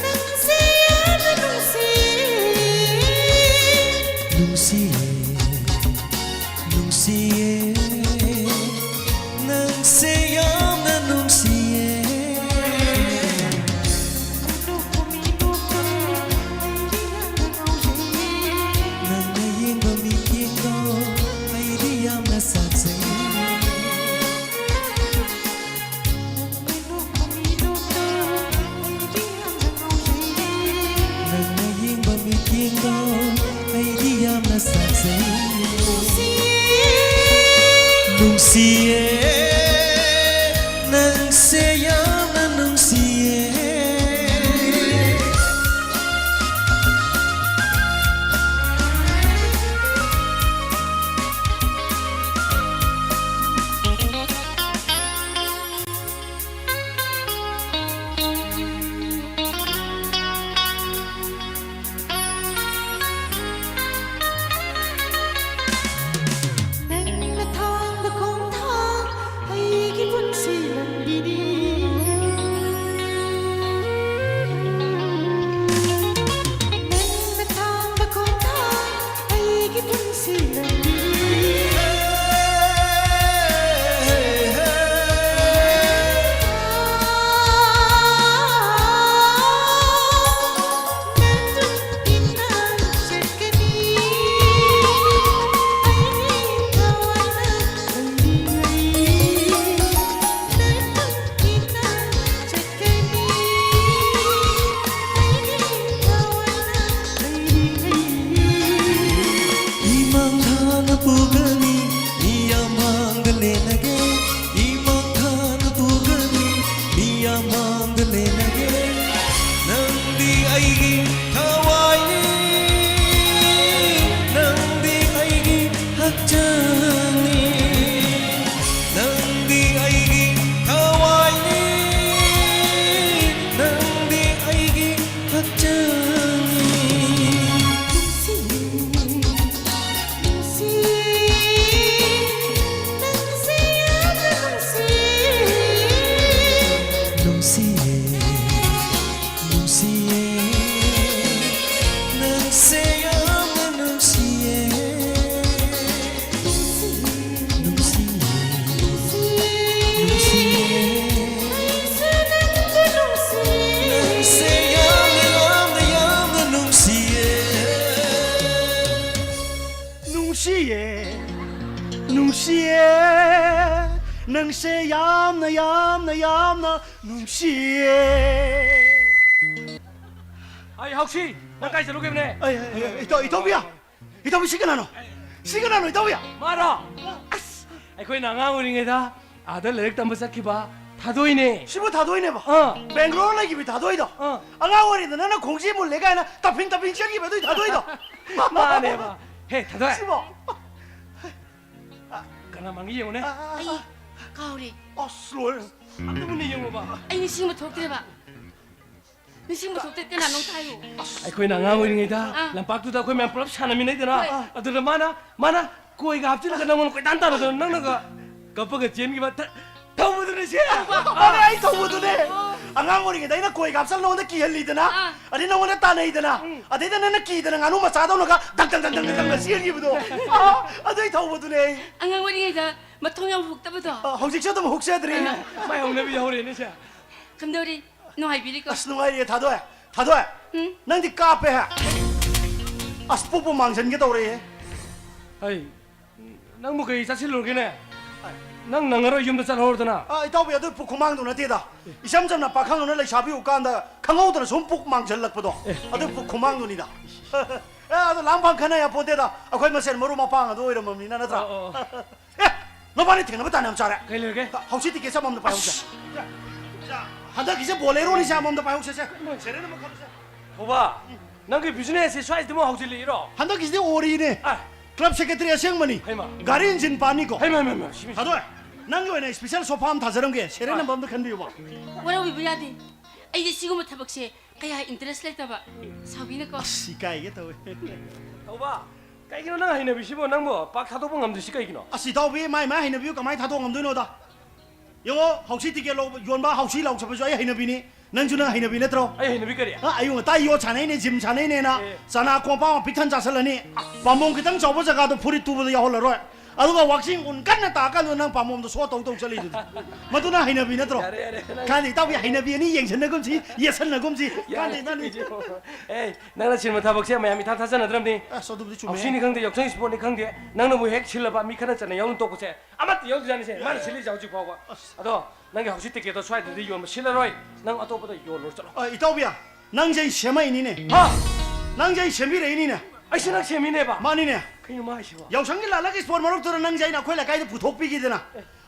ꯅꯪꯁꯦ ꯌꯥꯝꯅ ꯅꯨꯡꯁꯤꯌꯦ꯫ ꯅꯨꯡꯁꯤꯌꯦ, ꯅꯨꯡꯁꯤꯌꯦ, ꯅꯪꯁꯦ ꯌꯥꯝꯅ ꯅꯨꯡꯁꯤꯌꯦ꯫ ꯅꯨꯡꯁꯤꯌꯦ, ꯅꯨꯡꯁꯤꯌꯦ, ꯅꯪꯁꯦ ꯌꯥꯝꯅ, ꯌꯥꯝꯅ, ꯌꯥꯝꯅ ꯅꯨꯡꯁꯤꯌꯦ꯫ ꯅꯨꯡꯁꯤꯌꯦ, ꯅꯨꯡꯁꯤꯌꯦ, ꯅꯪꯁꯦ ꯌꯥꯝꯅ, ꯌꯥꯝꯅ, ꯌꯥꯝꯅ ꯅꯨꯡꯁꯤꯌꯦ꯫ ꯑꯩ ꯍꯧꯁꯤ, ꯅꯪ ꯀꯥꯏ ꯆꯠꯂꯨꯒꯦꯕꯅꯦ? ꯑꯩ, ꯑꯩ, ꯑꯩ, ꯏꯇꯥꯎ, ꯏꯇꯥꯎꯕꯤꯌꯥ, ꯏꯇꯥꯎꯕꯤ, ꯁꯤ ꯀꯅꯥꯅꯣ? ꯁꯤ ꯀꯅꯥꯅꯣ, ꯏꯇꯥꯎꯕꯤꯌꯥ? ꯃꯥꯔꯣ? ꯑꯁ, ꯑꯩꯈꯣꯏꯅ ꯑꯉꯥꯡ ꯑꯣꯏꯔꯤꯉꯩꯗ ꯑꯥꯗ ꯂꯥꯏꯔꯤꯛ ꯇꯝꯕ ꯆꯠꯈꯤꯕ ꯊꯥꯗꯣꯏꯅꯦ꯫ ꯁꯤꯕꯨ ꯊꯥꯗꯣꯏꯅꯦꯕ? ꯑꯥ꯫ ꯕꯦꯡꯒ꯭ꯂꯣꯔ ꯂꯩꯈꯤꯕ ꯊꯥꯗꯣꯏꯗꯣ? ꯑꯥ꯫ ꯑꯉꯥꯡ ꯑꯣꯏꯔꯤꯉꯩꯗ ꯅꯪꯅ ꯈꯣꯡꯖꯦ ꯃꯨꯜꯂꯦ ꯀꯥꯏꯅ ꯇꯞꯐꯤꯡ ꯇꯞꯐꯤꯡ ꯆꯦꯟꯈꯤꯕ ꯑꯗꯨꯏ ꯊꯥꯗꯣꯏꯗꯣ? ꯃꯥꯅꯦꯕ꯫ ꯍꯦ, ꯊꯥꯗꯣꯏ꯫ ꯁꯤꯕꯣ? ꯀꯅꯥ ꯃꯥꯡꯒꯦ ꯌꯦꯡꯉꯨꯅꯦ꯫ ꯑꯥ, ꯑꯥ, ꯑꯩ ꯑꯥ꯫ ꯀꯥꯎꯔꯦ꯫ ꯑꯁ, ꯂꯣꯏꯔꯦ꯫ ꯑꯝꯇ ꯃꯨꯟꯅ ꯌꯦꯡꯉꯣꯕ꯫ ꯑꯩ ꯅꯤꯡꯁꯤꯡꯕ ꯊꯣꯛꯇ꯭ꯔꯦꯕ꯫ ꯅꯤꯡꯁꯤꯡꯕ ꯊꯣꯛꯇ꯭ꯔꯦ, ꯀꯅꯥꯅꯣ ꯑꯝꯇ ꯍꯥꯏꯌꯨ꯫ ꯑꯩꯈꯣꯏꯅ ꯑꯉꯥꯡ ꯑꯣꯏꯔꯤꯉꯩꯗ ꯑꯥ꯫ ꯂꯝꯄꯥꯛꯇꯨꯗ ꯑꯩꯈꯣꯏ ꯃꯌꯥꯝ ꯄꯨꯂꯞ ꯁꯥꯟꯅꯃꯤꯟꯅꯩꯗꯅ, ꯍꯣꯏ꯫ ꯑꯗꯨꯗ ꯃꯥꯅ, ꯃꯥꯅ ꯀꯣꯏꯒ ꯍꯥꯞꯆꯤꯜꯂꯒ ꯅꯪꯉꯣꯟꯗ ꯀꯣꯏꯇꯥꯟ ꯇꯥꯟꯅꯗꯅ ꯅꯪꯅꯒ ꯀꯞꯄꯒ ꯆꯦꯟꯈꯤꯕ ꯊ-, ꯊꯧꯕꯗꯨꯅꯦ ꯁꯦ꯫ ꯃꯥꯅꯦ, ꯑꯩ ꯊꯧꯕꯗꯨꯅꯦ꯫ ꯑꯣ꯫ ꯑꯉꯥꯡ ꯑꯣꯏꯔꯤꯉꯩꯗ ꯑꯩꯅ ꯀꯣꯏꯒ ꯍꯥꯞꯆꯜꯂ ꯅꯉꯣꯟꯗ ꯀꯤꯍꯜꯂꯤꯗꯅ, ꯑꯥ꯫ ꯑꯗꯩ ꯅꯉꯣꯟꯗ ꯇꯥꯟꯅꯩꯗꯅ, ꯎꯝ꯫ ꯑꯗꯩꯗ ꯅꯪꯅ ꯀꯤꯗꯅ ꯉꯥꯅꯨ ꯃꯆꯥꯗꯧꯅꯒ ꯗꯪ ꯗꯪ ꯗꯪ ꯗꯪ ꯗꯪ ꯗꯪ ꯆꯦꯟꯈꯤꯕꯗꯣ꯫ ꯑꯥ, ꯑꯗꯨꯏ ꯊꯧꯕꯗꯨꯅꯦ ꯑꯩ꯫ ꯑꯉꯥꯡ ꯑꯣꯏꯔꯤꯉꯩꯗ ꯃꯊꯣꯡ ꯌꯥꯝ ꯍꯨꯛꯇꯕꯗꯣ꯫ ꯑꯥ, ꯍꯧꯖꯤꯛꯁꯨ ꯑꯗꯨꯝ ꯍꯨꯛꯆꯗ꯭ꯔꯤ꯫ ꯑꯥ꯫ ꯃꯥꯏ ꯍꯧꯅꯕꯤ ꯍꯧꯔꯦꯅꯦ ꯁꯦ꯫ ꯀꯝꯗꯧꯔꯤ? ꯅꯨꯡꯉꯥꯏꯕꯤꯔꯤꯀꯣ? ꯑꯁ, ꯅꯨꯡꯉꯥꯏꯔꯤꯌꯦ, ꯊꯥꯗꯣꯏ꯫ ꯊꯥꯗꯣꯏ, ꯎꯝ? ꯅꯪꯗꯤ ꯀꯥꯞꯄꯦꯍꯦ꯫ ꯑꯁ, ꯄꯨꯛꯄꯨ ꯃꯥꯡꯖꯟꯒꯦ ꯇꯧꯔꯛꯑꯦꯍꯦ꯫ ꯑꯩ, ꯅꯪꯕꯨ ꯀꯩ ꯆꯥꯁꯤꯜꯂꯨꯔꯒꯦꯅꯦ? ꯅꯪ ꯅꯪꯉꯔꯣꯏ, ꯌꯨꯝꯗ ꯆꯠꯍꯧꯔꯗꯅ꯫ ꯑ, ꯏꯇꯥꯎꯕꯤ, ꯑꯗꯨ ꯄꯨꯛ ꯈꯨꯃꯥꯡꯗꯨ ꯅꯠꯇꯦꯗ꯫ ꯏꯆꯝ ꯆꯝꯅ ꯄꯥꯈꯪ ꯑꯃꯅ ꯂꯩꯁꯥꯕꯤ ꯎꯀꯥꯟꯗ ꯈꯪꯍꯧꯗꯅ ꯁꯨꯝ ꯄꯨꯛ ꯃꯥꯡꯖꯜꯂꯛꯄꯗꯣ꯫ ꯑꯦ꯫ ꯑꯗꯨ ꯄꯨꯛ ꯈꯨꯃꯥꯡꯗꯨꯅꯤꯗ꯫ ꯑꯦ, ꯑꯗꯨ ꯂꯥꯡ ꯐꯥꯡ ꯈꯟꯅ ꯌꯥꯄꯣꯟꯇꯦꯗ꯫ ꯑꯩꯈꯣꯏ ꯃꯁꯦꯟ ꯃꯔꯨꯞ ꯃꯄꯥꯡ ꯑꯗꯨ ꯑꯣꯏꯔꯝꯃꯕꯅꯤꯅ, ꯅꯠꯇ꯭ꯔꯥ? ꯑꯣ, ꯑꯣ, ꯑꯣ꯫ ꯑꯦ, ꯅꯕꯥꯅꯤ ꯊꯦꯡꯅꯕ ꯇꯥꯟ ꯌꯥꯝ ꯆꯥꯔꯦ꯫ ꯀꯩ ꯂꯩꯔꯒꯦ? ꯍꯧꯖꯤꯛ ꯇꯤꯀꯦꯠꯁꯦ ꯑꯃꯃꯝꯗ ꯄꯥꯏꯍꯧꯁꯦ꯫ ꯍꯟꯗꯛꯀꯤꯁꯦ ꯕꯣꯂꯦꯔꯣꯅꯤꯁꯦ, ꯑꯃꯃꯝꯗ ꯄꯥꯏꯍꯧꯁꯦꯁꯦ꯫ ꯁꯦꯔꯦꯜ ꯑꯃ ꯈꯜꯂꯨꯁꯦ꯫ ꯊꯧꯕ, ꯅꯪꯒꯤ ꯕꯤꯖꯤꯅꯦꯁꯁꯦ ꯁ꯭ꯋꯥꯏꯁꯤꯗ ꯑꯃꯨꯛ ꯍꯧꯖꯤꯜꯂꯛꯏꯔꯣ? ꯍꯟꯗꯛꯀꯤꯁꯤꯗꯤ ꯑꯣꯔꯤꯅꯦ꯫ ꯑ꯫ ꯀ꯭ꯂꯕ ꯁꯦꯀ꯭ꯔꯦꯇꯔꯤ ꯑꯁꯦꯡꯕꯅꯤ꯫ ꯍꯩꯃꯥ꯫ ꯒꯥꯔꯤ ꯏꯟꯖꯤꯟ ꯄꯥꯟꯅꯤꯀꯣ꯫ ꯍꯩꯃꯥ, ꯍꯩꯃꯥ, ꯍꯩꯃꯥ, ꯁꯤ ꯃꯤ-, ꯊꯥꯗꯣꯏ, ꯅꯪꯒꯤ ꯑꯣꯏꯅ ꯏꯁꯄꯤꯁꯦꯜ ꯁꯣꯐꯥ ꯑꯃ ꯊꯥꯖꯔꯝꯒꯦ꯫ ꯁꯦꯔꯦꯜ ꯑ꯫ ꯅꯝꯕꯔ ꯑꯝꯇ ꯈꯟꯕꯤꯌꯨꯕ꯫ ꯋꯥꯔꯧꯕꯤꯕ ꯌꯥꯗꯦ꯫ ꯑꯩꯗꯤ ꯁꯤꯒꯨꯝꯕ ꯊꯕꯛꯁꯦ ꯀꯌꯥ ꯏꯟꯇꯔꯦꯁ ꯂꯩꯇꯕ, ꯁꯥꯎꯕꯤꯅꯀꯣ꯫ ꯑꯁ, ꯏꯀꯥꯏꯒꯦ ꯇꯧꯋꯦ꯫ ꯊꯧꯕ, ꯀꯩꯒꯤꯅꯣ ꯅꯪ ꯍꯩꯅꯕꯤꯁꯤꯕꯣ? ꯅꯪꯕꯣ ꯄꯥꯛ ꯊꯥꯗꯣꯛꯄ ꯉꯝꯗ꯭ꯔꯤꯁꯤ ꯀꯩꯒꯤꯅꯣ? ꯑꯁ, ꯏꯇꯥꯎꯕꯤ, ꯃꯥꯏ ꯃꯥꯏ ꯍꯩꯅꯕꯤꯕꯨ ꯀꯃꯥꯏ ꯊꯥꯗꯣꯛ ꯉꯝꯗꯣꯏꯅꯣꯗ? ꯌꯦꯡꯉꯣ, ꯍꯧꯖꯤꯛ ꯇꯤꯀꯦꯠ ꯂꯧꯕ, ꯌꯣꯟꯕ ꯍꯧꯖꯤꯛ ꯂꯥꯎ ꯆꯠꯄꯁꯨ ꯑꯩ ꯍꯩꯅꯕꯤꯅꯤ꯫ ꯅꯪꯁꯨ ꯅꯪ ꯍꯩꯅꯕꯤ ꯅꯠꯇ꯭ꯔꯣ? ꯑꯩ ꯍꯩꯅꯕꯤ ꯀꯔꯤ? ꯑ, ꯑꯌꯨꯛ ꯉꯟꯇꯥ ꯌꯣꯠ ꯁꯥꯟꯅꯩꯅꯦ, ꯖꯤꯝ ꯁꯥꯟꯅꯩꯅꯦꯅ ꯑꯦ꯫ ꯆꯅꯥ ꯀꯣꯝꯄꯥꯛ ꯑꯃ ꯄꯤꯛ ꯊꯟ ꯆꯥꯁꯤꯜꯂꯅꯤ꯫ ꯄꯥꯝꯕꯣꯝ ꯈꯤꯇꯪ ꯆꯥꯎꯕ ꯖꯒꯥꯗꯣ ꯐꯨꯔꯤꯠ ꯇꯨꯕꯗ ꯌꯥꯎꯍꯜꯂꯔꯣꯏ꯫ ꯑꯗꯨꯒ ꯋꯥꯛꯆꯤꯡ ꯎꯟ ꯀꯟꯅ ꯇꯥꯛꯀꯥꯟꯗꯨꯗ ꯅꯪ ꯄꯥꯝꯕꯣꯝꯗꯣ ꯁꯣ ꯇꯧ ꯇꯧ ꯆꯠꯂꯤꯗꯨꯗꯤ꯫ ꯃꯗꯨꯅ ꯍꯩꯅꯕꯤ ꯅꯠꯇ꯭ꯔꯣ? ꯌꯥꯔꯦ, ꯌꯥꯔꯦ, ꯅꯪ ꯀꯥꯟꯗꯦ, ꯏꯇꯥꯎꯕꯤ, ꯍꯩꯅꯕꯤ ꯑꯅꯤ ꯌꯦꯡꯁꯟꯅꯒꯨꯝꯁꯤ, ꯌꯦꯠꯁꯟꯅꯒꯨꯝꯁꯤ꯫ ꯀꯥꯟꯗꯦ, ꯌꯥꯔꯦ, ꯏꯕꯥꯅꯤ꯫ ꯏꯆꯦ꯫ ꯑꯦ, ꯅꯪꯅ ꯁꯤꯟꯕ ꯊꯕꯛꯁꯦ ꯃꯌꯥꯝ ꯏꯊꯥ ꯊꯥꯖꯅꯗ꯭ꯔꯕꯅꯤ꯫ ꯑꯁ, ꯑꯗꯨꯕꯨꯗꯤ ꯆꯨꯝꯃꯦ꯫ ꯍꯧꯁꯤꯅꯤ ꯈꯪꯗꯦ, ꯌꯥꯎꯁꯪ ꯏꯁꯄꯣꯔꯠꯅꯤ ꯈꯪꯗꯦ, ꯅꯪꯅꯕꯨ ꯍꯦꯛ ꯁꯤꯜꯂꯕ ꯃꯤ ꯈꯔ ꯆꯠꯅ ꯌꯥꯎꯅ ꯇꯣꯛꯄꯁꯦ ꯑꯃꯠꯇ ꯌꯥꯎꯗꯖꯥꯠꯅꯤꯁꯦ, ꯃꯥꯅ ꯁꯤꯜꯂꯤꯁꯦ ꯍꯧꯖꯤꯛ ꯐꯥꯎꯕ꯫ ꯑꯗꯣ ꯅꯪꯒꯤ ꯍꯧꯖꯤꯛ ꯇꯤꯀꯦꯠꯇꯣ ꯁ꯭ꯋꯥꯏꯗꯗꯤ ꯌꯣꯟꯕ ꯁꯤꯜꯂꯔꯣꯏ, ꯅꯪ ꯑꯇꯣꯞꯄꯗ ꯌꯣꯜꯂꯨꯔ ꯆꯠꯂꯣ꯫ ꯑ, ꯏꯇꯥꯎꯕꯤ, ꯅꯪꯁꯦ ꯑꯩ ꯁꯦꯝꯃꯛꯏꯅꯤꯅꯦ꯫ ꯍꯥ? ꯅꯪꯁꯦ ꯑꯩ ꯁꯦꯝꯕꯤꯔꯛꯏꯅꯤꯅꯦ꯫ ꯑꯩꯁꯦ ꯅꯪ ꯁꯦꯝꯃꯤꯅꯦꯕ? ꯃꯥꯅꯤꯅꯦ꯫ ꯀꯩꯅꯣ ꯃꯥ ꯍꯥꯏꯁꯤꯕꯣ? ꯌꯥꯎꯁꯪꯒꯤ ꯂꯥꯂꯛ ꯏꯁꯄꯣꯔꯠ ꯃꯔꯛꯇꯨꯗ ꯅꯪꯁꯦ ꯑꯩꯅ ꯑꯩꯈꯣꯏ ꯂꯩꯀꯥꯏꯗ ꯄꯨꯊꯣꯛꯄꯤꯈꯤꯗꯅ꯫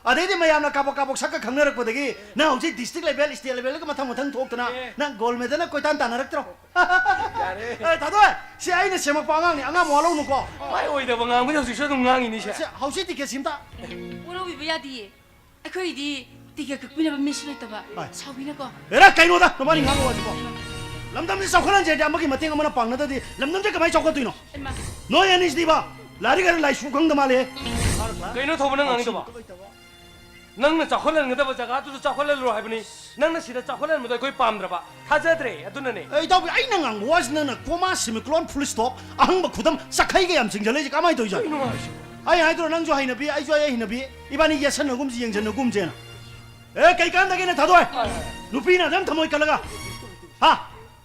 ꯑꯗꯩꯗꯤ ꯃꯌꯥꯝꯅ ꯀꯥꯕꯛ ꯀꯥꯕꯛ ꯁꯛꯀ ꯈꯪꯅꯔꯛꯄꯗꯒꯤ ꯅꯪ ꯍꯧꯖꯤꯛ ꯗꯤꯁꯇ꯭ꯔꯤꯛ ꯂꯦꯚꯦꯜ, ꯁ꯭ꯇꯦꯠ ꯂꯦꯚꯦꯜꯒ ꯃꯊꯪ ꯃꯊꯪ ꯊꯣꯛꯇꯅ ꯑꯦ꯫ ꯅꯪ ꯒꯣꯜ ꯃꯦꯗꯜꯅ ꯀꯣꯏꯇꯥꯟ ꯇꯥꯟꯅꯔꯛꯇ꯭ꯔꯣ? ꯌꯥꯔꯦ꯫ ꯑꯦ, ꯊꯥꯗꯣꯏ, ꯁꯤ ꯑꯩꯅ ꯁꯦꯝꯃꯛꯄ ꯑꯉꯥꯡꯅꯤ, ꯑꯉꯥꯡ ꯃꯋꯥ ꯂꯧꯅꯨꯀꯣ꯫ ꯃꯥꯏ ꯑꯣꯏꯗꯕ ꯉꯥꯡꯕꯗꯤ ꯍꯧꯖꯤꯛꯁꯨ ꯑꯗꯨꯝ ꯉꯥꯡꯉꯤꯅꯤ ꯁꯦ꯫ ꯁꯤ ꯍꯧꯖꯤꯛ ꯇꯤꯀꯦꯠ ꯁꯤꯝꯇ꯫ ꯋꯥꯔꯧꯕꯤꯕ ꯌꯥꯗꯤꯌꯦ꯫ ꯑꯩꯈꯣꯏꯗꯤ ꯇꯤꯀꯦꯠ ꯀꯛꯄꯤꯅꯕ ꯃꯤꯁꯨ ꯂꯩꯇꯕ꯫ ꯍꯣꯏ꯫ ꯁꯥꯎꯕꯤꯅꯀꯣ꯫ ꯑꯦꯔꯥ, ꯀꯩꯅꯣꯗ ꯅꯕꯥꯅꯤ ꯉꯥꯡꯕ ꯋꯥꯁꯤꯕꯣ? ꯂꯝꯗꯝꯁꯤ ꯆꯥꯎꯈꯠꯍꯟꯁꯦ ꯍꯥꯏꯗꯤ ꯑꯃꯒꯤ ꯃꯇꯦꯡ ꯑꯃꯅ ꯄꯥꯡꯅꯗ꯭ꯔꯗꯤ ꯂꯝꯗꯝꯁꯦ ꯀꯃꯥꯏꯅ ꯆꯥꯎꯈꯠꯇꯣꯏꯅꯣ? ꯏꯃꯥ꯫ ꯅꯣꯏ ꯑꯅꯤꯁꯤꯗꯤꯕ ꯂꯥꯏꯔꯤꯛ ꯍꯩꯔ ꯂꯥꯏꯁꯨ ꯈꯪꯗ ꯃꯥꯜꯂꯦ꯫ ꯀꯩꯅꯣ ꯊꯧꯕ ꯅꯪ ꯉꯥꯡꯉꯤꯗꯨꯕꯣ? ꯅꯪꯅ ꯆꯥꯎꯈꯠꯍꯟꯒꯗꯕ ꯖꯒꯥꯗꯨꯗ ꯆꯥꯎꯈꯠꯍꯜꯂꯨꯔꯣ ꯍꯥꯏꯕꯅꯤ꯫ ꯅꯪꯅ ꯁꯤꯗ ꯆꯥꯎꯈꯠꯍꯟꯕꯗꯣ ꯑꯩꯈꯣꯏ ꯄꯥꯝꯗ꯭ꯔꯕ, ꯊꯥꯖꯗ꯭ꯔꯦ, ꯑꯗꯨꯅꯅꯦ꯫ ꯑꯦ, ꯏꯇꯥꯎꯕꯤ, ꯑꯩꯅ ꯉꯥꯡꯕ ꯋꯥꯁꯤ ꯅꯪꯅ ꯀꯣꯃꯥ, ꯁꯤꯃꯤꯀꯣꯂꯣꯟ, ꯐꯨꯜ ꯁ꯭ꯇꯣꯞ, ꯑꯍꯪꯕ ꯈꯨꯗꯝ, ꯆꯈꯩꯒ ꯌꯥꯝ ꯆꯤꯡꯁꯤꯜꯂꯛꯏꯁꯦ ꯀꯃꯥꯏꯅ ꯇꯧꯔꯤꯖꯥꯠꯅꯣ? ꯀꯩꯅꯣ ꯍꯥꯏꯁꯤꯕꯣ? ꯑꯩ ꯍꯥꯏꯗ꯭ꯔꯣ, ꯅꯪꯁꯨ ꯍꯩꯅꯕꯤ, ꯑꯩꯁꯨ ꯑꯩ ꯍꯩꯅꯕꯤ, ꯏꯕꯥꯅꯤ ꯌꯦꯠꯁꯟꯅꯒꯨꯝꯁꯤ, ꯌꯦꯡꯁꯟꯅꯒꯨꯝꯁꯦꯅ꯫ ꯑꯦ, ꯀꯩ ꯀꯥꯟꯗꯒꯦꯅꯦ, ꯊꯥꯗꯣꯏ? ꯅꯨꯄꯤꯅ ꯑꯗꯨꯝ ꯊꯃꯣꯏ ꯀꯜꯂꯒ, ꯍꯥ?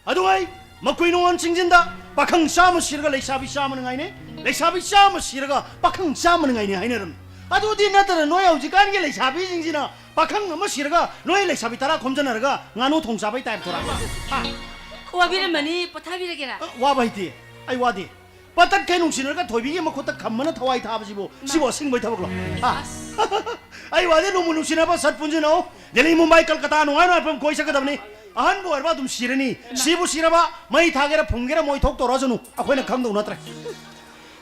ꯑꯗꯨ ꯑꯩ ꯃꯀꯨꯏ ꯅꯨꯡꯉꯣꯟ ꯆꯤꯡꯁꯤꯟꯗ ꯄꯥꯈꯪ ꯆꯥꯝꯃ ꯁꯤꯔꯒ ꯂꯩꯁꯥꯕꯤ ꯆꯥꯝꯃꯅ ꯉꯥꯏꯅꯩ, ꯂꯩꯁꯥꯕꯤ ꯆꯥꯝꯃ ꯁꯤꯔꯒ ꯄꯥꯈꯪ ꯆꯥꯝꯃꯅ ꯉꯥꯏꯅꯩ ꯍꯥꯏꯅꯔꯝꯃꯤ꯫ ꯑꯗꯨꯗꯤ ꯅꯠꯇꯅ ꯅꯣꯏ ꯍꯧꯖꯤꯛꯀꯥꯟꯒꯤ ꯂꯩꯁꯥꯕꯤꯁꯤꯡꯁꯤꯅ ꯄꯥꯈꯪ ꯑꯃ ꯁꯤꯔꯒ ꯅꯣꯏ ꯂꯩꯁꯥꯕꯤ ꯇꯔꯥ ꯈꯣꯝꯖꯟꯅꯔꯒ ꯉꯥꯅꯨ ꯊꯣꯡ ꯆꯥꯕꯩ ꯇꯥꯏꯞꯇꯔꯥ? ꯍꯥ? ꯋꯥꯕꯤꯔꯝꯃꯅꯤ, ꯄꯣꯊꯥꯕꯤꯔꯒꯦꯔꯥ? ꯑ, ꯋꯥꯕ ꯍꯩꯇꯦ, ꯑꯩ ꯋꯥꯗꯦ꯫ ꯄꯇꯠꯈꯩ ꯅꯨꯡꯁꯤꯅꯔꯒ ꯊꯣꯏꯕꯤꯒꯤ ꯃꯈꯨꯠꯇ ꯈꯝꯃꯅ ꯊꯋꯥꯏ ꯊꯥꯕꯁꯤꯕꯨ, ꯁꯤꯕꯨ ꯑꯁꯤꯡꯕꯩ ꯊꯕꯛꯂꯣ? ꯍꯥ? ꯑꯩ ꯋꯥꯗꯤ ꯅꯣꯡꯃ ꯅꯨꯡꯁꯤꯅꯕ ꯁꯠ ꯄꯨꯟꯁꯤꯟꯅꯧ꯫ ꯗꯦꯜꯂꯤ, ꯃꯨꯝꯕꯥꯏ, ꯀꯜꯀꯇꯥ, ꯅꯨꯡꯉꯥꯏ ꯅꯨꯡꯉꯥꯏꯐꯝ ꯀꯣꯏ ꯆꯠꯀꯗꯕꯅꯤ꯫ ꯑꯍꯟꯕꯨ ꯑꯣꯏꯔꯕ ꯑꯗꯨꯝ ꯁꯤꯔꯅꯤ꯫ ꯁꯤꯕꯨ ꯁꯤꯔꯕ, ꯃꯩ ꯊꯥꯒꯦꯔꯥ ꯐꯨꯝꯒꯦꯔꯥ ꯃꯣꯏ ꯊꯣꯛ ꯇꯧꯔꯁꯅꯨ, ꯑꯩꯈꯣꯏꯅ ꯈꯪꯗꯧ ꯅꯠꯇ꯭ꯔꯦ꯫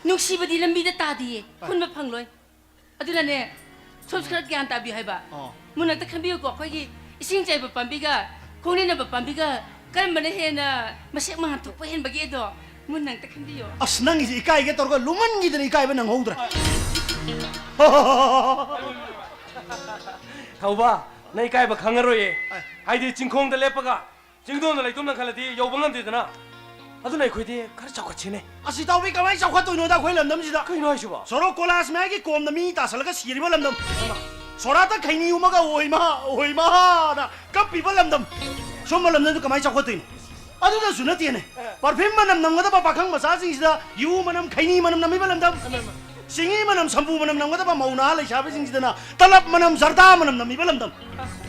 ꯅꯨꯡꯁꯤꯕꯗꯤ ꯂꯝꯕꯤꯗ ꯇꯥꯗꯤꯌꯦ, ꯍꯨꯟꯕ ꯐꯪꯂꯣꯏ꯫ ꯑꯗꯨꯅꯅꯦ, ꯁꯣꯝꯁꯨ ꯈꯔ ꯒ꯭ꯌꯥꯟ ꯇꯥꯕꯤꯌꯨ ꯍꯥꯏꯕ꯫ ꯑꯣ꯫ ꯃꯨꯟꯅꯛꯇ ꯈꯟꯕꯤꯌꯨꯀꯣ, ꯑꯩꯈꯣꯏꯒꯤ ꯏꯁꯤꯡ ꯆꯥꯏꯕ ꯄꯥꯝꯕꯤꯒ ꯈꯣꯡꯅꯤꯅꯕ ꯄꯥꯝꯕꯤꯒ ꯀꯔꯝꯕꯅ ꯍꯦꯟꯅ ꯃꯁꯦꯛ ꯃꯉꯥꯜ ꯊꯣꯛꯄ ꯍꯦꯟꯕꯒꯦꯗꯣ ꯃꯨꯟꯅꯛꯇ ꯈꯟꯕꯤꯌꯨ꯫ ꯑꯁ, ꯅꯪꯒꯤꯁꯦ ꯏꯀꯥꯏꯒꯦ ꯇꯧꯔꯒ ꯂꯨꯃꯟꯈꯤꯗꯅ ꯏꯀꯥꯏꯕ ꯅꯪꯍꯧꯗ꯭ꯔꯦ꯫ ꯊꯧꯕ, ꯅꯪ ꯏꯀꯥꯏꯕ ꯈꯪꯉꯔꯣꯏꯌꯦ꯫ ꯑꯥꯏ꯫ ꯍꯥꯏꯗꯤ ꯆꯤꯡꯈꯣꯡꯗ ꯂꯦꯞꯄꯒ ꯆꯤꯡꯗꯣꯟꯗ ꯂꯩꯇꯣꯝꯅ ꯈꯜꯂꯗꯤ ꯌꯧꯕ ꯉꯝꯗꯦꯗꯅ꯫ ꯑꯗꯨꯅ ꯑꯩꯈꯣꯏꯗꯤ ꯈꯔ ꯆꯥꯎꯈꯠꯁꯤꯅꯦ꯫ ꯑꯁ, ꯏꯇꯥꯎꯕꯤ, ꯀꯃꯥꯏꯅ ꯆꯥꯎꯈꯠꯇꯣꯏꯅꯣꯗ ꯑꯩꯈꯣꯏ ꯂꯝꯗꯝꯁꯤꯗ? ꯀꯩꯅꯣ ꯍꯥꯏꯁꯤꯕꯣ? ꯁꯣꯔꯣꯛ ꯀꯣꯂꯥꯁ ꯃꯌꯥꯏꯒꯤ ꯀꯣꯝꯗ ꯃꯤ ꯇꯥꯁꯜꯂꯒ ꯁꯤꯔꯤꯕ ꯂꯝꯗꯝ꯫ ꯁꯣꯔꯥꯠꯇ ꯈꯩꯅꯤ ꯍꯨꯝꯃꯒ "ꯑꯣꯏ ꯃꯥ, ꯑꯣꯏ ꯃꯥꯅ" ꯀꯞꯄꯤꯕ ꯂꯝꯗꯝ꯫ ꯁꯨꯝꯕ ꯂꯝꯗꯝꯗꯨ ꯀꯃꯥꯏꯅ ꯆꯥꯎꯈꯠꯇꯣꯏꯅꯣ? ꯑꯗꯨꯗꯁꯨ ꯅꯠꯇꯦꯅꯦ꯫ ꯑꯦ꯫ ꯄꯔꯐ꯭ꯌꯨꯝ ꯃꯅꯝ ꯅꯝꯒꯗꯕ ꯄꯥꯈꯪ ꯃꯆꯥꯁꯤꯡꯁꯤꯗ ꯌꯨ ꯃꯅꯝ, ꯈꯩꯅꯤ ꯃꯅꯝ ꯅꯝꯃꯤꯕ ꯂꯝꯗꯝ꯫ ꯆꯤꯡꯍꯤ ꯃꯅꯝ, ꯁꯝꯄꯨ ꯃꯅꯝ ꯅꯝꯒꯗꯕ ꯃꯧ ꯅꯍꯥ ꯂꯩꯁꯥꯕꯤꯁꯤꯡꯁꯤꯗꯅ ꯇꯂꯞ ꯃꯅꯝ, ꯖꯔꯗꯥ ꯃꯅꯝ ꯅꯝꯃꯤꯕ ꯂꯝꯗꯝ꯫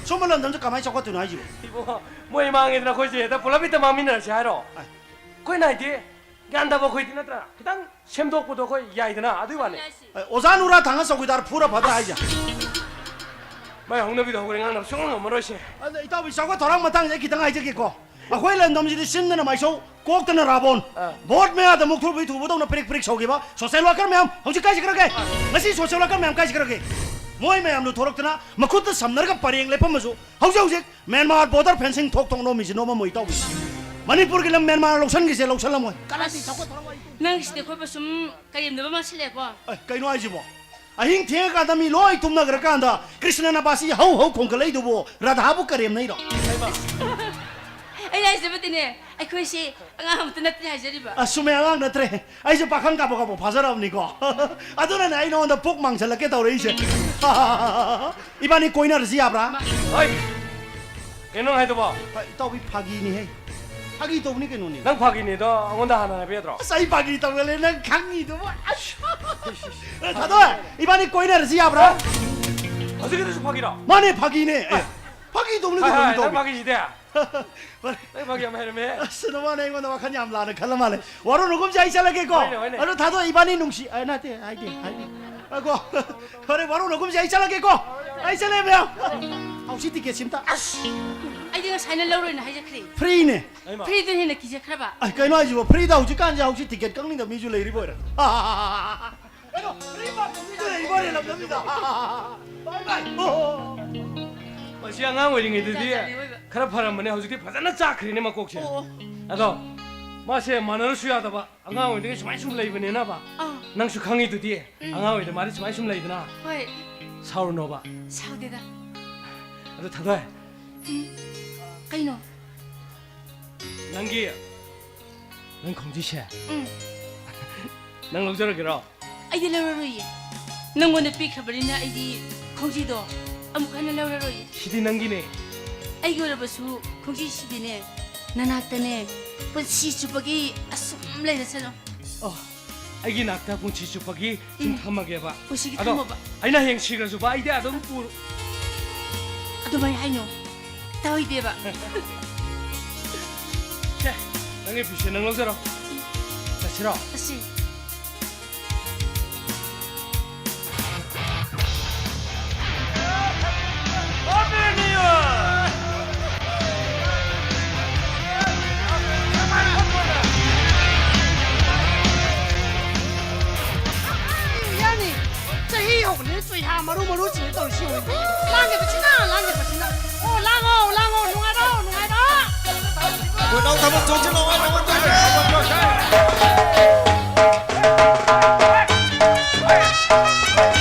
ꯁꯨꯝꯕ ꯂꯝꯗꯝꯁꯦ ꯀꯃꯥꯏꯅ ꯆꯥꯎꯈꯠꯇꯣꯏꯅꯣ ꯍꯥꯏꯁꯤꯕꯣ? ꯏꯕꯨꯡꯉꯣ, ꯃꯣꯏ ꯃꯥꯡꯉꯦꯗꯅ ꯑꯩꯈꯣꯏꯁꯦ ꯍꯦꯛꯇ ꯄꯨꯂꯞ ꯍꯦꯛꯇ ꯃꯥꯡꯃꯤꯟꯅꯔꯁꯦ ꯍꯥꯏꯔꯣ? ꯑꯥꯏ꯫ ꯑꯩꯈꯣꯏꯅ ꯍꯥꯏꯗꯤ ꯒ꯭ꯌꯥꯟ ꯇꯥꯕ ꯑꯩꯈꯣꯏꯗꯤ ꯅꯠꯇ꯭ꯔꯥ? ꯈꯤꯇꯪ ꯁꯦꯝꯗꯣꯛꯄꯗꯣ ꯑꯩꯈꯣꯏ ꯌꯥꯏꯗꯅ, ꯑꯗꯨꯒꯤ ꯋꯥꯅꯤ꯫ ꯑꯦ, ꯑꯣꯖꯥ ꯅꯨꯔꯥ ꯊꯥꯡꯒ ꯆꯧꯀꯤꯗꯥꯔ ꯐꯨꯔ ꯐꯗ꯭ꯔꯥ ꯍꯥꯏꯁꯦ? ꯃꯥꯏ ꯍꯧꯅꯕꯤꯗꯣ ꯍꯧꯈ꯭ꯔꯦ, ꯉꯥꯡꯅꯕ ꯁꯨꯡꯉꯝ ꯉꯝꯃꯔꯣꯏꯁꯦ꯫ ꯑꯗ ꯏꯇꯥꯎꯕꯤ, ꯆꯥꯎꯈꯠ ꯊꯧꯔꯥꯡ ꯃꯇꯥꯡꯁꯦ ꯑꯩ ꯈꯤꯇꯪ ꯍꯥꯏꯖꯒꯦꯀꯣ꯫ ꯑꯩꯈꯣꯏ ꯂꯝꯗꯝꯁꯤꯗꯤ ꯆꯤꯟꯗꯅ ꯃꯥꯏꯁꯧ, ꯀꯣꯛꯇꯅ ꯔꯥꯕꯣꯟ, ꯑꯥ꯫ ꯚꯣꯠ ꯃꯌꯥꯗ ꯃꯨꯛꯊ꯭ꯔꯨꯕꯤ ꯊꯨꯕꯗꯧꯅ ꯄ꯭ꯔꯤꯛ ꯄ꯭ꯔꯤꯛ ꯁꯧꯈꯤꯕ ꯁꯣꯁꯦꯜ ꯋꯥꯀꯔ ꯃꯌꯥꯝ ꯍꯧꯖꯤꯛ ꯀꯥꯏ ꯆꯠꯈ꯭ꯔꯒꯦ? ꯑꯥ꯫ ꯉꯁꯤ ꯁꯣꯁꯦꯜ ꯋꯥꯀꯔ ꯃꯌꯥꯝ ꯀꯥꯏ ꯆꯠꯈ꯭ꯔꯒꯦ? ꯃꯣꯏ ꯃꯌꯥꯝꯗꯨ ꯊꯣꯛꯂꯛꯇꯅ ꯃꯈꯨꯠꯇ ꯁꯝꯅꯔꯒ ꯄꯔꯦꯡ ꯂꯦꯞꯄꯝꯃꯁꯨ ꯍꯧꯖꯤꯛ ꯍꯧꯖꯤꯛ ꯃ꯭ꯌꯥꯟꯃꯥꯔ ꯕꯣꯔꯗꯔ ꯐꯦꯟꯁꯤꯡ ꯊꯣꯛ ꯊꯣꯛ ꯅꯣꯝꯃꯤꯁꯤ ꯅꯣꯝꯃꯝꯃꯣꯏ ꯏꯇꯥꯎꯕꯤ꯫ ꯃꯅꯤꯄꯨꯔꯒꯤ ꯂꯝ ꯃ꯭ꯌꯥꯟꯃꯥꯔ ꯂꯧꯁꯟꯈꯤꯁꯦ ꯂꯧꯁꯜꯂꯝꯃꯣꯏ꯫ ꯀꯅꯥꯗꯤ ꯆꯥꯎꯈꯠ ꯊꯧꯔꯥꯡ ꯋꯥꯔꯤ? ꯅꯪꯁꯤꯗꯤ ꯑꯩꯈꯣꯏꯕꯨ ꯁꯨꯝ ꯀꯔꯦꯝꯅꯕ ꯃꯥꯟꯁꯤꯜꯂꯛꯑꯦꯀꯣ꯫ ꯑꯦ, ꯀꯩꯅꯣ ꯍꯥꯏꯁꯤꯕꯣ? ꯑꯍꯤꯡ ꯊꯦꯡꯉꯀꯥꯟꯗ ꯃꯤ ꯂꯣꯏ ꯇꯨꯝꯅꯈ꯭ꯔꯀꯥꯟꯗ ꯀ꯭ꯔꯤꯁꯅꯅ ꯕꯥꯁꯤ ꯍꯧ ꯍꯧ ꯈꯣꯡꯒꯠꯂꯛꯏꯗꯨꯕꯨ ꯔꯥꯙꯥꯕꯨ ꯀꯔꯦꯝꯅꯩꯔꯣ? ꯑꯩꯅ ꯍꯥꯏꯖꯕꯗꯤꯅꯦ, ꯑꯩꯈꯣꯏꯁꯤ ꯑꯉꯥꯡ ꯑꯃꯠꯇ ꯅꯠꯇꯦ ꯍꯥꯏꯖꯔꯤꯕ꯫ ꯑꯁ, ꯆꯨꯝꯃꯦ, ꯑꯉꯥꯡ ꯅꯠꯇ꯭ꯔꯦ꯫ ꯑꯩꯁꯨ ꯄꯥꯈꯪ ꯀꯥꯕꯣꯛ ꯀꯥꯕꯣꯛ ꯐꯥꯖꯔꯕꯅꯤꯀꯣ꯫ ꯑꯗꯨꯅꯅꯦ ꯑꯩ ꯅꯉꯣꯟꯗ ꯄꯨꯛ ꯃꯥꯡꯁꯤꯜꯂꯛꯀꯦ ꯇꯧꯔꯛꯏꯁꯦ꯫ ꯏꯕꯥꯅꯤ ꯀꯣꯏꯅꯔꯁꯤ ꯌꯥꯕ꯭ꯔꯥ? ꯍꯣꯏ꯫ ꯀꯩꯅꯣ ꯅꯪ ꯍꯥꯏꯗꯨꯕꯣ? ꯍꯣꯏ, ꯏꯇꯥꯎꯕꯤ, ꯐꯥꯒꯤꯅꯤꯍꯦ꯫ ꯐꯥꯒꯤ ꯇꯧꯕꯅꯤ ꯀꯩꯅꯣꯅꯦ꯫ ꯅꯪ ꯐꯥꯒꯤꯅꯤꯗꯣ ꯑꯩꯉꯣꯟꯗ ꯍꯥꯟꯅ ꯍꯥꯏꯕ ꯌꯥꯗ꯭ꯔꯣ? ꯑꯁ, ꯑꯩ ꯐꯥꯒꯤ ꯇꯧꯒꯜꯂꯦ, ꯅꯪ ꯈꯪꯉꯤꯗꯨꯕꯨ꯫ ꯑꯁ꯫ ꯑꯦ, ꯊꯥꯗꯣꯏ, ꯏꯕꯥꯅꯤ ꯀꯣꯏꯅꯔꯁꯤ ꯌꯥꯕ꯭ꯔꯥ? ꯍꯧꯖꯤꯛꯀꯤꯗꯨꯁꯨ ꯐꯥꯒꯤꯔꯣ? ꯃꯥꯅꯦ, ꯐꯥꯒꯤꯅꯦ꯫ ꯑꯦ, ꯐꯥꯒꯤ ꯇꯧꯕꯅꯤ ꯍꯥꯏ, ꯀꯩꯅꯣ, ꯍꯥꯏ, ꯅꯪ ꯏꯇꯥꯎꯕꯤ꯫ ꯐꯥꯒꯤꯁꯤꯗꯤ꯫ ꯅꯪ ꯐꯥꯒꯤ ꯌꯥꯝ ꯍꯩꯔꯝꯃꯦ꯫ ꯑꯁ, ꯅꯃꯥꯅ ꯑꯩꯉꯣꯟꯗ ꯋꯥꯈꯜ ꯌꯥꯝ ꯂꯥꯟꯅ ꯈꯜꯂ ꯃꯥꯜꯂꯦ꯫ ꯋꯥꯔꯧꯅꯒꯨꯝꯁꯦ, ꯑꯩ ꯆꯠꯂꯒꯦꯀꯣ꯫ ꯍꯣꯏꯅꯦ, ꯍꯣꯏꯅꯦ꯫ ꯑꯗꯣ ꯊꯥꯗꯣꯛ, ꯏꯕꯥꯅꯤ ꯅꯨꯡꯁꯤ-, ꯑ, ꯅꯠꯇꯦ, ꯍꯥꯏꯗꯦ, ꯍꯥꯏꯗꯦ꯫ ꯑ, ꯀꯣ꯫ ꯐꯔꯦ, ꯋꯥꯔꯧꯅꯒꯨꯝꯁꯦ, ꯑꯩ ꯆꯠꯂꯒꯦꯀꯣ꯫ ꯑꯩ ꯆꯠꯂꯦ, ꯃꯌꯥꯝ꯫ ꯍꯧꯖꯤꯛ ꯇꯤꯀꯦꯠꯁꯤ ꯑꯝꯇ꯫ ꯑꯁ! ꯑꯩꯗꯤ ꯉꯁꯥꯏꯅ ꯂꯧꯔꯣꯏꯅ ꯍꯥꯏꯖꯈ꯭ꯔꯦ꯫ ꯐ꯭ꯔꯤꯅꯦ꯫ ꯐ꯭ꯔꯤꯗꯨꯅ ꯍꯦꯟꯅ ꯀꯤꯖꯈ꯭ꯔꯕ꯫ ꯑ, ꯀꯩꯅꯣ ꯍꯥꯏꯁꯤꯕꯣ? ꯐ꯭ꯔꯤꯗ ꯍꯧꯖꯤꯛꯀꯥꯟꯁꯦ ꯍꯧꯖꯤꯛ ꯇꯤꯀꯦꯠ ꯀꯛꯅꯤꯡꯗꯕ ꯃꯤꯁꯨ ꯂꯩꯔꯤꯕ ꯑꯣꯏꯔꯦ꯫ ꯀꯩꯅꯣ, ꯐ꯭ꯔꯤ ꯄꯥꯔꯇꯤꯁꯤꯁꯨ ꯂꯩꯕ ꯑꯣꯏꯔꯦ ꯂꯝꯗꯝꯁꯤꯗ꯫ ꯕꯥꯏ ꯕꯥꯏ꯫ ꯑꯣ꯫ ꯃꯁꯤ ꯑꯉꯥꯡ ꯑꯣꯏꯔꯤꯉꯩꯗꯗꯤ ꯖꯥꯠ ꯖꯥꯠꯅꯤ ꯑꯣꯏꯕ꯫ ꯈꯔ ꯐꯔꯝꯕꯅꯦ, ꯍꯧꯖꯤꯛꯇꯤ ꯐꯖꯅ ꯆꯥꯛꯈ꯭ꯔꯦꯅꯦ ꯃꯀꯣꯛꯁꯦ꯫ ꯑꯣ꯫ ꯑꯗꯣ ꯃꯥꯁꯦ ꯃꯥꯟꯅꯔꯨꯁꯨ ꯌꯥꯗꯕ, ꯑꯉꯥꯡ ꯑꯣꯏꯔꯤꯉꯩ ꯁꯨꯃꯥꯏꯅ ꯁꯨꯝ ꯂꯩꯕꯅꯤꯅꯕ꯫ ꯑꯥ꯫ ꯅꯪꯁꯨ ꯈꯪꯉꯤꯗꯨꯗꯤ, ꯎꯝ꯫ ꯑꯉꯥꯡ ꯑꯣꯏꯔꯤꯉꯩꯗ ꯃꯥꯗꯤ ꯁꯨꯃꯥꯏꯅ ꯁꯨꯝ ꯂꯩꯗꯅ꯫ ꯍꯣꯏ꯫ ꯁꯥꯎꯔꯨꯅꯣꯕ꯫ ꯁꯥꯎꯗꯦꯗ꯫ ꯑꯗꯣ ꯊꯥꯗꯣꯏ, ꯀꯩꯅꯣ? ꯅꯪꯒꯤ, ꯅꯪ ꯈꯣꯡꯖꯤꯁꯦ ꯎꯝ꯫ ꯅꯪ ꯂꯧꯖꯔꯒꯦꯔꯣ? ꯑꯩꯗꯤ ꯂꯧꯔꯔꯣꯏꯌꯦ꯫ ꯅꯪꯉꯣꯟꯗ ꯄꯤꯈ꯭ꯔꯕꯅꯤꯅ ꯑꯩꯗꯤ ꯈꯣꯡꯖꯤꯗꯣ ꯑꯃꯨꯛ ꯍꯟꯅ ꯂꯧꯔꯔꯣꯏꯌꯦ꯫ ꯁꯤꯗꯤ ꯅꯪꯒꯤꯅꯦ꯫ ꯑꯩꯒꯤ ꯑꯣꯏꯔꯕꯁꯨ ꯈꯣꯡꯖꯤꯁꯤꯗꯤꯅꯦ, ꯅꯅꯥꯛꯇꯅꯦ ꯄꯨꯟꯁꯤ ꯆꯨꯞꯄꯒꯤ ꯑꯁꯨꯝ ꯂꯩꯔꯁꯅꯨ꯫ ꯑꯣ, ꯑꯩꯒꯤ ꯅꯥꯛꯇ ꯄꯨꯟꯁꯤ ꯆꯨꯞꯄꯒꯤ ꯁꯨꯝ ꯎꯝ꯫ ꯊꯝꯃꯒꯦꯕ꯫ ꯄꯨꯟꯁꯤꯒꯤ ꯑꯗꯣ ꯊꯝꯃꯣꯕ꯫ ꯑꯩꯅ ꯍꯌꯦꯡ ꯁꯤꯈ꯭ꯔꯁꯨꯕ ꯑꯩꯗꯤ ꯑꯗꯨꯝ ꯄꯨꯔ- ꯑꯗꯨꯃꯥꯏ ꯍꯥꯏꯅꯣ꯫ ꯇꯧꯗꯦꯕ꯫ ꯁꯦ, ꯅꯪꯒꯤ ꯐꯤꯁꯦ ꯅꯪ ꯂꯧꯖꯔꯣ꯫ ꯆꯠꯁꯤꯔꯣ? ꯑꯁꯤ꯫ ꯌꯥꯅꯤ꯫ ꯆꯍꯤ ꯍꯧꯕꯅꯦ, ꯆꯨꯏꯍꯥ ꯃꯔꯨ ꯃꯔꯨ ꯆꯤꯡꯉꯦ ꯇꯧꯔꯤꯁꯤ ꯌꯦꯡꯉꯨ꯫ ꯂꯥꯡꯒꯦꯕ ꯁꯤꯅ, ꯂꯥꯡꯒꯦꯕ ꯁꯤꯅ꯫ ꯑꯣ, ꯂꯥꯡꯉꯣ, ꯂꯥꯡꯉꯣ, ꯅꯨꯡꯉꯥꯏꯔꯣ, ꯅꯨꯡꯉꯥꯏꯔꯣ꯫ ꯈꯣꯏꯅꯥꯎ ꯊꯕꯛ ꯆꯣꯡꯁꯤꯜꯂꯣ, ꯍꯥꯏ ꯅꯉꯣꯟꯗ꯫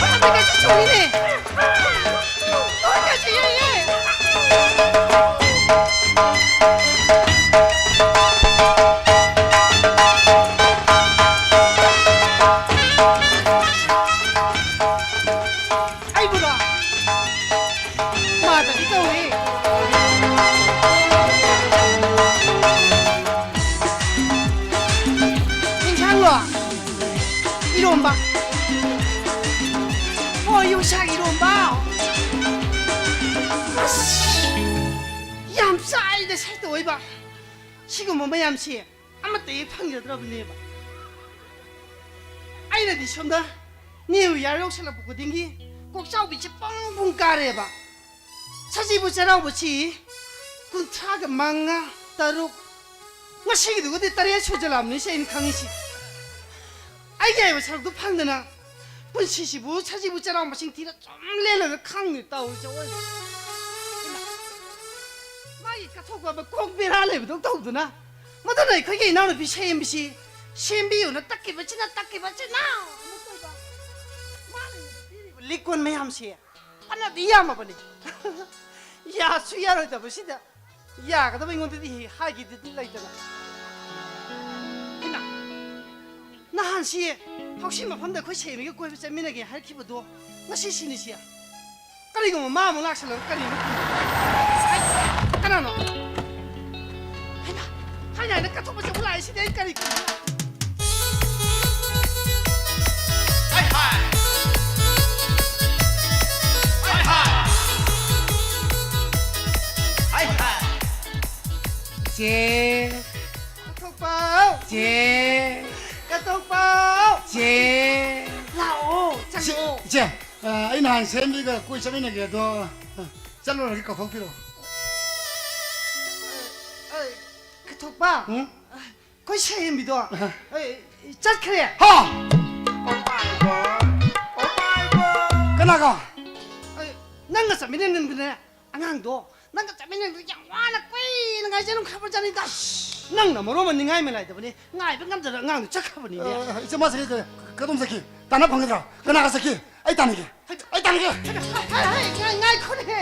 ꯂꯥꯡꯒꯦꯕ ꯁꯤ ꯆꯨꯝꯃꯤꯅꯦ꯫ ꯂꯥꯡꯒꯦꯕ ꯁꯤ ꯌꯦꯡꯉꯦ꯫ ꯑꯩꯕꯨꯔꯣ? ꯃꯥꯗꯗꯤ ꯇꯧꯏ꯫ ꯏꯟꯁꯥꯡꯂꯣ? ꯏꯔꯣꯝꯕ꯫ ꯍꯣꯏ, ꯌꯣꯡꯆꯥꯛ ꯏꯔꯣꯝꯕ꯫ ꯑꯁ, ꯌꯥꯝ ꯆꯥꯏꯗ ꯁꯥꯏꯠꯇ ꯑꯣꯏꯕ꯫ ꯁꯤꯒꯨꯝꯕ ꯃꯌꯥꯝꯁꯦ ꯑꯃꯠꯇ ꯍꯦꯛ ꯐꯪꯖꯗ꯭ꯔꯕꯅꯦꯕ꯫ ꯑꯩꯅꯗꯤ ꯁꯣꯝꯗ New Year ꯌꯧꯁꯜꯂꯛꯄ ꯈꯨꯗꯤꯡꯒꯤ ꯀꯣꯛꯆꯥꯎꯕꯤꯁꯦ ꯄꯪ ꯄꯨꯡ ꯀꯥꯔꯦꯕ꯫ ꯁꯖꯤꯕꯨ ꯆꯩꯔꯥꯎꯕꯁꯤ ꯀꯨꯟꯊ꯭ꯔꯥꯒ ꯃꯉꯥ, ꯇꯔꯨꯛ, ꯉꯁꯤꯒꯤꯗꯨꯒꯗꯤ ꯇꯔꯦꯠ ꯁꯨꯖꯜꯂꯛꯑꯕꯅꯤ ꯁꯤ ꯑꯩꯅ ꯈꯪꯉꯤꯁꯤ꯫ ꯑꯩꯒꯤ ꯍꯥꯏꯕ ꯁꯔꯨꯛꯇꯨ ꯐꯪꯗꯅ ꯄꯨꯟꯁꯤꯁꯤꯕꯨ ꯁꯖꯤꯕꯨ ꯆꯩꯔꯥꯎ ꯃꯁꯤꯡ ꯊꯤꯔ ꯁꯨꯝ ꯂꯦꯜꯂꯒ ꯈꯪꯗꯦ ꯇꯧꯔꯤꯁꯦ ꯑꯑꯣꯏꯕ꯫ ꯃꯥꯒꯤ ꯀꯠꯊꯣꯛꯄ ꯀꯣꯛ ꯕꯦꯔꯥ ꯂꯩꯕꯗꯧ ꯇꯧꯗꯅ꯫ ꯃꯗꯨꯅ ꯑꯩꯈꯣꯏꯒꯤ ꯏꯅꯥꯎꯅꯨꯄꯤ ꯁꯦꯝꯕꯤꯁꯤ, ꯁꯦꯝꯕꯤꯌꯨꯅ ꯇꯛꯈꯤꯕꯁꯤꯅ, ꯇꯛꯈꯤꯕꯁꯤꯅ꯫ ꯃꯥꯅ ꯄꯤꯔꯤꯕ ꯂꯤꯛ ꯀꯣꯟ ꯃꯌꯥꯝꯁꯦ ꯐꯅꯗꯤ ꯌꯥꯝꯃꯕꯅꯤ꯫ ꯌꯥꯁꯨ ꯌꯥꯔꯣꯏꯗꯕꯁꯤꯗ꯫ ꯌꯥꯒꯗꯕ ꯑꯩꯉꯣꯟꯗꯗꯤ ꯍꯥꯏꯒꯦꯗꯤ ꯂꯩꯇꯅ꯫ ꯍꯩꯃꯥ, ꯅꯍꯥꯟꯁꯤ ꯍꯧꯁꯤ ꯃꯐꯝꯗ ꯑꯩꯈꯣꯏ ꯁꯦꯝꯕꯤꯒ ꯀꯣꯏꯕ ꯆꯠꯃꯤꯟꯅꯒꯦ ꯍꯥꯏꯔꯛꯈꯤꯕꯗꯣ ꯉꯁꯤ ꯁꯤꯅꯤꯁꯤ꯫ ꯀꯔꯤꯒꯨꯝꯕ ꯃꯥ ꯑꯃꯨꯛ ꯂꯥꯛꯁꯜꯂꯒ ꯀꯔꯤꯅꯣ? ꯀꯅꯥꯅꯣ? ꯍꯩꯃꯥ, ꯍꯥꯏꯅ ꯍꯥꯏꯅ ꯀꯠꯊꯣꯛꯄꯁꯦ ꯑꯃꯨꯛ ꯂꯥꯛꯑꯦ꯫ ꯁꯤꯗꯤ ꯑꯩ ꯀꯔꯤ ꯈꯨꯝꯗꯣꯏꯅꯣ? ꯍꯥꯏ ꯍꯥꯏ꯫ ꯍꯥꯏ ꯍꯥꯏ꯫ ꯍꯥꯏ ꯍꯥꯏ꯫ ꯆꯦ꯫ ꯀꯠꯊꯣꯛꯄ꯫ ꯆꯦ꯫ ꯀꯠꯊꯣꯛꯄ꯫ ꯆꯦ꯫ ꯂꯥꯛꯑꯣ, ꯆꯪꯉꯛꯑꯣ꯫ ꯏꯆꯦ, ꯏꯆꯦ, ꯑ, ꯑꯩ ꯅꯍꯥꯟ ꯁꯦꯝꯕꯤꯒ ꯀꯣꯏ ꯆꯠꯃꯤꯟꯅꯒꯦ ꯑꯗꯣ, ꯑ, ꯆꯠꯂꯨꯔꯒꯦ, ꯀꯧꯊꯣꯛꯄꯤꯔꯣ꯫ ꯑꯩ, ꯀꯠꯊꯣꯛꯄ꯫ ꯎꯝ? ꯑꯩꯈꯣꯏ ꯁꯦꯝꯕꯤꯗꯣ, ꯑꯍ꯫ ꯑꯩ, ꯆꯠꯈ꯭ꯔꯦ꯫ ꯍꯥ? ꯀꯅꯥꯒ? ꯑꯩ, ꯅꯪꯒ ꯆꯠꯃꯤꯟꯅꯅꯤꯡꯗꯅꯦ꯫ ꯑꯉꯥꯡꯗꯣ ꯅꯪꯒ ꯆꯠꯃꯤꯟꯅꯕꯗ ꯌꯥꯝ ꯋꯥꯅ ꯀꯨꯏꯅ ꯉꯥꯏꯖꯔꯝꯈ꯭ꯔꯕꯖꯥꯠꯅꯤꯗ꯫ ꯅꯪꯅ ꯃꯔꯣꯟ ꯑꯃ ꯅꯤꯡꯉꯥꯏ ꯃꯦꯂꯥꯏꯗꯕꯅꯦ, ꯉꯥꯏꯕ ꯉꯝꯗꯅ ꯑꯉꯥꯡꯗꯣ ꯆꯠꯈ꯭ꯔꯕꯅꯤꯅꯦ꯫ ꯑ, ꯏꯆꯦ, ꯃꯥꯁꯦ ꯀ-, ꯀꯗꯣꯝ ꯆꯠꯈꯤ? ꯇꯥꯟꯅ ꯐꯪꯒꯗ꯭ꯔꯥ? ꯀꯅꯥꯒ ꯆꯠꯈꯤ? ꯑꯩ ꯇꯥꯟꯅꯒꯦ꯫ ꯑꯩ ꯇꯥꯟꯅꯒꯦ꯫ ꯍꯩ, ꯍꯩ, ꯍꯩ, ꯉꯥꯏ-, ꯉꯥꯏꯈꯣꯅꯦꯍꯦ꯫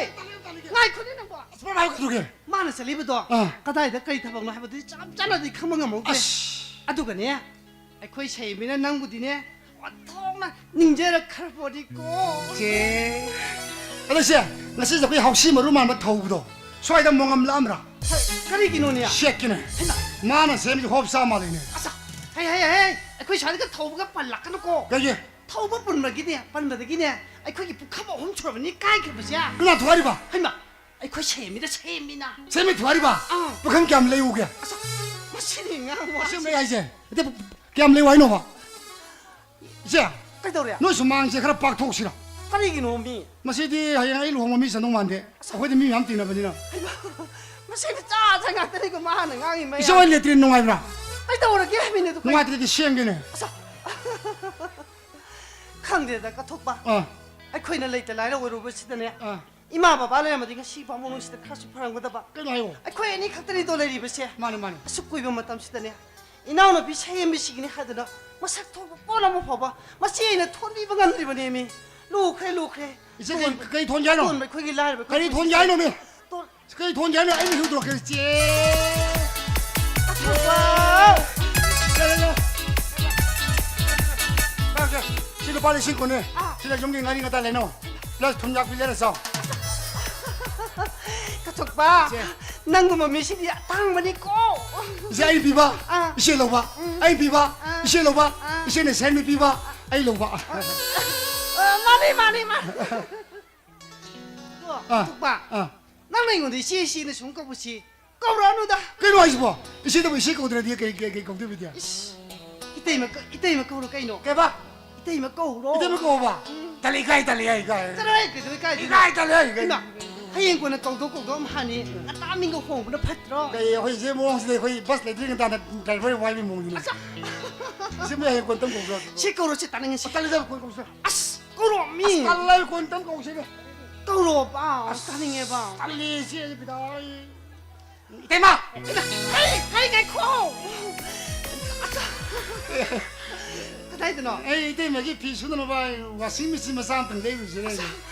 ꯉꯥꯏꯈꯣꯅꯦ ꯅꯪꯕꯣ꯫ ꯑꯁ, ꯃꯥ ꯍꯥꯏꯌꯨ ꯀꯩꯗꯧꯒꯦ? ꯃꯥꯅ ꯆꯠꯂꯤꯕꯗꯣ ꯑꯥ꯫ ꯀꯗꯥꯏꯗ ꯀꯔꯤ ꯊꯕꯛꯅꯣ ꯍꯥꯏꯕꯗꯨꯗꯤ ꯆꯞ ꯆꯥꯅꯗꯤ ꯈꯪꯕ ꯉꯝꯍꯧꯗꯦ꯫ ꯑꯁ꯫ ꯑꯗꯨꯒꯅꯦ, ꯑꯩꯈꯣꯏ ꯁꯦꯝꯕꯤꯅ ꯅꯪꯕꯨꯗꯤꯅꯦ, ꯑꯣꯟꯊꯣꯛꯅ ꯅꯤꯡꯖꯔꯛꯈ꯭ꯔꯕꯣꯅꯤꯀꯣ꯫ ꯆꯦ꯫ ꯑꯗꯣ ꯏꯆꯦ, ꯉꯁꯤꯁꯦ ꯑꯩꯈꯣꯏ ꯍꯥꯎꯁꯤ ꯃꯔꯨ ꯃꯥꯟꯕ ꯊꯧꯕꯗꯣ, ꯁ꯭ꯋꯥꯏꯗ ꯃꯣꯉꯝ ꯂꯥꯛꯑꯝꯕ꯭ꯔꯥ? ꯍꯩ, ꯀꯔꯤꯒꯤꯅꯣꯅꯦ? ꯁꯦꯠꯀꯤꯅꯦ꯫ ꯍꯩꯃꯥ꯫ ꯃꯥꯅ ꯁꯦꯝꯃꯤꯁꯦ ꯍꯣꯞ ꯆꯥ ꯃꯥꯜꯂꯤꯅꯦ꯫ ꯑꯁ, ꯍꯩ, ꯍꯩ, ꯍꯩ, ꯑꯩꯈꯣꯏ ꯁ꯭ꯋꯥꯏꯗꯒ ꯊꯧꯕꯒ ꯄꯜꯂꯛꯀꯅꯨꯀꯣ꯫ ꯀꯩꯒꯤ? ꯊꯧꯕ ꯄꯨꯟꯕꯒꯤꯅꯦ, ꯄꯟꯕꯗꯒꯤꯅꯦ, ꯑꯩꯈꯣꯏꯒꯤ ꯄꯨꯈꯝ ꯑꯍꯨꯝ ꯁꯨꯔꯕꯅꯤ ꯀꯥꯏꯈ꯭ꯔꯕꯁꯦ꯫ ꯀꯅꯥ ꯊꯨꯒꯥꯏꯔꯤꯕ? ꯍꯩꯃꯥ, ꯑꯩꯈꯣꯏ ꯁꯦꯝꯃꯤꯗ ꯁꯦꯝꯃꯤꯅ꯫ ꯁꯦꯝꯃꯤ ꯊꯨꯒꯥꯏꯔꯤꯕ? ꯑꯥ꯫ ꯄꯨꯈꯝ ꯀꯌꯥꯝ ꯂꯩꯎꯒꯦ? ꯑꯁ, ꯃꯁꯤꯗꯤ ꯉꯥꯡ ꯋꯥ- ꯑꯁꯦꯡꯕꯅꯦ ꯑꯩ ꯍꯥꯏꯁꯦ꯫ ꯅꯠꯇꯦ, ꯀꯌꯥꯝ ꯂꯩꯌꯨ ꯍꯥꯏꯅꯣꯕ? ꯏꯆꯦ, ꯀꯩꯗꯧꯔꯦ? ꯅꯣꯏ ꯁꯨꯃꯥꯡꯁꯦ ꯈꯔ ꯄꯥꯛꯊꯣꯛꯁꯤꯔꯣ? ꯀꯔꯤꯒꯤꯅꯣ ꯃꯤ? ꯃꯁꯤꯗꯤ ꯍꯌꯦꯡ ꯑꯩ ꯂꯨꯍꯣꯡꯕ ꯃꯤ ꯆꯟꯗꯧ ꯃꯥꯟꯗꯦ꯫ ꯑꯁ꯫ ꯑꯩꯈꯣꯏꯗꯤ ꯃꯤ ꯃꯌꯥꯝ ꯇꯤꯟꯅꯕꯅꯤꯅ꯫ ꯍꯩꯃꯥ, ꯃꯁꯤ ꯃꯆꯥ ꯃꯆꯥ ꯉꯥꯛꯇꯅꯤꯀꯣ ꯃꯥꯅ ꯉꯥꯡꯉꯤ ꯃꯌꯥꯝ꯫ ꯏꯆꯦ ꯍꯣꯏ ꯂꯦꯇ꯭ꯔꯤꯟ ꯅꯨꯡꯉꯥꯏꯕ꯭ꯔꯥ? ꯀꯩꯗꯧꯔꯒꯦ ꯍꯥꯏꯕꯅꯤꯗ ꯑꯩꯈꯣꯏ? ꯅꯨꯡꯉꯥꯏꯇ꯭ꯔꯗꯤ ꯁꯦꯝꯒꯦꯅꯦ꯫ ꯑꯁ꯫ ꯈꯪꯗꯦꯗ, ꯀꯠꯊꯣꯛꯄ꯫ ꯑꯥ꯫ ꯑꯩꯈꯣꯏꯅ ꯂꯩꯇ ꯂꯥꯏꯔ ꯑꯣꯏꯔꯨꯕꯁꯤꯗꯅꯦ꯫ ꯑꯥ꯫ ꯏꯃꯥ ꯕꯕꯥ ꯂꯩꯔꯝꯃꯗꯤ ꯉꯁꯤ ꯐꯥꯎ ꯃꯅꯨꯡꯁꯤꯗ ꯈꯔꯁꯨ ꯐꯔꯝꯒꯗꯕ꯫ ꯀꯩꯅꯣ ꯍꯥꯏꯌꯣ꯫ ꯑꯩꯈꯣꯏ ꯑꯅꯤ ꯈꯛꯇꯅꯤꯗꯣ ꯂꯩꯔꯤꯕꯁꯦ꯫ ꯃꯥꯅꯦ, ꯃꯥꯅꯦ꯫ ꯑꯁꯨꯛ ꯀꯨꯏꯕ ꯃꯇꯝꯁꯤꯗꯅꯦ, ꯏꯅꯥꯎꯅꯨꯄꯤ ꯁꯍꯦꯝꯕꯤꯁꯤꯒꯤꯅꯤ ꯍꯥꯏꯗꯅ ꯃꯁꯛ ꯊꯣꯛꯄ ꯄꯣꯠ ꯑꯃ ꯐꯥꯎꯕ ꯃꯆꯦ ꯑꯩꯅ ꯊꯣꯟꯕꯤꯕ ꯉꯝꯗ꯭ꯔꯤꯕꯅꯦꯃꯤ꯫ ꯂꯨꯈ꯭ꯔꯦ, ꯂꯨꯈ꯭ꯔꯦ꯫ ꯏꯆꯦ, ꯀꯩ, ꯀꯩ ꯊꯣꯟꯒꯦ ꯍꯥꯏꯅꯣ? ꯇꯣꯟꯕ ꯑꯩꯈꯣꯏꯒꯤ ꯂꯥꯏꯔꯕ ꯑꯩꯈꯣꯏ ꯀꯔꯤ ꯊꯣꯟꯒꯦ ꯍꯥꯏꯅꯣꯃꯤ? ꯇꯣꯟ- ꯀꯩ ꯊꯣꯟꯒꯦ ꯍꯥꯏꯅꯣ? ꯑꯩꯅ ꯍꯨꯗꯣꯛꯀꯦ, ꯆꯦ꯫ ꯑꯊꯣꯛꯄ! ꯌꯥꯔꯦ, ꯌꯥꯔꯦ꯫ ꯁꯦ, ꯁꯦ, ꯁꯤ ꯂꯨꯄꯥ ꯂꯤꯁꯤꯡ ꯀꯨꯟꯅꯦ꯫ ꯑꯥ꯫ ꯁꯤꯗ ꯌꯨꯝꯒꯤ ꯉꯥꯔꯤ ꯉꯇꯥ ꯂꯩꯅꯧ꯫ ꯄ꯭ꯂꯁ ꯊꯨꯝ ꯌꯥꯛꯄꯤ ꯂꯩꯔ ꯆꯥꯎ꯫ ꯑꯊꯣꯛꯄ! ꯆꯦ꯫ ꯅꯪꯒꯨꯝꯕ ꯃꯤꯁꯤꯗꯤ ꯑꯇꯥꯡꯕꯅꯤꯀꯣ꯫ ꯏꯆꯦ, ꯑꯩ ꯄꯤꯕ, ꯑꯥ꯫ ꯏꯆꯦ ꯂꯧꯕ꯫ ꯎꯝ꯫ ꯑꯩ ꯄꯤꯕ, ꯑꯥ꯫ ꯏꯆꯦꯅ ꯁꯦꯟ ꯄꯤꯕ, ꯑꯥ꯫ ꯑꯩ ꯂꯧꯕ꯫ ꯑ, ꯃꯥꯅꯤ, ꯃꯥꯅꯤ, ꯃꯥꯅꯤ꯫ ꯑꯗꯣ, ꯑꯥ꯫ ꯑꯊꯣꯛꯄ, ꯑꯥ꯫ ꯅꯪꯅ ꯑꯩꯉꯣꯟꯗ ꯏꯆꯦ, ꯏꯆꯦꯅ ꯁꯨꯝ ꯀꯧꯕꯁꯤ ꯀꯧꯔꯛꯑꯅꯨꯗ꯫ ꯀꯩꯅꯣ ꯍꯥꯏꯁꯤꯕꯣ? ꯏꯆꯦꯗꯕꯨ ꯏꯆꯦ ꯀꯧꯗ꯭ꯔꯗꯤ ꯀꯩ, ꯀꯩ, ꯀꯩ ꯀꯧꯗꯣꯏꯕꯤꯗꯤ? ꯏꯁ, ꯏꯇꯩꯃ ꯀ-, ꯏꯇꯩꯃ ꯀꯧꯔꯣ ꯀꯩꯅꯣ꯫ ꯀꯩꯕ? ꯏꯇꯩꯃ ꯀꯧꯔꯣ꯫ ꯏꯇꯩꯃ ꯀꯧꯕ? ꯎꯝ꯫ ꯇꯜꯂꯤ, ꯏꯀꯥꯏ, ꯇꯜꯂꯤ, ꯏꯀꯥꯏ, ꯏꯀꯥꯏ꯫ ꯆꯠꯂꯣꯍꯦ, ꯀꯩꯗꯧ ꯏꯀꯥꯏꯗꯣꯏꯅꯣ? ꯏꯀꯥꯏ, ꯇꯜꯂꯤ, ꯏꯀꯥꯏ꯫ ꯏꯃꯥ, ꯍꯌꯦꯡ ꯀꯣꯟꯅ ꯀꯧꯗꯧ ꯀꯧꯗꯧ ꯑꯃ ꯍꯥꯅꯤ꯫ ꯉꯟꯇꯥ ꯃꯤꯡꯒ ꯍꯣꯡꯕꯅ ꯐꯠꯇ꯭ꯔꯣ? ꯀꯩ, ꯑꯩꯈꯣꯏ ꯏꯆꯦ ꯃꯑꯣꯡꯁꯤꯗꯤ ꯑꯩꯈꯣꯏ ꯕꯁ ꯂꯩꯇ꯭ꯔꯤ ꯉꯟꯇꯥꯅ ꯗ꯭ꯔꯥꯏꯚꯔ ꯋꯥꯏꯕꯒꯤ ꯃꯑꯣꯡꯅꯤꯅꯦ꯫ ꯑꯆꯥ! ꯏꯆꯦ, ꯃꯣꯏ ꯍꯌꯦꯡ ꯀꯣꯟꯅ ꯇꯝ ꯀꯧꯕ꯭ꯔꯣ? ꯁꯤ ꯀꯧꯔꯣ, ꯁꯤ ꯇꯥꯅꯤꯡꯉꯦ, ꯁꯤ꯫ ꯇꯜꯂꯤꯗ, ꯀꯣꯏ ꯀꯧꯁꯦ꯫ ꯑꯁ, ꯀꯧꯔꯣ, ꯃꯤ꯫ ꯑꯁ, ꯇꯜꯂꯦ, ꯀꯣꯟꯅ ꯇꯝ ꯀꯧꯁꯦ꯫ ꯀꯧꯔꯣꯕ, ꯑꯁ, ꯇꯥꯅꯤꯡꯉꯦꯕ꯫ ꯇꯜꯂꯤ, ꯏꯆꯦ, ꯑꯩ ꯕꯤꯗꯥ, ꯑꯩ ꯏꯇꯩꯃ! ꯍꯩ, ꯍꯩ, ꯉꯥꯏꯈꯣ! ꯑꯆꯥ! ꯀꯗꯥꯏꯗꯅꯣ? ꯑꯩ ꯏꯇꯩꯃꯒꯤ ꯐꯤ ꯁꯨꯅꯅꯕ ꯋꯥꯁꯤꯡ ꯃꯦꯆꯤꯟ ꯃꯆꯥ ꯑꯝꯇꯪ ꯂꯩꯔꯨꯁꯤꯔ ꯑꯩ꯫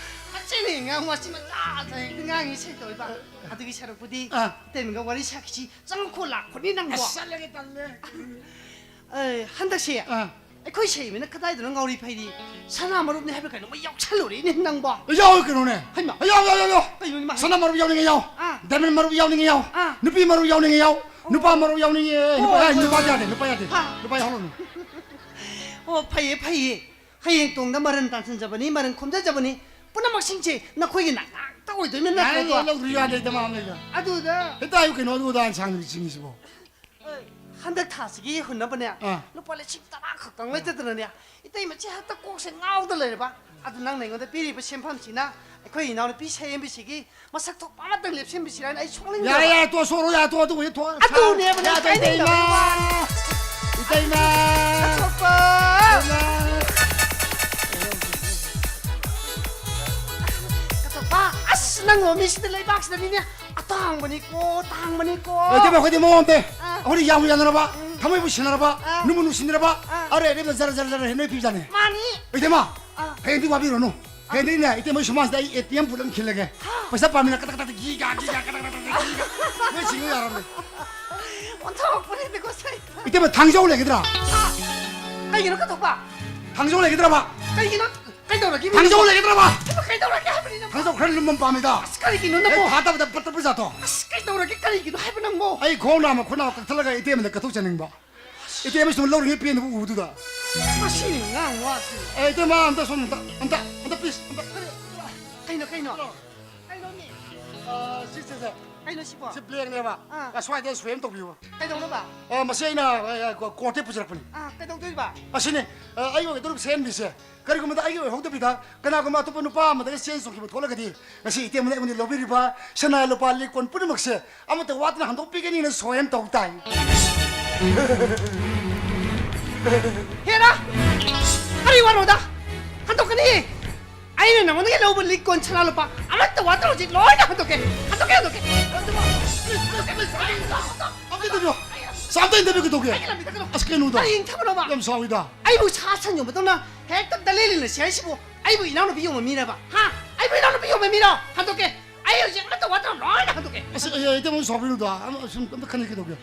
ꯃꯆꯤꯟ ꯉꯥꯡ ꯋꯥꯁꯤꯡ ꯃꯆꯥ ꯍꯦꯛꯇ ꯉꯥꯡꯉꯤ ꯁꯤ ꯇꯧꯏꯕ꯫ ꯑꯗꯨꯒꯤ ꯁꯔꯨꯛꯄꯨꯗꯤ ꯑꯥ꯫ ꯏꯇꯩꯃꯒ ꯋꯥꯔꯤ ꯁꯥꯈꯤꯁꯤ꯫ ꯆꯪꯉꯛꯈꯣ, ꯂꯥꯛꯈꯣꯅꯤ ꯅꯪꯕꯣ꯫ ꯑꯁ, ꯆꯠꯂꯒꯦ, ꯇꯜꯂꯦ꯫ ꯑꯦ, ꯍꯟꯗꯛꯁꯦ ꯑꯥ꯫ ꯑꯩꯈꯣꯏ ꯁꯩꯕꯅ ꯀꯗꯥꯏꯗꯅꯣ ꯉꯥꯎꯔꯤ ꯐꯩꯔꯤ, ꯁꯅꯥ ꯃꯔꯨꯞꯅꯤ ꯍꯥꯏꯕ꯭ꯔꯥ ꯀꯩꯅꯣꯝꯃ ꯌꯥꯎꯁꯜꯂꯨꯔꯦꯅꯦ ꯅꯪꯕꯣ꯫ ꯌꯥꯎ ꯀꯩꯅꯣꯅꯦ꯫ ꯍꯩꯃꯥ꯫ ꯌꯥꯎ, ꯌꯥꯎ, ꯌꯥꯎ, ꯌꯥꯎ꯫ ꯀꯩꯅꯣ ꯏꯃꯥ? ꯁꯅꯥ ꯃꯔꯨꯞ ꯌꯥꯎꯅꯤꯡꯉꯦ, ꯌꯥꯎ꯫ ꯑꯥ꯫ ꯗꯥꯏꯃꯟ ꯃꯔꯨꯞ ꯌꯥꯎꯅꯤꯡꯉꯦ, ꯌꯥꯎ꯫ ꯑꯥ꯫ ꯅꯨꯄꯤ ꯃꯔꯨꯞ ꯌꯥꯎꯅꯤꯡꯉꯦ, ꯌꯥꯎ꯫ ꯅꯨꯄꯥ, ꯑꯦ, ꯅꯨꯄꯥꯗꯤ ꯌꯥꯗꯦ, ꯅꯨꯄꯥ ꯌꯥꯗꯦ꯫ ꯍꯥ꯫ ꯅꯨꯄꯥ ꯌꯥꯎꯍꯜꯂꯨꯅꯨ꯫ ꯑꯣ, ꯐꯩꯌꯦ, ꯐꯩꯌꯦ꯫ ꯍꯌꯦꯡ ꯇꯣꯡꯗ ꯃꯔꯟ ꯇꯥꯟꯁꯤꯟꯖꯕꯅꯤ, ꯃꯔꯟ ꯈꯣꯝꯖꯖꯕꯅꯤ꯫ ꯄꯨꯝꯅꯃꯛꯁꯤꯡꯁꯦ ꯅꯈꯣꯏꯒꯤ ꯅꯥꯛ ꯉꯥꯛꯇ ꯑꯣꯏꯗꯣꯏꯅꯤ ꯅꯠꯇ꯭ꯔꯣ? ꯌꯥꯏ, ꯂꯧꯗ꯭ꯔꯁꯨ ꯌꯥꯗꯦ, ꯏꯇꯩꯃ ꯑꯃ ꯂꯩꯗ꯫ ꯑꯗꯨꯗ ꯍꯦꯛꯇ ꯍꯥꯏꯌꯨ ꯀꯩꯅꯣ, ꯑꯗꯨ ꯑꯗꯥ ꯁꯥꯡꯅ ꯆꯤꯡꯉꯤꯁꯤꯕꯣ꯫ ꯑꯦ, ꯍꯟꯗꯛ ꯊꯥꯁꯤꯒꯤ ꯍꯨꯟꯅꯕꯅꯦ, ꯑꯥ꯫ ꯂꯨꯄꯥ ꯂꯤꯁꯤꯡ ꯇꯔꯥ ꯈꯛꯇꯪ ꯂꯩꯇꯗꯅꯅꯦ, ꯏꯇꯩꯃ ꯆꯦ ꯍꯦꯛꯇ ꯀꯣꯛꯁꯦ ꯉꯥꯎꯗ ꯂꯩꯔꯕ꯫ ꯑꯗꯨ ꯅꯪꯅ ꯑꯩꯉꯣꯟꯗ ꯄꯤꯔꯤꯕ ꯁꯦꯟꯐꯝꯁꯤꯅ ꯑꯩꯈꯣꯏ ꯏꯅꯥꯎꯅꯨꯄꯤ ꯁꯌꯦꯝꯕꯤꯁꯤꯒꯤ ꯃꯁꯛ ꯊꯣꯛꯄ ꯑꯃꯇꯪ ꯂꯦꯞꯁꯤꯟꯕꯤꯁꯤꯔꯥ ꯍꯥꯏꯅ ꯑꯩ ꯁꯣꯛꯅꯤꯡꯗꯕ꯫ ꯌꯥꯔꯦ, ꯌꯥꯔꯦ, ꯇꯣꯛꯑꯣ, ꯁꯣꯛꯑꯣ, ꯌꯥꯔꯦ, ꯇꯣꯛꯑꯣ, ꯑꯗꯨꯕꯨꯗꯤ ꯊꯣꯛꯑꯣ꯫ ꯑꯗꯨꯅꯦꯕ ꯅꯪ ꯌꯥꯗꯦ, ꯏꯇꯩꯃ꯫ ꯍꯥꯏꯅꯤꯡꯗꯕ ꯋꯥ꯫ ꯏꯇꯩꯃ꯫ ꯀꯆꯧꯄ꯫ ꯏꯇꯩꯃ꯫ ꯀꯆꯧꯄ, ꯑꯁ, ꯅꯪ ꯃꯃꯤꯁꯤꯗ ꯂꯩꯕꯥꯛꯁꯤꯗꯅꯤꯅꯦ꯫ ꯑꯇꯥꯡꯕꯅꯤꯀꯣ, ꯇꯥꯡꯕꯅꯤꯀꯣ꯫ ꯑꯦ, ꯏꯇꯩꯃ, ꯑꯩꯈꯣꯏꯗꯤ ꯃꯑꯣꯡ ꯑꯝꯇ꯫ ꯑꯥ꯫ ꯑꯩꯈꯣꯏꯗꯤ ꯌꯥꯝ ꯌꯥꯅꯔꯕ, ꯎꯝ꯫ ꯊꯃꯣꯏꯕꯨ ꯁꯤꯟꯅꯔꯕ, ꯑꯥ꯫ ꯅꯨꯡꯕꯨ ꯅꯨꯡꯁꯤꯅꯔꯕ, ꯑꯥ꯫ ꯑꯔꯩ ꯑꯔꯩꯕ ꯖꯔ ꯖꯔ ꯖꯔ ꯍꯦꯟꯅ ꯄꯤꯕꯖꯥꯠꯅꯤ꯫ ꯃꯥꯅꯤ꯫ ꯏꯇꯩꯃ, ꯑꯥ꯫ ꯍꯌꯦꯡꯗꯤ ꯋꯥꯕꯤꯔꯨꯅꯨ꯫ ꯍꯌꯦꯡꯗꯤꯅꯦ, ꯏꯇꯩꯃ ꯁꯨꯃꯥꯡꯁꯤꯗ ꯑꯩ ꯑꯦ ꯇꯤ ꯑꯦꯝ ꯄꯨꯠ ꯑꯃ ꯈꯤꯜꯂꯒꯦ꯫ ꯄꯩꯁꯥ ꯄꯥꯝꯃꯤꯅ ꯀꯇꯛ ꯀꯇꯛ ꯒꯤꯒꯥ, ꯒꯤꯒꯥ, ꯀꯇꯛ ꯀꯇꯛ ꯒꯤꯒꯥ꯫ ꯂꯣꯏ ꯁꯤꯡꯉꯨ ꯌꯥꯔꯕꯅꯦ꯫ ꯑꯣꯟꯊꯣꯔꯛꯄꯅꯤꯗꯀꯣ, ꯁꯩ꯫ ꯏꯇꯩꯃ, ꯊꯥꯡꯖꯧ ꯂꯩꯒꯗ꯭ꯔꯥ? ꯍꯥ? ꯀꯩꯒꯤꯅꯣ ꯀꯊꯣꯛꯄ? ꯊꯥꯡꯖꯧ ꯂꯩꯒꯗ꯭ꯔꯕ? ꯀꯩꯒꯤꯅꯣ? ꯀꯩꯗꯧꯔꯒꯦ? ꯊꯥꯡꯖꯧ ꯂꯩꯒꯗ꯭ꯔꯕ? ꯏꯃꯥ, ꯀꯩꯗꯧꯔꯒꯦ ꯍꯥꯏꯕꯅꯤꯅ? ꯊꯥꯡꯖꯧ ꯈꯔ ꯂꯨꯝꯕ ꯑꯃ ꯄꯥꯝꯃꯤꯗ꯫ ꯑꯁ, ꯀꯔꯤꯒꯤꯅꯣ ꯍꯦꯛ ꯅꯪꯕꯣ? ꯊꯥꯗꯕꯗ ꯄꯠ ꯇꯠꯄ ꯖꯥꯠꯇꯣ꯫ ꯑꯁ, ꯀꯩꯗꯧꯔꯒꯦ? ꯀꯔꯤꯒꯤꯅꯣ ꯍꯥꯏꯕ ꯅꯪꯕꯣ? ꯑꯩ ꯈꯣꯡ ꯅꯥꯝꯃ ꯈꯨꯠ ꯅꯥꯝꯃ ꯀꯛꯊꯠꯂꯒ ꯏꯇꯩꯃꯗ ꯀꯠꯊꯣꯛꯆꯅꯤꯡꯕ꯫ ꯏꯇꯩꯃ ꯁꯨꯝ ꯂꯧꯔꯤꯉꯩ ꯄꯦꯟꯗꯕ ꯎꯕꯗꯨꯗ꯫ ꯃꯁꯤꯅꯤ ꯉꯥꯡ ꯋꯥꯁꯤ꯫ ꯑꯦ, ꯏꯇꯩꯃ, ꯑꯝꯇ ꯁꯣꯝ ꯑꯝꯇ, ꯑꯝꯇ, ꯑꯝꯇ, please, ꯑꯝꯇ꯫ ꯀꯩꯅꯣ, ꯀꯩꯅꯣ? ꯀꯩꯅꯣꯅꯦ? ꯑ, ꯁꯤ, ꯁꯤ, ꯁꯤ꯫ ꯀꯩꯅꯣ ꯁꯤꯕꯣ? ꯁꯤ blankꯅꯦꯕ꯫ ꯑꯥ꯫ ꯑ, ꯁ꯭ꯋꯥꯏꯗ ꯁꯣꯏ ꯑꯃ ꯇꯧꯕꯤꯌꯨ꯫ ꯀꯩꯗꯧꯅꯕ? ꯑ, ꯃꯁꯤ ꯑꯩꯅ, ꯑ, ꯑ, ꯀꯣ-, courtꯇꯒꯤ ꯄꯨꯖꯔꯛꯄꯅꯤ꯫ ꯑꯥ, ꯀꯩꯗꯧꯗꯣꯏꯕ? ꯑꯁꯤꯅꯤ, ꯑ, ꯑꯩꯒꯤ ꯑꯣꯏꯒꯗꯧꯔꯤꯕ ꯁꯦꯟꯕꯤꯁꯦ꯫ ꯀꯔꯤꯒꯨꯝꯕꯗ ꯑꯩꯒꯤ ꯑꯣꯏꯍꯧꯗꯕꯤꯗ ꯀꯅꯥꯒꯨꯝꯕ ꯑꯇꯣꯞꯄ ꯅꯨꯄꯥ ꯑꯃꯗꯒꯤ ꯆꯦꯟ ꯆꯣꯡꯈꯤꯕ ꯊꯣꯛꯂꯒꯗꯤ ꯉꯁꯤ ꯏꯇꯩꯃꯅ ꯑꯩꯉꯣꯟꯗ ꯂꯧꯕꯤꯔꯤꯕ ꯁꯅꯥ ꯂꯨꯄꯥ ꯂꯤꯛ ꯀꯣꯟ ꯄꯨꯝꯅꯃꯛꯁꯦ ꯑꯃꯠꯇ ꯋꯥꯠꯇꯅ ꯍꯟꯗꯣꯛꯄꯤꯒꯅꯤꯅ ꯁꯣꯏ ꯑꯃ ꯇꯧ ꯇꯥꯏ꯫ ꯍꯦꯔꯥ! ꯀꯔꯤ ꯋꯥꯅꯣꯗ? ꯍꯟꯗꯣꯛꯀꯅꯤ! ꯑꯩꯅ ꯅꯉꯣꯟꯗꯒꯤ ꯂꯧꯕ ꯂꯤꯛ ꯀꯣꯟ ꯁꯅꯥ ꯂꯨꯄꯥ ꯑꯃꯠꯇ ꯋꯥꯠꯇꯅ ꯍꯧꯖꯤꯛ ꯂꯣꯏꯅ ꯍꯟꯗꯣꯛꯀꯦ! ꯍꯟꯗꯣꯛꯀꯦ, ꯍꯟꯗꯣꯛꯀꯦ! ꯑꯝꯇ ꯏꯟꯗꯕꯤꯌꯨ! ꯁꯥꯝꯇ ꯏꯟꯗꯕꯤꯌꯨ ꯀꯩꯗꯧꯒꯦ? ꯑꯩꯒꯤ ꯂꯝꯕꯤꯗ ꯀꯩꯅꯣ? ꯑꯁ, ꯀꯩꯅꯣꯗ? ꯀꯔꯤ ꯏꯪꯊꯕꯅꯣꯕ? ꯌꯥꯝ ꯁꯥꯎꯏꯗ꯫ ꯑꯩꯕꯨ ꯁꯥ ꯁꯟ ꯌꯣꯟꯕꯗꯧꯅ ꯍꯦꯛꯇ ꯗꯂꯦ ꯂꯤꯂ ꯁꯦ ꯍꯥꯏꯁꯤꯕꯨ ꯑꯩꯕꯨ ꯏꯅꯥꯎꯅꯨꯄꯤ ꯌꯣꯟꯕ ꯃꯤꯔꯕ? ꯍꯥ? ꯑꯩꯕꯨ ꯏꯅꯥꯎꯅꯨꯄꯤ ꯌꯣꯟꯕ ꯃꯤꯔꯣ? ꯍꯟꯗꯣꯛꯀꯦ! ꯑꯩ ꯍꯧꯖꯤꯛ ꯑꯃꯠꯇ ꯋꯥꯠꯇꯅ ꯂꯣꯏꯅ ꯍꯟꯗꯣꯛꯀꯦ! ꯑꯁ, ꯑꯩ, ꯑꯩ, ꯏꯇꯩꯃ ꯁꯥꯎꯕꯤꯅꯨꯗ꯫ ꯑꯝ, ꯑꯁꯨꯝ ꯑꯝꯇ ꯈꯟꯅꯒꯦ ꯇꯧꯒꯦ꯫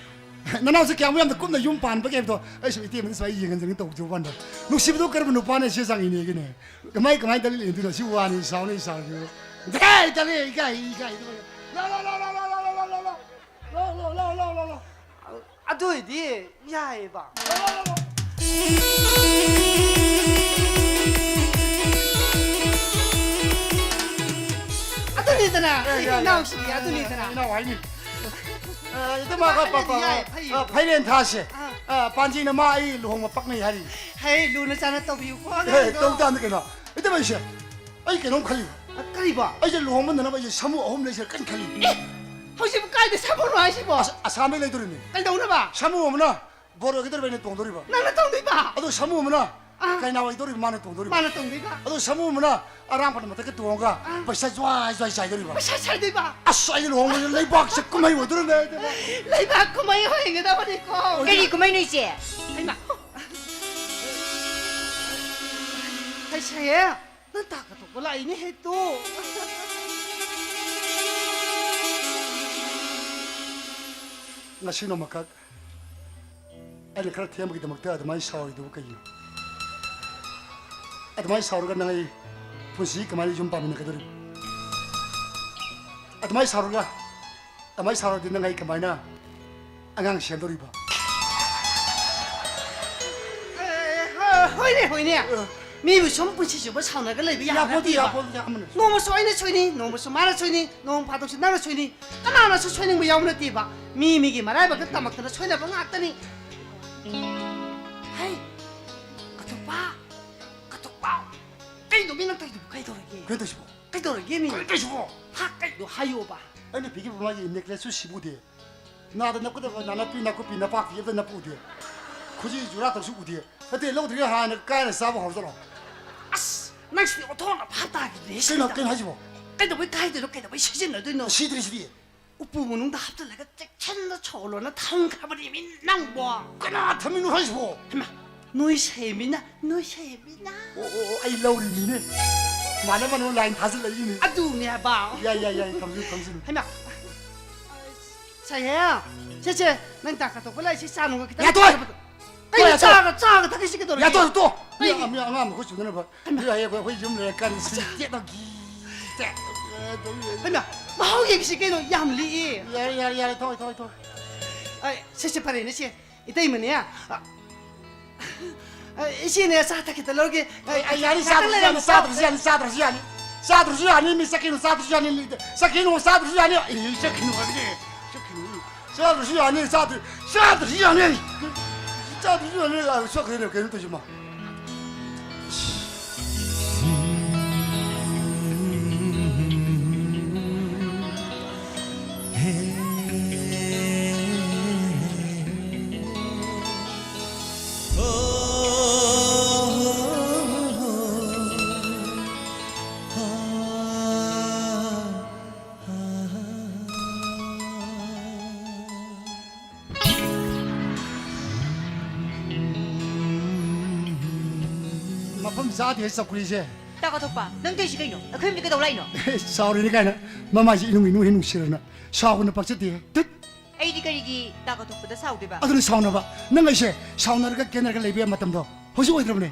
ꯅꯅꯥꯎꯁꯦ ꯀꯌꯥꯝ ꯌꯥꯝꯅ ꯀꯨꯞꯅ ꯌꯨꯝ ꯄꯥꯟꯕꯒꯦ ꯍꯥꯏꯕꯗꯣ ꯑꯩ ꯁꯨꯝ ꯏꯇꯩꯃꯗ ꯁꯨꯃꯥꯏꯅ ꯌꯦꯡꯍꯟꯖꯅꯤꯡ ꯇꯧꯕ ꯋꯥꯅꯤꯗ꯫ ꯅꯨꯡꯁꯤꯕꯗꯣ ꯀꯔꯝꯕ ꯅꯨꯄꯥꯅ ꯁꯤ ꯆꯥꯡ ꯏꯅꯦꯒꯦꯅꯦ? ꯀꯃꯥꯏ, ꯀꯃꯥꯏ ꯗꯂꯦ ꯂꯤꯂ ꯏꯟꯗꯣꯏꯅꯣ? ꯁꯤ ꯋꯥꯅꯤ, ꯁꯥꯎꯅꯤ, ꯁꯥꯎꯅꯤ꯫ ꯗꯦ, ꯗꯂꯦ, ꯏꯀꯥꯏ, ꯏꯀꯥꯏ, ꯏꯀꯥꯏ꯫ ꯂꯥ, ꯂꯥ, ꯂꯥ, ꯂꯥ꯫ ꯑꯗꯨ ꯑꯣꯏꯗꯤ ꯌꯥꯏꯌꯦꯕ꯫ ꯑꯗꯨꯅꯤꯗꯅ, ꯑꯦ, ꯌꯥꯏ, ꯌꯥꯏ꯫ ꯏꯅꯥꯎꯁꯤꯗꯤ ꯑꯗꯨꯅꯤꯗꯅ꯫ ꯏꯅꯥꯎ ꯍꯥꯏꯅꯤ꯫ ꯑ, ꯏꯇꯩꯃ, ꯄ-, ꯄ-, ꯌꯥꯏ, ꯐꯩꯌꯦ꯫ ꯑ, ꯐꯩꯔꯦꯟ ꯊꯥꯁꯦ꯫ ꯑꯥ꯫ ꯑ, ꯄꯥꯟꯖꯤꯅ ꯃꯥ ꯑꯩ ꯂꯨꯍꯣꯡꯕ ꯄꯛꯅꯩ ꯍꯥꯏꯔꯤ꯫ ꯍꯦ, ꯂꯨꯅ ꯆꯥꯅ ꯇꯧꯕꯤꯌꯨꯀꯣ, ꯑꯦ, ꯑꯉꯥꯡꯗꯣ꯫ ꯇꯧ ꯇꯥꯕꯅꯤ ꯀꯩꯅꯣ꯫ ꯏꯇꯩꯃ, ꯑꯩꯁꯦ, ꯑꯩ ꯀꯩꯅꯣꯝ ꯈꯜꯂꯤ꯫ ꯑ, ꯀꯔꯤꯕꯣ? ꯑꯩꯁꯦ ꯂꯨꯍꯣꯡꯕ ꯅꯪꯅꯕ ꯑꯩꯁꯦ ꯁꯥꯃꯨ ꯑꯍꯨꯝ ꯂꯩꯁꯤꯔꯥ ꯀꯟꯅ ꯈꯜꯂꯤ꯫ ꯑꯦ, ꯍꯧꯖꯤꯛꯄꯨ ꯀꯥꯏꯗ ꯁꯥꯃꯨꯅꯣ ꯍꯥꯏꯁꯤꯕꯣ? ꯑꯁ, ꯑꯁꯥꯝꯗꯩ ꯂꯩꯗꯣꯔꯤꯅꯤ꯫ ꯀꯩꯗꯧꯅꯕ? ꯁꯥꯃꯨ ꯑꯃꯅ ꯕꯣꯔ ꯑꯣꯏꯒꯗꯧꯔꯤꯕ ꯑꯩꯅ ꯇꯣꯡꯗꯣꯔꯤꯕ꯫ ꯅꯪꯅ ꯇꯣꯡꯗꯣꯏꯕ? ꯑꯗꯣ ꯁꯥꯃꯨ ꯑꯃꯅ ꯑꯥ꯫ ꯀꯩꯅꯥ ꯑꯣꯏꯗꯧꯔꯤꯕ ꯃꯥꯅ ꯇꯣꯡꯗꯣꯔꯤꯕ꯫ ꯃꯥꯅ ꯇꯣꯡꯗꯣꯏꯕ? ꯑꯗꯣ ꯁꯥꯃꯨ ꯑꯃꯅ ꯑꯔꯥꯡꯕ ꯃꯊꯛꯇ ꯇꯣꯡꯉꯒ ꯑꯥ꯫ ꯄꯩꯁꯥ ꯖ꯭ꯋꯥꯏ ꯖ꯭ꯋꯥꯏ ꯆꯥꯏꯗꯣꯔꯤꯕ꯫ ꯄꯩꯁꯥ ꯆꯥꯏꯗꯣꯏꯕ? ꯑꯁ, ꯑꯩ ꯂꯨꯍꯣꯡꯕꯁꯦ ꯂꯩꯕꯥꯛꯁꯦ ꯀꯨꯝꯍꯩ ꯑꯣꯏꯗꯣꯔꯤꯕꯅꯦ ꯑꯩꯗꯤ꯫ ꯂꯩꯕꯥꯛ ꯀꯨꯝꯍꯩ ꯑꯣꯏꯒꯗꯕꯅꯤꯀꯣ꯫ ꯀꯔꯤ ꯀꯨꯝꯍꯩꯅꯣ, ꯏꯆꯦ? ꯍꯩꯃꯥ꯫ ꯑꯩꯁꯦ ꯅꯪ ꯇꯥꯛꯀ ꯇꯣꯛꯄ ꯂꯥꯛꯏꯅꯦ ꯍꯦꯛꯇꯣ꯫ ꯉꯁꯤ ꯅꯣꯡꯃꯈꯛ ꯑꯩꯅ ꯈꯔ ꯊꯦꯝꯕꯒꯤꯗꯃꯛꯇ ꯑꯗꯨꯃꯥꯏꯅ ꯁꯥꯎꯔꯤꯗꯨꯕꯨ ꯀꯩꯒꯤꯅꯣ? ꯑꯗꯨꯃꯥꯏꯅ ꯁꯥꯎꯔꯒ ꯅꯪ ꯑꯩ ꯄꯨꯟꯁꯤ ꯀꯃꯥꯏꯅ ꯌꯨꯝ ꯄꯥꯟꯃꯤꯟꯅꯒꯗꯧꯔꯤꯕ? ꯑꯗꯨꯃꯥꯏꯅ ꯁꯥꯎꯔꯒ, ꯑꯗꯨꯃꯥꯏꯅ ꯁꯥꯎꯔꯗꯤ ꯅꯪ ꯑꯩ ꯀꯃꯥꯏꯅ ꯑꯉꯥꯡ ꯁꯦꯝꯗꯧꯔꯤꯕ? ꯑꯦ, ꯍꯣꯏꯅꯦ, ꯍꯣꯏꯅꯦ꯫ ꯑ꯫ ꯃꯤꯕꯨ ꯁꯨꯝ ꯄꯨꯟꯁꯤ ꯆꯨꯞꯄ ꯁꯥꯎꯅꯔꯒ ꯂꯩꯕ ꯌꯥꯕ ꯌꯥꯄꯣꯠꯇꯦ, ꯅꯠꯇꯦꯕ꯫ ꯌꯥꯄꯣꯠꯇꯦ, ꯌꯥꯝꯅ꯫ ꯅꯣꯡꯃꯁꯨ ꯑꯩꯅ ꯁꯣꯏꯅꯤ, ꯅꯣꯡꯃꯁꯨ ꯃꯥꯅ ꯁꯣꯏꯅꯤ, ꯅꯣꯡ ꯐꯥꯗꯣꯛꯁꯨ ꯅꯪꯅ ꯁꯣꯏꯅꯤ꯫ ꯀꯅꯥꯅꯁꯨ ꯁꯣꯏꯅꯤꯡꯕ ꯌꯥꯎꯕ ꯅꯠꯇꯦꯕ꯫ ꯃꯤ ꯃꯤꯒꯤ ꯃꯔꯥꯏꯕꯛꯇ ꯇꯝꯃꯛꯇꯅ ꯁꯣꯏꯅꯕ ꯉꯥꯛꯇꯅꯤ꯫ ꯍꯩ, ꯀꯇꯣꯛꯄ, ꯀꯇꯣꯛꯄ꯫ ꯀꯩꯅꯣ ꯃꯤ ꯅꯪ ꯇꯧꯔꯤꯗꯨꯕꯨ ꯀꯩꯗꯧꯔꯒꯦ? ꯀꯩꯅꯣ ꯇꯧꯔꯤꯁꯤꯕꯣ? ꯀꯩꯗꯧꯔꯒꯦ ꯃꯤ? ꯀꯩꯅꯣ ꯇꯧꯔꯤꯁꯤꯕꯣ? ꯍꯥ, ꯀꯩꯅꯣ ꯍꯥꯏꯌꯣꯕ? ꯑꯩꯅ ꯄꯤꯈꯤꯕ ꯃꯥꯒꯤ necklace ꯁꯨ ꯁꯤꯕꯨ ꯎꯗꯦ꯫ ꯅꯥꯗ ꯅꯞꯀꯗꯕ ꯅꯥꯅꯞꯄꯤ, ꯅꯥꯀꯨꯞꯄꯤ, ꯅꯄꯥꯛꯄꯤ ꯑꯝꯇ ꯅꯞꯄ ꯎꯗꯦ꯫ ꯈꯨꯖꯤ ꯖꯨꯔꯥ ꯇꯧꯁꯨ ꯎꯗꯦ꯫ ꯅꯠꯇꯦ, ꯂꯧꯗ꯭ꯔꯤꯉꯩ ꯍꯥꯟꯅ ꯀꯥꯏꯅ ꯆꯥꯕ ꯍꯧꯔꯖꯠꯂꯣ? ꯑꯁ, ꯅꯪꯁꯤꯗꯤ ꯑꯣꯟꯊꯣꯛꯅ ꯚꯥꯞ ꯇꯥꯈꯤꯗ꯭ꯔꯦ ꯀꯩꯅꯣ, ꯁꯤꯗ꯫ ꯀꯩꯅꯣ ꯍꯥꯏꯁꯤꯕꯣ? ꯀꯩꯗꯧꯕꯩ ꯀꯥꯏꯗꯣꯏꯅꯣ? ꯀꯩꯗꯧꯕꯩ ꯁꯤꯖꯤꯟꯅꯗꯣꯏꯅꯣ? ꯁꯤꯗ꯭ꯔꯤꯁꯤꯗꯤ꯫ ꯎꯄꯨ ꯃꯅꯨꯡꯗ ꯍꯥꯞꯆꯤꯜꯂꯒ ꯆꯦꯛꯁꯤꯟꯅ ꯁꯣꯂꯣꯅ ꯊꯝꯈ꯭ꯔꯕꯅꯦꯃꯤ ꯅꯪꯕꯣ꯫ ꯀꯅꯥ ꯊꯝꯃꯤꯅꯣ ꯍꯥꯏꯁꯤꯕꯣ? ꯍꯩꯃꯥ, ꯅꯣꯏ ꯁꯦꯝꯃꯤꯅ, ꯅꯣꯏ ꯁꯦꯝꯃꯤꯅ꯫ ꯑꯣ, ꯑꯣ, ꯑꯣ, ꯑꯩ ꯂꯧꯔꯤꯅꯤꯅꯦ꯫ ꯃꯥꯅ ꯃꯅꯨꯡ line ꯊꯥꯖꯤꯜꯂꯛꯏꯅꯦ꯫ ꯑꯗꯨꯅꯦ ꯍꯥꯏꯕ꯫ ꯌꯥꯏ, ꯌꯥꯏ, ꯌꯥꯏ, ꯊꯝꯖꯤꯜꯂꯨ, ꯊꯝꯖꯤꯜꯂꯨ꯫ ꯍꯩꯃꯥ꯫ ꯁꯦ, ꯁꯦ, ꯁꯦ, ꯅꯪ ꯇꯥꯛ ꯀꯇꯣꯛꯄ ꯂꯥꯛꯏꯁꯤ ꯆꯥ ꯅꯨꯡꯒ ꯈꯤꯇꯪ ꯌꯥꯊꯣꯏ! ꯊꯛꯄꯗꯣ꯫ ꯀꯩꯅꯣ ꯌꯥꯊꯣꯏ! ꯆꯥꯒ, ꯆꯥꯒ ꯊꯛꯏꯁꯤ ꯀꯩꯗꯧꯔꯒꯦ? ꯌꯥꯊꯣꯏ, ꯇꯣ! ꯃꯤ, ꯀꯩꯒꯤ? ꯃꯤ ꯑꯉꯥꯡ ꯃꯈꯨꯠ ꯆꯨꯝꯗꯅꯕ꯫ ꯍꯩꯃꯥ꯫ ꯃꯤ ꯍꯌꯦꯡ ꯑꯩꯈꯣꯏ ꯌꯨꯝ ꯂꯩꯔꯀꯥꯟꯗ ꯁꯤ ꯑꯠꯆꯥ꯫ ꯇꯦꯛꯅ ꯒꯤ ꯇꯦꯛ, ꯑ, ꯇꯧ ꯂꯩ꯫ ꯍꯩꯃꯥ, ꯃꯍꯥꯎ ꯌꯦꯡꯁꯤ ꯀꯩꯅꯣ, ꯌꯥꯝ ꯂꯤꯛꯑꯦ꯫ ꯌꯥꯔꯦ, ꯌꯥꯔꯦ, ꯌꯥꯔꯦ, ꯊꯣꯏ, ꯊꯣꯏ, ꯊꯣꯏ꯫ ꯑꯩ, ꯁꯦ, ꯁꯦ, ꯐꯔꯦꯅꯦ, ꯁꯦ꯫ ꯏꯇꯩꯃꯅꯦ꯫ ꯑ, ꯑ, ꯏꯆꯦꯅꯦ, ꯆꯥ ꯊꯛꯈꯤꯇ ꯂꯧꯔꯒꯦ꯫ ꯑꯩ, ꯑꯩ, ꯌꯥꯅꯤ, ꯉꯥꯛꯇꯪ ꯆꯥꯗ꯭ꯔꯁꯨ ꯂꯩꯔꯝꯃꯨꯀꯣ꯫ ꯌꯥꯅꯤ, ꯆꯥꯗ꯭ꯔꯁꯨ ꯌꯥꯅꯤ, ꯆꯥꯗ꯭ꯔꯁꯨ ꯌꯥꯅꯤ꯫ ꯆꯥꯗ꯭ꯔꯁꯨ ꯌꯥꯅꯤ, ꯃꯤ ꯆꯠꯈꯤꯅꯨ, ꯆꯥꯗ꯭ꯔꯁꯨ ꯌꯥꯅꯤ, ꯆꯠꯈꯤꯅꯨ, ꯆꯥꯗ꯭ꯔꯁꯨ ꯌꯥꯅꯤ꯫ ꯑꯩ ꯆꯠꯈꯤꯅꯨ ꯍꯥꯏꯕꯅꯦ, ꯆꯠꯈꯤꯅꯨ꯫ ꯆꯥꯗ꯭ꯔꯁꯨ ꯌꯥꯅꯤ, ꯆꯥꯗ꯭ꯔ-, ꯆꯥꯗ꯭ꯔꯁꯨ ꯌꯥꯅꯤ꯫ ꯆꯥꯗ꯭ꯔꯁꯨ ꯌꯥꯅꯤ, ꯑꯥ, ꯆꯠꯈ꯭ꯔꯦꯅꯦ, ꯀꯩꯅꯣ ꯇꯧꯔꯤꯁꯤꯃ꯫ ꯃꯐꯝ ꯆꯥꯗꯦ ꯆꯧꯀ꯭ꯔꯤꯁꯦ꯫ ꯇꯥ ꯀꯥꯊꯣꯛꯄ, ꯅꯪ ꯇꯧꯔꯤꯁꯤ ꯀꯩꯅꯣ? ꯑꯩꯈꯣꯏ ꯌꯨꯝꯗ ꯀꯩꯗꯧ ꯂꯥꯛꯏꯅꯣ? ꯑꯦ, ꯁꯥꯎꯔꯤꯅꯤ ꯀꯥꯏꯅ꯫ ꯃꯃꯥꯏꯁꯦ ꯏꯅꯨꯡ ꯏꯅꯨꯡ ꯍꯦꯛ ꯅꯨꯡꯁꯤꯔꯅ꯫ ꯁꯥꯎꯒꯅ ꯄꯛꯆꯗꯦ꯫ ꯇꯨꯠ! ꯑꯩꯗꯤ ꯀꯔꯤꯒꯤ ꯇꯥ ꯀꯥꯊꯣꯛꯄꯗ ꯁꯥꯎꯗꯣꯏꯕ? ꯑꯗꯨꯅ ꯁꯥꯎꯅꯕ꯫ ꯅꯪ ꯑꯩꯁꯦ ꯁꯥꯎꯅꯔꯒ ꯀꯦꯅꯔꯒ ꯂꯩꯕ ꯌꯥꯕ ꯃꯇꯝꯗꯣ ꯍꯧꯖꯤꯛ ꯑꯣꯏꯗ꯭ꯔꯕꯅꯦ꯫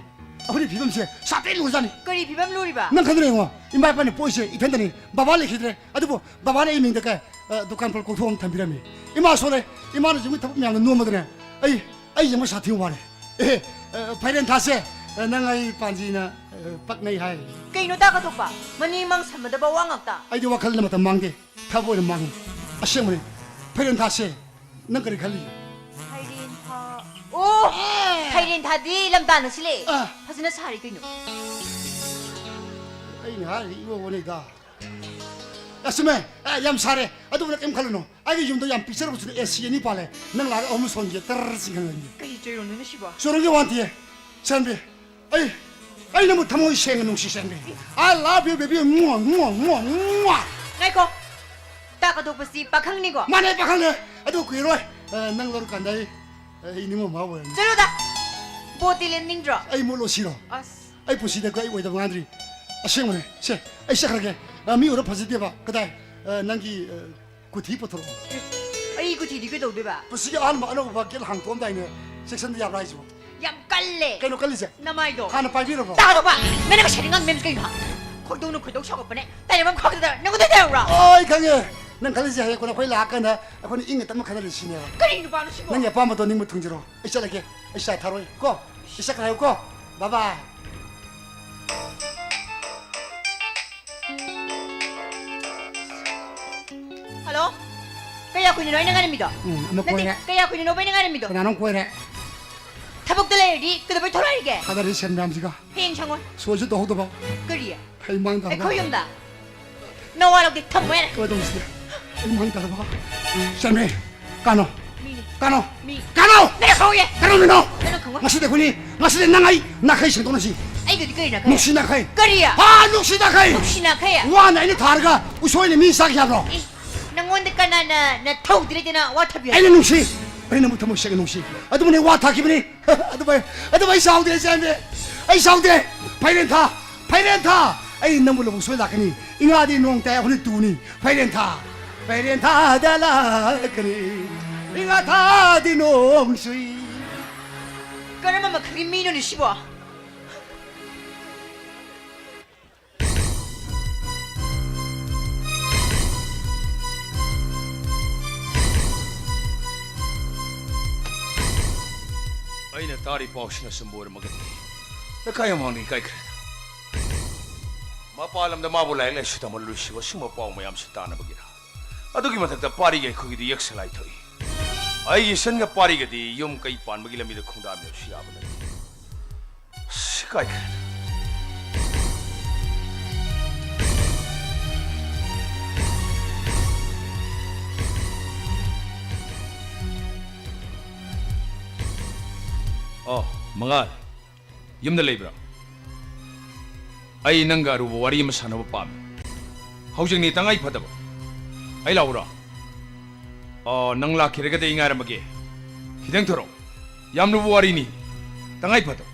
ꯑꯩꯈꯣꯏꯒꯤ ꯐꯤꯕꯝꯁꯦ ꯁꯥꯊꯤ ꯂꯨꯔꯖꯥꯠꯅꯤ꯫ ꯀꯔꯤ ꯐꯤꯕꯝ ꯂꯨꯔꯤꯕ? ꯅꯪ ꯈꯪꯗꯅ ꯌꯦꯡꯉꯣ, ꯏꯃꯥ ꯏꯄꯥꯅ ꯄꯣꯛꯏꯁꯦ ꯏꯊꯟꯇꯅꯤ꯫ ꯕꯕꯥ ꯂꯩꯈꯤꯗ꯭ꯔꯦ꯫ ꯑꯗꯨꯕꯨ ꯕꯕꯥꯅ ꯑꯩ ꯃꯤꯡꯗ ꯀꯩ, ꯑ, ꯗꯨꯀꯥꯟ ꯄꯣꯠ ꯀꯣꯛꯊꯣꯛꯑ ꯑꯃ ꯊꯝꯕꯤꯔꯝꯃꯤ꯫ ꯏꯃꯥ ꯁꯣꯜꯂꯦ꯫ ꯏꯃꯥꯅ ꯌꯨꯝꯒꯤ ꯊꯕꯛ ꯃꯌꯥꯝꯗꯣ ꯅꯣꯝꯕꯗꯅꯦ, ꯑꯩ, ꯑꯩ ꯌꯦꯡꯕ ꯁꯥꯊꯤ ꯋꯥꯔꯦ꯫ ꯑꯦ, ꯑ, ꯐꯩꯔꯦꯟ ꯊꯥꯁꯦ, ꯑ, ꯅꯪ ꯑꯩ ꯄꯥꯟꯖꯤꯅ, ꯑ, ꯄꯛꯅꯩ ꯍꯥꯏ꯫ ꯀꯩꯅꯣ ꯇꯥ ꯀꯥꯊꯣꯛꯄ? ꯃꯅꯤꯡ ꯃꯥꯡ ꯁꯝꯅꯗꯕ ꯋꯥ ꯉꯥꯛꯇ꯫ ꯑꯩꯗꯤ ꯋꯥꯈꯜꯗ ꯃꯇꯝ ꯃꯥꯡꯗꯦ, ꯊꯕꯛ ꯑꯣꯏꯅ ꯃꯥꯡꯉꯤ꯫ ꯑꯁꯦꯡꯕꯅꯤ꯫ ꯐꯩꯔꯦꯟ ꯊꯥꯁꯦ, ꯅꯪ ꯀꯔꯤ ꯈꯜꯂꯤ? ꯐꯩꯔꯦꯟ ꯊꯥ꯫ ꯑꯣ! ꯐꯩꯔꯦꯟ ꯊꯥꯗꯤ ꯂꯝꯇꯥꯅ ꯁꯤꯜꯂꯦ꯫ ꯑꯥ꯫ ꯐꯖꯅ ꯁꯥꯔꯤ ꯀꯩꯅꯣ꯫ ꯑꯩꯅ ꯍꯥꯏꯔꯤꯗꯤ ꯏꯋꯣ ꯋꯣꯅꯤꯗ꯫ ꯑꯦ, ꯆꯨꯝꯃꯦ꯫ ꯑꯦ, ꯌꯥꯝ ꯁꯥꯔꯦ꯫ ꯑꯗꯨꯕꯨ ꯅꯪ ꯀꯩꯝ ꯈꯜꯂꯨꯅꯨ꯫ ꯑꯩꯒꯤ ꯌꯨꯝꯗ ꯌꯥꯝ ꯄꯤꯛꯆꯔꯕꯁꯨ ꯑꯦ ꯁꯤ ꯑꯅꯤ ꯄꯥꯜꯂꯦ꯫ ꯅꯪ ꯂꯥꯛꯑꯒ ꯑꯍꯨꯝ ꯁꯣꯟꯒꯦ꯫ ꯇꯔꯔ ꯆꯤꯡꯍꯜꯂꯅꯤ꯫ ꯀꯩ ꯆꯣꯏꯔꯣꯅꯣ ꯁꯤꯕꯣ? ꯆꯣꯏꯔꯣꯟꯒꯤ ꯋꯥ ꯅꯠꯇꯤꯌꯦ꯫ ꯁꯦꯝꯕꯤ꯫ ꯑꯩ, ꯑꯩ ꯅꯪꯕꯨ ꯊꯃꯣꯏ ꯁꯦꯡꯅ ꯅꯨꯡꯁꯤ ꯁꯦꯝꯕꯤ꯫ I love you, baby. ꯃ꯭ꯋꯥ, ꯃ꯭ꯋꯥ, ꯃ꯭ꯋꯥ, ꯃ꯭ꯋꯥ꯫ ꯉꯥꯏꯈꯣ꯫ ꯇꯥ ꯀꯥꯊꯣꯛꯄꯁꯤ ꯄꯥꯈꯪꯅꯤꯀꯣ? ꯃꯥꯅꯦ, ꯄꯥꯈꯪꯅꯦ꯫ ꯑꯗꯨ ꯀꯨꯏꯔꯣꯏ꯫ ꯑ, ꯅꯪ ꯂꯧꯔꯀꯥꯟꯗ ꯑꯩ, ꯑꯩ ꯅꯤꯡꯉꯣꯝ ꯑꯃ ꯑꯣꯏꯔꯅꯤ꯫ ꯆꯠꯂꯣꯗ꯫ ꯕꯣꯠꯇꯤ ꯂꯦꯞꯅꯤꯡꯗ꯭ꯔꯣ? ꯑꯩ ꯃꯨꯠꯂꯣ ꯁꯤꯔꯣ? ꯑꯁ꯫ ꯑꯩ ꯄꯨꯟꯁꯤꯗ ꯑꯩ ꯑꯣꯏꯗꯕ ꯉꯥꯡꯗ꯭ꯔꯤ꯫ ꯑꯁꯦꯡꯕꯅꯦ꯫ ꯁꯦ, ꯑꯩ ꯆꯠꯈ꯭ꯔꯒꯦ꯫ ꯑ, ꯃꯤ ꯎꯔ ꯐꯖꯗꯦꯕ꯫ ꯀꯗꯥꯏ? ꯑ, ꯅꯪꯒꯤ, ꯑ, ꯀꯨꯊꯤ ꯄꯨꯊꯣꯔꯛꯑꯣ꯫ ꯑꯩ ꯀꯨꯊꯤꯗꯤ ꯀꯩꯗꯧꯗꯣꯏꯕ? ꯄꯨꯟꯁꯤꯒꯤ ꯑꯍꯥꯟꯕ ꯑꯅꯧꯕ ꯒꯦꯠ ꯍꯥꯡꯇꯣꯛꯑꯝꯗꯥꯏꯅꯦ ꯁꯦꯛꯁꯟꯗ ꯌꯥꯕ꯭ꯔꯥ ꯍꯥꯏꯁꯤꯕꯣ? ꯌꯥꯝ ꯀꯜꯂꯦ꯫ ꯀꯩꯅꯣ ꯀꯜꯂꯤꯁꯦ? ꯅꯃꯥꯏꯗꯣ꯫ ꯍꯥꯟꯅ ꯄꯥꯏꯕꯤꯔꯕꯣ? ꯇꯥ ꯀꯥꯊꯣꯛꯄ! ꯅꯪꯅ ꯉꯁꯥꯏꯗꯤ ꯉꯥꯡ ꯃꯦꯝꯁ ꯀꯩꯅꯣ? ꯈꯣꯏꯗꯧꯅ ꯈꯣꯏꯗꯧ ꯁꯥꯎꯒꯠꯄꯅꯦ꯫ ꯇꯥꯏꯅꯐꯝ ꯈꯪꯗꯗꯅ ꯅꯪꯉꯣꯟꯗ ꯇꯥꯏꯔꯨꯔꯥ? ꯑꯣ, ꯑꯩ ꯈꯪꯉꯦ꯫ ꯅꯪ ꯈꯜꯂꯤꯁꯦ ꯍꯌꯦꯡ ꯀꯣꯟꯅ ꯑꯩꯈꯣꯏ ꯂꯥꯛꯑꯀꯥꯟꯗ ꯑꯩꯈꯣꯏꯅ ꯏꯪꯅ ꯇꯞꯅ ꯈꯟꯅꯔꯁꯤ ꯁꯤꯅꯦꯕ꯫ ꯀꯔꯤ ꯅꯨꯄꯥꯅꯣ ꯁꯤꯕꯣ? ꯅꯪꯒꯤ ꯑꯄꯥꯝꯕꯗꯣ ꯅꯤꯡꯕ ꯊꯨꯡꯖꯔꯣ꯫ ꯑꯩ ꯆꯠꯂꯒꯦ꯫ ꯑꯩ ꯆꯥ ꯊꯥꯔꯣꯏ ꯀꯣ꯫ ꯑꯩ ꯆꯠꯈ꯭ꯔꯦ ꯍꯥꯏꯌꯨ ꯀꯣ꯫ ꯕꯥꯏ ꯕꯥꯏ꯫ ꯍꯜꯂꯣ? ꯀꯌꯥ ꯀꯨꯏꯅꯅꯣ ꯑꯩꯅ ꯉꯥꯏꯔꯝꯃꯤꯗꯣ? ꯎꯝ, ꯑꯃ ꯅꯠꯇꯦ, ꯀꯣꯏꯔꯦ꯫ ꯀꯌꯥ ꯀꯨꯏꯅꯅꯣꯕ ꯑꯩꯅ ꯉꯥꯏꯔꯝꯃꯤꯗꯣ? ꯀꯅꯥꯅꯣꯝ ꯀꯣꯏꯔꯦ꯫ ꯊꯕꯛꯇ ꯂꯩꯔꯗꯤ ꯀꯩꯗꯧꯕꯩ ꯊꯣꯛꯂꯛꯏꯒꯦ? ꯊꯥꯗꯔꯤ ꯁꯦꯟ ꯃꯌꯥꯝꯁꯤꯒ꯫ ꯍꯌꯦꯡ ꯁꯪꯉꯣꯏ꯫ ꯁꯣꯏꯁꯨ ꯇꯧꯍꯧꯗꯕ꯫ ꯀꯔꯤ? ꯑꯩ ꯃꯥꯡ ꯇꯥꯔꯕ꯫ ꯑꯩꯈꯣꯏ ꯌꯨꯝꯗ? ꯅꯋꯥ ꯂꯧꯗꯦ, ꯊꯝꯃꯣ ꯌꯥꯔꯦ꯫ ꯀꯃꯥꯏꯅ ꯇꯧꯁꯤꯒꯦ? ꯑꯩ ꯃꯥꯡ ꯇꯥꯔꯕ꯫ ꯆꯟꯕꯤ, ꯀꯥꯅꯣ꯫ ꯃꯤꯅꯤ꯫ ꯀꯥꯅꯣ꯫ ꯃꯤ꯫ ꯀꯥꯅꯣ꯫ ꯅꯪ ꯈꯪꯍꯧꯌꯦ꯫ ꯀꯥꯅꯣ ꯃꯤꯅꯣ꯫ ꯅꯪ ꯈꯪꯉꯣꯏ꯫ ꯉꯁꯤꯗꯤ ꯑꯩꯈꯣꯏꯅꯤ, ꯉꯁꯤꯗꯤ ꯅꯪ ꯑꯩ ꯅꯥꯈꯩ ꯁꯦꯡꯗꯣꯛꯅꯁꯤ꯫ ꯑꯩꯒꯗꯤ ꯀꯔꯤ ꯅꯥꯈꯩ? ꯅꯨꯡꯁꯤ ꯅꯥꯈꯩ꯫ ꯀꯔꯤ? ꯍꯥ, ꯅꯨꯡꯁꯤ ꯅꯥꯈꯩ꯫ ꯅꯨꯡꯁꯤ ꯅꯥꯈꯩ? ꯋꯥꯅ ꯑꯩꯅ ꯊꯥꯔꯒ ꯎꯁꯣꯏꯅ ꯃꯤ ꯆꯥꯒꯦ ꯍꯥꯏꯕ꯭ꯔꯣ? ꯏꯁ, ꯅꯪꯉꯣꯟꯗ ꯀꯅꯥꯅ ꯅꯊꯧꯗꯤ ꯂꯩꯇꯅ ꯋꯥ ꯊꯥꯕꯤꯌꯨ? ꯑꯩꯅ ꯅꯨꯡꯁꯤ꯫ ꯑꯩ ꯅꯪꯕꯨ ꯊꯃꯣꯏ ꯁꯦꯡꯅ ꯅꯨꯡꯁꯤ꯫ ꯑꯗꯨꯕꯨꯅꯦ ꯋꯥ ꯊꯥꯈꯤꯕꯅꯤ꯫ ꯑꯗꯨꯕꯨ ꯑꯩ, ꯑꯗꯨꯕꯨ ꯑꯩ ꯁꯥꯎꯗꯦ, ꯆꯦꯟꯕꯤ꯫ ꯑꯩ ꯁꯥꯎꯗꯦ꯫ ꯐꯩꯔꯦꯟ ꯊꯥ, ꯐꯩꯔꯦꯟ ꯊꯥ, ꯑꯩ ꯅꯪꯕꯨ ꯂꯧꯕ ꯁꯣꯏ ꯂꯥꯛꯀꯅꯤ꯫ ꯏꯉꯥꯗꯤ ꯅꯣꯡ ꯇꯥꯏ, ꯑꯩꯈꯣꯏꯅ ꯇꯨꯅꯤ꯫ ꯐꯩꯔꯦꯟ ꯊꯥ, ꯐꯩꯔꯦꯟ ꯊꯥꯗ ꯂꯥꯛꯀꯅꯤ꯫ ꯏꯉꯥ ꯊꯥꯗꯤ ꯅꯣꯡ ꯆꯨꯏ꯫ ꯀꯔꯝꯕ ꯃꯈꯜꯒꯤ ꯃꯤꯅꯣꯅꯦ ꯁꯤꯕꯣ? ꯑꯩꯅ ꯇꯥꯔꯤ ꯄꯥꯎꯁꯤꯅ ꯑꯆꯨꯝꯕ ꯑꯣꯏꯔꯝꯃꯒꯗꯤ, ꯂꯩꯀꯥꯏ ꯃꯃꯥꯡꯗꯒꯤ ꯀꯥꯏꯈ꯭ꯔꯦ꯫ ꯃꯄꯥꯟ ꯂꯝꯗ ꯃꯥꯕꯨ ꯂꯥꯏꯔꯤꯛ ꯂꯥꯏꯁꯨ ꯇꯝꯍꯜꯂꯨꯁꯤꯕꯨ ꯑꯁꯤꯒꯨꯝꯕ ꯄꯥꯎ ꯃꯌꯥꯝꯁꯤ ꯇꯥꯅꯕꯒꯤꯔ? ꯑꯗꯨꯒꯤ ꯃꯊꯛꯇ ꯄꯥꯔꯤꯒꯤ ꯑꯩꯈꯣꯏꯒꯤꯗꯤ ꯌꯦꯛꯁ ꯂꯥꯏ ꯊꯣꯛꯏ꯫ ꯑꯩꯒꯤ ꯏꯆꯟꯒ ꯄꯥꯔꯤꯒꯗꯤ ꯌꯨꯝ ꯀꯩ ꯄꯥꯟꯕꯒꯤ ꯂꯝꯕꯤꯗ ꯈꯣꯡꯗꯥꯃꯤꯟꯅꯕꯁꯨ ꯌꯥꯕ ꯅꯠꯇꯦ꯫ ꯁꯤ ꯀꯥꯏꯈ꯭ꯔꯦ꯫ ꯑꯣ, ꯃꯉꯥꯜ, ꯌꯨꯝꯗ ꯂꯩꯕ꯭ꯔꯥ? ꯑꯩ ꯅꯪꯒ ꯑꯔꯨꯕ ꯋꯥꯔꯤ ꯑꯃ ꯁꯥꯟꯅꯕ ꯄꯥꯝꯃꯤ꯫ ꯍꯧꯖꯤꯛꯅꯤ ꯇꯉꯥꯏ ꯐꯗꯕ꯫ ꯑꯩ ꯂꯥꯛꯎꯔꯣ? ꯑꯣ, ꯅꯪ ꯂꯥꯛꯈꯤꯔꯒꯗꯤ ꯑꯩ ꯉꯥꯏꯔꯝꯃꯒꯦ꯫ ꯈꯤꯇꯪ ꯊꯣꯔꯛꯑꯣ꯫ ꯌꯥꯝ ꯂꯨꯕ ꯋꯥꯔꯤꯅꯤ꯫ ꯇꯉꯥꯏ ꯐꯗꯕ꯫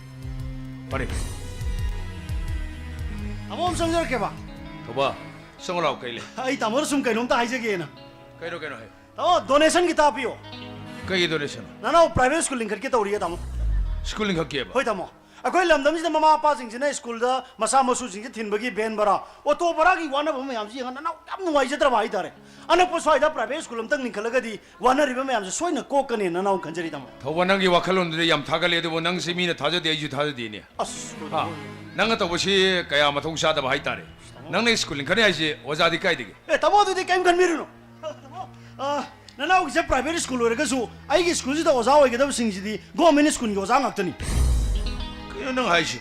ꯐꯔꯦ꯫ ꯇꯥꯃꯣ, ꯑꯃ ꯆꯪꯖꯔꯛꯀꯦꯕ꯫ ꯊꯧꯕ, ꯆꯪꯉꯨ ꯂꯥꯎ, ꯀꯩ ꯂꯩ? ꯑꯩ ꯇꯥꯃꯣꯗ ꯁꯨꯝ ꯀꯩꯅꯣꯝꯇ ꯍꯥꯏꯖꯒꯦꯅ꯫ ꯀꯩꯅꯣ, ꯀꯩꯅꯣ ꯍꯥꯏꯌꯨ꯫ ꯇꯥꯃꯣ, donation ꯈꯤꯇ ꯍꯥꯞꯄꯤꯌꯣ꯫ ꯀꯩꯒꯤ donation? ꯅꯅꯥꯎ private school ꯂꯤꯡꯈꯠꯀꯦ ꯇꯧꯔꯤꯌꯦ, ꯇꯥꯃꯣ꯫ School ꯂꯤꯡꯈꯠꯀꯦꯕ? ꯍꯣꯏ, ꯇꯥꯃꯣ꯫ ꯑꯩꯈꯣꯏ ꯂꯝꯗꯝꯁꯤꯗ ꯃꯃꯥ ꯃꯄꯥꯁꯤꯡꯁꯤꯅ ꯁ꯭ꯀꯨꯜꯗ ꯃꯆꯥ ꯃꯁꯨꯁꯤꯡꯁꯦ ꯊꯤꯟꯕꯒꯤ ꯚꯦꯟ ꯚꯔꯥ, ꯑꯣꯇꯣ ꯚꯔꯥꯒꯤ ꯋꯥꯅꯕ ꯃꯌꯥꯝꯁꯤ ꯌꯦꯡꯉ ꯅꯅꯥꯎ ꯌꯥꯝ ꯅꯨꯡꯉꯥꯏꯖꯗ꯭ꯔꯕ ꯍꯥꯏꯇꯥꯔꯦ꯫ ꯑꯅꯛꯄ ꯁ꯭ꯋꯥꯏꯗ private school ꯑꯝꯇꯪ ꯂꯤꯡꯈꯠꯂꯒꯗꯤ ꯋꯥꯅꯔꯤꯕ ꯃꯌꯥꯝꯁꯦ ꯁꯣꯏꯅ ꯀꯣꯛꯀꯅꯦꯅ ꯅꯅꯥꯎ ꯈꯟꯖꯔꯤ, ꯇꯥꯃꯣ꯫ ꯊꯧꯕ, ꯅꯪꯒꯤ ꯋꯥꯈꯜꯂꯣꯟꯗꯨꯗꯤ ꯌꯥꯝ ꯊꯥꯒꯠꯂꯦ, ꯑꯗꯨꯕꯨ ꯅꯪꯁꯤ ꯃꯤꯅ ꯊꯥꯖꯗꯦ, ꯑꯩꯁꯨ ꯊꯥꯖꯗꯦꯅꯦ꯫ ꯑꯁ, ꯍꯥ? ꯅꯪꯅ ꯇꯧꯕꯁꯤ ꯀꯌꯥ ꯃꯊꯧ ꯆꯥꯗꯕ ꯍꯥꯏꯇꯥꯔꯦ꯫ ꯅꯪꯅ ꯁ꯭ꯀꯨꯜ ꯂꯤꯡꯈꯠꯅꯤ ꯍꯥꯏꯁꯦ ꯑꯣꯖꯥꯗꯤ ꯀꯥꯏꯗꯒꯤ? ꯑꯦ, ꯇꯥꯃꯣ, ꯑꯗꯨꯗꯤ ꯀꯩꯝ ꯈꯟꯕꯤꯔꯨꯅꯨ꯫ ꯇꯥꯃꯣ, ꯑ, ꯅꯅꯥꯎꯒꯤꯁꯦ private school ꯑꯣꯏꯔꯒꯁꯨ ꯑꯩꯒꯤ ꯁ꯭ꯀꯨꯜꯁꯤꯗ ꯑꯣꯖꯥ ꯑꯣꯏꯒꯗꯕꯁꯤꯡꯁꯤꯗꯤ government schoolꯒꯤ ꯑꯣꯖꯥ ꯉꯥꯛꯇꯅꯤ꯫ ꯀꯩꯅꯣ ꯅꯪ ꯍꯥꯏꯁꯤ?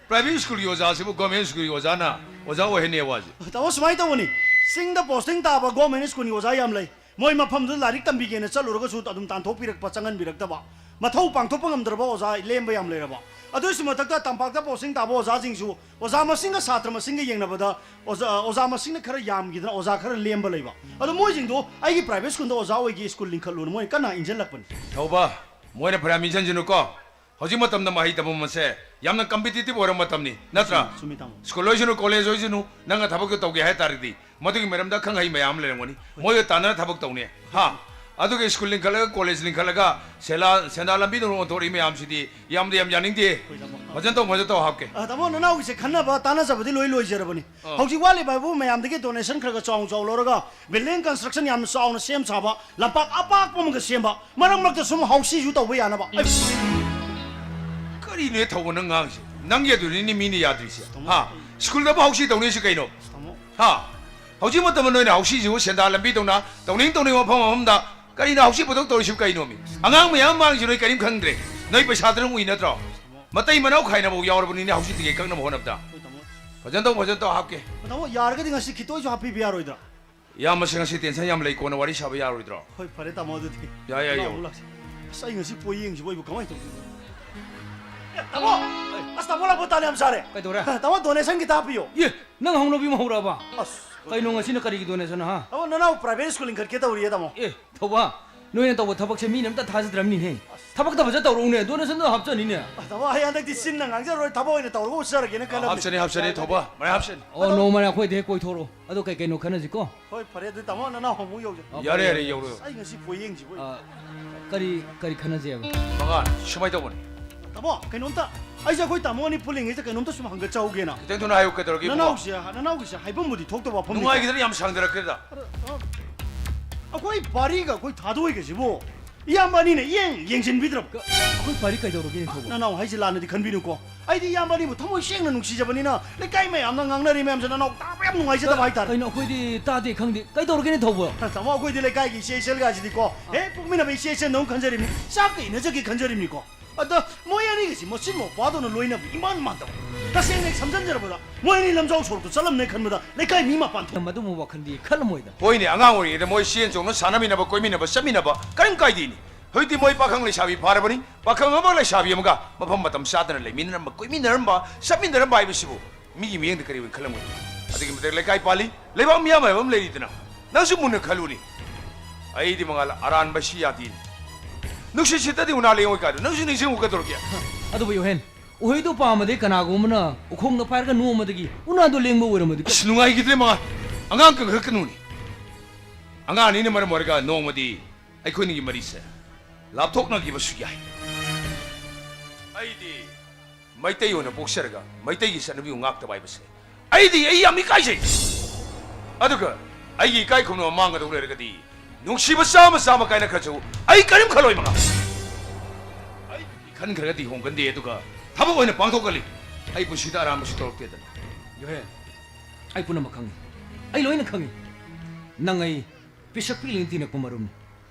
Private schoolꯒꯤ ꯑꯣꯖꯥꯁꯤꯕꯨ government schoolꯒꯤ ꯑꯣꯖꯥꯅ ꯑꯣꯖꯥ ꯑꯣꯏꯍꯟꯅꯤ ꯋꯥꯁꯦ? ꯇꯥꯃꯣ, ꯁꯨꯃꯥꯏꯅ ꯇꯧꯕꯅꯤ, ꯆꯤꯡꯗ posting ꯇꯥꯕ government schoolꯒꯤ ꯑꯣꯖꯥ ꯌꯥꯝ ꯂꯩ꯫ ꯃꯣꯏ ꯃꯐꯝꯗꯨꯗ ꯂꯥꯏꯔꯤꯛ ꯇꯝꯕꯤꯒꯦꯅ ꯆꯠꯂꯨꯔꯒꯁꯨ ꯑꯗꯨꯝ ꯇꯥꯟꯊꯣꯛꯄꯤꯔꯛꯄ, ꯆꯪꯍꯟꯕꯤꯔꯛꯇꯕ, ꯃꯊꯧ ꯄꯥꯡꯊꯣꯛꯄ ꯉꯝꯗ꯭ꯔꯕ ꯑꯣꯖꯥ ꯂꯦꯝꯕ ꯌꯥꯝ ꯂꯩꯔꯕ꯫ ꯑꯗꯨꯒꯤꯁꯨ ꯃꯊꯛꯇ ꯇꯝꯄꯥꯛꯇ posting ꯇꯥꯕ ꯑꯣꯖꯥꯁꯤꯡꯁꯨ ꯑꯣꯖꯥ ꯃꯁꯤꯡꯒ ꯁꯥꯇ꯭ꯔ ꯃꯁꯤꯡꯒ ꯌꯦꯡꯅꯕꯗ ꯑꯣꯖꯥ, ꯑꯣꯖꯥ ꯃꯁꯤꯡꯅ ꯈꯔ ꯌꯥꯝꯈꯤꯗꯅ ꯑꯣꯖꯥ ꯈꯔ ꯂꯦꯝꯕ ꯂꯩꯕ꯫ ꯑꯗꯣ ꯃꯣꯏꯁꯤꯡꯗꯣ ꯑꯩꯒꯤ private schoolꯗ ꯑꯣꯖꯥ ꯑꯣꯏꯒꯦ, school ꯂꯤꯡꯈꯠꯂꯨꯅ ꯃꯣꯏꯅ ꯀꯟꯅ ꯏꯟꯁꯤꯜꯂꯛꯄꯅꯤ꯫ ꯊꯧꯕ, ꯃꯣꯏꯅ ꯐꯅꯌꯥꯝ ꯏꯟꯁꯤꯟꯁꯅꯨꯀꯣ, ꯍꯧꯖꯤꯛ ꯃꯇꯝꯗ ꯃꯍꯩ ꯇꯝꯐꯝ ꯑꯁꯦ ꯌꯥꯝꯅ competitive ꯑꯣꯏꯔꯕ ꯃꯇꯝꯅꯤ, ꯅꯠꯇ꯭ꯔꯥ? ꯆꯨꯝꯃꯤ, ꯆꯨꯝꯃꯤ, ꯇꯥꯃꯣ꯫ ꯁ꯭ꯀꯨꯜ ꯑꯣꯏꯁꯅꯨ, ꯀꯣꯂꯦꯖ ꯑꯣꯏꯁꯅꯨ, ꯅꯪꯅ ꯊꯕꯛꯇꯨ ꯇꯧꯒꯦ ꯍꯥꯏ ꯇꯥꯔꯗꯤ, ꯃꯗꯨꯒꯤ ꯃꯔꯝꯗ ꯑꯈꯪ ꯑꯍꯩ ꯃꯌꯥꯝ ꯑꯃ ꯂꯩꯔꯝꯒꯅꯤ, ꯃꯣꯏꯒ ꯇꯥꯟꯅꯔ ꯊꯕꯛ ꯇꯧꯅꯤ꯫ ꯍꯥ? ꯑꯗꯨꯒ ꯁ꯭ꯀꯨꯜ ꯂꯤꯡꯈꯠꯂꯒ, ꯀꯣꯂꯦꯖ ꯂꯤꯡꯈꯠꯂꯒ, ꯁꯦꯂꯥ-, ꯁꯦꯟꯗꯥ ꯂꯝꯕꯤꯗ ꯑꯣꯟꯊꯣꯔꯛꯏ ꯃꯌꯥꯝꯁꯤꯗꯤ ꯌꯥꯝꯗꯤ ꯌꯥꯝ ꯌꯥꯅꯤꯡꯗꯦ꯫ ꯍꯣꯏ, ꯇꯥꯃꯣ꯫ ꯐꯖꯅ ꯇꯧ, ꯐꯖꯅ ꯇꯧ, ꯍꯥꯞꯀꯦ꯫ ꯑ, ꯇꯥꯃꯣ, ꯅꯅꯥꯎꯒꯤꯁꯦ ꯈꯟꯅꯕ ꯇꯥꯟꯅꯖꯕꯗꯤ ꯂꯣꯏ ꯂꯣꯏꯖꯔꯕꯅꯤ꯫ ꯑꯥ꯫ ꯍꯧꯖꯤꯛ ꯋꯥꯠꯂꯤꯕ ꯍꯥꯏꯕꯨ ꯃꯌꯥꯝꯗꯒꯤ donation ꯈꯔ ꯈꯔ ꯆꯥꯎꯅ ꯆꯥꯎꯅ ꯂꯧꯔꯒ building construction ꯌꯥꯝꯅ ꯆꯥꯎꯅ ꯁꯦꯝ ꯁꯥꯕ, ꯂꯝꯄꯥꯛ ꯑꯄꯥꯛꯄ ꯑꯃꯒ ꯁꯦꯝꯕ, ꯃꯔꯛ ꯃꯔꯛꯇ ꯁꯨꯝ ꯍꯥꯎꯁꯤꯁꯨ ꯇꯧꯕ ꯌꯥꯅꯕ꯫ ꯑꯩ ꯀꯔꯤꯅꯣ ꯍꯦ ꯊꯧꯕ ꯅꯪ ꯉꯥꯡꯉꯤꯁꯦ? ꯅꯪꯒꯤ ꯑꯗꯨꯅꯤꯅꯦ ꯃꯤꯅ ꯌꯥꯗ꯭ꯔꯤꯁꯦ꯫ ꯇꯥꯃꯣ, ꯍꯥ? ꯑꯩ ꯁ꯭ꯀꯨꯜꯗꯕꯨ ꯍꯥꯎꯁꯤ ꯇꯧꯅꯩꯁꯤ ꯀꯩꯅꯣ? ꯇꯥꯃꯣ꯫ ꯍꯥ? ꯍꯧꯖꯤꯛ ꯃꯇꯝꯗ ꯅꯣꯏꯅ ꯍꯥꯎꯁꯤꯁꯤꯕꯨ ꯁꯦꯟꯗꯥ ꯂꯝꯕꯤꯗꯧꯅ ꯇꯧꯅꯤꯡ ꯇꯧꯅꯤꯡꯕ ꯃꯐꯝ ꯃꯐꯝꯗ ꯀꯔꯤꯅꯣ ꯍꯥꯎꯁꯤ ꯄꯨꯊꯣꯛ ꯇꯧꯔꯤꯁꯤꯕꯨ ꯀꯩꯅꯣꯃꯤ? ꯑꯉꯥꯡ ꯃꯌꯥꯝ ꯃꯥꯡꯉꯤꯁꯤ ꯅꯣꯏ ꯀꯔꯤꯝ ꯈꯪꯗ꯭ꯔꯦ꯫ ꯅꯣꯏ ꯄꯩꯁꯥꯗꯨꯅ ꯎꯏ ꯅꯠꯇ꯭ꯔꯣ? ꯃꯇꯩ ꯃꯅꯥꯎ ꯈꯥꯏꯅꯐꯥꯎ ꯌꯥꯎꯔꯕꯅꯤꯅꯦ ꯍꯥꯎꯁꯤ ꯇꯤꯀꯦꯠ ꯀꯛꯅꯕ ꯍꯣꯠꯅꯕꯗ꯫ ꯍꯣꯏ, ꯇꯥꯃꯣ꯫ ꯐꯖꯅ ꯇꯧ, ꯐꯖꯅ ꯇꯧ, ꯍꯥꯞꯀꯦ꯫ ꯇꯥꯃꯣ, ꯌꯥꯔꯒꯗꯤ ꯉꯁꯤ ꯈꯤꯇ ꯑꯣꯏꯁꯨ ꯍꯥꯞꯄꯤꯕ ꯌꯥꯔꯣꯏꯗ꯭ꯔꯥ? ꯏꯌꯥꯝꯕꯁꯦ ꯉꯁꯤ tension ꯌꯥꯝ ꯂꯩ, ꯀꯣꯟꯅ ꯋꯥꯔꯤ ꯁꯥꯕ ꯌꯥꯔꯣꯏꯗ꯭ꯔꯣ? ꯍꯣꯏ, ꯐꯔꯦ ꯇꯥꯃꯣ, ꯑꯗꯨꯗꯤ꯫ ꯌꯥꯏ, ꯌꯥꯏ, ꯂꯥꯛꯑꯣ, ꯌꯥꯏ꯫ ꯂꯥꯛꯑꯣ꯫ ꯑꯁ, ꯑꯩ ꯉꯁꯤ ꯄꯣꯌꯦꯡꯁꯤꯕꯨ ꯑꯩꯕꯨ ꯀꯃꯥꯏꯅ ꯇꯧꯗꯣꯏꯅꯣ? ꯑꯦ, ꯇꯥꯃꯣ! ꯑꯁ, ꯇꯥꯃꯣ ꯂꯥꯛꯄ ꯇꯥꯟ ꯌꯥꯝ ꯆꯥꯔꯦ꯫ ꯀꯩꯗꯧꯔꯦ? ꯇꯥꯃꯣ, donation ꯈꯤꯇ ꯍꯥꯞꯄꯤꯌꯣ꯫ ꯑꯦ, ꯅꯪ ꯍꯧꯅꯕꯤ ꯑꯃ ꯍꯧꯔꯛꯑꯕ? ꯑꯁ, ꯀꯩꯅꯣ ꯉꯁꯤꯅ ꯀꯔꯤꯒꯤ donation, ꯍꯥ? ꯇꯥꯃꯣ, ꯅꯅꯥꯎ private school ꯂꯤꯡꯈꯠꯀꯦ ꯇꯧꯔꯤꯌꯦ, ꯇꯥꯃꯣ꯫ ꯑꯦ, ꯊꯧꯕ, ꯅꯣꯏꯅ ꯇꯧꯕ ꯊꯕꯛꯁꯦ ꯃꯤꯅ ꯑꯝꯇ ꯊꯥꯖꯗ꯭ꯔꯕꯅꯤꯅꯦ꯫ ꯕꯛꯇ ꯐꯖ ꯇꯧꯔꯛꯎꯅꯦ, donationꯗꯣ ꯍꯥꯞꯆꯅꯤꯅꯦ꯫ ꯑꯁ, ꯇꯥꯃꯣ, ꯑꯩ ꯍꯟꯗꯛꯇꯤ ꯆꯤꯟꯅ ꯉꯥꯡꯖꯔꯣꯏ, ꯊꯕꯛ ꯑꯣꯏꯅ ꯇꯧꯔꯒ ꯎꯠꯆꯔꯒꯦꯅ ꯈꯜꯂꯕꯅꯤ꯫ ꯍꯥꯞꯆꯅꯤ, ꯍꯥꯞꯆꯅꯤ, ꯊꯧꯕ, ꯃꯌꯥꯝ ꯍꯥꯞꯆꯅꯤ꯫ ꯑꯣ, ꯑꯗꯣ ꯅꯣꯡꯃꯅꯦ ꯑꯩꯈꯣꯏꯗ ꯍꯦꯛ ꯀꯣꯏꯊꯣꯔꯛꯑꯣ, ꯑꯗꯣ ꯀꯩ ꯀꯩꯅꯣ ꯈꯟꯅꯁꯤꯀꯣ꯫ ꯍꯣꯏ, ꯐꯔꯦ, ꯑꯗꯨꯗꯤ ꯇꯥꯃꯣ, ꯅꯅꯥꯎ ꯑꯃꯨꯛ ꯌꯧꯖ-, ꯑꯣ, ꯌꯥꯔꯦ, ꯐꯔꯦ, ꯌꯥꯔꯦ, ꯐꯔꯦ꯫ ꯌꯧꯔꯣ, ꯌꯧꯔꯣ꯫ ꯑꯩ ꯉꯁꯤ ꯄꯣꯌꯦꯡꯁꯤꯕꯨ꯫ ꯑ, ꯀꯔꯤ, ꯀꯔꯤ ꯈꯟꯅꯁꯦꯕ? ꯃꯉꯥ, ꯁꯨꯃꯥꯏꯅ ꯇꯧꯕꯅꯤ꯫ ꯇꯥꯃꯣ, ꯀꯩꯅꯣꯝꯇ, ꯑꯩꯁꯦ ꯑꯩꯈꯣꯏ ꯇꯥꯃꯣ ꯑꯅꯤ ꯄꯨꯜꯂꯤꯉꯩꯗ ꯀꯩꯅꯣꯝꯇ ꯁꯨꯝ ꯍꯪꯒꯠꯆꯍꯧꯒꯦꯅ꯫ ꯈꯤꯇꯪ ꯊꯨꯅ ꯍꯥꯏꯌꯨ, ꯀꯩꯗꯧꯔꯒꯦ, ꯏꯕꯨꯡꯉꯣ? ꯅꯅꯥꯎꯁꯦ, ꯅꯅꯥꯎꯒꯤꯁꯦ ꯍꯥꯏꯐꯝꯕꯨꯗꯤ ꯊꯣꯛꯇꯕ ꯋꯥꯐꯝꯅꯤ꯫ ꯅꯨꯡꯉꯥꯏꯈꯤꯗꯅ ꯌꯥꯝ ꯁꯥꯡꯊꯔꯛꯈ꯭ꯔꯦꯗ꯫ ꯑꯗꯣ, ꯑ, ꯑꯩꯈꯣꯏ ꯄꯥꯔꯤꯒ ꯑꯩꯈꯣꯏ ꯊꯥꯗꯣꯏꯒꯁꯤꯕꯨ ꯏꯌꯥꯝꯕ ꯑꯅꯤꯅ ꯏꯌꯦꯡ ꯌꯦꯡꯁꯤꯟꯕꯤꯗ꯭ꯔꯕ? ꯀ-, ꯑꯩꯈꯣꯏ ꯄꯥꯔꯤ ꯀꯩꯗꯧꯔꯒꯦ, ꯅꯤꯡꯊꯧꯕ? ꯅꯅꯥꯎ ꯍꯥꯏꯁꯦ ꯂꯥꯟꯅꯗꯤ ꯈꯟꯕꯤꯅꯨꯀꯣ꯫ ꯑꯩꯗꯤ ꯏꯌꯥꯝꯕ ꯑꯅꯤꯕꯨ ꯊꯃꯣꯏ ꯁꯦꯡꯅ ꯅꯨꯡꯁꯤꯖꯕꯅꯤꯅ ꯂꯩꯀꯥꯏ ꯃꯌꯥꯝꯅ ꯉꯥꯡꯅꯔꯤ ꯃꯌꯥꯝꯁꯦ ꯅꯅꯥꯎ ꯇꯥꯕ ꯌꯥꯝ ꯅꯨꯡꯉꯥꯏꯖꯗꯕ ꯍꯥꯏꯇꯥꯔꯦ꯫ ꯀꯩꯅꯣ, ꯑꯩꯈꯣꯏꯗꯤ ꯇꯥꯗꯦ ꯈꯪꯗꯦ꯫ ꯀꯩꯗꯧꯔꯒꯦ, ꯅꯤꯡꯊꯧꯕ? ꯇꯥꯃꯣ, ꯑꯩꯈꯣꯏꯗꯤ ꯂꯩꯀꯥꯏꯒꯤ ꯏꯆꯦ ꯏꯆꯜꯒꯁꯤꯗꯤꯀꯣ, ꯍꯦꯛ ꯄꯣꯛꯃꯤꯟꯅꯕ ꯏꯆꯦ ꯏꯆꯟꯗꯧꯅ ꯈꯟꯖꯔꯤꯕꯅꯤ, ꯆꯥꯛꯀ ꯏꯟꯅꯖꯒꯦ ꯈꯟꯖꯔꯤꯕꯅꯤꯀꯣ꯫ ꯑꯗ ꯃꯣꯏ ꯑꯅꯤꯒꯁꯤ ꯃꯆꯤꯟ ꯃꯧꯄ꯭ꯋꯥꯗꯧꯅ ꯂꯣꯏꯅꯕ ꯏꯃꯥꯟ ꯃꯥꯟꯗꯕ꯫ ꯇꯁꯦꯡꯅ ꯑꯩ ꯁꯝꯖꯟꯖꯔꯕꯗ ꯃꯣꯏ ꯑꯅꯤ ꯂꯝꯖꯥꯎ ꯁꯣꯔꯣꯛꯇ ꯆꯠꯂꯝꯅꯦ ꯈꯟꯕꯗ ꯂꯩꯀꯥꯏ ꯃꯤ ꯃꯄꯥꯟ ꯊꯣꯛ- ꯃꯗꯨꯒꯨꯝꯕ ꯋꯥꯈꯜꯗꯤ ꯈꯜꯂꯝꯃꯣꯏꯗ꯫ ꯍꯣꯏꯅꯦ, ꯑꯉꯥꯡ ꯑꯣꯏꯔꯤꯉꯩꯗ ꯃꯣꯏ ꯆꯦꯟ ꯆꯣꯡꯅ ꯁꯥꯟꯅꯃꯤꯟꯅꯕ, ꯀꯣꯏꯃꯤꯟꯅꯕ, ꯆꯠꯃꯤꯟꯅꯕ ꯀꯔꯤꯝ ꯀꯥꯏꯗꯦꯅꯦ꯫ ꯍꯧꯖꯤꯛꯇꯤ ꯃꯣꯏ ꯄꯥꯈꯪ ꯂꯩꯁꯥꯕꯤ ꯐꯥꯔꯕꯅꯤ꯫ ꯄꯥꯈꯪ ꯑꯃꯒ ꯂꯩꯁꯥꯕꯤ ꯑꯃꯒ ꯃꯐꯝ ꯃꯇꯝ ꯆꯥꯗꯅ ꯂꯩꯃꯤꯟꯅꯔꯝꯕ, ꯀꯣꯏꯃꯤꯟꯅꯔꯝꯕ, ꯆꯠꯃꯤꯟꯅꯔꯝꯕ ꯍꯥꯏꯕꯁꯤꯕꯨ ꯃꯤꯒꯤ ꯃꯤꯠꯌꯦꯡꯗ ꯀꯔꯤ ꯑꯣꯏꯅ ꯈꯜꯂꯝꯒꯅꯤ? ꯑꯗꯨꯒꯤ ꯃꯊꯛ ꯂꯩꯀꯥꯏ ꯄꯥꯜꯂꯤ, ꯂꯩꯕꯥꯛ ꯃꯤꯌꯥꯝ ꯍꯥꯏꯕ ꯑꯃ ꯂꯩꯔꯤꯗꯅ꯫ ꯅꯪꯁꯨ ꯃꯨꯟꯅ ꯈꯜꯂꯨꯅꯦ꯫ ꯑꯩꯗꯤ ꯃꯉꯥꯜ ꯑꯔꯥꯟꯕꯁꯤ ꯌꯥꯗꯦ꯫ ꯅꯨꯡꯁꯤꯠ ꯁꯤꯠꯇꯗꯤ ꯎꯅꯥ ꯂꯦꯡꯉꯣꯏ ꯀꯥꯏꯗꯣ ꯅꯪꯁꯨ ꯅꯤꯡꯁꯤꯡꯉꯨ ꯀꯩꯗꯧꯔꯒꯦ? ꯑꯗꯨꯕꯨ ꯌꯣꯍꯦꯟ, ꯎꯍꯩꯗꯨ ꯄꯥꯝꯃꯗꯤ ꯀꯅꯥꯒꯨꯝꯕꯅ ꯎꯈꯣꯡꯗ ꯄꯥꯏꯔꯒ ꯅꯣꯝꯃꯗꯒꯤ ꯎꯅꯥꯗꯣ ꯂꯦꯡꯕ ꯑꯣꯏꯔꯝꯃꯗꯤ? ꯑꯁ, ꯅꯨꯡꯉꯥꯏꯈꯤꯗ꯭ꯔꯦ ꯃꯉꯥꯜ꯫ ꯑꯉꯥꯡ ꯀꯟꯈꯠꯂꯛꯀꯅꯨꯅꯦ꯫ ꯑꯉꯥꯡ ꯑꯅꯤꯅ ꯃꯔꯝ ꯑꯣꯏꯔꯒ ꯅꯣꯡꯃꯗꯤ ꯑꯩꯈꯣꯏꯅꯤꯒꯤ ꯃꯔꯤꯁꯦ ꯂꯥꯞꯊꯣꯛꯅꯈꯤꯕꯁꯨ ꯌꯥꯏ꯫ ꯑꯩꯗꯤ ꯃꯩꯇꯩ ꯑꯣꯏꯅ ꯄꯣꯛꯆꯔꯒ ꯃꯩꯇꯩꯒꯤ ꯆꯠꯅꯕꯤꯕꯨ ꯉꯥꯛꯇꯕ ꯍꯥꯏꯕꯁꯦ ꯑꯩꯗꯤ ꯑꯩ ꯌꯥꯝ ꯏꯀꯥꯏꯖꯩ꯫ ꯑꯗꯨꯒ ꯑꯩꯒꯤ ꯏꯀꯥꯏ ꯈꯨꯝꯅꯕ ꯃꯥꯡꯒꯗꯧ ꯂꯩꯔꯒꯗꯤ ꯅꯨꯡꯁꯤꯕ ꯆꯥꯝꯃ ꯆꯥꯝꯃ ꯀꯥꯏꯅꯈ꯭ꯔꯁꯨ ꯑꯩ ꯀꯔꯤꯝ ꯈꯜꯂꯣꯏ ꯃꯉꯥꯜ꯫ ꯑꯩ ꯈꯟꯈ꯭ꯔꯒꯗꯤ ꯍꯣꯡꯒꯟꯗꯦ, ꯑꯗꯨꯒ ꯊꯕꯛ ꯑꯣꯏꯅ ꯄꯥꯡꯊꯣꯛꯀꯜꯂꯤ꯫ ꯑꯩ ꯄꯨꯟꯁꯤꯗ ꯑꯔꯥꯟꯕꯁꯨ ꯇꯧꯔꯛꯇꯦꯗꯅ꯫ ꯌꯣꯍꯦꯟ, ꯑꯩ ꯄꯨꯝꯅꯃꯛ ꯈꯪꯏ꯫ ꯑꯩ ꯂꯣꯏꯅ ꯈꯪꯏ꯫ ꯅꯪ ꯑꯩ ꯄꯤꯁꯛ ꯄꯤꯛꯂꯤꯉꯩ ꯇꯤꯟꯅꯔꯛꯄ ꯃꯔꯨꯞꯅꯤ꯫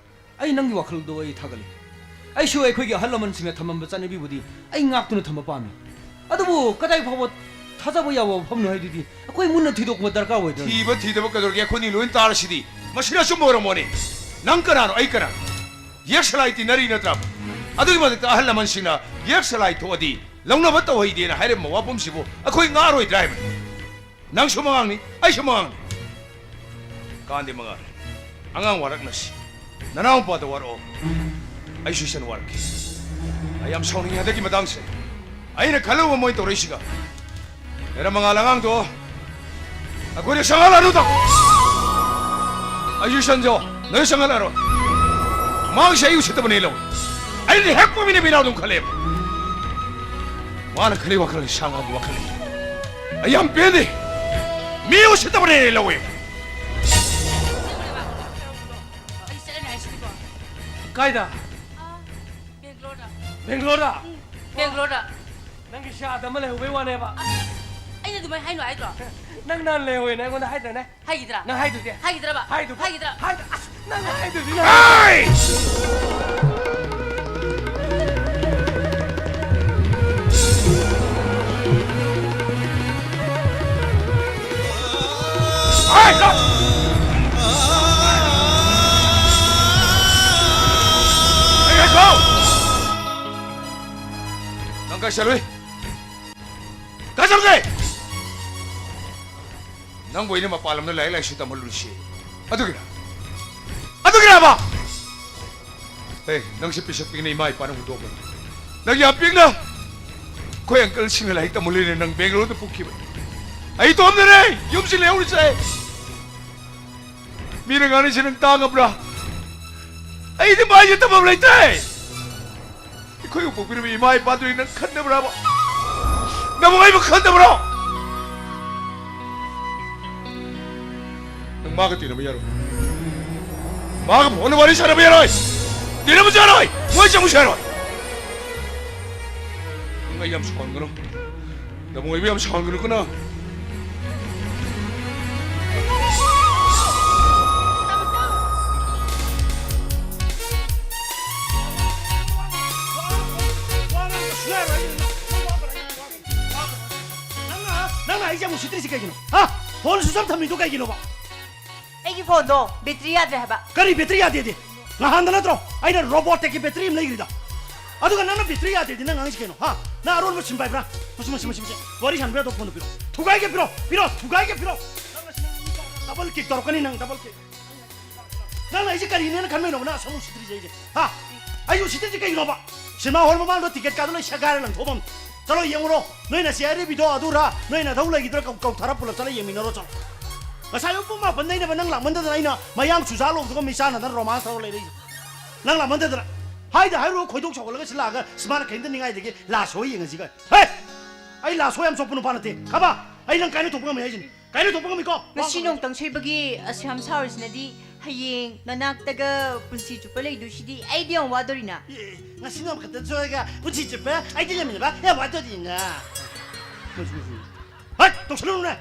ꯑꯩ ꯅꯪꯒꯤ ꯋꯥꯈꯜꯗꯣ ꯑꯩ ꯊꯥꯒꯠꯂꯤ꯫ ꯑꯩꯁꯨ ꯑꯩꯈꯣꯏꯒꯤ ꯑꯍꯜ ꯂꯃꯟꯁꯤꯡꯅ ꯊꯝꯃꯝꯕ ꯆꯠꯅꯕꯤꯕꯨꯗꯤ ꯑꯩ ꯉꯥꯛꯇꯨꯅ ꯊꯝꯕ ꯄꯥꯝꯃꯤ꯫ ꯑꯗꯨꯕꯨ ꯀꯗꯥꯏ ꯐꯥꯎꯕ ꯊꯥꯖꯕ ꯌꯥꯕ ꯋꯥꯐꯝꯅꯣ ꯍꯥꯏꯗꯨꯗꯤ ꯑꯩꯈꯣꯏ ꯃꯨꯟꯅ ꯊꯤꯗꯣꯛꯄ ꯗꯔꯀꯥꯔ ꯑꯣꯏꯗ꯭ꯔꯅꯤ? ꯊꯤꯕ ꯊꯤꯗꯕ ꯀꯩꯗꯧꯔꯒꯦ? ꯑꯩꯈꯣꯏꯅꯤ ꯂꯣꯏꯅ ꯇꯥꯔꯁꯤꯗꯤ꯫ ꯃꯁꯤꯅ ꯑꯆꯨꯝꯕ ꯑꯣꯏꯔꯝꯃꯣꯅꯦ꯫ ꯅꯪ ꯀꯅꯥꯅꯣ? ꯑꯩ ꯀꯅꯥꯅꯣ? ꯌꯦꯛ ꯁꯂꯥꯏ ꯇꯤꯟꯅꯔꯤ ꯅꯠꯇ꯭ꯔꯥ? ꯑꯗꯨꯒꯤ ꯃꯊꯛꯇ ꯑꯍꯜ ꯂꯃꯟꯁꯤꯡꯅ ꯌꯦꯛ ꯁꯂꯥꯏ ꯊꯣꯛꯑꯗꯤ ꯂꯧꯅꯕ ꯇꯧꯍꯩꯗꯦꯅ ꯍꯥꯏꯔꯝꯕ ꯋꯥꯐꯝꯁꯤꯕꯨ ꯑꯩꯈꯣꯏ ꯉꯥꯛꯑꯔꯣꯏꯗ꯭ꯔꯥ ꯍꯥꯏꯕꯅꯤ꯫ ꯅꯪꯁꯨ ꯃꯉꯥꯡꯅꯤ, ꯑꯩꯁꯨ ꯃꯉꯥꯡꯅꯤ꯫ ꯀꯥꯟꯗꯦ ꯃꯉꯥꯜ, ꯑꯉꯥꯡ ꯋꯥꯔꯛꯅꯁꯤ꯫ ꯅꯅꯥꯎꯄꯥꯗ ꯋꯥꯔꯛꯑꯣ, ꯑꯩꯁꯨ ꯏꯆꯟ ꯋꯥꯔꯛꯀꯦ꯫ ꯑꯩ ꯌꯥꯝ ꯁꯥꯎꯅꯤꯡꯉꯤ ꯍꯟꯗꯛꯀꯤ ꯃꯇꯥꯡꯁꯦ꯫ ꯑꯩꯅ ꯈꯜꯂꯨꯕ ꯃꯣꯏ ꯇꯧꯔꯛꯏꯁꯤꯒ꯫ ꯍꯦꯔꯥ ꯃꯉꯥꯜ ꯑꯉꯥꯡꯗꯣ ꯑꯩꯈꯣꯏꯗ ꯆꯪꯍꯜꯂꯅꯨ ꯇꯧ꯫ ꯑꯩꯁꯨ ꯏꯆꯟꯁꯨ ꯅꯣꯏ ꯆꯪꯍꯜꯂꯔꯣꯏ꯫ ꯃꯥꯒꯤꯁꯦ ꯑꯩ ꯎꯁꯤꯠꯇꯕꯅꯦ ꯂꯧ꯫ ꯑꯩꯗꯤ ꯍꯦꯛ ꯄꯣꯛꯃꯤꯟꯅ ꯃꯤꯅꯥꯎ ꯑꯗꯨꯝ ꯈꯜꯂꯦꯕ꯫ ꯃꯥꯅ ꯈꯜꯂꯤ ꯋꯥꯈꯜ ꯁꯥ ꯉꯥꯒꯤ ꯋꯥꯈꯜꯅꯤ꯫ ꯑꯩ ꯌꯥꯝ ꯄꯦꯟꯗꯦ꯫ ꯃꯤ ꯎꯁꯤꯠꯇꯕꯅꯦ ꯂꯧꯋꯦ꯫ ꯑꯩ ꯆꯠꯂꯅꯤ ꯍꯥꯏꯁꯤꯗꯤꯀꯣ꯫ ꯀꯥꯏꯗ? ꯑꯥ, ꯕꯦꯡꯒ꯭ꯂꯣꯔꯗ꯫ ꯕꯦꯡꯒ꯭ꯂꯣꯔꯗ? ꯎꯝ, ꯕꯦꯡꯒ꯭ꯂꯣꯔꯗ꯫ ꯅꯪꯒꯤ ꯁꯤ ꯑꯥꯗ ꯑꯃ ꯂꯩꯍꯧꯕꯩ ꯋꯥꯅꯦꯕ꯫ ꯑꯁ, ꯑꯩꯅ ꯑꯗꯨꯃꯥꯏꯅ ꯍꯥꯏꯅꯣ ꯍꯥꯏꯗ꯭ꯔꯣ? ꯅꯪ ꯅꯍꯥꯟ ꯂꯩꯍꯧꯋꯦꯅ ꯑꯩꯉꯣꯟꯗ ꯍꯥꯏꯗꯥꯏꯅꯦ? ꯍꯥꯏꯈꯤꯗ꯭ꯔꯥ? ꯅꯪ ꯍꯥꯏꯗꯨꯗꯤ? ꯍꯥꯏꯈꯤꯗ꯭ꯔꯕ? ꯍꯥꯏꯗꯨꯕꯨ? ꯍꯥꯏꯈꯤꯗ꯭ꯔꯥ? ꯍꯥꯏꯗ-, ꯑꯁ, ꯅꯪ ꯍꯥꯏꯗꯨꯗꯤ ꯅꯪ꯫ ꯍꯥꯏ! ꯍꯥꯏ, ꯀꯣ! ꯍꯥꯏ, ꯍꯥꯏ, ꯀꯣ! ꯅꯪ ꯀꯥꯏ ꯆꯠꯂꯨꯏ? ꯀꯥꯏ ꯆꯠꯂꯨꯒꯦ? ꯅꯪꯕꯨ ꯑꯩꯅ ꯃꯄꯥꯟ ꯂꯝꯗ ꯂꯥꯏꯔꯤꯛ ꯂꯥꯏꯁꯨ ꯇꯝꯍꯜꯂꯨꯔꯤꯁꯤ ꯑꯗꯨꯒꯤꯔ? ꯑꯗꯨꯒꯤꯔꯕ? ꯑꯦ, ꯅꯪꯁꯦ ꯄꯤꯁꯛ ꯄꯤꯛꯅ ꯏꯃꯥ ꯏꯄꯥꯅ ꯍꯨꯟꯗꯣꯛꯑꯝꯕꯅꯤ꯫ ꯅꯪ ꯌꯥꯝ ꯄꯤꯛꯅ ꯑꯩꯈꯣꯏ ꯑꯪꯀꯜꯁꯤꯡꯅ ꯂꯥꯏꯔꯤꯛ ꯇꯝꯍꯜꯂꯤꯅꯦ, ꯅꯪ ꯕꯦꯡꯒꯂꯣꯔꯗ ꯄꯨꯈꯤꯕ꯫ ꯑꯩ ꯏꯇꯣꯝꯗꯅꯦ ꯌꯨꯝꯁꯤ ꯂꯩꯍꯧꯔꯤꯁꯦ꯫ ꯃꯤꯅ ꯉꯥꯡꯅꯔꯤꯁꯦ ꯅꯪ ꯇꯥꯡꯉꯕ꯭ꯔꯥ? ꯑꯩꯗꯤ ꯃꯥꯏꯁꯦ ꯇꯝꯐꯝ ꯂꯩꯇ꯭ꯔꯦ꯫ ꯑꯩꯈꯣꯏꯕꯨ ꯄꯣꯛꯄꯤꯔꯤꯕ ꯏꯃꯥ ꯏꯄꯥꯗꯨꯗꯤ ꯅꯪ ꯈꯟꯗꯕ꯭ꯔꯥꯕ? ꯅꯕꯨꯡ ꯑꯩꯕꯨ ꯈꯟꯗꯕ꯭ꯔꯣ? ꯅꯪ ꯃꯥꯒ ꯇꯤꯟꯅꯕ ꯌꯥꯔꯣꯏ꯫ ꯃꯥꯒ ꯐꯣꯟꯗ ꯋꯥꯔꯤ ꯁꯥꯟꯅꯕ ꯌꯥꯔꯣꯏ꯫ ꯇꯤꯟꯅꯕꯁꯨ ꯌꯥꯔꯣꯏ꯫ ꯃꯣꯏ ꯆꯪꯕꯁꯨ ꯌꯥꯔꯣꯏ꯫ ꯅꯪ ꯑꯩ ꯌꯥꯝ ꯁꯥꯎꯍꯟꯒꯅꯨ꯫ ꯅꯕꯨꯡ ꯑꯩꯕꯨ ꯌꯥꯝ ꯁꯥꯎꯍꯟꯒꯅꯨꯀꯣ ꯅꯪ꯫ ꯅꯪꯅ, ꯅꯪꯅ ꯑꯩꯁꯦ ꯑꯃꯨꯛ ꯁꯤꯠꯇ꯭ꯔꯤꯁꯤ ꯀꯩꯒꯤꯅꯣ? ꯍꯥ? ꯐꯣꯟ ꯁ꯭ꯋꯤꯆ ꯑꯣꯐ ꯊꯝꯃꯤꯗꯣ ꯀꯩꯒꯤꯅꯣꯕ? ꯑꯩꯒꯤ ꯐꯣꯟꯗꯣ ꯕꯦꯇ꯭ꯔꯤ ꯌꯥꯗ꯭ꯔꯦ ꯍꯥꯏꯕ꯫ ꯀꯔꯤ ꯕꯦꯇ꯭ꯔꯤ ꯌꯥꯗꯦꯗꯤ? ꯅꯍꯥꯟꯗ ꯅꯠꯇ꯭ꯔꯣ ꯑꯩꯅ ꯔꯣꯕꯣꯠꯇꯦꯛꯀꯤ ꯕꯦꯇ꯭ꯔꯤ ꯑꯃ ꯂꯩꯈ꯭ꯔꯤꯗꯣ? ꯑꯗꯨꯒ ꯅꯪꯅ ꯕꯦꯇ꯭ꯔꯤ ꯌꯥꯗꯦꯗꯤ ꯅꯪ ꯉꯥꯡꯉꯤꯁꯤ ꯀꯩꯅꯣ? ꯍꯥ? ꯅꯪ ꯑꯔꯣꯟꯕ ꯁꯤꯝ ꯄꯥꯏꯕ꯭ꯔꯥ? ꯃꯁꯤ, ꯃꯁꯤ, ꯃꯁꯤ, ꯃꯁꯤ꯫ ꯋꯥꯔꯤ ꯁꯥꯟꯅꯕ ꯌꯥꯗꯕ ꯐꯣꯟꯗꯣ ꯄꯤꯔꯣ꯫ ꯊꯨꯒꯥꯏꯒꯦ ꯄꯤꯔꯣ, ꯄꯤꯔꯣ, ꯊꯨꯒꯥꯏꯒꯦ ꯄꯤꯔꯣ꯫ ꯅꯪ ꯑꯁꯤ ꯗꯕꯜ ꯀꯤꯛ ꯇꯧꯔꯛꯀꯅꯤ ꯅꯪ, ꯗꯕꯜ ꯀꯤꯛ꯫ ꯅꯪꯅ ꯑꯩꯁꯦ ꯀꯔꯤꯅꯦꯅ ꯈꯟꯕꯩꯅꯣꯕ ꯅꯪ ꯑꯁꯥꯝ ꯎꯁꯤꯠꯇ꯭ꯔꯤꯁꯦ ꯑꯩꯁꯦ? ꯍꯥ? ꯑꯩ ꯎꯁꯤꯠꯇ꯭ꯔꯤꯁꯦ ꯀꯩꯒꯤꯅꯣꯕ? ꯁꯤꯅꯦꯃꯥ ꯍꯣꯜ ꯃꯃꯥꯡꯗ ꯇꯤꯀꯦꯠ ꯀꯥꯗꯣ ꯂꯣꯏ ꯁꯦꯒꯥꯏꯔ ꯂꯪꯊꯣꯛꯑꯝ꯫ ꯆꯠꯂꯣ ꯌꯦꯡꯉꯨꯔꯣ꯫ ꯅꯣꯏ ꯅꯆꯦ ꯑꯔꯤꯕꯤꯗꯣ ꯑꯗꯨꯔ ꯅꯣꯏ ꯅꯊꯧ ꯂꯩꯈꯤꯗ꯭ꯔꯥ ꯀꯧ-, ꯀꯧꯊꯔ ꯄꯨꯂꯞ ꯆꯠꯂ ꯌꯦꯡꯃꯤꯟꯅꯔꯣ ꯆꯠꯂꯣ꯫ ꯉꯁꯥꯏ ꯑꯌꯨꯛ ꯄꯨꯡ ꯃꯥꯄꯟꯗꯩꯅꯦꯕ ꯅꯪ ꯂꯥꯛꯃꯟꯗꯗꯅ ꯑꯩꯅ ꯃꯌꯥꯡ ꯆꯨꯖꯥꯛ ꯂꯧꯕꯗꯨꯒ ꯃꯤ ꯆꯥꯟꯅꯗꯅ ꯔꯣꯃꯥꯟꯁ ꯇꯧꯔ ꯂꯩꯔꯛꯏꯁꯦ꯫ ꯅꯪ ꯂꯥꯛꯃꯟꯗꯗꯅ꯫ ꯍꯥꯏꯗ ꯍꯥꯏꯔꯨꯔ ꯈꯣꯏꯗꯧ ꯁꯥꯎꯒꯠꯂꯒ ꯁꯤ ꯂꯥꯛꯑꯒ ꯁꯤ ꯃꯥꯅ ꯀꯔꯤꯝꯇ ꯅꯤꯡꯉꯥꯏꯗꯒꯤ ꯂꯥ ꯁꯣꯏ ꯌꯦꯡꯉꯁꯤꯒ꯫ ꯍꯦ! ꯑꯩ ꯂꯥ ꯁꯣꯏ ꯌꯥꯝ ꯆꯣꯞꯄ ꯅꯨꯄꯥ ꯅꯠꯇꯦ꯫ ꯈꯪꯉꯕ? ꯑꯩ ꯅꯪ ꯀꯥꯏꯅ ꯊꯣꯛꯄ ꯉꯝꯃꯤ ꯍꯥꯏꯁꯤꯅꯤ꯫ ꯀꯥꯏꯅ ꯊꯣꯛꯄ ꯉꯝꯃꯤꯀꯣ? ꯉꯁꯤ ꯅꯣꯡꯇꯪ ꯁꯣꯏꯕꯒꯤ ꯑꯁꯨꯛ ꯌꯥꯝ ꯁꯥꯎꯔꯤꯁꯤꯅꯗꯤ ꯍꯌꯦꯡ ꯅꯅꯥꯛꯇꯒ ꯄꯨꯟꯁꯤ ꯆꯨꯞꯄ ꯂꯩꯗꯣꯏꯁꯤꯗꯤ ꯑꯩꯗꯤ ꯌꯥꯝ ꯋꯥꯗꯣꯔꯤꯅ꯫ ꯑꯦ, ꯉꯁꯤ ꯅꯣꯡꯃꯈꯛꯇ ꯁꯣꯏꯔꯒ ꯄꯨꯟꯁꯤ ꯆꯨꯞꯄ ꯑꯩꯗꯤ ꯂꯩꯃꯤꯟꯅꯕ ꯌꯥꯝ ꯋꯥꯗꯣꯔꯤꯅ꯫ ꯃꯁꯤ, ꯃꯁꯤ꯫ ꯍꯠ! ꯇꯧꯁꯟꯅꯔꯨꯅꯦ!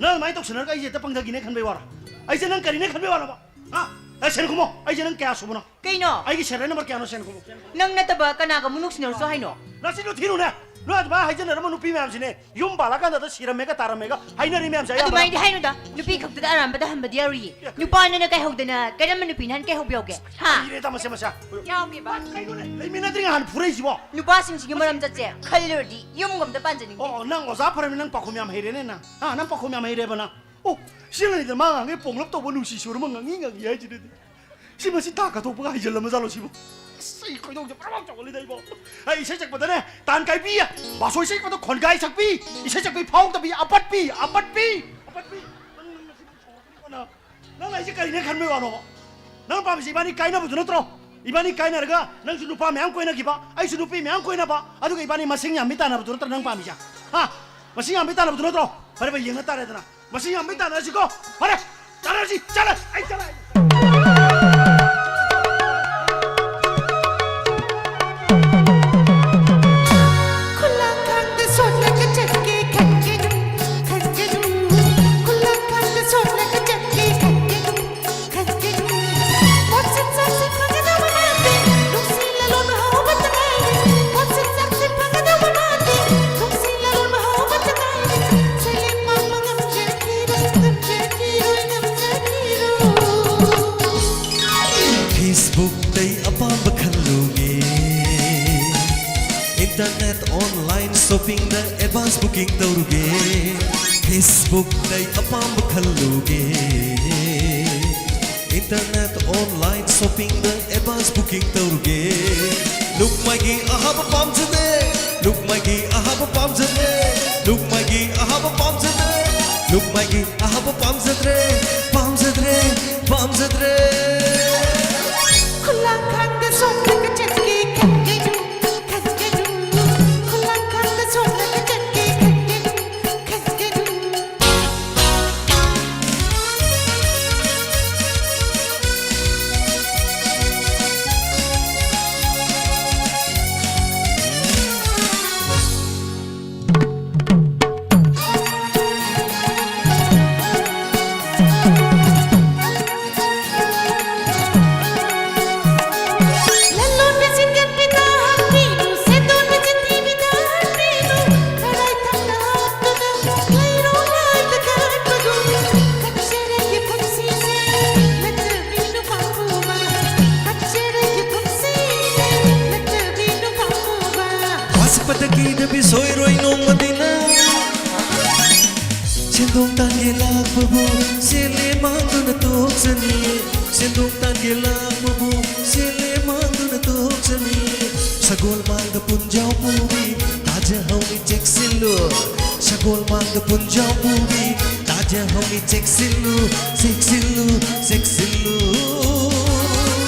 ꯅꯪ ꯑꯗꯨꯃꯥꯏꯅ ꯇꯧꯁꯟꯅꯔꯒ ꯑꯩꯁꯦ ꯍꯦꯛꯇ ꯄꯪꯊꯒꯤꯅꯦ ꯈꯟꯕꯩ ꯋꯥꯔꯣ? ꯑꯩꯁꯦ ꯅꯪ ꯀꯔꯤꯅꯦ ꯈꯟꯕꯩ ꯋꯥꯔꯣꯕ? ꯍꯥ? ꯑꯦ, ꯁꯦꯟ ꯈꯨꯝꯃꯣ! ꯑꯩꯁꯦ ꯅꯪ ꯀꯌꯥ ꯁꯨꯕꯅꯣ? ꯀꯩꯅꯣ? ꯑꯩꯒꯤ ꯁꯦꯔꯦꯜ ꯅꯝꯕꯔ ꯀꯌꯥꯅꯣ, ꯁꯦꯟ ꯈꯨꯝꯃꯣ? ꯅꯪ ꯅꯠꯇꯕ ꯀꯅꯥꯒ ꯑꯃꯨꯛ ꯅꯨꯡꯁꯤꯅꯔꯁꯨ ꯍꯥꯏꯅꯣ? ꯅꯆꯤꯟꯗꯣ ꯊꯤꯅꯨꯅꯦ! ꯅꯣꯏ ꯑꯗꯨꯃꯥꯏꯅ ꯍꯥꯏꯖꯟꯅꯔꯝꯕ ꯅꯨꯄꯤ ꯃꯌꯥꯝꯁꯤꯅꯦ, ꯌꯨꯝ ꯄꯥꯜꯂꯀꯥꯟꯗ ꯁꯤꯔꯝꯃꯦꯒ ꯇꯥꯔꯝꯃꯦꯒ ꯍꯥꯏꯅꯔꯤ ꯃꯌꯥꯝꯁꯦ ꯑꯌꯥꯝꯕꯅ꯫ ꯑꯗꯨꯃꯥꯏꯅꯗꯤ ꯍꯥꯏꯅꯨꯗ, ꯅꯨꯄꯤ ꯈꯛꯇꯗ ꯑꯔꯥꯟꯕꯗ ꯍꯟꯕꯗꯤ ꯌꯥꯔꯨꯏꯌꯦ꯫ ꯑꯦ꯫ ꯅꯨꯄꯥꯅꯅ ꯀꯩꯍꯧꯗꯅ ꯀꯔꯝꯕ ꯅꯨꯄꯤꯅ ꯍꯟ ꯀꯩꯍꯧꯕ ꯌꯥꯎꯒꯦ? ꯍꯥ? ꯏꯔꯦ ꯇꯥ ꯃꯁꯦ ꯃꯁꯦ꯫ ꯌꯥꯎꯒꯦꯕ꯫ ꯀꯩꯅꯣꯅꯦ, ꯂꯩꯃꯤꯟꯅꯗ꯭ꯔꯤ ꯉꯍꯥꯟ ꯐꯨꯔꯛꯏꯁꯤꯕꯣ? ꯅꯨꯄꯥꯁꯤꯡꯁꯤꯒꯤ ꯃꯔꯝ ꯆꯠꯁꯦ ꯈꯜꯂꯨꯔꯗꯤ ꯌꯨꯝꯒꯨꯝꯗ ꯄꯥꯟꯖꯅꯤꯡꯗꯦ꯫ ꯑꯣ, ꯅꯪ ꯑꯣꯖꯥ ꯐꯔꯃꯤ, ꯅꯪ ꯄꯥꯈꯨꯝ ꯌꯥꯝ ꯍꯩꯔꯦꯅꯦ ꯅꯪ꯫ ꯍꯥ, ꯅꯪ ꯄꯥꯈꯨꯝ ꯌꯥꯝ ꯍꯩꯔꯦꯕ ꯅꯪ꯫ ꯑꯣ, ꯁꯤ ꯑꯉꯥꯡꯁꯤꯗ ꯃꯥ ꯉꯥꯡꯉꯦ ꯄꯣꯡꯂꯞ ꯇꯧꯕ ꯅꯨꯡꯁꯤ ꯁꯣꯔ ꯑꯃ ꯉꯥꯡꯉꯤ ꯉꯥꯡꯉꯤ ꯍꯥꯏꯁꯤꯅꯗꯤ꯫ ꯁꯤ ꯃꯁꯤ ꯊꯥꯛ ꯀꯠꯊꯣꯛꯄꯒ ꯍꯩꯖꯜꯂꯝꯃꯖꯥꯠꯂꯣ ꯁꯤꯕꯨ? ꯑꯁ, ꯑꯩ ꯈꯣꯏꯗꯧꯁꯦ ꯄ꯭ꯔꯣꯛ ꯄ꯭ꯔꯣꯛ ꯆꯥꯎꯒꯠꯂꯤꯗ ꯑꯩꯕꯣ꯫ ꯑꯩ ꯏꯁꯩ ꯁꯛꯄꯗꯅꯦ ꯇꯥꯟ ꯀꯥꯏꯕꯤ, ꯕꯥꯁꯣꯏ ꯏꯁꯩ ꯁꯛꯄꯗ ꯈꯣꯟꯒꯥꯏ ꯁꯛꯄꯤ, ꯏꯁꯩ ꯁꯛꯄꯤ ꯐꯥꯎꯗꯕꯤ, ꯑꯄꯠꯄꯤ, ꯑꯄꯠꯄꯤ, ꯑꯄꯠꯄꯤ꯫ ꯅꯪ, ꯅꯪ ꯃꯁꯤ ꯁꯥꯎꯔꯛꯀꯅꯤꯀꯣ ꯅꯪ꯫ ꯅꯪ ꯑꯩꯁꯦ ꯀꯔꯤꯅꯦ ꯈꯟꯕꯩ ꯋꯥꯅꯣꯕ? ꯅꯪ ꯄꯥꯝꯃꯤꯁꯦ ꯏꯕꯥꯅꯤ ꯀꯥꯏꯅꯕꯗꯨ ꯅꯠꯇ꯭ꯔꯣ? ꯏꯕꯥꯅꯤ ꯀꯥꯏꯅꯔꯒ ꯅꯪꯁꯨ ꯅꯨꯄꯥ ꯃꯌꯥꯝ ꯀꯣꯏꯅꯈꯤꯕ, ꯑꯩꯁꯨ ꯅꯨꯄꯤ ꯃꯌꯥꯝ ꯀꯣꯏꯅꯕ, ꯑꯗꯨꯒ ꯏꯕꯥꯅꯤ ꯃꯁꯤꯡ ꯌꯥꯝꯃꯤ ꯇꯥꯟꯅꯕꯗꯨ ꯅꯠꯇ꯭ꯔꯣ ꯅꯪ ꯄꯥꯝꯃꯤꯁꯦ? ꯍꯥ? ꯃꯁꯤꯡ ꯌꯥꯝꯃꯤ ꯇꯥꯟꯅꯕꯗꯨ ꯅꯠꯇ꯭ꯔꯣ? ꯐꯔꯦ ꯐꯔꯦ, ꯌꯦꯡꯅ ꯇꯥꯔꯦꯗꯅ꯫ ꯃꯁꯤ ꯌꯥꯝꯕꯩ ꯇꯥꯟꯅꯔꯁꯤꯀꯣ꯫ ꯐꯔꯦ, ꯇꯥꯟꯅꯔꯁꯤ, ꯆꯠꯂꯦ, ꯑꯩ ꯆꯠꯂꯦ꯫ ꯈꯨꯂꯥꯡꯈꯥꯡꯗ ꯁꯣꯠꯂꯒ ꯆꯠꯀꯦ ꯈꯟꯒꯅꯨ, ꯈꯟꯒꯅꯨ꯫ ꯈꯨꯂꯥꯡꯈꯥꯡꯗ ꯁꯣꯠꯂꯒ ꯆꯠꯀꯦ ꯈꯟꯒꯅꯨ, ꯈꯟꯒꯅꯨ꯫ ꯄꯣꯠꯁꯤꯠ ꯆꯥꯛꯁꯤꯠ ꯐꯪꯒꯗꯕ ꯃꯥꯟꯗꯦ, ꯅꯨꯡꯁꯤ ꯂꯂꯣꯟ ꯍꯧꯕꯇ ꯉꯥꯏꯔꯦ꯫ ꯄꯣꯠꯁꯤꯠ ꯆꯥꯛꯁꯤꯠ ꯐꯪꯒꯗꯕ ꯃꯥꯟꯗꯦ, ꯅꯨꯡꯁꯤ ꯂꯂꯣꯟ ꯍꯧꯕꯇ ꯉꯥꯏꯔꯦ꯫ ꯁꯦꯜ ꯃꯥꯡꯕ ꯉꯝꯖꯈꯤꯔꯣꯏ, ꯉꯝꯖꯈꯤꯔꯣꯏ, ꯉꯝꯖꯈꯤꯔꯣꯏ꯫ Facebookꯇꯩ ꯑꯄꯥꯝꯕ ꯈꯜꯂꯨꯒꯦ, Internet online shoppingꯗ advance booking ꯇꯧꯔꯨꯒꯦ꯫ Facebookꯇꯩ ꯑꯄꯥꯝꯕ ꯈꯜꯂꯨꯒꯦ, Internet online shoppingꯗ advance booking ꯇꯧꯔꯨꯒꯦ꯫ ꯂꯨꯛꯃꯥꯏꯒꯤ ꯑꯍꯥꯕ ꯄꯥꯝꯖꯗꯦ, ꯂꯨꯛꯃꯥꯏꯒꯤ ꯑꯍꯥꯕ ꯄꯥꯝꯖꯗꯦ, ꯂꯨꯛꯃꯥꯏꯒꯤ ꯑꯍꯥꯕ ꯄꯥꯝꯖꯗꯦ, ꯂꯨꯛꯃꯥꯏꯒꯤ ꯑꯍꯥꯕ ꯄꯥꯝꯖꯗ꯭ꯔꯦ, ꯄꯥꯝꯖꯗ꯭ꯔꯦ, ꯄꯥꯝꯖꯗ꯭ꯔꯦ꯫ ꯈꯨꯂꯥꯡꯈꯥꯡꯗ ꯁꯣꯠꯂꯒ ꯆꯠꯀꯦ ꯈꯟꯒꯅꯨ, ꯈꯟꯒꯅꯨ꯫ ꯈꯨꯂꯥꯡꯈꯥꯡꯗ ꯁꯣꯠꯂꯒ ꯆꯠꯀꯦ ꯈꯟꯒꯅꯨ, ꯈꯟꯒꯅꯨ꯫ ꯂꯂꯣꯟꯕꯁꯤꯡ ꯀꯟꯕꯤꯗ ꯍꯥꯠꯄꯤꯅꯨ, ꯁꯦꯟꯗꯣꯟꯕꯁꯤꯡ ꯊꯤꯕꯤꯗ ꯍꯥꯠꯄꯤꯅꯨ, ꯈꯔꯥꯏ ꯊꯛꯅ ꯍꯥꯞꯇꯨꯅ ꯂꯩꯔꯣ ꯂꯥꯏꯗ ꯀꯠꯄꯗꯨ, ꯀꯠꯆꯔꯒꯦ ꯄꯨꯟꯁꯤꯁꯦ ꯅꯠꯇꯕꯤ ꯅꯨꯄꯥ ꯄꯨꯕ, ꯀꯠꯆꯔꯒꯦ ꯄꯨꯟꯁꯤꯁꯦ ꯅꯠꯇꯕꯤ ꯅꯨꯄꯥ ꯄꯨꯕ꯫ ꯋꯥꯁꯛꯄꯗ ꯀꯤꯗꯕꯤ ꯁꯣꯏꯔꯣꯏ ꯅꯣꯡꯃꯗꯤ ꯅꯪ꯫ ꯁꯦꯟꯗꯣꯡ ꯇꯥꯟꯒꯦ ꯂꯥꯛꯄꯕꯨ ꯁꯦꯜꯂꯦ ꯃꯥꯡꯗꯨꯅ ꯇꯣꯛꯆꯅꯤ꯫ ꯁꯦꯟꯗꯣꯡ ꯇꯥꯟꯒꯦ ꯂꯥꯛꯄꯕꯨ ꯁꯦꯜꯂꯦ ꯃꯥꯡꯗꯨꯅ ꯆꯠꯂꯤ꯫ ꯁꯒꯣꯜ ꯃꯥꯡꯗ ꯄꯨꯟꯖꯥꯎ ꯄꯨꯕꯤ ꯇꯥꯖꯍꯧꯅꯤ ꯆꯦꯛꯁꯤꯜꯂꯨ꯫ ꯁꯒꯣꯜ ꯃꯥꯡꯗ ꯄꯨꯟꯖꯥꯎ ꯄꯨꯕꯤ ꯇꯥꯖꯍꯧꯅꯤ ꯆꯦꯛꯁꯤꯜꯂꯨ, ꯆꯦꯛꯁꯤꯜꯂꯨ, ꯆꯦꯛꯁꯤꯜꯂꯨ꯫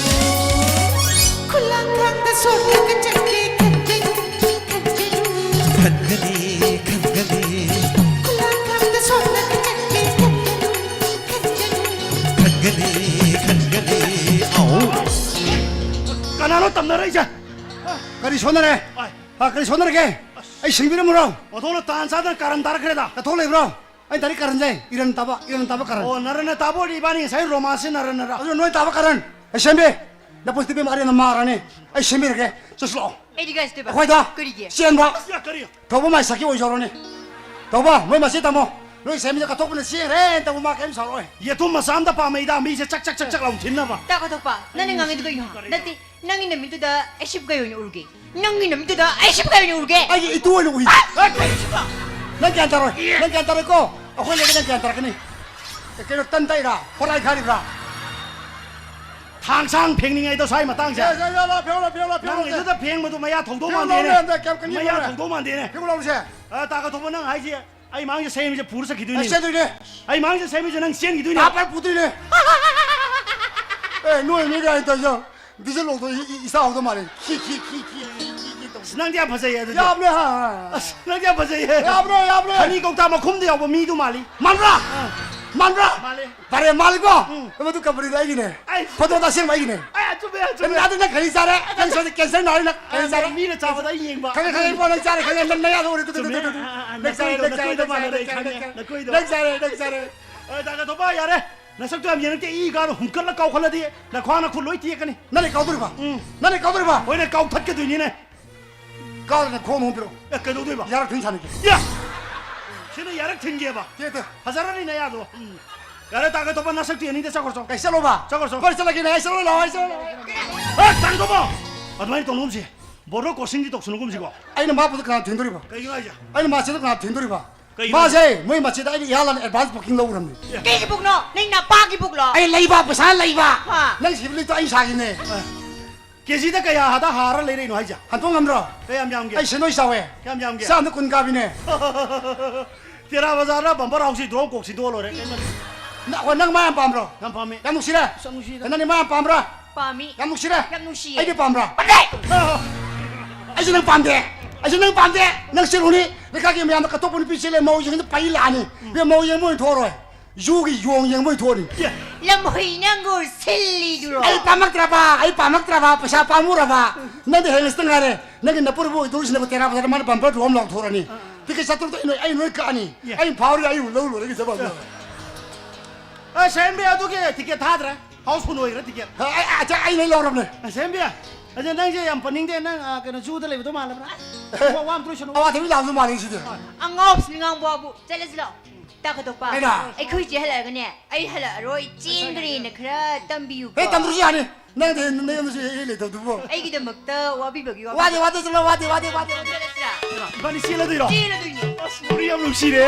ꯈꯨꯂꯥꯡꯈꯥꯡꯗ ꯁꯣꯛꯂꯒ ꯆꯠꯀꯦ ꯈꯟꯒꯅꯨ, ꯈꯟꯒꯅꯨ꯫ ꯈꯟꯒꯅꯤ, ꯈꯟꯒꯅꯤ꯫ ꯈꯨꯂꯥꯡꯈꯥꯡꯗ ꯁꯣꯛꯂꯒ ꯆꯠꯀꯦ ꯈꯟꯒꯅꯨ, ꯈꯟꯒꯅꯨ꯫ ꯈꯟꯒꯅꯤ, ꯈꯟꯒꯅꯤ꯫ ꯑꯧ꯫ ꯀꯅꯥꯅꯣ ꯇꯝꯅꯔꯛꯏꯁꯦ? ꯀꯔꯤ ꯁꯣꯟꯅꯔꯦ? ꯑꯥꯏ꯫ ꯑ, ꯀꯔꯤ ꯁꯣꯟꯅꯔꯒꯦ? ꯑꯁ꯫ ꯑꯩ ꯁꯦꯡꯕꯤꯔꯝꯃꯨꯔꯣ? ꯑꯣꯟꯊꯣꯛꯅ ꯇꯥꯟ ꯆꯥꯗꯅ ꯀꯥꯔꯟ ꯇꯥꯔꯛꯈ꯭ꯔꯦꯗ꯫ ꯀꯊꯣꯛ ꯂꯩꯕ꯭ꯔꯣ? ꯑꯩ ꯇꯥꯔꯤꯛ ꯀꯥꯔꯟꯁꯦ ꯏꯔꯟ ꯇꯥꯕ, ꯏꯔꯟ ꯇꯥꯕ ꯀꯥꯔꯟ꯫ ꯑꯣ, ꯅꯔꯟꯅ ꯇꯥꯕ ꯑꯣꯏꯔꯗꯤ ꯏꯕꯥꯅꯤ ꯉꯁꯥꯏ ꯔꯣꯃꯥꯟꯁꯁꯦ ꯅꯔꯟꯅꯔ꯫ ꯑꯗꯨ ꯅꯣꯏ ꯇꯥꯕ ꯀꯥꯔꯟ꯫ ꯑꯩ ꯁꯦꯝꯕꯤ꯫ ꯅꯄꯨꯟꯁꯤꯗꯤ ꯏꯕꯦꯝꯃ ꯑꯔꯦꯝꯅ ꯃꯥꯔꯅꯤ꯫ ꯑꯩ ꯁꯦꯝꯕꯤꯔꯒꯦ꯫ ꯆꯠꯁꯤꯂꯥꯛꯑꯣ꯫ ꯑꯩꯗꯤ ꯀꯥꯏ ꯆꯠꯇꯣꯏꯕ? ꯑꯩꯈꯣꯏꯗ꯫ ꯀꯔꯤꯒꯤ? ꯆꯦꯟꯕ꯫ ꯌꯥ, ꯀꯔꯤ? ꯊꯧꯕ ꯃꯥꯏ ꯁꯛꯀꯤ ꯑꯣꯏꯖꯍꯧꯔꯅꯤ꯫ ꯊꯧꯕ, ꯅꯣꯏ ꯃꯁꯤ ꯇꯝꯃꯣ꯫ ꯅꯣꯏ ꯁꯦꯝꯕꯤꯗ ꯀꯠꯊꯣꯛꯄꯅ ꯆꯦꯟꯈ꯭ꯔꯦꯅ ꯇꯧꯕ ꯃꯥ ꯀꯔꯤꯝ ꯁꯥꯎꯔꯛꯑꯣꯏ꯫ ꯌꯦꯇꯨꯝ ꯃꯆꯥ ꯑꯃꯗ ꯄꯥꯝꯃꯩꯗ ꯃꯤꯁꯦ ꯆꯛ ꯆꯛ ꯆꯛ ꯆꯛ ꯂꯥꯎ ꯊꯤꯟꯅꯕ꯫ ꯇꯥ ꯀꯠꯊꯣꯛꯄ, ꯅꯪꯅ ꯉꯥꯡꯉꯤꯗꯨ ꯀꯩꯅꯣ? ꯀꯔꯤꯅꯣ? ꯅꯠꯇꯦ, ꯅꯪꯒꯤ ꯅꯃꯤꯠꯇꯨꯗ ꯑꯩ ꯁꯤꯕꯨ ꯀꯩ ꯑꯣꯏꯅ ꯎꯔꯒꯦ? ꯅꯪꯒꯤ ꯅꯃꯤꯠꯇꯨꯗ ꯑꯩ ꯁꯤꯕꯨ ꯀꯩ ꯑꯣꯏꯅ ꯎꯔꯒꯦ? ꯑꯩꯒꯤ ꯏꯇꯨ ꯑꯣꯏꯅ ꯎꯏ꯫ ꯑ, ꯀꯔꯤ ꯁꯤꯕ? ꯅꯪ ꯒ꯭ꯌꯥꯟ ꯇꯥꯔꯣꯏ꯫ ꯅꯪ ꯒ꯭ꯌꯥꯟ ꯇꯥꯔꯣꯏꯀꯣ? ꯑꯩꯈꯣꯏ ꯂꯩꯔꯒ ꯅꯪ ꯒ꯭ꯌꯥꯟ ꯇꯥꯔꯛꯀꯅꯤ꯫ ꯀꯩꯅꯣ, ꯇꯟ ꯇꯛꯏꯔꯥ? ꯍꯣꯔꯥꯏ ꯈꯥꯔꯤꯕ꯭ꯔꯥ? ꯊꯥꯡꯁꯥꯡ ꯐꯦꯡꯅꯤꯡꯉꯩꯗꯣ ꯁ꯭ꯋꯥꯏ ꯃꯇꯥꯡꯁꯦ꯫ ꯌꯥ, ꯌꯥ, ꯌꯥ, ꯂꯥꯎ, ꯐꯦꯡꯉꯨ ꯂꯥꯎ, ꯐꯦꯡꯉꯨ ꯂꯥꯎ, ꯐꯦꯡꯉꯨ ꯂꯥꯎ, ꯅꯪꯒꯤꯗꯨꯗ ꯐꯦꯡꯕꯗꯨ ꯃꯌꯥ ꯊꯧꯗꯧ ꯐꯦꯡꯉꯨ ꯂꯥꯎ, ꯃꯥꯟꯗꯦꯅꯦ꯫ ꯂꯥꯎ, ꯂꯥꯎ, ꯀꯩꯝ, ꯀꯩꯝ ꯃꯌꯥ ꯌꯦꯡꯉꯨ ꯂꯥꯎ꯫ ꯊꯧꯗꯧ ꯃꯥꯟꯗꯦꯅꯦ꯫ ꯐꯦꯡꯉꯨ ꯂꯥꯎꯁꯦ꯫ ꯑ, ꯇꯥ ꯀꯠꯊꯣꯛꯄ, ꯅꯪ ꯍꯥꯏꯁꯦ ꯑꯩ ꯃꯥꯡꯁꯦ ꯁꯦꯝꯃꯤꯁꯦ ꯄꯨꯔ ꯆꯠꯈꯤꯗꯣꯏꯅꯦ꯫ ꯑꯩ ꯆꯦꯟꯗꯣꯏꯅꯦ꯫ ꯑꯩ ꯃꯥꯡꯁꯦ ꯁꯦꯝꯃꯤꯁꯦ ꯅꯪ ꯆꯦꯟꯈꯤꯗꯣꯏꯅꯦ꯫ ꯇꯥ ꯄꯥꯏ ꯄꯨꯗꯣꯏꯅꯦ꯫ ꯑꯦ, ꯅꯣꯏ ꯃꯤ ꯀꯥꯏꯅ ꯇꯧꯔꯤꯁꯦ? ꯗꯤꯖꯜ ꯂꯧꯊꯣꯛ ꯏ-, ꯏ-, ꯏꯆꯥ ꯍꯧꯗꯧ ꯃꯥꯜꯂꯦ꯫ ꯈꯤ, ꯈꯤ, ꯈꯤ, ꯈꯤ, ꯈꯤ, ꯈꯤ, ꯈꯤ ꯇꯧ꯫ ꯑꯁ, ꯅꯪꯗꯤ ꯌꯥꯝ ꯐꯖꯩꯌꯦ ꯑꯗꯨꯗꯤ꯫ ꯌꯥꯕꯅꯦ, ꯍꯥ, ꯍꯥ꯫ ꯑꯁ, ꯅꯪꯗꯤ ꯌꯥꯝ ꯐꯖꯩꯌꯦ꯫ ꯌꯥꯕꯅꯦ, ꯌꯥꯕꯅꯦ꯫ ꯈꯅꯤ ꯀꯧꯇꯥ ꯃꯈꯨꯝꯗ ꯌꯥꯎꯕ ꯃꯤꯗꯨ ꯃꯥꯜꯂꯤ꯫ ꯃꯥꯟꯕ꯭ꯔꯥ? ꯑꯥ꯫ ꯃꯥꯟꯕ꯭ꯔꯥ? ꯃꯥꯜꯂꯦ꯫ ꯐꯔꯦ, ꯃꯥꯜꯂꯤꯀꯣ? ꯎꯝ꯫ ꯃꯗꯨ ꯀꯝꯄꯅꯤꯗꯣ ꯑꯩꯒꯤꯅꯦ꯫ ꯑꯩ ꯐꯣꯇꯣꯗ ꯑꯁꯦꯡꯕ ꯑꯩꯒꯤꯅꯦ꯫ ꯑꯩ ꯑꯆꯨꯝꯕ, ꯑꯆꯨꯝꯕ꯫ ꯅꯪ ꯅꯥꯗ ꯅꯪ ꯈꯅꯤ ꯆꯥꯔꯦ꯫ ꯅꯪ ꯁꯣꯏꯗ ꯀꯦꯟꯁꯔ ꯅꯥꯔꯦ ꯅꯪ ꯈꯅꯤ ꯑꯥ, ꯆꯥꯔꯦ꯫ ꯃꯤꯅ ꯆꯥꯕꯗ ꯑꯩ ꯌꯦꯡꯕ꯫ ꯈꯪꯉꯦ, ꯈꯪꯉꯦ, ꯏꯕꯣ, ꯅꯪ ꯆꯥꯔꯦ, ꯈꯪꯉꯦ, ꯅꯪ ꯅꯌꯥꯗꯣ ꯎꯔꯦ, ꯇꯨ, ꯇꯨ, ꯇꯨ, ꯆꯨꯝꯃꯦ꯫ ꯇꯨ, ꯇꯨ꯫ ꯑꯥ, ꯑꯥ, ꯑꯥ, ꯅꯪ ꯆꯥꯔꯦ, ꯅꯀꯣꯏꯗꯣ, ꯅꯪ ꯆꯥꯔꯦ, ꯅꯀꯣꯏꯗꯣ ꯅꯪ ꯆꯥꯔꯦ, ꯃꯥꯟꯅꯔꯦ, ꯅꯪ ꯆꯥꯔꯦ, ꯈꯪꯉꯦ, ꯅꯪ ꯆꯥꯔꯦ꯫ ꯅꯀꯣꯏꯗꯣ꯫ ꯅꯪ ꯆꯥꯔꯦ, ꯅꯪ ꯆꯥꯔꯦ꯫ ꯑ, ꯇꯥ ꯀꯠꯊꯣꯛꯄ, ꯌꯥꯔꯦ꯫ ꯅꯁꯛꯇꯣ ꯌꯥꯝ ꯌꯦꯡꯉꯛꯇꯦ꯫ ꯏ ꯀꯥꯔꯣ ꯍꯨꯝꯀꯠꯂ ꯀꯥꯎꯈꯠꯂꯗꯤ ꯅꯈ꯭ꯋꯥꯡ ꯅꯈꯨꯠ ꯂꯣꯏ ꯇꯦꯛꯀꯅꯤ꯫ ꯅꯪ ꯂꯩ ꯀꯥꯎꯗꯣꯔꯤꯕ? ꯎꯝ꯫ ꯅꯪ ꯂꯩ ꯀꯥꯎꯗꯣꯔꯤꯕ? ꯍꯣꯏꯅꯦ, ꯀꯥꯎꯊꯠꯀꯗꯣꯏꯅꯤꯅꯦ꯫ ꯀꯥꯎꯗꯅ ꯈꯣꯡ ꯑꯃ ꯄꯤꯔꯛꯑꯣ꯫ ꯑꯦ, ꯀꯩꯗꯧꯗꯣꯏꯕ? ꯌꯥꯔꯛ ꯊꯤꯟ ꯁꯥꯟꯅꯒꯦ꯫ ꯌꯥ! ꯁꯤꯅ ꯌꯥꯔꯛ ꯊꯤꯟꯒꯦꯕ? ꯇꯦ, ꯇꯦ꯫ ꯐꯖꯔꯅꯤ ꯅꯌꯥꯗꯣ꯫ ꯎꯝ꯫ ꯌꯥꯔꯦ, ꯇꯥ ꯀꯠꯊꯣꯛꯄ, ꯅꯁꯛꯇꯨ ꯌꯦꯡꯅꯤꯡꯗꯦ, ꯆꯠꯈ꯭ꯔꯣ, ꯆꯠꯈ꯭ꯔꯣ꯫ ꯀꯩ ꯆꯠꯂꯣꯕ? ꯆꯠꯈ꯭ꯔꯣ, ꯆꯠꯈ꯭ꯔꯣ꯫ ꯀꯣꯏ ꯆꯠꯂꯒꯦꯅꯦ, ꯑꯩ ꯆꯠꯂꯣ ꯂꯥꯛꯑꯣ, ꯑꯩ ꯆꯠꯂꯣ ꯂꯥꯛꯑꯣ꯫ ꯑꯦ, ꯇꯥ ꯀꯠꯊꯣꯛꯄ! ꯑꯗꯨꯃꯥꯏꯅ ꯇꯧꯅꯨꯒꯨꯝꯁꯤ꯫ ꯕꯣꯔꯗꯔ ꯀ꯭ꯔꯣꯁꯤꯡꯗꯤ ꯇꯧꯁꯟꯅꯨꯒꯨꯝꯁꯤꯀꯣ꯫ ꯑꯩꯅ ꯃꯥ ꯄꯨꯗ ꯀꯅꯥ ꯊꯦꯡꯗꯣꯔꯤꯕ? ꯀꯩꯒꯤꯅꯣ ꯍꯥꯏꯁꯦ? ꯑꯩꯅ ꯃꯥ ꯆꯦꯗ ꯀꯅꯥ ꯊꯦꯡꯗꯣꯔꯤꯕ? ꯀꯩꯒꯤꯅꯣ? ꯃꯥꯁꯦ ꯃꯣꯏ ꯃꯆꯦꯗ ꯑꯩꯅ ꯏꯍꯥꯟ ꯍꯥꯟꯅ ꯑꯦꯗꯚꯥꯟꯁ ꯕꯨꯀꯤꯡ ꯂꯧꯔꯝꯅꯦ꯫ ꯀꯩꯒꯤ ꯕꯨꯛꯅꯣ? ꯅꯪ ꯅꯄꯥꯒꯤ ꯕꯨꯛꯂꯣ? ꯑꯩ ꯂꯩꯕ, ꯄꯩꯁꯥ ꯂꯩꯕ꯫ ꯍꯥ꯫ ꯅꯪ ꯁꯤꯕ ꯂꯩꯇꯣ ꯑꯩ ꯁꯥꯈꯤꯕꯅꯦ꯫ ꯑ꯫ ꯀꯦꯖꯤꯗ ꯀꯌꯥꯗ ꯍꯥꯔ ꯂꯩꯔꯛꯏꯅꯣ ꯍꯥꯏꯁꯦ? ꯍꯟꯗꯣꯛ ꯉꯝꯗ꯭ꯔꯣ? ꯀꯌꯥꯝ ꯌꯥꯝꯒꯦ? ꯑꯩ ꯁꯦꯟꯗꯣꯏ ꯆꯥꯎꯋꯦ꯫ ꯀꯌꯥꯝ ꯌꯥꯝꯒꯦ? ꯆꯥꯝꯗ ꯀꯨꯟ ꯀꯥꯕꯤꯅꯦ꯫ ꯇꯦꯔꯥ ꯕꯖꯥꯔꯗ ꯕꯝꯄꯔ ꯍꯥꯎꯁꯤ ꯗ꯭ꯔꯣꯞ ꯀꯣꯛ ꯁꯤꯗꯣꯛꯑ ꯂꯣꯏꯔꯦ꯫ ꯀꯩꯅꯣ? ꯅ-, ꯑꯣ, ꯅꯪ ꯃꯥ ꯌꯥꯝ ꯄꯥꯝꯕ꯭ꯔꯣ? ꯌꯥꯝ ꯄꯥꯝꯃꯤ꯫ ꯌꯥꯝ ꯅꯨꯡꯁꯤꯔꯦ? ꯑꯁ, ꯌꯥꯝ ꯅꯨꯡꯁꯤꯗ꯫ ꯅꯪꯗꯤ ꯃꯥ ꯌꯥꯝ ꯄꯥꯝꯕ꯭ꯔꯥ? ꯄꯥꯝꯃꯤ꯫ ꯌꯥꯝ ꯅꯨꯡꯁꯤꯔꯦ? ꯌꯥꯝ ꯅꯨꯡꯁꯤꯌꯦ꯫ ꯑꯩꯗꯤ ꯄꯥꯝꯕ꯭ꯔꯥ? ꯄꯥꯝꯗꯦ! ꯑꯩꯁꯨ ꯅꯪ ꯄꯥꯝꯗꯦ꯫ ꯑꯩꯁꯨ ꯅꯪ ꯄꯥꯝꯗꯦ꯫ ꯅꯪ ꯆꯦꯜꯂꯨꯅꯤ꯫ ꯂꯩꯀꯥꯏꯒꯤ ꯃꯌꯥꯝꯅ ꯀꯠꯊꯣꯛꯄ ꯅꯨꯄꯤ ꯆꯦꯜꯂꯦ, ꯃꯧ ꯌꯦꯡꯉꯗꯤ ꯄꯩ ꯂꯥꯛꯑꯅꯤ꯫ ꯎꯝ꯫ ꯏꯕꯦꯝ, ꯃꯧ ꯌꯦꯡꯕ ꯑꯣꯏꯅ ꯊꯣꯛꯑꯔꯣꯏ꯫ ꯌꯨꯒꯤ ꯌꯣꯡ ꯌꯦꯡꯕ ꯑꯣꯏꯅ ꯊꯣꯛꯑꯅꯤ꯫ ꯂꯝꯍꯨꯏ ꯅꯪꯕꯨ ꯁꯤꯜꯂꯤꯗꯨꯔꯣ? ꯑꯩ ꯄꯥꯝꯃꯛꯇ꯭ꯔꯕ, ꯑꯩ ꯄꯥꯝꯃꯛꯇ꯭ꯔꯕ, ꯄꯩꯁꯥ ꯄꯥꯝꯃꯨꯔꯕ꯫ ꯅꯪꯗꯤ ꯍꯌꯦꯡ ꯉꯁꯤꯇ ꯉꯥꯏꯔꯦ꯫ ꯅꯪꯒꯤ ꯅꯄꯨꯔꯕꯨ ꯑꯣꯏꯗꯧꯔꯤꯁꯤꯅꯕꯨ ꯇꯦꯔꯥ ꯕꯖꯥꯔꯗ ꯃꯥꯅ ꯕꯝꯄꯔ ꯊꯣꯛꯑꯝ ꯂꯥꯎꯊꯣꯔꯛꯑꯅꯤ꯫ ꯑꯥ꯫ ꯇꯤꯀꯦꯠ ꯆꯥꯇ꯭ꯔꯨꯛꯇꯣ ꯑꯩ ꯅꯣꯏ, ꯑꯩ ꯅꯣꯏ ꯀꯛꯑꯅꯤ꯫ ꯌꯥ꯫ ꯑꯩ ꯐꯥꯎꯔꯗꯤ ꯑꯩꯕꯨ ꯂꯧ ꯂꯣꯏꯔꯒ ꯆꯠꯄ ꯑꯃ꯫ ꯑ, ꯁꯦꯝꯕꯤ, ꯑꯗꯨꯒꯤ ꯇꯤꯀꯦꯠ ꯊꯥꯗ꯭ꯔꯦ꯫ ꯍꯥꯎꯁꯐꯨꯜ ꯑꯣꯏꯈ꯭ꯔꯦ ꯇꯤꯀꯦꯠ꯫ ꯑ, ꯑꯩ, ꯑ, ꯑꯩ ꯂꯣꯏ ꯂꯧꯔꯕꯅꯦ꯫ ꯑ, ꯁꯦꯝꯕꯤ, ꯑꯗ ꯅꯪꯁꯦ ꯌꯥꯝ ꯄꯟꯅꯤꯡꯗꯦ꯫ ꯅꯪ, ꯑ, ꯀꯩꯅꯣ, ꯖꯨꯗ ꯂꯩꯕꯗꯣ ꯃꯥꯜꯂꯕ꯭ꯔꯥ? ꯑ, ꯋꯥ, ꯋꯥ ꯑꯝꯇ ꯂꯣꯏꯁꯜꯂꯣ꯫ ꯑꯋꯥꯊꯕꯤ ꯂꯥꯎꯕꯗꯣ ꯃꯥꯜꯂꯦ ꯁꯤꯗꯤ꯫ ꯑꯉꯥꯎꯕꯁꯤꯅ ꯉꯥꯡꯕ ꯋꯥꯕꯨ꯫ ꯆꯠꯂꯁꯤ ꯂꯥꯛꯑꯣ꯫ ꯇꯥ ꯈꯗꯣꯛꯄ꯫ ꯀꯩꯅꯣ? ꯑꯩꯈꯣꯏ ꯆꯦ ꯍꯜꯂꯛꯑꯒꯅꯦ, ꯑꯩ ꯍꯜꯂꯛꯑꯔꯣꯏ, ꯆꯦꯟꯈ꯭ꯔꯦꯅ ꯈꯔ ꯇꯝꯕꯤꯌꯨꯀꯣ꯫ ꯑꯦ, ꯇꯝꯗ꯭ꯔꯁꯨ ꯌꯥꯅꯤ꯫ ꯅꯪꯗꯤ ꯅꯌꯨꯝꯗꯁꯨ ꯍꯦꯛ ꯍꯦꯛ ꯂꯩꯇꯕꯗꯨꯕꯨ꯫ ꯑꯩꯒꯤꯗꯃꯛꯇ ꯋꯥꯕꯤꯕꯒꯤ ꯋꯥꯕꯤꯕ-, ꯋꯥꯗꯦ, ꯋꯥꯗꯦ, ꯆꯠꯂꯣ, ꯋꯥꯗꯦ, ꯋꯥꯗꯦ, ꯋꯥꯗꯦ, ꯋꯥꯗꯦ꯫ ꯆꯠꯂꯁꯤꯔꯥ? ꯏꯕꯥꯅꯤ ꯆꯦꯜꯂꯗꯣꯏꯔꯣ? ꯆꯦꯜꯂꯗꯣꯏꯅꯦ꯫ ꯑꯁ, ꯋꯥꯔꯤ ꯌꯥꯝ ꯅꯨꯡꯁꯤꯔꯦ꯫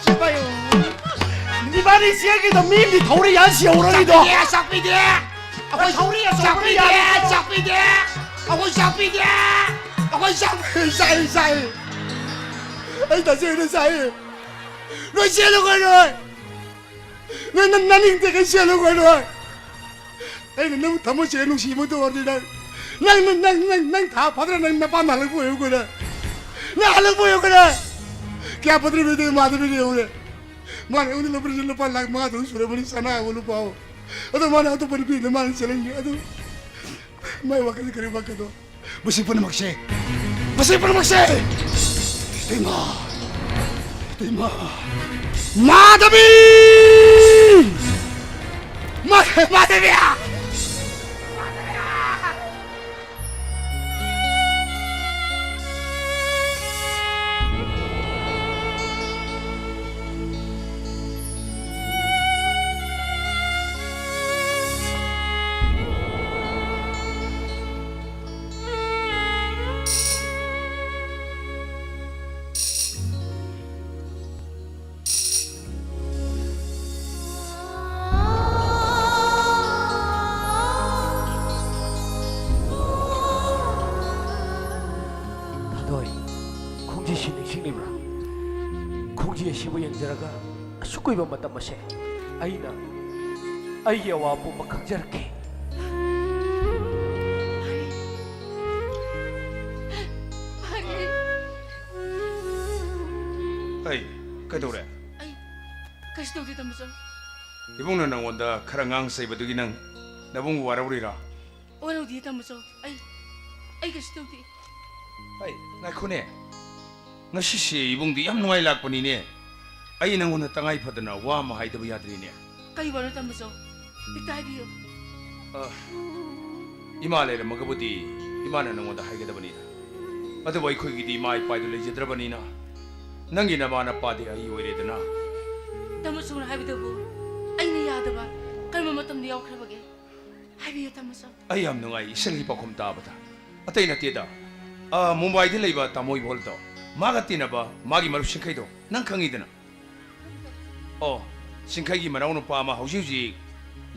ꯁꯤ ꯄꯥꯏꯌꯨ꯫ ꯏꯕꯥꯅꯤ ꯆꯦꯟꯈꯤꯗ ꯃꯤ ꯑꯃꯗꯤ ꯊꯧꯔꯤ ꯌꯥꯟ ꯁꯤꯍꯧꯔꯅꯤꯗꯣ꯫ ꯆꯥꯛꯄꯤꯗꯦ, ꯆꯥꯛꯄꯤꯗꯦ꯫ ꯑꯩꯈꯣꯏ ꯊꯧꯔꯤ ꯑꯆꯧꯕꯅ ꯆꯥꯛꯄꯤꯗꯦ, ꯌꯥꯜꯂꯤꯗꯣ꯫ ꯆꯥꯛꯄꯤꯗꯦ꯫ ꯑꯩꯈꯣꯏ ꯆꯥꯛꯄꯤꯗꯦ꯫ ꯑꯩꯈꯣꯏ ꯆꯥꯛ-, ꯆꯥꯏ, ꯆꯥꯏ꯫ ꯑꯩ ꯇꯁꯦꯡꯅ ꯆꯥꯏ꯫ ꯅꯣꯏ ꯆꯦꯜꯂꯨ ꯀꯩꯅꯣ? ꯅꯣꯏ ꯅꯪ ꯅꯅꯤꯡꯗꯦ ꯀꯩ ꯆꯦꯜꯂꯨ ꯀꯩꯅꯣ? ꯑꯩꯅ ꯅꯪ ꯊꯃꯣꯏ ꯁꯦꯡꯅ ꯅꯨꯡꯁꯤꯕ ꯑꯣꯏꯔꯗꯤ ꯅꯪ, ꯅꯪ, ꯅꯪ, ꯅꯪ, ꯅꯪ ꯊꯥ ꯐꯥꯗ꯭ꯔꯥ ꯅꯪ ꯅꯄꯥꯝꯗ ꯍꯜꯂꯛꯄ ꯑꯣꯏꯌꯨ ꯀꯩꯅꯣ? ꯅꯪ ꯍꯜꯂꯛꯄ ꯑꯣꯏꯌꯨ ꯀꯩꯅꯣ? ꯀꯌꯥ ꯐꯠꯇ꯭ꯔꯤꯕ ꯏꯃꯥꯗꯨꯅ ꯌꯦꯡꯉꯨꯅꯦ꯫ ꯃꯥꯅ ꯑꯩꯉꯣꯟꯗ ꯂꯨꯄꯥ, ꯂꯨꯄꯥ ꯂꯥꯈ ꯃꯉꯥ ꯇꯔꯨꯛ ꯁꯨꯔꯕꯅꯤ ꯁꯅꯥ ꯑꯃ ꯂꯨꯄꯥ ꯑꯃ꯫ ꯑꯗꯣ ꯃꯥꯅ ꯑꯇꯣꯞꯄ ꯅꯨꯄꯤꯗ ꯃꯥꯅ ꯆꯦꯜꯍꯟꯒꯦ꯫ ꯑꯗꯨ ꯃꯥꯏ ꯋꯥꯈꯜꯁꯦ ꯀꯔꯤ ꯋꯥꯈꯜꯅꯣ? ꯃꯁꯤ ꯄꯨꯝꯅꯃꯛꯁꯦ, ꯃꯁꯤ ꯄꯨꯝꯅꯃꯛꯁꯦ! ꯏꯇꯩꯃ! ꯏꯇꯩꯃ! ꯃꯥꯙꯕꯤ! ꯃꯥ-, ꯃꯥꯙꯕꯤ! ꯁꯤꯕꯨ ꯌꯦꯡꯖꯔꯒ ꯑꯁꯨꯛ ꯀꯨꯏꯕ ꯃꯇꯝ ꯑꯁꯦ ꯑꯩꯅ ꯑꯩꯒꯤ ꯑꯋꯥꯕ ꯄꯨꯝꯕ ꯈꯪꯖꯔꯛꯈꯤ꯫ ꯑꯩ ꯀꯩꯗꯧꯔꯦ? ꯑꯩ ꯀꯩꯁꯨ ꯇꯧꯗꯦ, ꯇꯥꯃꯣꯆꯧ꯫ ꯏꯕꯨꯡꯅ ꯅꯪꯉꯣꯟꯗ ꯈꯔ ꯉꯥꯡ ꯆꯩꯕꯗꯨꯒꯤ ꯅꯪ ꯅꯕꯨꯡ ꯋꯥꯔꯧꯔꯤꯔꯥ? ꯋꯥꯔꯧꯗꯤꯌꯦ, ꯇꯥꯃꯣꯆꯧ꯫ ꯑꯩ ꯑꯩ ꯀꯩꯁꯨ ꯇꯧꯗꯦ꯫ ꯑꯩ ꯉꯥꯏꯈꯣꯅꯦ, ꯉꯁꯤꯁꯦ ꯏꯕꯨꯡꯗꯤ ꯌꯥꯝ ꯅꯨꯡꯉꯥꯏ ꯂꯥꯛꯄꯅꯤꯅꯦ꯫ ꯑꯩ ꯅꯪꯉꯣꯟꯗ ꯇꯉꯥꯏ ꯐꯗꯅ ꯋꯥ ꯑꯃ ꯍꯥꯏꯗꯕ ꯌꯥꯗ꯭ꯔꯤꯅꯦ꯫ ꯀꯩ ꯋꯥꯅꯣ, ꯇꯥꯃꯣꯆꯧ? ꯍꯦꯛꯇ ꯍꯥꯏꯕꯤꯌꯨ꯫ ꯑ, ꯏꯃꯥ ꯂꯩꯔꯝꯃꯒꯕꯨꯗꯤ ꯏꯃꯥꯅ ꯅꯪꯉꯣꯟꯗ ꯍꯥꯏꯒꯗꯕꯅꯤꯗ꯫ ꯑꯗꯨꯕꯨ ꯑꯩꯈꯣꯏꯒꯤꯗꯤ ꯏꯃꯥ ꯏꯄꯥꯗꯨ ꯂꯩꯖꯗ꯭ꯔꯕꯅꯤꯅ ꯅꯪꯒꯤ ꯅꯃꯥ ꯅꯄꯥꯗꯤ ꯑꯩ ꯑꯣꯏꯔꯦꯗꯅ꯫ ꯇꯥꯃꯣꯆꯧꯅ ꯍꯥꯏꯕꯗꯕꯨ ꯑꯩꯅ ꯌꯥꯗꯕ ꯀꯔꯝꯕ ꯃꯇꯝꯗ ꯌꯥꯎꯈ꯭ꯔꯕꯒꯦ? ꯍꯥꯏꯕꯤꯌꯨ, ꯇꯥꯃꯣꯆꯧ꯫ ꯑꯩ ꯌꯥꯝ ꯅꯨꯡꯉꯥꯏ ꯏꯆꯜꯒꯤ ꯄꯥꯎꯈꯨꯝ ꯇꯥꯕꯗ꯫ ꯑꯇꯩ ꯅꯠꯇꯦꯗ, ꯑ, ꯃꯨꯝꯕꯥꯏꯗ ꯂꯩꯕ ꯇꯥꯃꯣ ꯏꯕꯣꯜꯗꯣ, ꯃꯥꯒ ꯇꯤꯟꯅꯕ ꯃꯥꯒꯤ ꯃꯔꯨꯞ ꯁꯤꯡꯈꯩꯗꯣ ꯅꯪ ꯈꯪꯉꯤꯗꯅ꯫ ꯑꯣ, ꯁꯤꯡꯈꯩꯒꯤ ꯃꯅꯥꯎꯅꯨꯄꯥ ꯑꯃ ꯍꯧꯖꯤꯛ ꯍꯧꯖꯤꯛ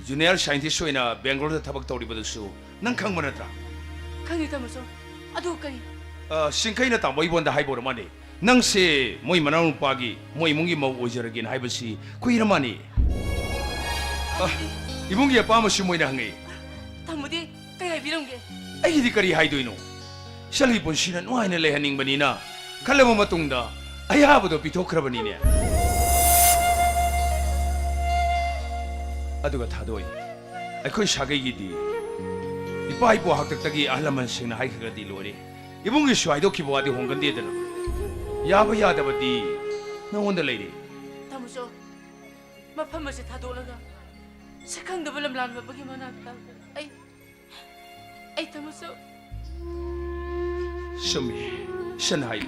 ꯖꯨꯅꯤꯌꯔ ꯁꯥꯏꯟꯇꯤꯁ ꯑꯣꯏꯅ ꯕꯦꯡꯒ꯭ꯂꯣꯔꯗ ꯊꯕꯛ ꯇꯧꯔꯤꯕꯗꯨꯁꯨ ꯅꯪ ꯈꯪꯕ ꯅꯠꯇ꯭ꯔꯥ? ꯈꯪꯉꯤ, ꯇꯥꯃꯣꯆꯧ꯫ ꯑꯗꯨ ꯀꯔꯤ? ꯑ, ꯁꯤꯡꯈꯩꯅ ꯇꯥꯃꯣ ꯏꯕꯣꯟꯗ ꯍꯥꯏꯕ ꯑꯣꯏꯔ ꯃꯥꯜꯂꯦ, ꯅꯪꯁꯦ ꯃꯣꯏ ꯃꯅꯥꯎꯅꯨꯄꯥꯒꯤ, ꯃꯣꯏ ꯏꯃꯨꯡꯒꯤ ꯃꯧ ꯑꯣꯏꯖꯔꯒꯦꯅ ꯍꯥꯏꯕꯁꯤ ꯀꯨꯏꯔ ꯃꯥꯜꯂꯦ꯫ ꯑ, ꯏꯕꯨꯡꯒꯤ ꯑꯄꯥꯝꯕꯁꯤ ꯃꯣꯏꯅ ꯍꯪꯉꯛꯏ꯫ ꯇꯥꯃꯣꯗꯤ ꯀꯩ ꯍꯥꯏꯕꯤꯔꯝꯒꯦ? ꯑꯩꯒꯤꯗꯤ ꯀꯔꯤ ꯍꯥꯏꯗꯣꯏꯅꯣ? ꯏꯆꯜꯒꯤ ꯄꯨꯟꯁꯤꯅ ꯅꯨꯡꯉꯥꯏꯅ ꯂꯩꯍꯟꯅꯤꯡꯕꯅꯤꯅ ꯈꯜꯂꯕ ꯃꯇꯨꯡꯗ ꯑꯌꯥꯕꯗꯣ ꯄꯤꯊꯣꯛꯈ꯭ꯔꯕꯅꯤꯅꯦ꯫ ꯑꯗꯨꯒ ꯊꯥꯗꯣꯏ, ꯑꯩꯈꯣꯏ ꯁꯥꯒꯩꯒꯤꯗꯤ ꯏꯄꯥ ꯏꯄꯨ ꯍꯥꯛꯇꯛꯇꯒꯤ ꯑꯍꯜ ꯂꯃꯟꯁꯤꯡꯅ ꯍꯥꯏꯈ꯭ꯔꯒꯗꯤ ꯂꯣꯏꯔꯦ꯫ ꯏꯕꯨꯡꯒꯤꯁꯨ ꯍꯥꯏꯗꯣꯛꯈꯤꯕ ꯋꯥꯗꯤ ꯍꯣꯡꯒꯟꯗꯦꯗꯅ꯫ ꯌꯥꯕ ꯌꯥꯗꯕꯗꯤ ꯅꯉꯣꯟꯗ ꯂꯩꯔꯦ꯫ ꯇꯥꯃꯣꯆꯧ, ꯃꯐꯝ ꯑꯁꯤ ꯊꯥꯗꯣꯛꯂꯒ ꯁꯛꯈꯪꯗꯕ ꯂꯝꯂꯥꯟꯕ ꯑꯃꯒꯤ ꯃꯅꯥꯛꯇ ꯑꯩ ꯑꯩ ꯇꯥꯃꯣꯆꯧ꯫ ꯆꯨꯝꯃꯤ, ꯏꯆꯟ ꯍꯥꯏ꯫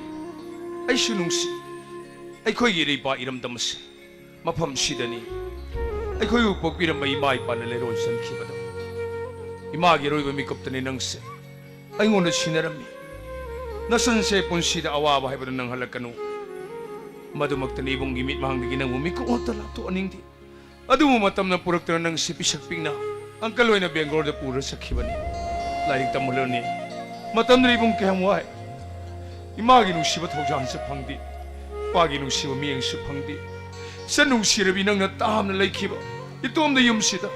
ꯑꯩꯁꯨ ꯅꯨꯡꯁꯤ꯫ ꯑꯩꯈꯣꯏꯒꯤ ꯏꯔꯩꯄꯥꯛ ꯏꯔꯝꯗꯝ ꯑꯁꯤ ꯃꯐꯝꯁꯤꯗꯅꯤ ꯑꯩꯈꯣꯏꯕꯨ ꯄꯣꯛꯄꯤꯔꯝꯕ ꯏꯃꯥ ꯏꯄꯥꯅ ꯂꯩꯔꯣꯟ ꯆꯟꯈꯤꯕꯗꯣ꯫ ꯏꯃꯥꯒꯤ ꯑꯔꯣꯏꯕ ꯃꯤꯀꯨꯞꯇꯅꯤ ꯅꯪꯁꯦ ꯑꯩꯉꯣꯟꯗ ꯁꯤꯟꯅꯔꯝꯃꯤ꯫ ꯅꯆꯟꯁꯦ ꯄꯨꯟꯁꯤꯗ ꯑꯋꯥꯕ ꯍꯥꯏꯕꯗꯨ ꯅꯪꯍꯜꯂꯛꯀꯅꯨ꯫ ꯃꯗꯨꯃꯛꯇꯅꯤ ꯏꯕꯨꯡꯒꯤ ꯃꯤꯠꯃꯥꯡꯗꯒꯤ ꯅꯪꯕꯨ ꯃꯤꯀꯨꯞ ꯑꯃꯠꯇ ꯂꯥꯞꯊꯣꯛꯍꯟꯅꯤꯡꯗꯦ꯫ ꯑꯗꯨꯕꯨ ꯃꯇꯝꯅ ꯄꯨꯔꯛꯇꯨꯅ ꯅꯪꯁꯤ ꯄꯤꯁꯛ ꯄꯤꯛꯅ ꯑꯪꯀꯜ ꯑꯣꯏꯅ ꯕꯦꯡꯒ꯭ꯂꯣꯔꯗ ꯄꯨꯔ ꯆꯠꯈꯤꯕꯅꯤ꯫ ꯂꯥꯏꯔꯤꯛ ꯇꯝꯍꯜꯂꯅꯤ꯫ ꯃꯇꯝꯗꯨꯗ ꯏꯕꯨꯡ ꯀꯌꯥꯝ ꯋꯥꯏ꯫ ꯏꯃꯥꯒꯤ ꯅꯨꯡꯁꯤꯕ ꯊꯧꯖꯥꯜꯁꯨ ꯐꯪꯗꯦ꯫ ꯏꯄꯥꯒꯤ ꯅꯨꯡꯁꯤꯕ ꯃꯤꯠꯌꯦꯡꯁꯨ ꯐꯪꯗꯦ꯫ ꯏꯆꯟ ꯅꯨꯡꯁꯤꯔꯕꯤ, ꯅꯪꯅ ꯇꯥꯝꯅ ꯂꯩꯈꯤꯕ ꯏꯇꯣꯝꯗ ꯌꯨꯝꯁꯤꯗ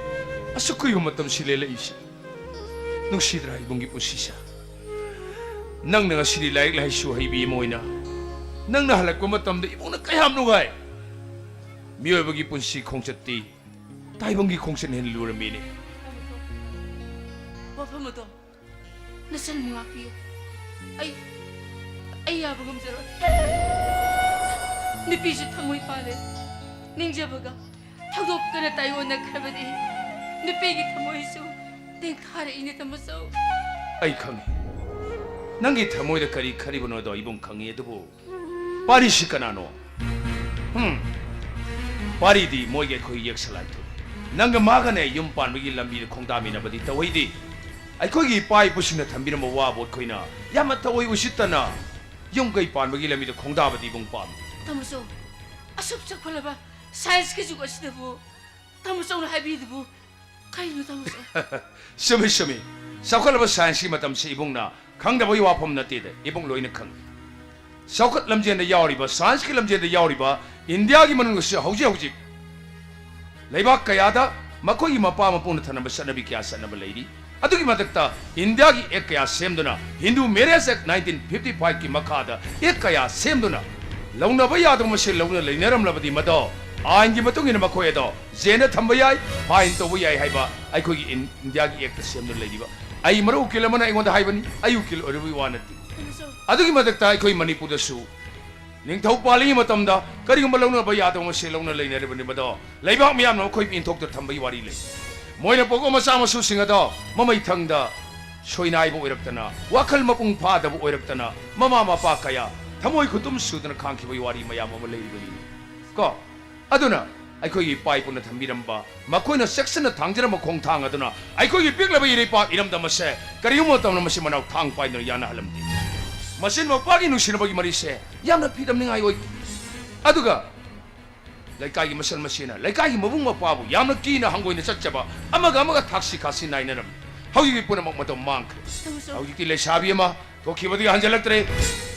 ꯑꯁꯨꯛ ꯀꯨꯏꯕ ꯃꯇꯝꯁꯤ ꯂꯦꯜꯂꯛꯏꯁꯦ꯫ ꯅꯨꯡꯁꯤꯗ꯭ꯔꯥ ꯏꯕꯨꯡꯒꯤ ꯄꯨꯟꯁꯤꯁꯦ? ꯅꯪꯅ ꯉꯁꯤꯗꯤ ꯂꯥꯏꯔꯤꯛ ꯂꯥꯏꯁꯨ ꯍꯩꯕꯤ ꯑꯃ ꯑꯣꯏꯅ ꯅꯪꯅ ꯍꯜꯂꯛꯄ ꯃꯇꯝꯗ ꯏꯕꯨꯡꯅ ꯀꯌꯥꯝ ꯅꯨꯡꯉꯥꯏ꯫ ꯃꯤꯑꯣꯏꯕꯒꯤ ꯄꯨꯟꯁꯤ ꯈꯣꯡꯆꯠꯇꯤ ꯇꯥꯏꯕꯪꯒꯤ ꯈꯣꯡꯆꯠꯅ ꯍꯦꯟꯅ ꯂꯨꯔꯝꯃꯤꯅꯦ꯫ ꯋꯥꯐꯝ ꯑꯗꯣ ꯅꯆꯟꯕꯨ ꯉꯥꯛꯄꯤꯌꯨ꯫ ꯑꯩ, ꯑꯩ ꯌꯥꯕ ꯉꯝꯖꯔꯣꯏ꯫ ꯅꯨꯄꯤꯁꯨ ꯊꯃꯣꯏ ꯄꯥꯜꯂꯦ꯫ ꯅꯤꯡꯖꯕꯒ ꯊꯧꯗꯣꯛꯀꯅ ꯇꯥꯏꯑꯣꯟꯅꯈ꯭ꯔꯕꯗꯤ ꯅꯨꯄꯤꯒꯤ ꯊꯃꯣꯏꯁꯨ ꯇꯦꯡꯊꯥꯔꯛꯏꯅꯦ, ꯇꯥꯃꯣꯆꯧ꯫ ꯑꯩ ꯈꯪꯉꯤ꯫ ꯅꯪꯒꯤ ꯊꯃꯣꯏꯗ ꯀꯔꯤ ꯈꯜꯂꯤꯕꯅꯣꯗꯣ ꯏꯕꯨꯡ ꯈꯪꯉꯤ, ꯑꯗꯨꯕꯨ ꯄꯥꯔꯤꯁꯤ ꯀꯅꯥꯅꯣ? ꯍꯝ? ꯄꯥꯔꯤꯗꯤ ꯃꯣꯏꯒꯤ ꯑꯩꯈꯣꯏ ꯌꯦꯛꯁꯂꯥꯏ ꯊꯣꯛꯏ꯫ ꯅꯪꯒ ꯃꯥꯒꯅꯦ ꯌꯨꯝ ꯄꯥꯟꯕꯒꯤ ꯂꯝꯕꯤꯗ ꯈꯣꯡꯗꯥꯃꯤꯟꯅꯕꯗꯤ ꯇꯧꯍꯩꯗꯦ꯫ ꯑꯩꯈꯣꯏꯒꯤ ꯏꯄꯥ ꯏꯄꯨꯁꯤꯡꯅ ꯊꯝꯕꯤꯔꯝꯕ ꯋꯥꯕꯨ ꯑꯩꯈꯣꯏꯅ ꯌꯥꯝꯅ ꯊꯑꯣꯏ ꯎꯁꯤꯠꯇꯅ ꯌꯨꯝ ꯀꯩ ꯄꯥꯟꯕꯒꯤ ꯂꯝꯕꯤꯗ ꯈꯣꯡꯗꯥꯕꯗꯤ ꯏꯕꯨꯡ ꯄꯥꯝꯃꯤ꯫ ꯇꯥꯃꯣꯆꯧ, ꯑꯁꯨꯛ ꯆꯥꯎꯈꯠꯂꯕ ꯁꯥꯏꯟꯁꯀꯤ ꯖꯨꯒ ꯑꯁꯤꯗꯕꯨ ꯇꯥꯃꯣꯆꯧꯅ ꯍꯥꯏꯕꯤꯗꯨꯕꯨ ꯀꯩꯅꯣ, ꯇꯥꯃꯣꯆꯧ? ꯆꯨꯝꯃꯤ, ꯆꯨꯝꯃꯤ꯫ ꯆꯥꯎꯈꯠꯂꯕ ꯁꯥꯏꯟꯁꯀꯤ ꯃꯇꯝꯁꯤ ꯏꯕꯨꯡꯅ ꯈꯪꯗꯕꯒꯤ ꯋꯥꯐꯝ ꯅꯠꯇꯦꯗ, ꯏꯕꯨꯡ ꯂꯣꯏꯅ ꯈꯪꯏ꯫ ꯆꯥꯎꯈꯠ ꯂꯝꯖꯦꯟꯗ ꯌꯥꯎꯔꯤꯕ, ꯁꯥꯏꯟꯁꯀꯤ ꯂꯝꯖꯦꯟꯗ ꯌꯥꯎꯔꯤꯕ ꯏꯟꯗꯤꯌꯥꯒꯤ ꯃꯅꯨꯡꯗꯁꯨ ꯍꯧꯖꯤꯛ ꯍꯧꯖꯤꯛ ꯂꯩꯕꯥꯛ ꯀꯌꯥꯗ ꯃꯈꯣꯏꯒꯤ ꯃꯄꯥ ꯃꯄꯨꯅ ꯊꯅꯝꯕ ꯆꯠꯅꯕꯤ ꯀꯌꯥ ꯆꯠꯅꯕ ꯂꯩꯔꯤ꯫ ꯑꯗꯨꯒꯤ ꯃꯊꯛꯇ ꯏꯟꯗꯤꯌꯥꯒꯤ ꯑꯦꯛ ꯀꯌꯥ ꯁꯦꯝꯗꯨꯅ, ꯍꯤꯟꯗꯨ ꯃꯦꯔꯦꯖ ꯑꯦꯛ ꯅꯥꯏꯟꯇꯤꯟ ꯐꯤꯐꯇꯤ ꯐꯥꯏꯚꯀꯤ ꯃꯈꯥꯗ ꯑꯦꯛ ꯀꯌꯥ ꯁꯦꯝꯗꯨꯅ, ꯂꯧꯅꯕ ꯌꯥꯗꯕ ꯃꯁꯦꯜ ꯂꯧꯅ ꯂꯩꯅꯔꯝꯂꯕꯗꯤ ꯃꯗꯣ ꯑꯥꯏꯟꯒꯤ ꯃꯇꯨꯡ ꯏꯟꯅ ꯃꯈꯣꯏ ꯑꯗꯣ ꯖꯦꯜꯗ ꯊꯝꯕ ꯌꯥꯏ, ꯐꯥꯏꯟ ꯇꯧꯕ ꯌꯥꯏ ꯍꯥꯏꯕ ꯑꯩꯈꯣꯏꯒꯤ ꯏꯟ-, ꯏꯟꯗꯤꯌꯥꯒꯤ ꯑꯦꯛꯇ ꯁꯦꯝꯗꯨꯅ ꯂꯩꯔꯤꯕ꯫ ꯑꯩ ꯃꯔꯨꯞ ꯎꯀꯤꯜ ꯑꯃꯅ ꯑꯩꯉꯣꯟꯗ ꯍꯥꯏꯕꯅꯤ, ꯑꯩ ꯎꯀꯤꯜ ꯑꯣꯏꯔꯨꯕꯒꯤ ꯋꯥ ꯅꯠꯇꯦ꯫ ꯑꯗꯨꯒꯤ ꯃꯊꯛꯇ ꯑꯩꯈꯣꯏ ꯃꯅꯤꯄꯨꯔꯗꯁꯨ ꯅꯤꯡꯊꯧ ꯄꯥꯜꯂꯤꯉꯩ ꯃꯇꯝꯗ ꯀꯔꯤꯒꯨꯝꯕ ꯂꯧꯅꯕ ꯌꯥꯗꯕ ꯃꯁꯦꯜ ꯂꯧꯅ ꯂꯩꯅꯔꯤꯕꯅꯤ, ꯃꯗꯣ ꯂꯩꯕꯥꯛ ꯃꯤꯌꯥꯝꯅ ꯃꯈꯣꯏꯕꯨ ꯏꯟꯊꯣꯛꯇ ꯊꯝꯕꯒꯤ ꯋꯥꯔꯤ ꯂꯩ꯫ ꯃꯣꯏꯅ ꯄꯣꯛꯄ ꯃꯆꯥ ꯃꯁꯨꯁꯤꯡ ꯑꯗꯣ ꯃꯃꯩꯊꯪꯗ ꯁꯣꯏꯅꯥꯏꯕ ꯑꯣꯏꯔꯛꯇꯅ, ꯋꯥꯈꯜ ꯃꯄꯨꯡ ꯐꯥꯗꯕ ꯑꯣꯏꯔꯛꯇꯅ, ꯃꯃꯥ ꯃꯄꯥ ꯀꯌꯥ ꯊꯃꯣꯏ ꯈꯨꯇꯨꯝ ꯁꯨꯗꯅ ꯈꯥꯡꯈꯤꯕꯒꯤ ꯋꯥꯔꯤ ꯃꯌꯥꯝ ꯑꯃ ꯂꯩꯔꯤꯕꯅꯤ ꯀꯣ꯫ ꯑꯗꯨꯅ ꯑꯩꯈꯣꯏꯒꯤ ꯏꯄꯥ ꯏꯄꯨꯅ ꯊꯝꯕꯤꯔꯝꯕ, ꯃꯈꯣꯏꯅ ꯆꯦꯛꯁꯤꯟꯅ ꯊꯥꯡꯖꯔꯝꯕ ꯈꯣꯡꯊꯥꯡ ꯑꯗꯨꯅ ꯑꯩꯈꯣꯏꯒꯤ ꯄꯤꯛꯂꯕ ꯏꯔꯩꯄꯥꯛ ꯏꯔꯝꯗꯝ ꯑꯁꯦ ꯀꯔꯤꯒꯨꯝꯕ ꯃꯇꯝꯗ ꯃꯁꯤ ꯃꯅꯥꯎ ꯊꯥꯡ ꯄꯥꯏꯗꯨꯅ ꯌꯥꯅꯍꯜꯂꯝꯗꯦ꯫ ꯃꯆꯤꯟ ꯃꯧꯄ꯭ꯋꯥꯒꯤ ꯅꯨꯡꯁꯤꯅꯕꯒꯤ ꯃꯔꯤꯁꯦ ꯌꯥꯝꯅ ꯐꯤꯗꯝꯅꯤꯡꯉꯥꯏ ꯑꯣꯏ꯫ ꯑꯗꯨꯒ ꯂꯩꯀꯥꯏꯒꯤ ꯃꯆꯜ ꯃꯁꯤꯅ ꯂꯩꯀꯥꯏꯒꯤ ꯃꯕꯨꯡ ꯃꯧꯄ꯭ꯋꯥꯕꯨ ꯌꯥꯝꯅ ꯀꯤꯅ ꯍꯪꯒꯣꯏꯅ ꯆꯠꯆꯕ, ꯑꯃꯒ ꯑꯃꯒ ꯊꯥꯛꯁꯤ ꯈꯥꯁꯤ ꯅꯥꯏꯅꯔꯝꯃꯤ꯫ ꯍꯧꯖꯤꯛꯇꯤ ꯄꯨꯝꯅꯃꯛ ꯃꯇꯝ ꯃꯥꯡꯈ꯭ꯔꯦ꯫ ꯇꯥꯃꯣꯆꯧ꯫ ꯍꯧꯖꯤꯛꯇꯤ ꯂꯩꯁꯥꯕꯤ ꯑꯃ ꯊꯣꯛꯈꯤꯕꯗꯒꯤ ꯍꯟꯖꯤꯜꯂꯛꯇ꯭ꯔꯦ,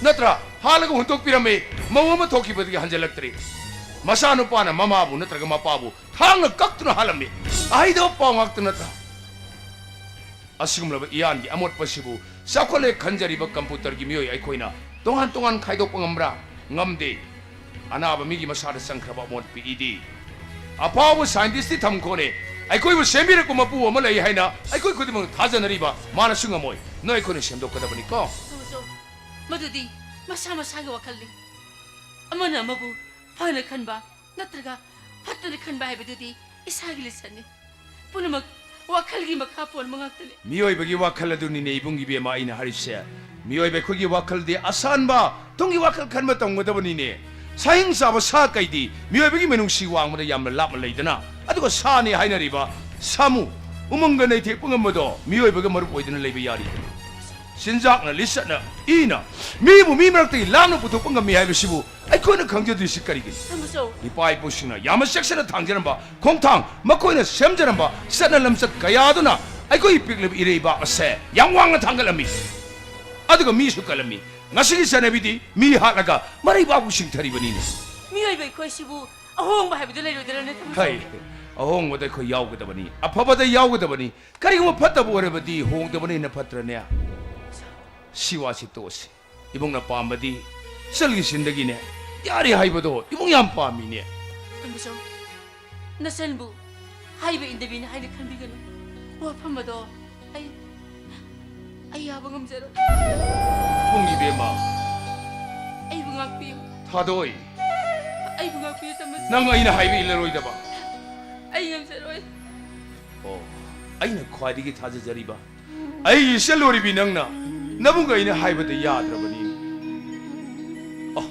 ꯅꯠꯇ꯭ꯔꯥ? ꯍꯥꯠꯂꯒ ꯍꯨꯟꯗꯣꯛꯄꯤꯔꯝꯃꯤ꯫ ꯃꯧ ꯑꯃ ꯊꯣꯛꯈꯤꯕꯗꯒꯤ ꯍꯟꯖꯤꯜꯂꯛꯇ꯭ꯔꯤ꯫ ꯃꯆꯥꯅꯨꯄꯥꯅ ꯃꯃꯥꯕꯨ ꯅꯠꯇ꯭ꯔꯒ ꯃꯄꯥꯕꯨ ꯊꯥꯡꯅ ꯀꯛꯇꯨꯅ ꯍꯥꯠꯂꯝꯃꯤ꯫ ꯑꯍꯩꯗꯕ ꯄꯥꯎ ꯉꯥꯛꯇ ꯅꯠꯇ꯭ꯔꯥ? ꯑꯁꯤꯒꯨꯝꯂꯕ ꯏꯌꯥꯟꯒꯤ ꯑꯃꯣꯠꯄꯁꯤꯕꯨ ꯆꯥꯎꯈꯠꯂꯦ ꯈꯟꯖꯔꯤꯕ ꯀꯝꯄ꯭ꯌꯨꯇꯔꯒꯤ ꯃꯤꯑꯣꯏ ꯑꯩꯈꯣꯏꯅ ꯇꯣꯉꯥꯟ ꯇꯣꯉꯥꯟ ꯈꯥꯏꯗꯣꯛꯄ ꯉꯝꯕ꯭ꯔꯥ? ꯉꯝꯗꯦ꯫ ꯑꯅꯥꯕ ꯃꯤꯒꯤ ꯃꯁꯥꯗ ꯆꯪꯈ꯭ꯔꯕ ꯑꯃꯣꯠꯄ ꯏꯗꯤ ꯑꯐꯥꯎꯕ ꯁꯥꯏꯟꯇꯤꯁꯇꯤ ꯊꯝꯈꯣꯅꯦ꯫ ꯑꯩꯈꯣꯏꯕꯨ ꯁꯦꯝꯕꯤꯔꯛꯄ ꯃꯄꯨ ꯑꯃ ꯂꯩ ꯍꯥꯏꯅ ꯑꯩꯈꯣꯏ ꯈꯨꯗꯤꯡꯃꯛ ꯊꯥꯖꯅꯔꯤꯕ ꯃꯥꯅꯁꯨ ꯉꯝꯃꯣꯏ꯫ ꯅꯣꯏ ꯑꯩꯈꯣꯏꯅ ꯁꯦꯝꯗꯣꯛꯀꯗꯕꯅꯤꯀꯣ꯫ ꯇꯥꯃꯣꯆꯧ, ꯃꯗꯨꯗꯤ ꯃꯁꯥ ꯃꯁꯥꯒꯤ ꯋꯥꯈꯜꯅꯤ꯫ ꯑꯃꯅ ꯑꯃꯕꯨ ꯐꯅ ꯈꯟꯕ ꯅꯠꯇ꯭ꯔꯒ ꯐꯠꯇꯅ ꯈꯟꯕ ꯍꯥꯏꯕꯗꯨꯗꯤ ꯏꯁꯥꯒꯤ ꯂꯤꯆꯠꯅꯤ꯫ ꯄꯨꯝꯅꯃꯛ ꯋꯥꯈꯜꯒꯤ ꯃꯈꯥ ꯄꯣꯟꯕ ꯉꯥꯛꯇꯅꯤ꯫ ꯃꯤꯑꯣꯏꯕꯒꯤ ꯋꯥꯈꯜ ꯑꯗꯨꯅꯤꯅꯦ ꯏꯕꯨꯡ ꯏꯕꯦꯝꯃ ꯑꯩꯅ ꯍꯥꯏꯔꯤꯁꯦ꯫ ꯃꯤꯑꯣꯏꯕ ꯑꯩꯈꯣꯏꯒꯤ ꯋꯥꯈꯜꯗꯤ ꯑꯁꯥꯟꯕ ꯇꯨꯡꯒꯤ ꯋꯥꯈꯜ ꯈꯟꯕ ꯇꯝꯒꯗꯕꯅꯤꯅꯦ꯫ ꯁꯥꯍꯤꯡ ꯆꯥꯕ ꯁꯥ ꯀꯩꯗꯤ ꯃꯤꯑꯣꯏꯕꯒꯤ ꯃꯤꯅꯨꯡꯁꯤ ꯋꯥꯡꯃꯗ ꯌꯥꯝꯅ ꯂꯥꯞꯅ ꯂꯩꯗꯅ꯫ ꯑꯗꯨꯒ ꯁꯥꯅꯤ ꯍꯥꯏꯅꯔꯤꯕ ꯁꯥꯃꯨ, ꯎꯃꯪꯒ ꯅꯩꯊꯦꯛꯄ ꯉꯝꯕꯗꯣ ꯃꯤꯑꯣꯏꯕꯒ ꯃꯔꯨꯞ ꯑꯣꯏꯗꯨꯅ ꯂꯩꯕ ꯌꯥꯔꯤ꯫ ꯆꯤꯟꯖꯥꯛꯅ, ꯂꯤꯆꯠꯅ, ꯏꯅ ꯃꯤꯕꯨ ꯃꯤ ꯃꯔꯛꯇꯒꯤ ꯂꯥꯞꯅ ꯄꯨꯊꯣꯛꯄ ꯉꯝꯃꯤ ꯍꯥꯏꯕꯁꯤꯕꯨ ꯑꯩꯈꯣꯏꯅ ꯈꯪꯖꯗ꯭ꯔꯤꯁꯤ ꯀꯔꯤꯒꯤꯅꯣ? ꯇꯥꯃꯣꯆꯧ꯫ ꯏꯄꯥ ꯏꯄꯨꯁꯤꯡꯅ ꯌꯥꯝꯅ ꯆꯦꯛꯁꯤꯟꯅ ꯊꯥꯡꯖꯔꯝꯕ ꯈꯣꯡꯊꯥꯡ, ꯃꯈꯣꯏꯅ ꯁꯦꯝꯖꯔꯝꯕ ꯆꯠꯅ ꯂꯝꯆꯠ ꯀꯌꯥ ꯑꯗꯨꯅ ꯑꯩꯈꯣꯏꯒꯤ ꯄꯤꯛꯂꯤꯕ ꯏꯔꯩꯕꯥꯛ ꯑꯁꯦ ꯌꯥꯝ ꯋꯥꯡꯅ ꯊꯥꯡꯒꯠꯂꯝꯃꯤ꯫ ꯑꯗꯨꯒ ꯃꯤꯁꯨ ꯀꯜꯂꯝꯃꯤ꯫ ꯉꯁꯤꯒꯤ ꯆꯠꯅꯕꯤꯗꯤ ꯃꯤ ꯍꯥꯠꯂꯒ ꯃꯔꯩꯕꯥꯛꯄꯨ ꯁꯤꯡꯊꯔꯤꯕꯅꯤꯅꯦ꯫ ꯃꯤꯑꯣꯏꯕ ꯑꯩꯈꯣꯏꯁꯤꯕꯨ ꯑꯍꯣꯡꯕ ꯍꯥꯏꯕꯗꯨ ꯂꯩꯔꯣꯏꯗ꯭ꯔꯅꯦ, ꯇꯥꯃꯣꯆꯧ? ꯍꯩ, ꯑꯍꯣꯡꯕꯗ ꯑꯩꯈꯣꯏ ꯌꯥꯎꯒꯗꯕꯅꯤ, ꯑꯐꯕꯗ ꯌꯥꯎꯒꯗꯕꯅꯤ꯫ ꯀꯔꯤꯒꯨꯝꯕ ꯐꯠꯇꯕ ꯑꯣꯏꯔꯕꯗꯤ ꯍꯣꯡꯗꯕꯅ ꯍꯦꯟꯅ ꯐꯠꯇ꯭ꯔꯅꯦ? ꯁꯤ ꯋꯥꯁꯤ ꯇꯣꯛꯑꯁꯤ꯫ ꯏꯕꯨꯡꯅ ꯄꯥꯝꯕꯗꯤ ꯏꯆꯜꯒꯤ ꯆꯤꯟꯗꯒꯤꯅꯦ꯫ ꯌꯥꯔꯦ ꯍꯥꯏꯕꯗꯣ ꯏꯕꯨꯡ ꯌꯥꯝ ꯄꯥꯝꯃꯤꯅꯦ꯫ ꯇꯥꯃꯣꯆꯧ, ꯅꯆꯟꯕꯨ ꯍꯥꯏꯕ ꯏꯟꯗꯕꯤꯅꯤ ꯍꯥꯏꯅ ꯈꯟꯕꯤꯒꯅꯨ꯫ ꯋꯥꯐꯝ ꯑꯗꯣ ꯑꯩ, ꯑꯩ ꯌꯥꯕ ꯉꯝꯖꯔꯣꯏ꯫ ꯏꯕꯨꯡ ꯏꯕꯦꯝꯃ꯫ ꯑꯩꯕꯨ ꯉꯥꯛꯄꯤꯌꯨ꯫ ꯊꯥꯗꯣꯏ꯫ ꯑꯩꯕꯨ ꯉꯥꯛꯄꯤꯌꯨ, ꯇꯥꯃꯣꯆꯧ꯫ ꯅꯪ ꯑꯩꯅ ꯍꯥꯏꯕ ꯏꯜꯂꯔꯣꯏꯗꯕ꯫ ꯑꯩ ꯉꯝꯖꯔꯣꯏ꯫ ꯑꯣ, ꯑꯩꯅ ꯈ꯭ꯋꯥꯏꯗꯒꯤ ꯊꯥꯖꯖꯔꯤꯕ ꯑꯩꯒꯤ ꯏꯆꯜ ꯑꯣꯏꯔꯤꯕꯤ ꯅꯪꯅ ꯅꯕꯨꯡ ꯑꯩꯅ ꯍꯥꯏꯕꯗ ꯌꯥꯗ꯭ꯔꯕꯅꯤ꯫ ꯑꯣ,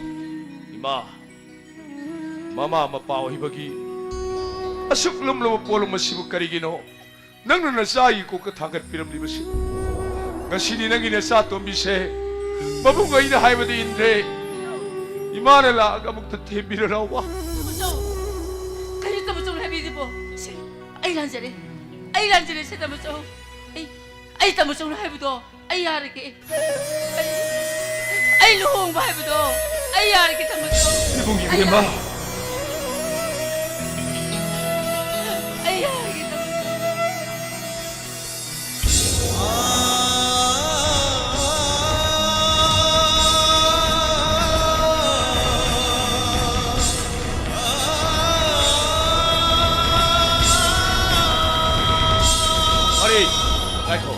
ꯏꯃꯥ, ꯃꯃꯥ ꯃꯄꯥ ꯑꯣꯏꯕꯒꯤ ꯑꯁꯨꯛ ꯂꯨꯝꯂꯕ ꯄꯣꯠꯂꯨꯝ ꯑꯁꯤꯕꯨ ꯀꯔꯤꯒꯤꯅꯣ ꯅꯪꯅ ꯅꯆꯥꯒꯤ ꯀꯣꯛꯇ ꯊꯥꯡꯒꯠꯄꯤꯔꯝꯂꯤꯕꯁꯤ? ꯉꯁꯤꯗꯤ ꯅꯪꯒꯤ ꯅꯆꯥ ꯇꯣꯝꯕꯤꯁꯦ ꯃꯕꯨꯡ ꯑꯩꯅ ꯍꯥꯏꯕꯗ ꯏꯟꯗ꯭ꯔꯦ꯫ ꯏꯃꯥꯅ ꯂꯥꯛꯑꯒ ꯑꯃꯨꯛꯇ ꯊꯦꯝꯕꯤꯔꯣ ꯂꯥꯎꯕ꯫ ꯇꯥꯃꯣꯆꯧ! ꯀꯔꯤ ꯇꯥꯃꯣꯆꯧꯅ ꯍꯥꯏꯕꯤꯔꯤꯕꯣ? ꯁꯦ, ꯑꯩ ꯂꯥꯟꯖꯔꯦ꯫ ꯑꯩ ꯂꯥꯟꯖꯔꯦ, ꯁꯦ ꯇꯥꯃꯣꯆꯧ꯫ ꯑꯩ, ꯑꯩ ꯇꯥꯃꯣꯆꯧꯅ ꯍꯥꯏꯕꯗꯣ ꯑꯩ ꯌꯥꯔꯒꯦ꯫ ꯑꯩ, ꯑꯩ ꯂꯨꯍꯣꯡꯕ ꯍꯥꯏꯕꯗꯣ ꯑꯩ ꯌꯥꯔꯒꯦ, ꯇꯥꯃꯣꯆꯧ꯫ ꯏꯕꯨꯡ ꯏꯕꯦꯝꯃ꯫ ꯑꯩ ꯌꯥꯔꯒꯦ, ꯇꯥꯃꯣꯆꯧ꯫ ꯃꯔꯤ, ꯉꯥꯏꯈꯣ꯫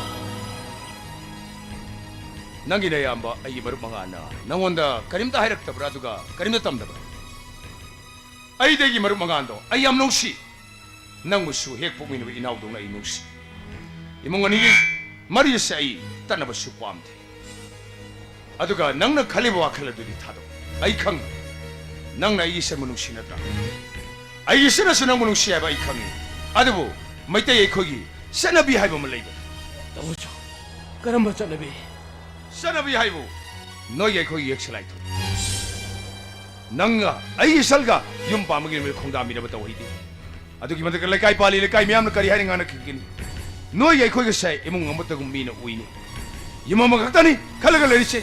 ꯅꯪꯒꯤ ꯅꯌꯥꯝꯕ ꯑꯩꯒꯤ ꯃꯔꯨꯞ ꯃꯉꯥꯟꯅ ꯅꯪꯉꯣꯟꯗ ꯀꯔꯤꯝꯇ ꯍꯥꯏꯔꯛꯇꯕ꯭ꯔꯥ, ꯑꯗꯨꯒ ꯀꯔꯤꯝꯇ ꯇꯝꯗꯕ꯭ꯔꯥ? ꯑꯩꯗꯤ ꯑꯩꯒꯤ ꯃꯔꯨꯞ ꯃꯉꯥꯟꯗꯣ ꯑꯩ ꯌꯥꯝ ꯅꯨꯡꯁꯤ꯫ ꯅꯪꯕꯨꯁꯨ ꯍꯦꯛ ꯄꯣꯛꯃꯤꯟꯅꯕ ꯏꯅꯥꯎꯗꯧꯅ ꯑꯩ ꯅꯨꯡꯁꯤ꯫ ꯏꯃꯨꯡ ꯑꯅꯤꯒꯤ ꯃꯔꯤ ꯑꯁꯦ ꯑꯩ ꯇꯠꯅꯕꯁꯨ ꯄꯥꯝꯗꯦ꯫ ꯑꯗꯨꯒ ꯅꯪꯅ ꯈꯜꯂꯤꯕ ꯋꯥꯈꯜ ꯑꯗꯨꯗꯤ ꯊꯥꯗꯣꯛ꯫ ꯑꯩ ꯈꯪꯉꯤ, ꯅꯪꯅ ꯑꯩꯒꯤ ꯏꯆꯟꯕꯨ ꯅꯨꯡꯁꯤ ꯅꯠꯇ꯭ꯔꯥ? ꯑꯩꯒꯤ ꯏꯆꯟꯅꯁꯨ ꯅꯪꯕꯨ ꯅꯨꯡꯁꯤ ꯍꯥꯏꯕ ꯑꯩ ꯈꯪꯉꯤ꯫ ꯑꯗꯨꯕꯨ ꯃꯩꯇꯩ ꯑꯩꯈꯣꯏꯒꯤ ꯆꯠꯅꯕꯤ ꯍꯥꯏꯕ ꯑꯃ ꯂꯩꯕꯅꯤ꯫ ꯇꯥꯃꯣꯆꯧ, ꯀꯔꯝꯕ ꯆꯠꯅꯕꯤ? ꯆꯠꯅꯕꯤ ꯍꯥꯏꯕꯨ ꯅꯣꯏꯒꯤ ꯑꯩꯈꯣꯏꯒꯤ ꯌꯦꯛꯁꯂꯥꯏ ꯊꯣꯛꯏ꯫ ꯅꯪꯒ ꯑꯩꯒꯤ ꯏꯆꯜꯒ ꯌꯨꯝ ꯄꯥꯟꯕꯒꯤ ꯅꯨꯃꯤꯠ ꯈꯣꯡꯗꯥꯃꯤꯟꯅꯕ ꯇꯧꯍꯩꯗꯦ꯫ ꯑꯗꯨꯒꯤ ꯃꯊꯛꯇ ꯂꯩꯀꯥꯏ ꯄꯥꯜꯂꯤ, ꯂꯩꯀꯥꯏ ꯃꯤꯌꯥꯝꯅ ꯀꯔꯤ ꯍꯥꯏꯅ ꯉꯥꯡꯅꯈꯤꯒꯅꯤ? ꯅꯣꯏꯒ ꯑꯩꯈꯣꯏꯒꯁꯦ ꯏꯃꯨꯡ ꯑꯃꯠꯇꯒꯨꯝ ꯃꯤꯅ ꯎꯏꯅꯤ꯫ ꯌꯨꯝ ꯑꯃꯈꯛꯇꯅꯤ ꯈꯜꯂꯒ ꯂꯩꯔꯤꯁꯦ꯫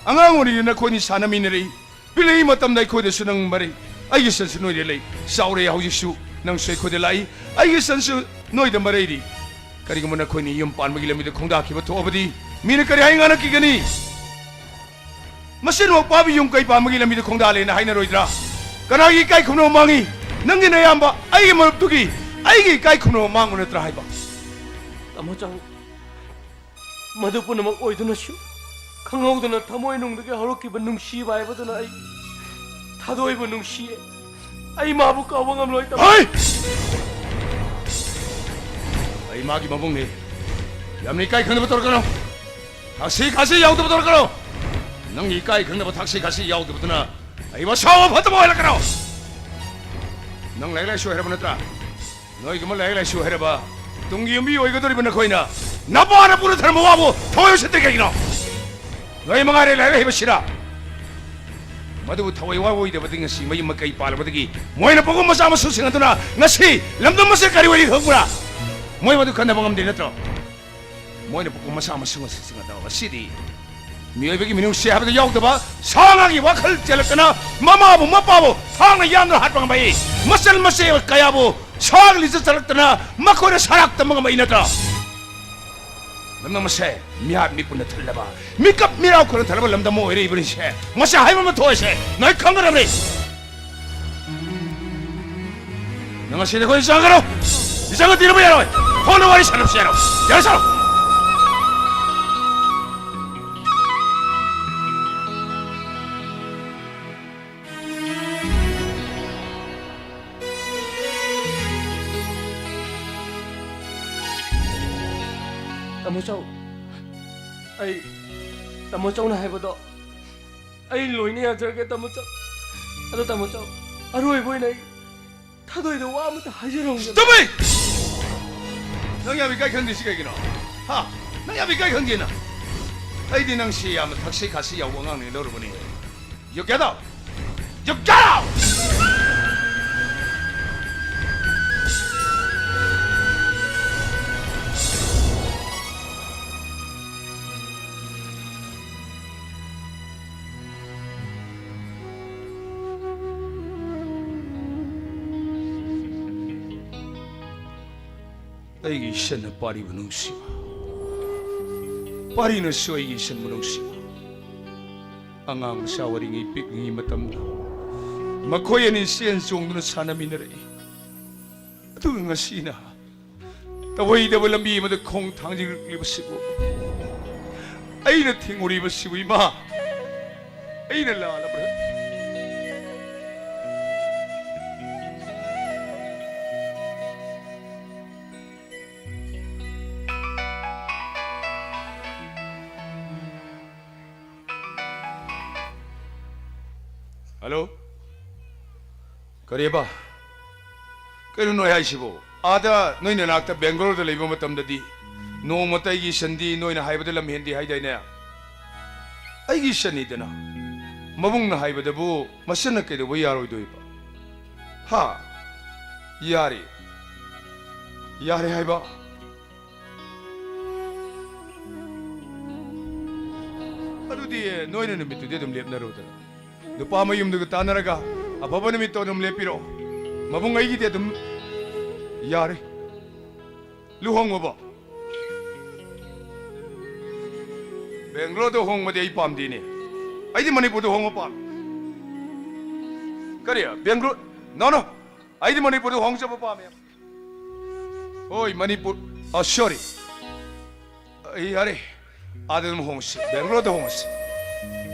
ꯑꯉꯥꯡ ꯑꯣꯏꯔꯤꯉꯩꯗ ꯅꯈꯣꯏꯅꯤ ꯁꯥꯟꯅꯃꯤꯟꯅꯔꯛꯏ, ꯄꯤꯛꯂꯤꯉꯩ ꯃꯇꯝꯗ ꯑꯩꯈꯣꯏꯗꯁꯨ ꯅꯪ ꯃꯔꯩ, ꯑꯩꯒꯤ ꯏꯆꯟꯁꯨ ꯅꯣꯏꯗ ꯂꯩ꯫ ꯆꯥꯎꯔꯦ ꯍꯧꯖꯤꯛꯁꯨ ꯅꯪꯁꯨ ꯑꯩꯈꯣꯏꯗ ꯂꯥꯛꯏ, ꯑꯩꯒꯤ ꯏꯆꯟꯁꯨ ꯅꯣꯏꯗ ꯃꯔꯩꯔꯤ꯫ ꯀꯔꯤꯒꯨꯝꯕ ꯅꯈꯣꯏꯅꯤ ꯌꯨꯝ ꯄꯥꯟꯕꯒꯤ ꯂꯝꯕꯤꯗ ꯈꯣꯡꯗꯥꯈꯤꯕ ꯊꯣꯛꯑꯕꯗꯤ ꯃꯤꯅ ꯀꯔꯤ ꯍꯥꯏ ꯉꯥꯡꯅꯈꯤꯒꯅꯤ? ꯃꯆꯤꯟꯃꯛ ꯄꯥꯕꯤ ꯌꯨꯝ ꯀꯩ ꯄꯥꯟꯕꯒꯤ ꯂꯝꯕꯤꯗ ꯈꯣꯡꯗꯥꯂꯦꯅ ꯍꯥꯏꯅꯔꯣꯏꯗ꯭ꯔꯥ? ꯀꯅꯥꯒꯤ ꯏꯀꯥꯏ ꯈꯨꯝꯅꯕ ꯃꯥꯡꯉꯤ? ꯅꯪꯒꯤ ꯅꯌꯥꯝꯕ ꯑꯩꯒꯤ ꯃꯔꯨꯞꯇꯨꯒꯤ ꯑꯩꯒꯤ ꯏꯀꯥꯏ ꯈꯨꯝꯅꯕ ꯃꯥꯡꯕ ꯅꯠꯇ꯭ꯔꯥ ꯍꯥꯏꯕ? ꯇꯥꯃꯣꯆꯧ, ꯃꯗꯨ ꯄꯨꯝꯅꯃꯛ ꯑꯣꯏꯗꯨꯅꯁꯨ ꯈꯪꯍꯧꯗꯅ ꯊꯃꯣꯏꯅꯨꯡꯗꯒꯤ ꯍꯧꯔꯛꯈꯤꯕ ꯅꯨꯡꯁꯤꯕ ꯍꯥꯏꯕꯗꯨꯅ ꯑꯩ ꯊꯥꯗꯣꯏꯕꯨ ꯅꯨꯡꯁꯤꯌꯦ꯫ ꯑꯩ ꯃꯥꯕꯨ ꯀꯥꯎꯕ ꯉꯝꯂꯣꯏ, ꯇꯥꯃꯣ꯫ ꯍꯩ! ꯑꯩ ꯃꯥꯒꯤ ꯃꯕꯨꯡꯅꯤ꯫ ꯌꯥꯝꯅ ꯏꯀꯥꯏ ꯈꯪꯗꯕ ꯇꯧꯔꯛꯀꯅꯨ꯫ ꯊꯛꯁꯤ ꯈꯥꯁꯤ ꯌꯥꯎꯗꯕ ꯇꯧꯔꯛꯀꯅꯨ꯫ ꯅꯪꯒꯤ ꯏꯀꯥꯏ ꯈꯪꯗꯕ ꯊꯛꯁꯤ ꯈꯥꯁꯤ ꯌꯥꯎꯗꯕꯗꯨꯅ ꯑꯩꯕꯨ ꯑꯁꯥꯎꯕ ꯐꯠꯇꯕ ꯑꯣꯏꯍꯜꯂꯛꯀꯅꯨ꯫ ꯅꯪ ꯂꯥꯏꯔꯤꯛ ꯂꯥꯏꯁꯨ ꯍꯩꯔꯕ ꯅꯠꯇ꯭ꯔꯥ? ꯅꯣꯏꯒꯨꯝꯕ ꯂꯥꯏꯔꯤꯛ ꯂꯥꯏꯁꯨ ꯍꯩꯔꯕ, ꯇꯨꯡꯒꯤ ꯌꯨꯝꯕꯤ ꯑꯣꯏꯒꯗꯧꯔꯤꯕ ꯅꯈꯣꯏꯅ ꯅꯄꯥ ꯅꯄꯨꯅ ꯊꯔꯝꯕ ꯋꯥꯕꯨ ꯊꯋꯥꯏ ꯎꯁꯤꯠꯇ꯭ꯔꯤ ꯀꯩꯒꯤꯅꯣ? ꯅꯣꯏ ꯃꯉꯥꯏꯔꯦ ꯂꯥꯏꯔꯤꯛ ꯍꯩꯕꯁꯤꯗ꯫ ꯃꯗꯨꯕꯨ ꯊꯋꯥꯏ ꯋꯥꯕ ꯑꯣꯏꯗꯕꯗꯒꯤ ꯉꯁꯤ ꯃꯌꯨꯝ ꯃꯀꯩ ꯄꯥꯜꯂꯕꯗꯒꯤ ꯃꯣꯏꯅ ꯄꯣꯛꯄ ꯃꯆꯥ ꯃꯁꯨꯁꯤꯡ ꯑꯗꯨꯅ ꯉꯁꯤ ꯂꯝꯗꯝ ꯑꯁꯤ ꯀꯔꯤ ꯑꯣꯏꯔꯤ ꯈꯪꯕ꯭ꯔꯥ? ꯃꯣꯏ ꯃꯗꯨ ꯈꯟꯅꯕ ꯉꯝꯗꯦ ꯅꯠꯇ꯭ꯔꯣ? ꯃꯣꯏꯅ ꯄꯣꯛꯄ ꯃꯆꯥ ꯃꯁꯨꯁꯤꯡ ꯑꯗꯣ ꯉꯁꯤꯗꯤ ꯃꯤꯑꯣꯏꯕꯒꯤ ꯃꯤꯅꯨꯡꯁꯤ ꯍꯥꯏꯕꯗꯨ ꯌꯥꯎꯗꯕ, ꯁꯥ ꯉꯥꯒꯤ ꯋꯥꯈꯜ ꯆꯦꯜꯂꯛꯇꯅ ꯃꯃꯥꯕꯨ ꯃꯄꯥꯕꯨ ꯊꯥꯡꯅ ꯌꯥꯟꯗꯨꯅ ꯍꯥꯠꯄ ꯉꯝꯕ ꯃꯆꯜ ꯃꯆꯦ ꯀꯌꯥꯕꯨ ꯁꯥꯒ ꯂꯤꯆꯠ ꯆꯠꯂꯛꯇꯅ ꯃꯈꯣꯏꯅ ꯁꯔꯥꯛ ꯇꯝꯕ ꯉꯝꯕ ꯅꯠꯇ꯭ꯔꯣ? ꯂꯝꯗꯝ ꯑꯁꯦ ꯃꯤꯍꯥꯠ ꯃꯤꯄꯨꯟꯅ ꯊꯜꯂꯕ, ꯃꯤꯀꯞ ꯃꯤꯔꯥꯎꯈꯣꯜꯅ ꯊꯜꯂꯕ ꯂꯝꯗꯝ ꯑꯃ ꯑꯣꯏꯔꯛꯏꯕꯅꯤꯁꯦ ꯉꯁꯤ ꯍꯥꯏꯕ ꯑꯃ ꯊꯣꯛꯏꯁꯦ ꯅꯣꯏ ꯈꯪꯒꯗꯕꯅꯤ꯫ ꯅꯪ ꯉꯁꯤꯗꯤ ꯑꯩꯈꯣꯏ ꯆꯪꯒꯅꯨ꯫ ꯏꯆꯪꯒ ꯊꯤꯔꯨꯕ ꯌꯥꯔꯣꯏ꯫ ꯐꯣꯟꯗ ꯋꯥꯔꯤ ꯁꯥꯟꯅꯕꯁꯨ ꯌꯥꯔꯣꯏ꯫ ꯌꯥꯔꯦ, ꯁꯥꯔꯣ꯫ ꯇꯥꯃꯣ ꯆꯧ, ꯑꯩ, ꯇꯥꯃꯣ ꯆꯧꯅ ꯍꯥꯏꯕꯗꯣ ꯑꯩ ꯂꯣꯏꯅ ꯌꯥꯖꯔꯒꯦ, ꯇꯥꯃꯣ ꯆꯧ꯫ ꯑꯗꯣ ꯇꯥꯃꯣ ꯆꯧ, ꯑꯔꯣꯏꯕ ꯑꯣꯏꯅ ꯑꯩ ꯊꯥꯗꯣꯏꯗ ꯋꯥ ꯑꯃꯇ ꯍꯥꯏꯖꯔꯝꯒꯦ꯫ Stop it! ꯅꯪ ꯌꯥꯝ ꯏꯀꯥꯏ ꯈꯪꯗ꯭ꯔꯤꯁꯤ ꯀꯩꯒꯤꯅꯣ? ꯍꯥ? ꯅꯪ ꯌꯥꯝ ꯏꯀꯥꯏ ꯈꯪꯗꯦꯅ? ꯑꯩꯗꯤ ꯅꯪꯁꯤ ꯌꯥꯝꯅ ꯊꯛꯁꯤ ꯈꯥꯁꯤ ꯌꯥꯎꯕ ꯑꯉꯥꯡꯅꯤ ꯂꯧꯔꯨꯕꯅꯤ꯫ You get out! You get out! ꯑꯩꯒꯤ ꯏꯆꯟꯅ ꯄꯥꯔꯤꯕꯨ ꯅꯨꯡꯁꯤꯕ, ꯄꯥꯔꯤꯅꯁꯨ ꯑꯩꯒꯤ ꯏꯆꯟꯕꯨ ꯅꯨꯡꯁꯤꯕ꯫ ꯑꯉꯥꯡ ꯃꯆꯥ ꯑꯣꯏꯔꯤꯉꯩ ꯄꯤꯛꯂꯤꯉꯩ ꯃꯇꯝꯗ ꯃꯈꯣꯏ ꯑꯅꯤ ꯆꯦꯟ ꯆꯣꯡꯗꯨꯅ ꯁꯥꯟꯅꯃꯤꯟꯅꯔꯛꯏ꯫ ꯑꯗꯨꯒ ꯉꯁꯤꯅ ꯇꯧꯍꯩꯗꯕ ꯂꯝꯕꯤ ꯑꯃꯗ ꯈꯣꯡ ꯊꯥꯡꯖꯤꯜꯂꯛꯂꯤꯕꯁꯤꯕꯨ, ꯑꯩꯅ ꯊꯤꯡꯉꯨꯔꯤꯕꯁꯤꯕꯨ, ꯏꯃꯥ, ꯑꯩꯅ ꯂꯥꯜꯂꯕ꯭ꯔꯥ? ꯍꯜꯂꯣ? ꯀꯔꯤꯕ? ꯀꯩꯅꯣ ꯅꯣꯏ ꯍꯥꯏꯁꯤꯕꯣ? ꯑꯥꯗ ꯅꯣꯏ ꯅꯅꯥꯛꯇ ꯕꯦꯡꯒ꯭ꯂꯣꯔꯗ ꯂꯩꯕ ꯃꯇꯝꯗꯗꯤ ꯅꯣꯡꯃꯇ ꯑꯩꯒꯤ ꯏꯆꯟꯗꯤ ꯅꯣꯏꯅ ꯍꯥꯏꯕꯗ ꯂꯝ ꯍꯦꯟꯗꯦ ꯍꯥꯏꯗꯥꯏꯅꯦ? ꯑꯩꯒꯤ ꯏꯆꯟꯅꯤꯗꯅ꯫ ꯃꯕꯨꯡꯅ ꯍꯥꯏꯕꯗꯕꯨ ꯃꯆꯟꯅ ꯀꯩꯗꯧꯕ ꯌꯥꯔꯣꯏꯗꯣꯏꯕ? ꯍꯥ? ꯌꯥꯔꯦ꯫ ꯌꯥꯔꯦ ꯍꯥꯏꯕ? ꯅꯣꯏꯅ ꯅꯨꯃꯤꯠꯇꯨꯗꯤ ꯑꯗꯨꯝ ꯂꯦꯞꯅꯔꯣꯗꯅ꯫ ꯅꯨꯄꯥ ꯃꯌꯨꯝꯗꯨꯒ ꯇꯥꯟꯅꯔꯒ ꯑꯐꯕ ꯅꯨꯃꯤꯠꯇꯣ ꯑꯗꯨꯝ ꯂꯦꯞꯄꯤꯔꯣ꯫ ꯃꯕꯨꯡ ꯑꯩꯒꯤꯗꯤ ꯑꯗꯨꯝ ꯌꯥꯔꯦ꯫ ꯂꯨꯍꯣꯡꯉꯕꯣ? ꯕꯦꯡꯒ꯭ꯂꯣꯔꯗ ꯍꯣꯡꯕꯗꯤ ꯑꯩ ꯄꯥꯝꯗꯦꯅꯦ꯫ ꯑꯩꯗꯤ ꯃꯅꯤꯄꯨꯔꯗ ꯍꯣꯡꯕ ꯄꯥꯝꯃꯤ꯫ ꯀꯔꯤ? ꯕꯦꯡꯒ꯭ꯂꯣꯔ? No, no. ꯑꯩꯗꯤ ꯃꯅꯤꯄꯨꯔꯗ ꯍꯣꯡꯖꯕ ꯄꯥꯝꯃꯦ꯫ ꯍꯣꯏ, ꯃꯅꯤꯄꯨꯔ꯫ ꯑ, sorry꯫ ꯑꯩ ꯌꯥꯔꯦ꯫ ꯑꯥꯗ ꯑꯗꯨꯝ ꯍꯣꯡꯉꯁꯤ꯫ ꯕꯦꯡꯒ꯭ꯂꯣꯔꯗ ꯍꯣꯡꯉꯁꯤ꯫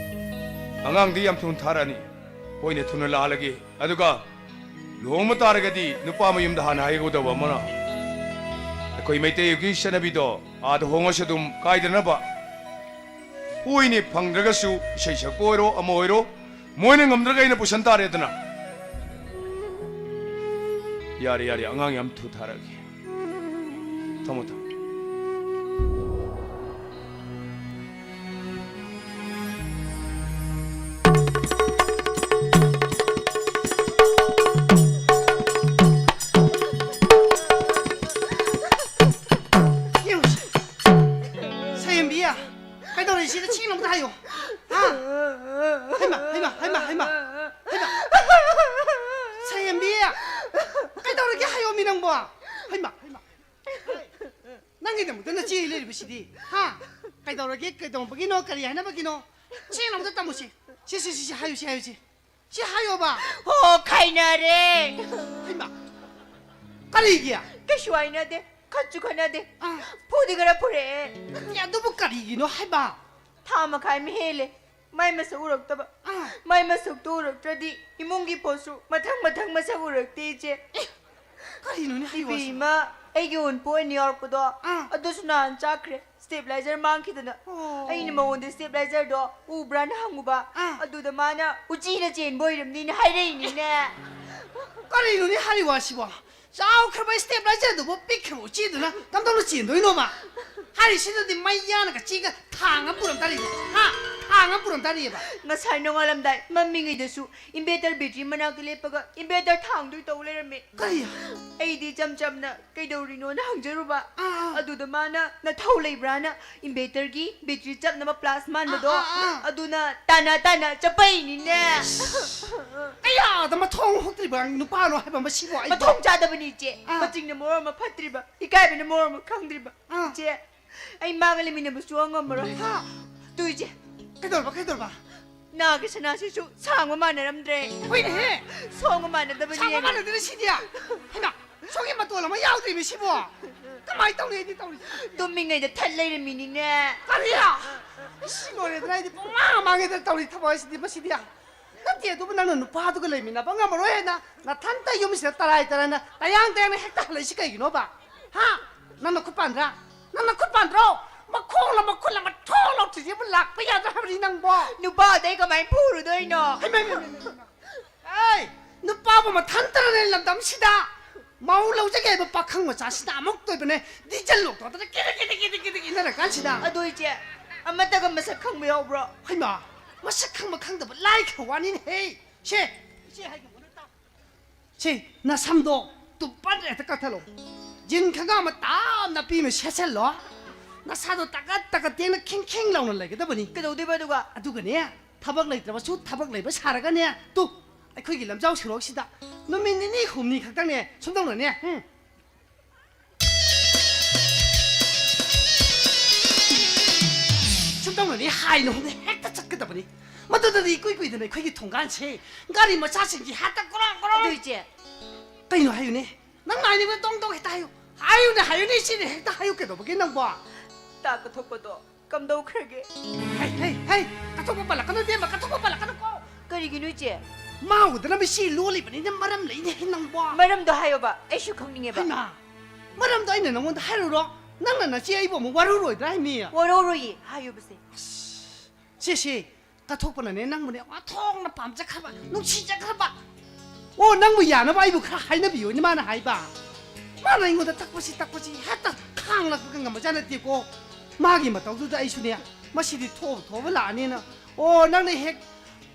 ꯑꯉꯥꯡꯗꯤ ꯌꯥꯝ ꯊꯨꯅ ꯊꯥꯔꯛꯑꯅꯤ꯫ ꯍꯣꯏꯅꯦ, ꯊꯨꯅ ꯂꯥꯛꯍꯜꯂꯒꯦ꯫ ꯑꯗꯨꯒ ꯂꯨꯍꯣꯡꯕ ꯇꯥꯔꯒꯗꯤ ꯅꯨꯄꯥ ꯃꯌꯨꯝꯗ ꯍꯥꯟꯅ ꯍꯥꯏꯒꯗꯧꯕ ꯑꯃꯅ, ꯑꯩꯈꯣꯏ ꯃꯩꯇꯩꯒꯤ ꯆꯠꯅꯕꯤꯗꯣ ꯑꯥꯗ ꯍꯣꯡꯉꯁꯨ ꯑꯗꯨꯝ ꯀꯥꯏꯗꯅꯕ꯫ ꯍꯣꯏꯅꯦ, ꯐꯪꯗ꯭ꯔꯒꯁꯨ ꯏꯁꯩ ꯁꯛꯄ ꯑꯣꯏꯔꯣ, ꯑꯃ ꯑꯣꯏꯔꯣ, ꯃꯣꯏꯅ ꯉꯝꯗ꯭ꯔꯒ ꯑꯩꯅ ꯄꯨꯁꯟ ꯇꯥꯔꯦꯗꯅ꯫ ꯌꯥꯔꯦ, ꯌꯥꯔꯦ, ꯑꯉꯥꯡ ꯌꯥꯝ ꯊꯨ ꯊꯥꯔꯛꯑꯒꯦ꯫ ꯊꯝꯃꯣ, ꯊꯝꯃꯣ꯫ ꯌꯦꯡꯉꯨꯁꯦ꯫ ꯁꯌꯦꯝꯕꯤ, ꯀꯩꯗꯧꯔꯦ? ꯁꯤꯗ ꯆꯦꯡ ꯂꯧꯗ ꯍꯥꯏꯌꯣ꯫ ꯍꯥ? ꯍꯩꯃꯥ, ꯍꯩꯃꯥ, ꯍꯩꯃꯥ, ꯍꯩꯃꯥ, ꯍꯩꯃꯥ꯫ ꯁꯌꯦꯝꯕꯤ, ꯀꯩꯗꯧꯔꯒꯦ ꯍꯥꯏꯌꯣꯃꯤ ꯅꯪꯕꯣ? ꯍꯩꯃꯥ, ꯍꯩꯃꯥ꯫ ꯅꯪꯒꯤꯗꯃꯛꯇ ꯅꯆꯦ ꯂꯩꯔꯤꯕꯁꯤꯗꯤ, ꯍꯥ? ꯀꯩꯗꯧꯔꯒꯦ? ꯀꯩꯗꯧꯕꯒꯤꯅꯣ? ꯀꯔꯤ ꯍꯥꯏꯅꯕꯒꯤꯅꯣ? ꯆꯦꯡ ꯂꯧꯗ ꯇꯝꯃꯨꯁꯤ꯫ ꯁꯤ, ꯁꯤ, ꯁꯤ, ꯁꯤ, ꯍꯥꯏꯌꯨ, ꯁꯤ, ꯍꯥꯏꯌꯨ, ꯁꯤ꯫ ꯁꯤ ꯍꯥꯏꯌꯣꯕ꯫ ꯍꯣ, ꯈꯥꯏꯅꯔꯦ꯫ ꯍꯩꯃꯥ! ꯀꯔꯤꯒꯤ? ꯀꯩꯁꯨ ꯍꯥꯏꯅꯗꯦ, ꯈꯠꯁꯨ ꯈꯠꯅꯗꯦ꯫ ꯑꯥ꯫ ꯐꯨꯗꯤ ꯈꯔ ꯐꯨꯔꯛꯑꯦ꯫ ꯅꯠꯇꯦ, ꯑꯗꯨꯕꯨ ꯀꯔꯤꯒꯤꯅꯣ ꯍꯥꯏꯕ? ꯊꯥ ꯃꯈꯥꯏ ꯑꯃ ꯍꯦꯜꯂꯦ ꯃꯥꯏ ꯃꯁꯛ ꯎꯔꯛꯇꯕ꯫ ꯑꯥ꯫ ꯃꯥꯏ ꯃꯁꯛꯇꯨ ꯎꯔꯛꯇ꯭ꯔꯗꯤ ꯏꯃꯨꯡꯒꯤ ꯄꯣꯠꯁꯨ ꯃꯊꯪ ꯃꯊꯪ ꯃꯁꯛ ꯎꯔꯛꯇꯦ, ꯏꯆꯦ꯫ ꯑꯦ, ꯀꯔꯤꯅꯣꯅꯦ ꯍꯥꯏꯔꯤꯕ? ꯏꯕꯦꯝꯃ, ꯑꯩꯒꯤ ꯑꯣꯟꯄꯣ ꯑꯣꯏꯅ ꯌꯥꯎꯔꯛꯄꯗꯣ, ꯑꯥ꯫ ꯑꯗꯨꯁꯨ ꯅꯍꯥꯟ ꯆꯥꯛꯈ꯭ꯔꯦ꯫ ꯁ꯭ꯇꯦꯕꯤꯂꯥꯏꯖꯔ ꯃꯥꯡꯈꯤꯗꯅ꯫ ꯑꯣ꯫ ꯑꯩꯅ ꯃꯉꯣꯟꯗ ꯁ꯭ꯇꯦꯕꯤꯂꯥꯏꯖꯔꯗꯣ ꯎꯕ꯭ꯔꯥꯅ ꯍꯪꯉꯨꯕ꯫ ꯑꯥ꯫ ꯑꯗꯨꯗ ꯃꯥꯅ ꯎꯆꯤꯅ ꯆꯦꯟꯕ ꯑꯣꯏꯔꯝꯅꯤꯅ ꯍꯥꯏꯔꯛꯏꯅꯤꯅꯦ꯫ ꯀꯔꯤꯅꯣꯅꯦ ꯍꯥꯏꯔꯤ ꯋꯥꯁꯤꯕꯣ? ꯆꯥꯎꯈ꯭ꯔꯕ ꯁ꯭ꯇꯦꯕꯤꯂꯥꯏꯖꯔꯗꯨꯕꯨ ꯄꯤꯛꯈ꯭ꯔꯕ ꯎꯆꯤꯗꯨꯅ ꯀꯝꯗꯧꯅ ꯆꯦꯟꯗꯣꯏꯅꯣꯕ? ꯍꯥꯏꯔꯤꯁꯤꯗꯗꯤ ꯃꯩ ꯌꯥꯅꯒ ꯆꯦꯒ ꯊꯥꯡ ꯑꯃ ꯄꯨꯔꯝ ꯇꯥꯔꯤꯅꯦ꯫ ꯍꯥ? ꯊꯥꯡ ꯑꯃ ꯄꯨꯔꯝ ꯇꯥꯔꯤꯑꯕ꯫ ꯉꯁꯥꯏ ꯅꯣꯡꯉꯥꯜꯂꯝꯗꯥꯏ ꯃꯝꯃꯤꯉꯩꯗꯁꯨ inverter battery ꯃꯅꯥꯛꯇ ꯂꯦꯞꯄꯒ inverter ꯊꯥꯡꯗꯣꯏ ꯇꯧ ꯂꯩꯔꯝꯃꯦ꯫ ꯀꯔꯤ? ꯑꯩꯗꯤ ꯏꯆꯝ ꯆꯝꯅ ꯀꯩꯗꯧꯔꯤꯅꯣꯅ ꯍꯪꯖꯔꯨꯕ꯫ ꯑꯥ, ꯑꯥ꯫ ꯑꯗꯨꯗ ꯃꯥꯅ "ꯅꯊꯧ ꯂꯩꯕ꯭ꯔꯥꯅ inverterꯒꯤ battery ꯆꯞꯅꯕ plus ꯃꯥꯟꯕꯗꯣ, ꯑꯥ, ꯑꯥ, ꯑꯥ꯫ ꯑꯗꯨꯅ ꯇꯥꯅ ꯇꯥꯅ ꯆꯞꯄꯛꯏꯅꯤꯅꯦ"꯫ ꯀꯌꯥꯗ ꯃꯊꯣꯡ ꯍꯨꯛꯇ꯭ꯔꯤꯕ ꯅꯨꯄꯥꯅꯣ ꯍꯥꯏꯕ ꯃꯁꯤꯕꯨ ꯑꯩꯕꯨ? ꯃꯊꯣꯡ ꯆꯥꯗꯕꯅꯤ ꯏꯆꯦ꯫ ꯑꯥ꯫ ꯃꯆꯤꯡꯅ ꯃꯔꯣꯟ ꯑꯃ ꯐꯠꯇ꯭ꯔꯤꯕ, ꯏꯀꯥꯏꯕꯅ ꯃꯔꯣꯟ ꯑꯃ ꯈꯪꯗ꯭ꯔꯤꯕ꯫ ꯑꯥ꯫ ꯏꯆꯦ, ꯑꯩ ꯃꯥꯒ ꯂꯩꯃꯤꯟꯅꯕꯁꯨ ꯉꯝꯃꯔꯣꯏ꯫ ꯍꯥ? ꯇꯨ ꯏꯆꯦ꯫ ꯀꯩꯗꯧꯔꯕ, ꯀꯩꯗꯧꯔꯕ? ꯅꯥꯒꯤ ꯁꯅꯥꯁꯤꯁꯨ ꯁꯥꯡꯕ ꯃꯥꯟꯅꯔꯝꯗ꯭ꯔꯦ꯫ ꯍꯣꯏꯅꯦꯍꯦ꯫ ꯁꯣꯡꯕ ꯃꯥꯟꯅꯗꯕꯅꯤ꯫ ꯁꯥꯡꯕ ꯃꯥꯟꯅꯗ꯭ꯔꯦ ꯁꯤꯗꯤ꯫ ꯍꯩꯃꯥ, ꯁꯣꯝꯒꯤ ꯃꯇꯣꯜ ꯑꯃ ꯌꯥꯎꯗ꯭ꯔꯤꯕ ꯁꯤꯕꯣ꯫ ꯀꯃꯥꯏꯅ ꯇꯧꯅꯤ ꯑꯩꯗꯤ ꯇꯧꯔꯤꯁꯦ? ꯇꯨꯝꯃꯤꯉꯩꯗ ꯊꯠ ꯂꯩꯔꯝꯃꯤꯅꯤꯅꯦ꯫ ꯀꯔꯤ? ꯏꯁ, ꯂꯣꯏꯔꯦꯗꯅ ꯑꯩꯗꯤ ꯄꯨꯡꯃꯥꯡ ꯃꯥꯡꯉꯦꯗꯅ ꯇꯧꯔꯤ ꯊꯕꯛ ꯑꯁꯤꯗꯤ ꯃꯁꯤꯗꯤ꯫ ꯅꯠꯇꯦ, ꯑꯗꯨꯕꯨ ꯅꯪꯅ ꯅꯨꯄꯥꯗꯨꯒ ꯂꯩꯃꯤꯟꯅꯕ ꯉꯝꯃꯔꯣꯏ ꯍꯥꯏꯅ ꯅꯊꯟꯇ ꯌꯨꯝꯁꯤꯗ ꯇꯔꯥꯏ ꯇꯔꯥꯏꯅ ꯇꯌꯥꯡ ꯇꯌꯥꯡꯅ ꯍꯦꯛꯇ ꯍꯜꯂꯛꯏꯁꯤ ꯀꯩꯒꯤꯅꯣꯕ? ꯍꯥ? ꯅꯪ ꯅꯈꯨꯠ ꯄꯥꯟꯗ꯭ꯔꯥ? ꯅꯪ ꯅꯈꯨꯠ ꯄꯥꯟꯗ꯭ꯔꯣ? ꯃꯈꯣꯡꯂ ꯃꯈꯨꯠꯂ ꯃꯊꯣꯡ ꯂꯧꯊꯤꯁꯤꯕꯨ ꯂꯥꯛꯄ ꯌꯥꯗ꯭ꯔꯥ ꯍꯥꯏꯕꯅꯤ ꯅꯪꯕꯣ? ꯅꯨꯄꯥꯗꯩ ꯀꯃꯥꯏꯅ ꯐꯨꯔꯨꯗꯣꯏꯅꯣ? ꯍꯩꯃꯥ, ꯍꯩꯃꯥ, ꯍꯩꯃꯥ, ꯍꯩꯃꯥ꯫ ꯑꯩ ꯅꯨꯄꯥꯕꯨ ꯃꯊꯟꯇꯅꯅꯦ ꯂꯝꯗꯝꯁꯤꯗ ꯃꯧ ꯂꯧꯖꯒꯦ ꯍꯥꯏꯕ ꯄꯥꯈꯪ ꯃꯆꯥꯁꯤꯅ ꯑꯃꯨꯛꯇ ꯑꯣꯏꯕꯅꯦ ꯗꯤꯖꯜ ꯂꯣꯛꯇꯣꯛꯇꯅ ꯀꯤꯔꯤ ꯀꯤꯔꯤ ꯀꯤꯔꯤ ꯀꯤꯔꯤ ꯏꯟꯅꯔ ꯀꯥꯟꯁꯤꯗ꯫ ꯑꯗꯣ ꯏꯆꯦ, ꯑꯃꯠꯇꯒ ꯃꯁꯛ ꯈꯪꯕ ꯌꯥꯎꯕ꯭ꯔꯣ? ꯍꯩꯃꯥ, ꯃꯁꯛ ꯈꯪꯕ ꯈꯪꯗꯕ ꯂꯥꯏꯈ꯭ꯔ ꯋꯥꯅꯤꯅꯦꯍꯦ꯫ ꯁꯦ, ꯏꯆꯦ ꯍꯥꯏꯒꯦ ꯃꯨꯟꯅ ꯇꯥꯎ꯫ ꯁꯦ, ꯅꯁꯝꯗꯣ ꯇꯨꯞꯄꯟ ꯍꯦꯛꯇ ꯀꯛꯊꯠꯂꯣ꯫ ꯖꯤꯟ ꯈꯪꯒꯥ ꯑꯃ ꯇꯥꯞ ꯅꯥꯄꯤ ꯑꯃ ꯁꯦꯠꯆꯜꯂꯣ꯫ ꯅꯁꯥꯗꯣ ꯇꯥꯀꯠ ꯇꯥꯀꯠ ꯇꯦꯡꯅ ꯈꯤꯡ ꯈꯤꯡ ꯂꯥꯎꯅ ꯂꯩꯒꯗꯕꯅꯤ꯫ ꯀꯩꯗꯧꯗꯣꯏꯕ ꯑꯗꯨꯒ? ꯑꯗꯨꯒꯅꯦ, ꯊꯕꯛ ꯂꯩꯇ꯭ꯔꯕꯁꯨ ꯊꯕꯛ ꯂꯩꯕ ꯁꯥꯔꯒꯅꯦ, ꯇꯨ, ꯑꯩꯈꯣꯏꯒꯤ ꯂꯝꯖꯥꯎ ꯁꯣꯔꯣꯛꯁꯤꯗ ꯅꯨꯃꯤꯠ ꯅꯤꯅꯤ ꯍꯨꯝꯅꯤ ꯈꯛꯇꯪꯅꯦ, ꯁꯨꯝꯗꯧꯅꯅꯦ, ꯎꯝ꯫ ꯁꯨꯝꯗꯧꯅꯅꯦ ꯍꯥꯏꯅ ꯍꯨꯝꯅ ꯍꯦꯛꯇ ꯆꯠꯀꯗꯕꯅꯤ꯫ ꯃꯗꯨꯗꯗꯤ ꯏꯀꯨꯏ ꯀꯨꯏꯗꯅ ꯑꯩꯈꯣꯏꯒꯤ ꯊꯣꯡꯒꯥꯟꯁꯦ ꯒꯥꯔꯤ ꯃꯆꯥꯁꯤꯡꯒꯤ ꯍꯦꯛꯇ ꯒꯣꯔꯣꯡ ꯒꯣꯔꯣꯡ꯫ ꯑꯗꯨ ꯏꯆꯦ꯫ ꯀꯩꯅꯣ ꯍꯥꯏꯌꯨꯅꯦ? ꯅꯪ ꯍꯥꯏꯅꯤꯡꯕ ꯇꯣꯡ ꯇꯣꯡ ꯍꯦꯛꯇ ꯍꯥꯏꯌꯨ꯫ ꯍꯥꯏꯌꯨꯅꯦ, ꯍꯥꯏꯌꯨꯅꯦ, ꯏꯆꯦꯅꯦ ꯍꯦꯛꯇ ꯍꯥꯏꯌꯨ ꯀꯩꯗꯧꯕꯒꯦ ꯅꯪꯕꯣ? ꯇꯥ ꯀꯊꯣꯛꯄꯗꯣ ꯀꯝꯗꯧꯈ꯭ꯔꯒꯦ? ꯍꯩ, ꯍꯩ, ꯍꯩ! ꯀꯠꯊꯣꯛꯄ ꯄꯜꯂꯛꯀꯅꯨ, ꯏꯕꯦꯝꯃ, ꯀꯠꯊꯣꯛꯄ ꯄꯜꯂꯛꯀꯅꯨꯀꯣ! ꯀꯔꯤꯒꯤꯅꯣ, ꯏꯆꯦ? ꯃꯥ ꯎꯗꯅꯕ ꯁꯤ ꯂꯣꯜꯂꯤꯕꯅꯤꯅ ꯃꯔꯝ ꯂꯩꯅꯦ ꯅꯪꯕꯣ꯫ ꯃꯔꯝꯗꯣ ꯍꯥꯏꯌꯣꯕ, ꯑꯩꯁꯨ ꯈꯪꯅꯤꯡꯉꯦꯕ꯫ ꯍꯩꯃꯥ! ꯃꯔꯝꯗꯣ ꯑꯩꯅ ꯅꯪꯉꯣꯟꯗ ꯍꯥꯏꯔꯨꯔꯣ? ꯅꯪꯅ ꯅꯆꯦ ꯑꯩꯕꯨ ꯑꯃꯨꯛ ꯋꯥꯔꯧꯔꯣꯏꯗ꯭ꯔꯥ ꯍꯥꯏꯃꯤ? ꯋꯥꯔꯧꯔꯣꯏꯌꯦ, ꯍꯥꯏꯌꯣꯕꯁꯦ꯫ ꯁꯦ, ꯁꯦ, ꯀꯠꯊꯣꯛꯄꯅꯅꯦ ꯅꯪꯕꯨꯅꯦ ꯑꯣꯟꯊꯣꯛꯅ ꯄꯥꯝꯖꯈ꯭ꯔꯕ, ꯅꯨꯡꯁꯤꯖꯈ꯭ꯔꯕ꯫ ꯑꯣ, ꯅꯪꯕꯨ ꯌꯥꯅꯕ ꯑꯩꯕꯨ ꯈꯔ ꯍꯥꯏꯅꯕꯤꯌꯣꯅꯦ ꯃꯥꯅ ꯍꯥꯏꯕ꯫ ꯃꯥꯅ ꯑꯩꯉꯣꯟꯗ ꯇꯛꯄꯁꯤ, ꯇꯛꯄꯁꯤ ꯍꯦꯛꯇ ꯈꯥꯡꯂꯛꯄꯒ ꯉꯝꯕꯖꯥꯠ ꯅꯠꯇꯦꯀꯣ꯫ ꯃꯥꯒꯤ ꯃꯇꯧꯗꯨꯗ ꯑꯩꯁꯨꯅꯦ, ꯃꯁꯤꯗꯤ ꯊꯣꯛꯑꯕ ꯊꯣꯛꯑꯕ ꯂꯥꯛꯑꯅꯤꯅ꯫ ꯑꯣ, ꯅꯪꯅ ꯍꯦꯛ,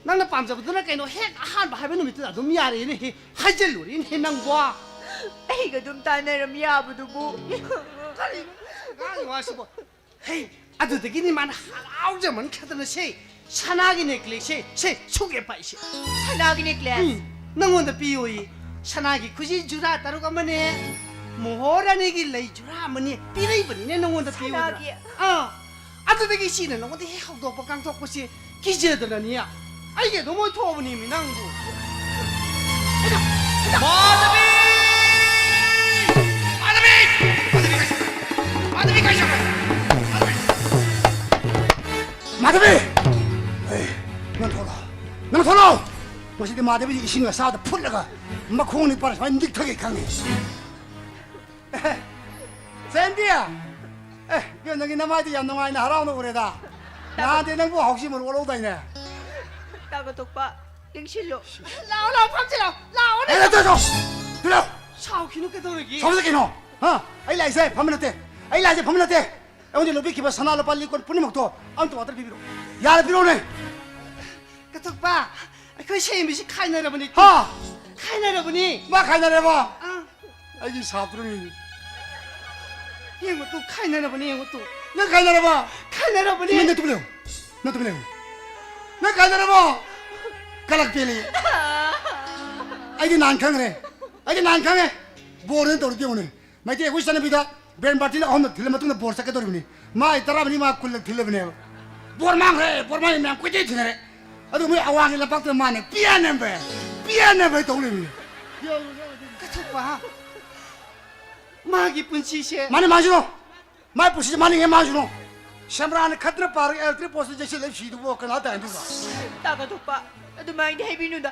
ꯅꯪꯅ ꯄꯥꯝꯖꯕꯗꯨꯅ ꯀꯩꯅꯣ, ꯍꯦꯛ ꯑꯍꯥꯟꯕ ꯍꯥꯏꯕ ꯅꯨꯃꯤꯠꯇꯨꯗ ꯑꯗꯨꯝ ꯌꯥꯔꯦꯅꯦ ꯍꯦ, ꯍꯥꯏꯖꯤꯜꯂꯨꯔꯦꯅꯦ ꯍꯦ ꯅꯪꯕꯣ꯫ ꯑꯩꯒ ꯑꯗꯨꯝ ꯇꯥꯟꯅꯔꯝ ꯌꯥꯕꯗꯨꯕꯨ꯫ ꯀꯔꯤꯅꯣ ꯉꯥꯡꯉꯤ ꯋꯥꯁꯤꯕꯣ? ꯍꯦ, ꯑꯗꯨꯗꯒꯤꯅꯤ ꯃꯥꯅ ꯍꯔꯥꯎꯖꯃꯟꯈꯤꯗꯅ ꯁꯦ, ꯁꯅꯥꯒꯤ ꯅꯦꯀ꯭ꯂꯦꯁꯁꯦ, ꯁꯦ, ꯁꯨꯛꯑꯦ ꯄꯥꯏꯁꯦ꯫ ꯁꯅꯥꯒꯤ ꯅꯦꯀ꯭ꯂꯦꯁ? ꯎꯝ, ꯅꯪꯉꯣꯟꯗ ꯄꯤꯌꯣꯌꯦ꯫ ꯁꯅꯥꯒꯤ ꯈꯨꯖꯤ ꯖꯨꯔꯥ ꯇꯔꯨꯛ ꯑꯃꯅꯦ, ꯃꯣꯍꯣꯔ ꯑꯅꯤꯒꯤ ꯂꯩ ꯖꯨꯔꯥ ꯑꯃꯅꯦ ꯄꯤꯔꯛꯏꯕꯅꯤꯅꯦ ꯅꯪꯉꯣꯟꯗ ꯄꯤꯌꯣꯗꯅ꯫ ꯁꯅꯥꯒꯤ? ꯑꯥ, ꯑꯗꯨꯗꯒꯤ ꯏꯆꯦꯅ ꯅꯪꯉꯣꯟꯗ ꯍꯦꯛ ꯍꯧꯗꯣꯛꯄ ꯀꯥꯡꯊꯣꯛꯄꯁꯦ ꯀꯤꯖꯗꯅꯅꯦ, ꯑꯩꯒꯤ ꯑꯗꯨꯝ ꯑꯣꯏꯊꯣꯛꯑꯕꯅꯦꯃꯤ ꯅꯪꯕꯨ꯫ ꯃꯥꯙꯕꯤ! ꯃꯥꯙꯕꯤ! ꯃꯥꯙꯕꯤ ꯀꯥꯏ ꯆꯠꯈ꯭ꯔꯦ? ꯃꯥꯙꯕꯤ! ꯃꯥꯙꯕꯤ! ꯑꯦ, ꯅꯪ ꯊꯣꯛꯂꯛꯑꯣ꯫ ꯅꯪ ꯊꯣꯛꯂꯛꯑꯣ! ꯉꯁꯤꯗꯤ ꯃꯥꯙꯕꯤꯁꯤ ꯏꯁꯤꯡ ꯑꯁꯥꯕꯗ ꯐꯨꯠꯂꯒ ꯃꯈꯣꯡ ꯅꯤꯄꯥꯟ ꯁꯨꯃꯥꯏꯅ ꯅꯤꯛꯊꯒꯦ ꯈꯪꯉꯤ꯫ ꯖꯌꯟꯇꯤ! ꯑꯦ, ꯏꯕꯦꯝ, ꯅꯪꯒꯤ ꯅꯃꯥꯏꯗꯤ ꯌꯥꯝ ꯅꯨꯡꯉꯥꯏꯅ ꯍꯔꯥꯎꯅ ꯎꯔꯦꯗ꯫ ꯅꯍꯥꯟꯗꯤ ꯅꯪꯕꯨ ꯍꯥꯎꯁꯤ ꯃꯔꯨ ꯑꯣꯜꯍꯧꯗꯥꯏꯅꯦ? ꯇꯥꯒ ꯊꯣꯛꯄ, ꯂꯦꯡꯁꯤꯜꯂꯣ꯫ ꯂꯥꯛꯑꯣ, ꯂꯥꯛꯑꯣ, ꯐꯝꯁꯤ ꯂꯥꯛꯑꯣ, ꯂꯥꯛꯑꯣꯅꯦ꯫ ꯑꯦ, ꯅꯠꯇꯦ, ꯅꯠꯇꯦ, ꯅꯠꯇꯦ꯫ ꯁꯥꯎꯈꯤꯅꯨ, ꯀꯩꯗꯧꯔꯒꯦ? ꯁꯥꯎꯕꯗ ꯀꯩꯅꯣ? ꯍꯥ? ꯑꯩ ꯂꯥꯛꯏꯁꯦ ꯐꯝꯕ ꯅꯠꯇꯦ꯫ ꯑꯩ ꯂꯥꯛꯏꯁꯦ ꯐꯝꯕ ꯅꯠꯇꯦ꯫ ꯑꯩꯉꯣꯟꯗ ꯂꯧꯕꯤꯈꯤꯕ ꯁꯅꯥ ꯂꯨꯄꯥ ꯂꯤꯛ ꯀꯣꯟ ꯄꯨꯝꯅꯃꯛꯇꯣ ꯑꯝꯇ ꯋꯥꯇꯔ ꯄꯤꯕꯤꯔꯛꯑꯣ꯫ ꯌꯥꯔꯦ, ꯄꯤꯔꯛꯑꯣꯅꯦ꯫ ꯀꯊꯣꯛꯄ, ꯑꯩꯈꯣꯏ ꯁꯦꯝꯕꯤꯁꯤ ꯈꯥꯏꯅꯔꯕꯅꯤ꯫ ꯍꯥ? ꯈꯥꯏꯅꯔꯕꯅꯤ꯫ ꯃꯥ ꯈꯥꯏꯅꯔꯦꯕ? ꯑꯥ꯫ ꯑꯩꯒꯤ ꯁꯥꯇ꯭ꯔꯅꯤ꯫ ꯌꯦꯡꯉꯨ ꯇꯨ, ꯈꯥꯏꯅꯔꯕꯅꯤ, ꯌꯦꯡꯉꯨ ꯇꯨ꯫ ꯅꯪ ꯈꯥꯏꯅꯔꯕ? ꯈꯥꯏꯅꯔꯕꯅꯤ꯫ ꯅꯪ ꯇꯨꯃꯤꯟ ꯂꯩꯌꯨ꯫ ꯅꯪ ꯇꯨꯃꯤꯟ ꯂꯩꯌꯨ꯫ ꯅꯪ ꯈꯥꯏꯅꯔꯕꯣ? ꯀꯂꯛ ꯄꯦꯜꯂꯤ꯫ ꯑꯩꯗꯤ ꯅꯍꯥꯟ ꯈꯪꯈ꯭ꯔꯦ꯫ ꯑꯩꯗꯤ ꯅꯍꯥꯟ ꯈꯪꯉꯦ꯫ ꯕꯣꯔꯅ ꯇꯧꯔꯤꯗꯤ ꯌꯦꯡꯉꯨꯅꯦ꯫ ꯃꯩꯇꯩ ꯑꯩꯈꯣꯏ ꯆꯠꯅꯕꯤꯗ ꯕꯦꯟ ꯕꯥꯔꯇꯤꯟ ꯑꯍꯨꯝꯂꯛ ꯊꯤꯜꯂ ꯃꯇꯨꯡꯗ ꯕꯣꯔ ꯆꯠꯀꯗꯧꯔꯤꯕꯅꯤ꯫ ꯃꯥ ꯑꯩ ꯇꯔꯥꯃꯔꯤ ꯃꯉꯥ ꯀꯨꯟꯂꯛ ꯊꯤꯜꯂꯕꯅꯦꯕ꯫ ꯕꯣꯔ ꯃꯥꯡꯈ꯭ꯔꯦ, ꯕꯣꯔ ꯃꯥꯡꯈ꯭ꯔꯦ ꯃꯌꯥꯝ ꯀꯣꯏꯊꯤ ꯊꯤꯅꯔꯦ꯫ ꯑꯗꯨ ꯃꯣꯏ ꯑꯋꯥꯡꯒꯤ ꯂꯝꯄꯥꯛꯇ ꯃꯥꯅ ꯄꯤꯌꯥꯅꯦꯝꯕ, ꯄꯤꯌꯥꯅꯦꯝꯕ ꯇꯧ ꯂꯩꯕꯅꯤ꯫ ꯀꯊꯣꯛꯄ, ꯃꯥꯒꯤ ꯄꯨꯟꯁꯤꯁꯦ꯫ ꯃꯥꯅꯤ, ꯃꯥꯡꯁꯤꯅꯣ꯫ ꯃꯥꯏ ꯄꯨꯟꯁꯤꯁꯦ ꯃꯥꯅꯤꯡꯉꯦ ꯃꯥꯡꯁꯤꯅꯣ꯫ ꯁꯦꯝꯕ꯭ꯔꯥꯅ ꯈꯠꯇꯅ ꯄꯥꯔꯒ electric post ꯌꯩꯁꯤꯜꯂꯦ ꯁꯤꯗꯨꯕꯨ ꯀꯅꯥ ꯇꯥꯏꯅꯗꯣꯏꯕ? ꯇꯥꯒ ꯊꯣꯛꯄ, ꯑꯗꯨꯃꯥꯏꯅ ꯍꯥꯏꯕꯤꯅꯨꯗ꯫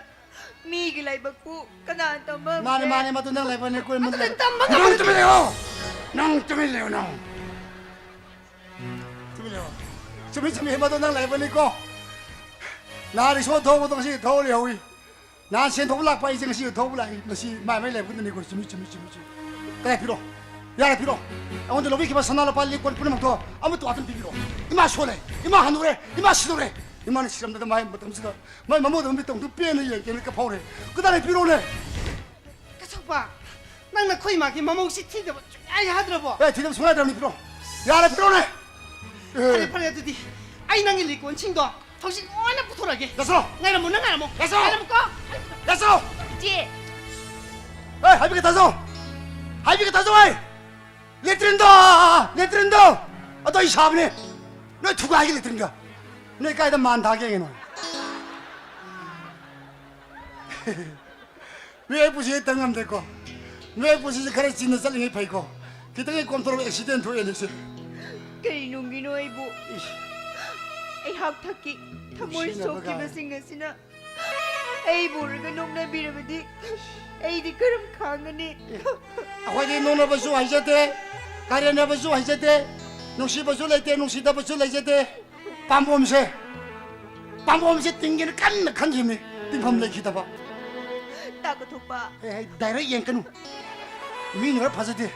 ꯃꯤꯒꯤ ꯂꯥꯏꯕꯛꯄꯨ ꯀꯅꯥ ꯇꯝꯕ ꯉꯝꯒꯦ? ꯃꯥꯅꯦ, ꯃꯥꯅꯦ, ꯃꯗꯨ ꯅꯪ ꯂꯥꯏꯕꯛꯅꯦ, ꯀꯣꯏ ꯃꯗꯨ ꯃꯗꯨ ꯅꯪ ꯇꯝꯕ ꯅꯪ ꯉꯝꯕ ꯇꯨꯃꯤꯟ ꯂꯩꯌꯣ꯫ ꯅꯪ ꯇꯨꯃꯤꯟ ꯂꯩꯌꯣ, ꯅꯪ꯫ ꯇꯨꯃꯤꯟ ꯂꯩꯌꯣ꯫ ꯆꯨꯝꯃꯤ, ꯆꯨꯝꯃꯤ, ꯃꯗꯨ ꯅꯪ ꯂꯥꯏꯕꯛꯅꯤꯀꯣ꯫ ꯅꯍꯥꯟ ꯏꯁꯣꯔ ꯊꯧꯕꯗꯣ ꯉꯁꯤ ꯊꯧ ꯂꯩꯍꯧꯏ꯫ ꯅꯍꯥꯟ ꯁꯦꯟ ꯊꯧꯕ ꯂꯥꯛꯄ ꯑꯩꯁꯦ ꯉꯁꯤ ꯊꯧꯕ ꯂꯥꯛꯏ꯫ ꯃꯁꯤ ꯃꯥꯏ ꯃꯥꯏ ꯂꯥꯏꯕꯛꯅꯅꯤꯀꯣ꯫ ꯆꯨꯝꯃꯤ, ꯆꯨꯝꯃꯤ, ꯆꯨꯝꯃꯤ, ꯆꯨꯝꯃꯤ꯫ ꯀꯗꯥꯏ ꯄꯤꯔꯣ? ꯌꯥꯔꯦ, ꯄꯤꯔꯛꯑꯣ꯫ ꯑꯩꯉꯣꯟꯗ ꯂꯧꯕꯤꯈꯤꯕ ꯁꯅꯥ ꯂꯨꯄꯥ ꯂꯤꯛ ꯀꯣꯟ ꯄꯨꯝꯅꯃꯛꯇꯣ ꯑꯃꯠꯇ ꯑꯗꯨꯝ ꯄꯤꯕꯤꯔꯛꯑꯣ꯫ ꯏꯃꯥ ꯁꯣꯜꯂꯦ, ꯏꯃꯥ ꯍꯅꯨꯔꯦ, ꯏꯃꯥꯅ ꯁꯤꯔꯝꯗꯗ ꯃꯥꯏ ꯃꯇꯝꯁꯤꯗ ꯃꯥꯏ ꯃꯃꯧꯗ ꯃꯤꯠꯇꯣꯡꯗꯨ ꯄꯦꯟꯅ ꯌꯦꯡꯒꯦꯅ ꯀꯞꯍꯧꯔꯦ꯫ ꯀꯗꯥꯏꯗ ꯄꯤꯔꯛꯑꯣꯅꯦ? ꯀꯆꯧꯕ, ꯅꯪ ꯅꯈꯣꯏ ꯏꯃꯥꯒꯤ ꯃꯃꯧꯁꯤ ꯊꯤꯗꯕ ꯁꯨꯡꯌꯥ ꯌꯥꯗ꯭ꯔꯕꯣ? ꯑꯦ, ꯊꯤꯗꯕ ꯁꯨꯡꯌꯥ ꯌꯥꯗ꯭ꯔꯕꯅꯤ, ꯄꯤꯔꯛꯑꯣ꯫ ꯌꯥꯔꯦ, ꯄꯤꯔꯛꯑꯣꯅꯦ꯫ ꯑꯦ꯫ ꯐꯔꯦ, ꯐꯔꯦ, ꯑꯗꯨꯗꯤ ꯑꯩ ꯅꯪꯒꯤ ꯂꯤꯛꯀꯣꯟꯁꯤꯡꯗꯣ ꯍꯧꯖꯤꯛ ꯂꯣꯏꯅ ꯄꯨꯊꯣꯔꯛꯑꯒꯦ꯫ ꯂꯥꯛꯁꯣ! ꯉꯥꯏꯔꯝꯃꯣ, ꯅꯪ ꯉꯥꯏꯔꯝꯃꯣ꯫ ꯂꯥꯛꯁꯣ! ꯉꯥꯏꯔꯝꯃꯨꯀꯣ꯫ ꯂꯥꯛꯁꯣ! ꯏꯆꯦ! ꯑꯦ, ꯍꯥꯏꯕꯤꯒꯦ ꯇꯥꯖꯧ! ꯍꯥꯏꯕꯤꯒꯦ ꯇꯥꯖꯧ, ꯑꯩ! ꯂꯦꯇ꯭ꯔꯤꯟꯗꯣ! ꯂꯦꯇ꯭ꯔꯤꯟꯗꯣ! ꯑꯗꯣ ꯑꯩ ꯁꯥꯕꯅꯦ꯫ ꯅꯣꯏ ꯊꯨꯒꯥꯏꯒꯦ ꯂꯦꯇ꯭ꯔꯤꯟꯒ꯫ ꯅꯣꯏ ꯀꯥꯏꯗ ꯃꯥꯟ ꯊꯥꯒꯦ ꯌꯦꯡꯉꯦ ꯅꯣꯏ꯫ ꯃꯤ ꯑꯩ ꯄꯨꯟꯁꯤ ꯇꯝ ꯉꯝꯗꯦꯀꯣ꯫ ꯃꯤ ꯑꯩ ꯄꯨꯟꯁꯤꯁꯦ ꯈꯔ ꯆꯤꯟꯅ ꯆꯠꯂꯤꯉꯩ ꯐꯩꯀꯣ꯫ ꯈꯤꯇꯪ ꯍꯦꯛ ꯀꯣꯝꯊꯣꯔꯛꯄ ꯑꯦꯛꯁꯤꯗꯦꯟ ꯊꯣꯛꯑꯦꯅꯦ ꯁꯦ꯫ ꯀꯔꯤ ꯅꯨꯡꯒꯤꯅꯣ ꯑꯩꯕꯨ? ꯏꯁ꯫ ꯑꯩꯍꯥꯛ ꯊꯛꯀꯤ ꯊꯃꯣꯏ ꯅꯨꯡꯁꯤꯅꯕꯒ ꯁꯣꯛꯈꯤꯕꯁꯤꯡ ꯑꯁꯤꯅ ꯑꯩꯕꯨ ꯎꯔꯒ ꯅꯣꯛꯅꯕꯤꯔꯕꯗꯤ ꯑꯩꯗꯤ ꯀꯔꯝ ꯈꯥꯡꯒꯅꯤ? ꯑꯩꯈꯣꯏꯗꯤ ꯅꯣꯛꯅꯕꯁꯨ ꯍꯩꯖꯗꯦ, ꯀꯥꯔꯦꯝꯅꯕꯁꯨ ꯍꯩꯖꯗꯦ, ꯅꯨꯡꯁꯤꯕꯁꯨ ꯂꯩꯇꯦ, ꯅꯨꯡꯁꯤꯗꯕꯁꯨ ꯂꯩꯖꯗꯦ꯫ ꯄꯥꯝꯕꯣꯝꯁꯦ, ꯄꯥꯝꯕꯣꯝꯁꯦ ꯇꯤꯡꯒꯦꯅ ꯀꯟꯅ ꯈꯟꯈꯤꯕꯅꯤ, ꯇꯤꯡꯐꯝ ꯂꯩꯈꯤꯗꯕ꯫ ꯇꯥ ꯀꯣꯊꯣꯛꯄ꯫ ꯑꯦ, ꯑꯩ ꯗꯥꯏꯔꯦꯛ ꯌꯦꯡꯀꯅꯨ, ꯃꯤꯅ ꯈꯔ ꯐꯖꯗꯦ꯫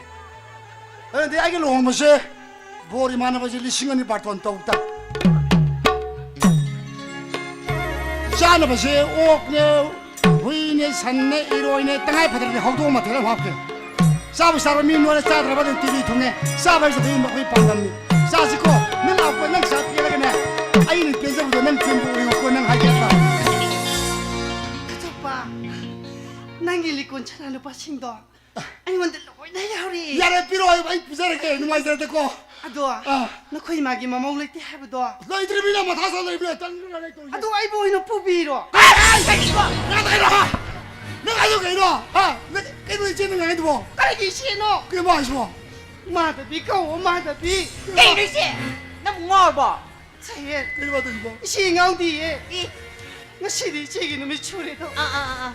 ꯑꯗꯨꯗꯤ ꯑꯩꯒꯤ ꯂꯨꯍꯣꯡꯕꯁꯦ ꯕꯣꯔ ꯏꯃꯥꯟꯅꯕꯁꯦ ꯂꯤꯁꯤꯡ ꯑꯅꯤ ꯕꯥꯔꯇꯣꯟ ꯇꯧ ꯇꯥ꯫ ꯆꯥꯅꯕꯁꯦ ꯑꯣꯛꯅꯦ, ꯍꯨꯏꯅꯦ, ꯁꯟꯅꯦ, ꯏꯔꯣꯏꯅꯦ, ꯇꯉꯥꯏ ꯐꯗ꯭ꯔꯗꯤ ꯍꯧꯗꯣꯡ ꯃꯊꯦꯜ ꯑꯃ ꯍꯥꯞꯀꯦ꯫ ꯆꯥꯕ ꯆꯥꯕ ꯃꯤ ꯅꯣꯏꯅ ꯆꯥꯗ꯭ꯔꯕ ꯑꯗꯨꯝ ꯇꯤꯚꯤ ꯊꯨꯡꯉꯦ꯫ ꯆꯥꯕ ꯍꯥꯏꯁꯦ ꯑꯩꯈꯣꯏ, ꯑꯩꯈꯣꯏ ꯄꯥꯡꯒꯜꯅꯤ꯫ ꯆꯥꯁꯤꯀꯣ, ꯅꯪ ꯂꯥꯛꯄ ꯅꯪ ꯆꯥ ꯄꯤꯔꯒꯅꯦ, ꯑꯩꯅ ꯄꯦꯟꯖꯕꯗꯣ ꯅꯪ ꯄꯦꯟꯕ ꯑꯣꯏꯌꯨꯀꯣ, ꯅꯪ ꯍꯥꯏꯒꯦ ꯍꯥꯏꯕ꯫ ꯀꯆꯧꯕ, ꯅꯪꯒꯤ ꯂꯤꯛꯀꯣꯟ ꯁꯅꯥ ꯂꯨꯄꯥꯁꯤꯡꯗꯣ ꯑꯩꯉꯣꯟꯗ ꯂꯣꯏꯅ ꯌꯥꯎꯔꯤ꯫ ꯌꯥꯔꯦ, ꯄꯤꯔꯛꯑꯣ, ꯑꯩ, ꯑꯩ ꯄꯨꯖꯔꯒꯦ, ꯅꯨꯡꯉꯥꯏꯖꯔꯦꯀꯣ꯫ ꯑꯗꯣ, ꯑꯥ꯫ ꯅꯈꯣꯏ ꯏꯃꯥꯒꯤ ꯃꯃꯧ ꯂꯩꯇꯦ ꯍꯥꯏꯕꯗꯣ? ꯂꯩꯇ꯭ꯔꯤꯕꯅꯤꯅ ꯃꯊꯥ ꯁꯥ ꯂꯩꯕꯅꯦ, ꯇꯟꯗꯅ ꯂꯩ ꯇꯧꯔꯤꯁꯦ꯫ ꯑꯗꯣ ꯑꯩꯕꯨ ꯑꯣꯏꯅ ꯄꯨꯕꯤꯔꯣ꯫ ꯑꯦ, ꯑꯦ, ꯀꯩꯅꯣ? ꯅꯪ ꯀꯩꯅꯣ? ꯍꯥ? ꯅꯪ ꯀꯩꯅꯣ ꯍꯥꯏꯗꯣ ꯀꯩꯅꯣ? ꯍꯥ? ꯅꯪ ꯀꯩꯅꯣ ꯏꯆꯦꯅ ꯉꯥꯡꯉꯤꯗꯨꯕꯣ? ꯀꯔꯤꯒꯤ ꯏꯆꯦꯅꯣ? ꯀꯩꯅꯣ ꯍꯥꯏꯁꯤꯕꯣ? ꯃꯥꯙꯕꯤ ꯀꯧ, ꯃꯥꯙꯕꯤ꯫ ꯀꯩꯅꯣ ꯏꯆꯦ? ꯅꯪ ꯉꯥꯎꯔꯕꯣ? ꯁꯍꯦꯠ꯫ ꯀꯩꯅꯣ ꯃꯥꯙꯕꯤꯕꯣ? ꯏꯆꯦ ꯉꯥꯎꯗꯤꯌꯦ꯫ ꯏ꯫ ꯉꯁꯤꯗꯤ ꯏꯆꯦꯒꯤ ꯅꯨꯃꯤꯠ ꯁꯨꯔꯦꯗꯣ꯫ ꯑꯥ, ꯑꯥ, ꯑꯥ, ꯑꯥ꯫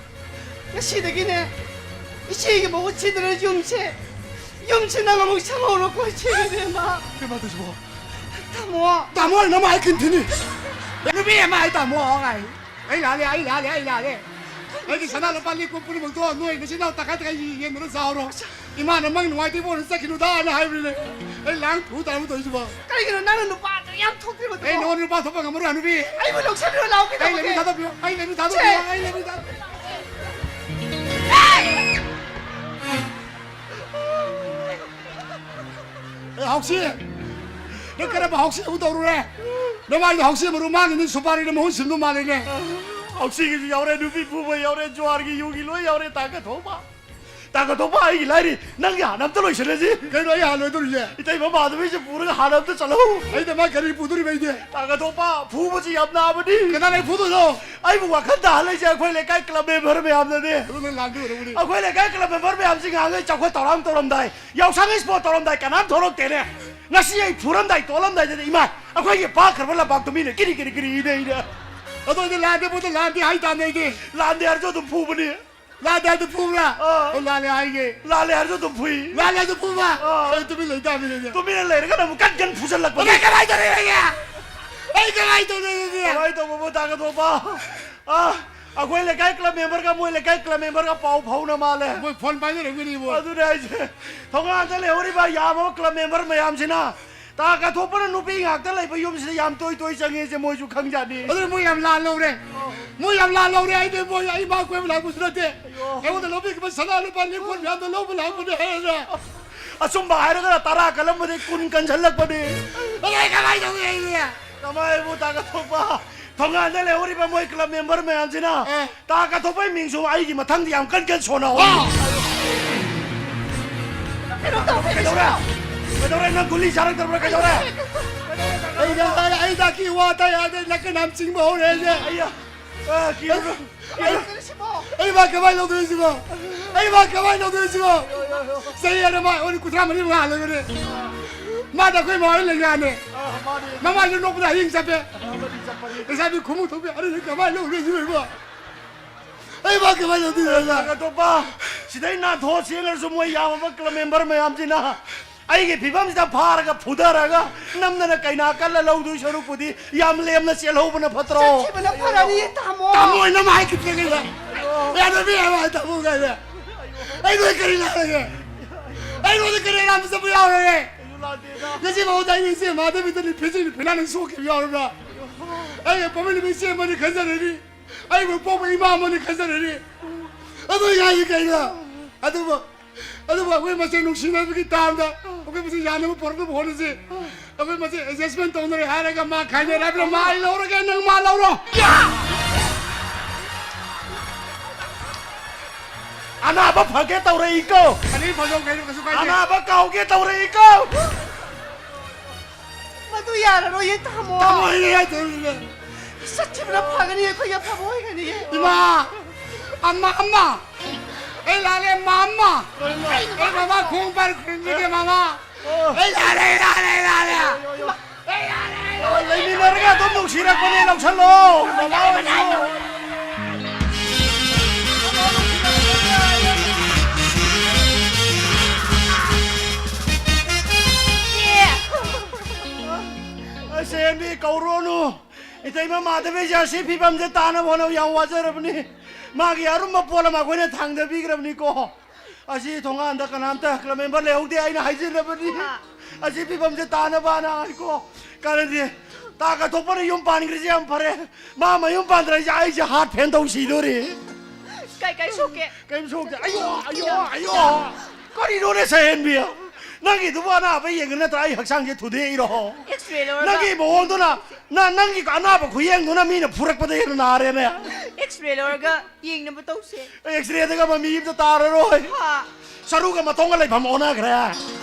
ꯉꯁꯤꯗꯒꯤꯅꯦ, ꯏꯆꯦꯒꯤ ꯃꯍꯨꯠ ꯁꯤꯗꯅ ꯌꯨꯝꯁꯦ, ꯌꯨꯝꯁꯦ ꯅꯪ ꯑꯃꯨꯛ ꯁꯪꯍꯧꯔꯣꯀꯣ, ꯏꯆꯦꯒꯤ ꯏꯕꯦꯝꯃ꯫ ꯀꯩꯅꯣ ꯃꯥꯙꯕꯤꯕꯣ? ꯇꯥꯃꯣ꯫ ꯇꯥꯃꯣ, ꯅꯃꯥꯏ ꯀꯤꯟꯊꯤꯅꯤ꯫ ꯅꯨꯄꯤ ꯑꯃ ꯍꯥꯏ ꯇꯥꯃꯣ ꯍꯥꯏ꯫ ꯑꯩ ꯂꯥꯜꯂꯦ, ꯑꯩ ꯂꯥꯜꯂꯦ, ꯑꯩ ꯂꯥꯜꯂꯦ꯫ ꯑꯩꯒꯤ ꯁꯅꯥ ꯂꯨꯄꯥ ꯂꯤꯛ ꯀꯣꯟ ꯄꯨꯝꯅꯃꯛꯇꯣ ꯅꯣꯏ ꯅꯆꯤꯟ ꯅꯅꯥꯎ ꯇꯪꯈꯥꯏ ꯇꯪꯈꯥꯏ ꯌꯦꯟꯗꯅ ꯆꯥꯎꯔꯣ꯫ ꯏꯃꯥꯅ ꯃꯪ ꯅꯨꯡꯉꯥꯏꯇꯦ ꯏꯕꯣꯛꯅ ꯆꯠꯈꯤꯅꯨꯗꯅ ꯍꯥꯏꯕꯅꯤꯅꯦ꯫ ꯑꯩ ꯂꯥꯡ ꯊꯨ ꯇꯥꯔꯕ ꯇꯧꯔꯤꯁꯤꯕꯣ꯫ ꯀꯔꯤꯒꯤꯅꯣ ꯅꯪꯅ ꯅꯨꯄꯥꯗꯣ ꯌꯥꯝ ꯊꯣꯛꯇ꯭ꯔꯤꯕꯗꯨꯕꯣ? ꯑꯩ ꯅꯉꯣꯟꯗ ꯅꯨꯄꯥ ꯊꯣꯛꯄ ꯉꯝꯃꯔꯣꯏ ꯍꯅꯨꯕꯤ꯫ ꯑꯩꯕꯨ ꯂꯧꯁꯤꯟꯕꯤꯔꯣ ꯂꯥꯎ ꯑꯩ ꯂꯩꯃꯤ ꯀꯩꯗꯧꯔꯒꯦ? ꯊꯥꯗꯣꯛꯄꯤꯌꯣ꯫ ꯑꯩ ꯂꯩꯃꯤ ꯊꯥꯗꯣꯛꯄꯤꯌꯣ꯫ ꯁꯦ! ꯑꯩ ꯂꯩꯃꯤ ꯊꯥꯗꯣꯛꯄꯤꯌꯣ꯫ ꯑꯦ, ꯍꯥꯎꯁꯤ! ꯅꯪ ꯀꯔꯝꯕ ꯍꯥꯎꯁꯤ ꯑꯃꯨꯛ ꯇꯧꯔꯨꯔꯦ? ꯅꯃꯥꯏꯗꯣ ꯍꯥꯎꯁꯤ ꯃꯔꯨ ꯃꯥꯡꯉꯤꯅꯤ, ꯁꯨꯄꯥꯔꯤꯅ ꯃꯍꯨꯠ ꯁꯤꯟꯗꯨ ꯃꯥꯜꯂꯦꯅꯦ꯫ ꯍꯥꯎꯁꯤꯒꯤꯁꯨ ꯌꯥꯎꯔꯦ, ꯅꯨꯄꯤ ꯐꯨꯕ ꯌꯥꯎꯔꯦ, ꯖꯨꯋꯥꯔꯒꯤ ꯌꯨꯒꯤ ꯂꯣꯏ ꯌꯥꯎꯔꯦ, ꯇꯥ ꯀꯊꯣꯛꯄ꯫ ꯇꯥ ꯀꯊꯣꯛꯄ ꯑꯩꯒꯤ ꯂꯥꯏꯔꯤ, ꯅꯪꯒꯤ ꯍꯥꯟꯅ ꯑꯝꯇ ꯂꯣꯏꯁꯤꯜꯂꯁꯤ꯫ ꯀꯩꯅꯣ ꯑꯩ ꯍꯥꯟꯅ ꯂꯣꯏꯗꯣꯔꯤꯁꯦ? ꯏꯇꯩꯃ ꯃꯥꯙꯕꯤꯁꯦ ꯄꯨꯔꯒ ꯍꯥꯟꯅ ꯑꯝꯇ ꯆꯠꯂꯧ꯫ ꯑꯩꯅ ꯃꯥ ꯀꯔꯤ ꯄꯨꯗꯣꯔꯤꯕ ꯑꯩꯗꯤ? ꯇꯥ ꯀꯊꯣꯛꯄ, ꯐꯨꯕꯁꯤ ꯌꯥꯝ ꯅꯥꯕꯅꯤ꯫ ꯀꯅꯥꯅ ꯑꯩ ꯐꯨꯗꯣꯏꯅꯣ? ꯑꯩꯕꯨ ꯋꯥꯈꯜ ꯇꯥꯍꯜꯂꯤꯁꯦ ꯑꯩꯈꯣꯏ ꯂꯩꯀꯥꯏ club member ꯃꯌꯥꯝꯅꯅꯦ꯫ ꯑꯗꯨ ꯅꯪ ꯂꯥꯟꯕ ꯑꯣꯏꯔꯝꯒꯅꯤ꯫ ꯑꯩꯈꯣꯏ ꯂꯩꯀꯥꯏ club member ꯃꯌꯥꯝꯁꯤ ꯉꯍꯥꯟꯈꯩ ꯆꯥꯎꯈꯠ ꯊꯧꯔꯥꯡ ꯇꯧꯔꯝꯗꯥꯏ, ꯌꯥꯎꯁꯪ sport ꯇꯧꯔꯝꯗꯥꯏ ꯀꯅꯥꯝ ꯊꯣꯛꯂꯛꯇꯦꯅꯦ꯫ ꯉꯁꯤ ꯑꯩ ꯐꯨꯔꯝꯗꯥꯏ ꯇꯣꯛꯂꯝꯗꯥꯏꯗꯗꯤ ꯏꯃꯥꯏ, ꯑꯩꯈꯣꯏꯒꯤ ꯄꯥꯛꯈ꯭ꯔꯕ ꯂꯝꯄꯥꯛꯇꯣ ꯃꯤꯅ ꯀꯤꯔꯤ ꯀꯤꯔꯤ ꯀꯤꯔꯤ ꯏꯅꯩꯅꯦ꯫ ꯑꯗꯣ ꯑꯩꯗꯤ ꯂꯥꯟꯗꯦ ꯄꯣꯠꯇꯣ ꯂꯥꯟꯗꯦ ꯍꯥꯏꯇꯥꯕꯅꯦ ꯑꯩꯗꯤ꯫ ꯂꯥꯟꯗꯦ ꯍꯥꯏꯔꯁꯨ ꯑꯗꯨꯝ ꯐꯨꯕꯅꯤ꯫ ꯂꯥꯟꯗꯦ ꯍꯥꯏꯔꯁꯨ ꯐꯨꯕ꯭ꯔꯥ? ꯑꯥ꯫ ꯑꯣ, ꯂꯥꯜꯂꯦ ꯍꯥꯏꯒꯦ꯫ ꯂꯥꯜꯂꯦ ꯍꯥꯏꯔꯁꯨ ꯑꯗꯨꯝ ꯐꯨꯏ꯫ ꯂꯥꯜꯂꯦ ꯍꯥꯏꯔꯁꯨ ꯐꯨꯕ꯭ꯔꯥ? ꯑꯥ꯫ ꯑꯩ ꯇꯨꯃꯤꯟ ꯂꯩꯇꯥꯕꯅꯤꯅꯦ꯫ ꯇꯨꯃꯤꯟꯅ ꯂꯩꯔꯒꯅ ꯑꯃꯨꯛ ꯀꯟ ꯀꯟ ꯐꯨꯖꯜꯂꯛꯄꯅꯤ꯫ ꯑꯗꯩ ꯀꯃꯥꯏꯅ ꯇꯧꯔꯤꯕ ꯑꯩꯗꯤ? ꯑꯩ ꯀꯃꯥꯏꯅ ꯇꯧꯗꯣꯏꯅꯣ ꯑꯗꯨꯗꯤ? ꯀꯃꯥꯏꯅ ꯇꯧꯕꯕꯨ ꯇꯥ ꯀꯊꯣꯛꯄ? ꯑꯥ, ꯑꯩꯈꯣꯏ ꯂꯩꯀꯥꯏ club member ꯒ ꯃꯣꯏ ꯂꯩꯀꯥꯏ club member ꯒ ꯄꯥꯎ ꯐꯥꯎꯅ ꯃꯥꯜꯂꯦ꯫ ꯃꯣꯏ phone ꯄꯥꯏꯅꯔꯝꯒꯅꯤꯕꯣ꯫ ꯑꯗꯨꯅꯦ ꯍꯥꯏꯁꯦ꯫ ꯊꯣꯡꯒꯥꯟꯗ ꯂꯩꯍꯧꯔꯤꯕ ꯌꯥꯝꯃꯕ club member ꯃꯌꯥꯝꯁꯤꯅ ꯇꯥ ꯀꯊꯣꯛꯄꯅ ꯅꯨꯄꯤ ꯉꯥꯛꯇ ꯂꯩꯕ ꯌꯨꯝꯁꯤꯗ ꯌꯥꯝ ꯇꯣꯏ ꯇꯣꯏ ꯆꯪꯉꯦꯁꯦ ꯃꯣꯏꯁꯨ ꯈꯪꯖꯥꯠꯅꯤ꯫ ꯑꯗꯨꯅ ꯃꯣꯏ ꯌꯥꯝ ꯂꯥꯜ ꯂꯧꯔꯦ꯫ ꯃꯣꯏ ꯌꯥꯝ ꯂꯥꯜ ꯂꯧꯔꯦ꯫ ꯑꯩꯗꯤ ꯃꯣꯏ ꯑꯩ ꯃꯥ ꯀꯣꯏꯕ ꯂꯥꯛꯄꯁꯨ ꯅꯠꯇꯦ꯫ ꯑꯩꯉꯣꯟꯗ ꯂꯧꯕꯤꯈꯤꯕ ꯁꯅꯥ ꯂꯨꯄꯥ ꯂꯤꯛꯀꯣꯟ ꯃꯌꯥꯝꯗꯣ ꯂꯧꯕ ꯂꯥꯛꯄꯅꯦ ꯍꯥꯏꯔꯒ꯫ ꯑꯆꯨꯝꯕ ꯍꯥꯏꯔꯒꯅ ꯇꯔꯥ ꯀꯜꯂꯝꯕꯗꯒꯤ ꯀꯨꯟ ꯀꯟꯁꯤꯜꯂꯛꯄꯅꯦ꯫ ꯑꯗꯨ ꯑꯩ ꯀꯃꯥꯏꯅ ꯇꯧꯅꯤ ꯑꯩꯗꯤ? ꯀꯃꯥꯏꯕꯨ ꯇꯥ ꯀꯊꯣꯛꯄ? ꯊꯣꯡꯒꯥꯟꯗ ꯂꯩꯍꯧꯔꯤꯕ ꯃꯣꯏ club member ꯃꯌꯥꯝꯁꯤꯅ ꯑꯥ꯫ ꯇꯥ ꯀꯊꯣꯛꯄꯩ ꯃꯤꯡꯁꯨ ꯑꯩꯒꯤ ꯃꯊꯪꯗꯤ ꯌꯥꯝ ꯀꯟ ꯀꯟ ꯁꯣꯟꯅꯍꯧ꯫ ꯑꯥ꯫ ꯀꯩꯅꯣ ꯇꯧꯔꯦ꯫ ꯀꯩꯗꯧꯔꯦ? ꯀꯩꯗꯧꯔꯦ? ꯅꯪ ꯒꯨꯂꯤ ꯆꯥꯔꯛꯇꯕ꯭ꯔꯥ? ꯀꯩꯗꯧꯔꯦ? ꯑꯩ, ꯑꯩ, ꯑꯩ ꯗꯥꯛꯀꯤ ꯋꯥ ꯇꯥꯏ ꯌꯥꯗꯦ, ꯅꯥꯀꯟ ꯌꯥꯝ ꯆꯤꯡꯕ ꯍꯧꯔꯦ ꯑꯩꯁꯦ꯫ ꯑꯩꯌꯥ, ꯑ, ꯀꯤꯔꯨꯅꯨ꯫ ꯑꯩ, ꯑꯩ ꯃꯥ ꯀꯃꯥꯏꯅ ꯂꯧꯗꯣꯏꯅꯣ ꯁꯤꯕꯣ? ꯑꯩ ꯃꯥ ꯀꯃꯥꯏꯅ ꯂꯧꯗꯣꯏꯅꯣ ꯁꯤꯕꯣ? ꯆꯍꯤ ꯑꯃ ꯃꯥ ꯑꯣꯏꯅ ꯀꯨꯟꯊ꯭ꯔꯥ ꯃꯔꯤ ꯃꯉꯥ ꯍꯜꯂꯒꯅꯦ꯫ ꯃꯥꯗ ꯑꯩꯈꯣꯏ ꯃꯥ ꯍꯣꯏ ꯂꯩꯉꯥꯅꯦ꯫ ꯑ, ꯃꯥꯅꯦ꯫ ꯃꯃꯥꯏꯁꯨ ꯅꯣꯛꯄꯗ ꯍꯌꯤꯡ ꯆꯠꯄꯦ꯫ ꯑ, ꯃꯔꯤ ꯆꯠꯄꯅꯤ꯫ ꯂꯩꯁꯥꯕꯤ ꯈꯣꯡꯎꯞ ꯊꯣꯛꯄꯤ ꯑꯗꯨꯗꯤ ꯀꯃꯥꯏꯅ ꯂꯧꯗꯣꯏꯅꯣ ꯁꯤꯕꯣ? ꯑꯩ ꯃꯥ ꯀꯃꯥꯏꯅ ꯂꯧꯗꯣꯏꯅꯣ ꯁꯤꯕꯣ? ꯑꯇꯣꯞꯄ ꯁꯤꯗꯩ ꯅꯥꯟꯊꯣꯛꯑ ꯆꯦꯟꯈ꯭ꯔꯁꯨ ꯃꯣꯏ ꯌꯥꯝꯃꯕ club member ꯃꯌꯥꯝꯁꯤꯅ ꯑꯩꯒꯤ ꯐꯤꯕꯝꯁꯤꯗ ꯐꯥꯔꯒ ꯐꯨꯊꯔꯒ ꯅꯝꯗꯅ ꯀꯩꯅꯥ ꯀꯜꯂ ꯂꯧꯗꯣꯏ ꯁꯔꯨꯛꯄꯨꯗꯤ ꯌꯥꯝ ꯂꯦꯝꯅ ꯆꯦꯜꯍꯧꯕꯅ ꯐꯠꯇ꯭ꯔꯣ? ꯆꯠꯈꯤꯕꯅ ꯐꯔꯅꯤ, ꯇꯥꯃꯣ꯫ ꯇꯥꯃꯣ ꯑꯣꯏꯅ ꯃꯥꯏ ꯈꯤꯇꯪ ꯌꯥꯗꯕꯤ ꯍꯥꯏꯕ ꯇꯥꯃꯣ ꯀꯥꯏꯅ꯫ ꯑꯩ ꯅꯣꯏ ꯀꯔꯤ ꯂꯥꯛꯑꯒꯦ? ꯑꯩꯉꯣꯟꯗ ꯀꯔꯤ ꯑꯔꯥꯟꯕ ꯆꯠꯄ ꯌꯥꯎꯔꯒꯦ? ꯉꯁꯤ ꯐꯥꯎꯗ ꯑꯩꯅ ꯏꯆꯦ ꯃꯥꯙꯕꯤꯗꯅꯤ ꯐꯤꯖꯤꯅꯤ ꯐꯤꯅꯥꯅ ꯁꯣꯛꯈꯤꯕ ꯌꯥꯎꯔꯕ꯭ꯔꯥ? ꯑꯩꯅ ꯄꯣꯛꯃꯤꯟꯅꯕ ꯏꯆꯦ ꯑꯃꯅꯤ ꯈꯟꯖꯔꯅꯤ, ꯑꯩꯕꯨ ꯄꯣꯛꯄ ꯏꯃꯥ ꯑꯃꯅꯤ ꯈꯟꯖꯔꯅꯤ꯫ ꯑꯗꯨ ꯌꯥꯏ ꯀꯩꯅꯣ? ꯑꯗꯨꯕꯨ ꯑꯗꯨꯕꯨ ꯑꯩꯈꯣꯏ ꯃꯁꯦꯟ ꯅꯨꯡꯁꯤꯅꯕꯒꯤ ꯇꯥꯝꯗ ꯑꯩꯈꯣꯏ ꯃꯁꯦꯟ ꯌꯥꯅꯕ ꯄꯨꯔꯛꯅꯕ ꯍꯣꯠꯅꯁꯤ꯫ ꯑꯩꯈꯣꯏ ꯃꯁꯦꯟ ꯑꯦꯗꯖꯁꯃꯦꯟ ꯇꯧꯅꯔꯦ ꯍꯥꯏꯔꯒ ꯃꯥ ꯈꯥꯏꯅꯔꯦ ꯍꯥꯏꯕꯅ ꯃꯥ ꯑꯩ ꯂꯧꯔꯒꯦ, ꯅꯪ ꯃꯥ ꯂꯧꯔꯣ꯫ ꯑꯅꯥꯕ ꯐꯒꯦ ꯇꯧꯔꯛꯏꯀꯣ꯫ ꯑꯅꯤ ꯐꯖꯧ ꯀꯩꯅꯣ, ꯀꯩꯁꯨ ꯀꯥꯏꯗꯦ꯫ ꯑꯅꯥꯕ ꯀꯥꯎꯒꯦ ꯇꯧꯔꯛꯏꯀꯣ꯫ ꯃꯗꯨ ꯌꯥꯔꯔꯣꯏꯌꯦ, ꯇꯥꯃꯣ꯫ ꯇꯥꯃꯣ, ꯑꯩꯅ ꯌꯥꯗꯧꯔꯤꯕ꯫ ꯆꯠꯈꯤꯕꯅ ꯐꯒꯅꯤ, ꯑꯩꯈꯣꯏꯒꯤ ꯑꯐꯕ ꯑꯣꯏꯒꯅꯤꯌꯦ꯫ ꯏꯃꯥ! ꯑꯝꯃ, ꯑꯝꯃ! ꯑꯩ ꯂꯥꯜꯂꯦ, ꯃꯥ, ꯑꯝꯃ! ꯑꯩ ꯃꯃꯥ ꯈꯣꯡ ꯄꯥꯏꯔ ꯈꯨꯔꯨꯝꯖꯒꯦ, ꯃꯃꯥ! ꯑꯩ ꯂꯥꯜꯂꯦ, ꯑꯩ ꯂꯥꯜꯂꯦ, ꯑꯩ ꯂꯥꯜꯂꯦ! ꯂꯩꯃꯤꯟꯅꯔꯒ ꯑꯗꯨꯝ ꯅꯨꯡꯁꯤꯔꯛꯄꯅꯦ, ꯂꯧꯁꯜꯂꯣ! ꯃꯃꯥ ꯑꯣꯏꯔꯁꯨ꯫ ꯑꯁ, ꯑꯦꯝꯕꯤ, ꯀꯧꯔꯣꯅꯨ꯫ ꯏꯇꯩꯃ ꯃꯥꯙꯕꯤꯁꯦ ꯑꯁꯤ ꯐꯤꯕꯝꯁꯦ ꯇꯥꯅꯕ ꯍꯣꯠꯅꯕ ꯌꯥꯝ ꯋꯥꯖꯔꯕꯅꯤ꯫ ꯃꯥꯒꯤ ꯑꯔꯨꯝꯕ ꯄꯣꯠ ꯑꯃ ꯑꯩꯈꯣꯏꯅ ꯊꯥꯡꯗꯕꯤꯈ꯭ꯔꯕꯅꯤꯀꯣ꯫ ꯑꯁꯤ ꯊꯣꯡꯒꯥꯟꯗ ꯀꯅꯥꯝꯇ ꯀ꯭ꯂꯕ ꯃꯦꯝꯕꯔ ꯂꯩꯍꯧꯗꯦ, ꯑꯩꯅ ꯍꯥꯏꯖꯤꯜꯂꯕꯅꯤ꯫ ꯑꯥ꯫ ꯑꯁꯤ ꯐꯤꯕꯝꯁꯦ ꯇꯥꯅꯕꯅ ꯍꯥꯏꯀꯣ꯫ ꯀꯥꯟꯅꯗꯦ꯫ ꯇꯥ ꯀꯠꯊꯣꯛꯄꯅ ꯌꯨꯝ ꯄꯥꯟꯈ꯭ꯔꯤꯁꯦ ꯌꯥꯝ ꯐꯔꯦ꯫ ꯃꯥ ꯃꯌꯨꯝ ꯄꯥꯟꯗ꯭ꯔꯤꯁꯦ ꯑꯩꯁꯦ ꯍꯥꯔꯠ ꯐꯦꯟ ꯇꯧ ꯁꯤꯗꯣꯔꯤ꯫ ꯀꯩ, ꯀꯩ ꯁꯣꯛꯀꯦ? ꯀꯩꯝ ꯁꯣꯛꯇꯦ꯫ ꯑꯌꯣ, ꯑꯌꯣ, ꯑꯌꯣ꯫ ꯀꯔꯤꯅꯣꯅꯦ ꯁꯍꯦꯟꯕꯤ? ꯅꯪꯒꯤꯗꯨꯕꯨ ꯑꯅꯥꯕ ꯌꯦꯡꯉ ꯅꯠꯇ꯭ꯔꯥ ꯑꯩ ꯍꯛꯆꯥꯡꯁꯦ ꯊꯨꯗꯦꯛꯏꯔꯣ? X-ray ꯂꯧꯔꯒ꯫ ꯅꯪꯒꯤ ꯃꯑꯣꯡꯗꯨꯅ, ꯅ-, ꯅꯪꯒꯤ ꯑꯅꯥꯕ ꯈꯨꯌꯦꯡꯗꯨꯅ ꯃꯤꯅ ꯐꯨꯔꯛꯄꯗ ꯍꯦꯟꯅ ꯅꯥꯔꯦꯅꯦ꯫ X-ray ꯂꯧꯔꯒ ꯌꯦꯡꯅꯕ ꯇꯧꯁꯦ꯫ X-rayꯗꯒ ꯃꯃꯤ ꯑꯝꯇ ꯇꯥꯔꯔꯣꯏ꯫ ꯍꯥ꯫ ꯁꯔꯨꯒ ꯃꯇꯣꯡꯒ ꯂꯩꯐꯝ ꯑꯣꯟꯅꯈ꯭ꯔꯦ꯫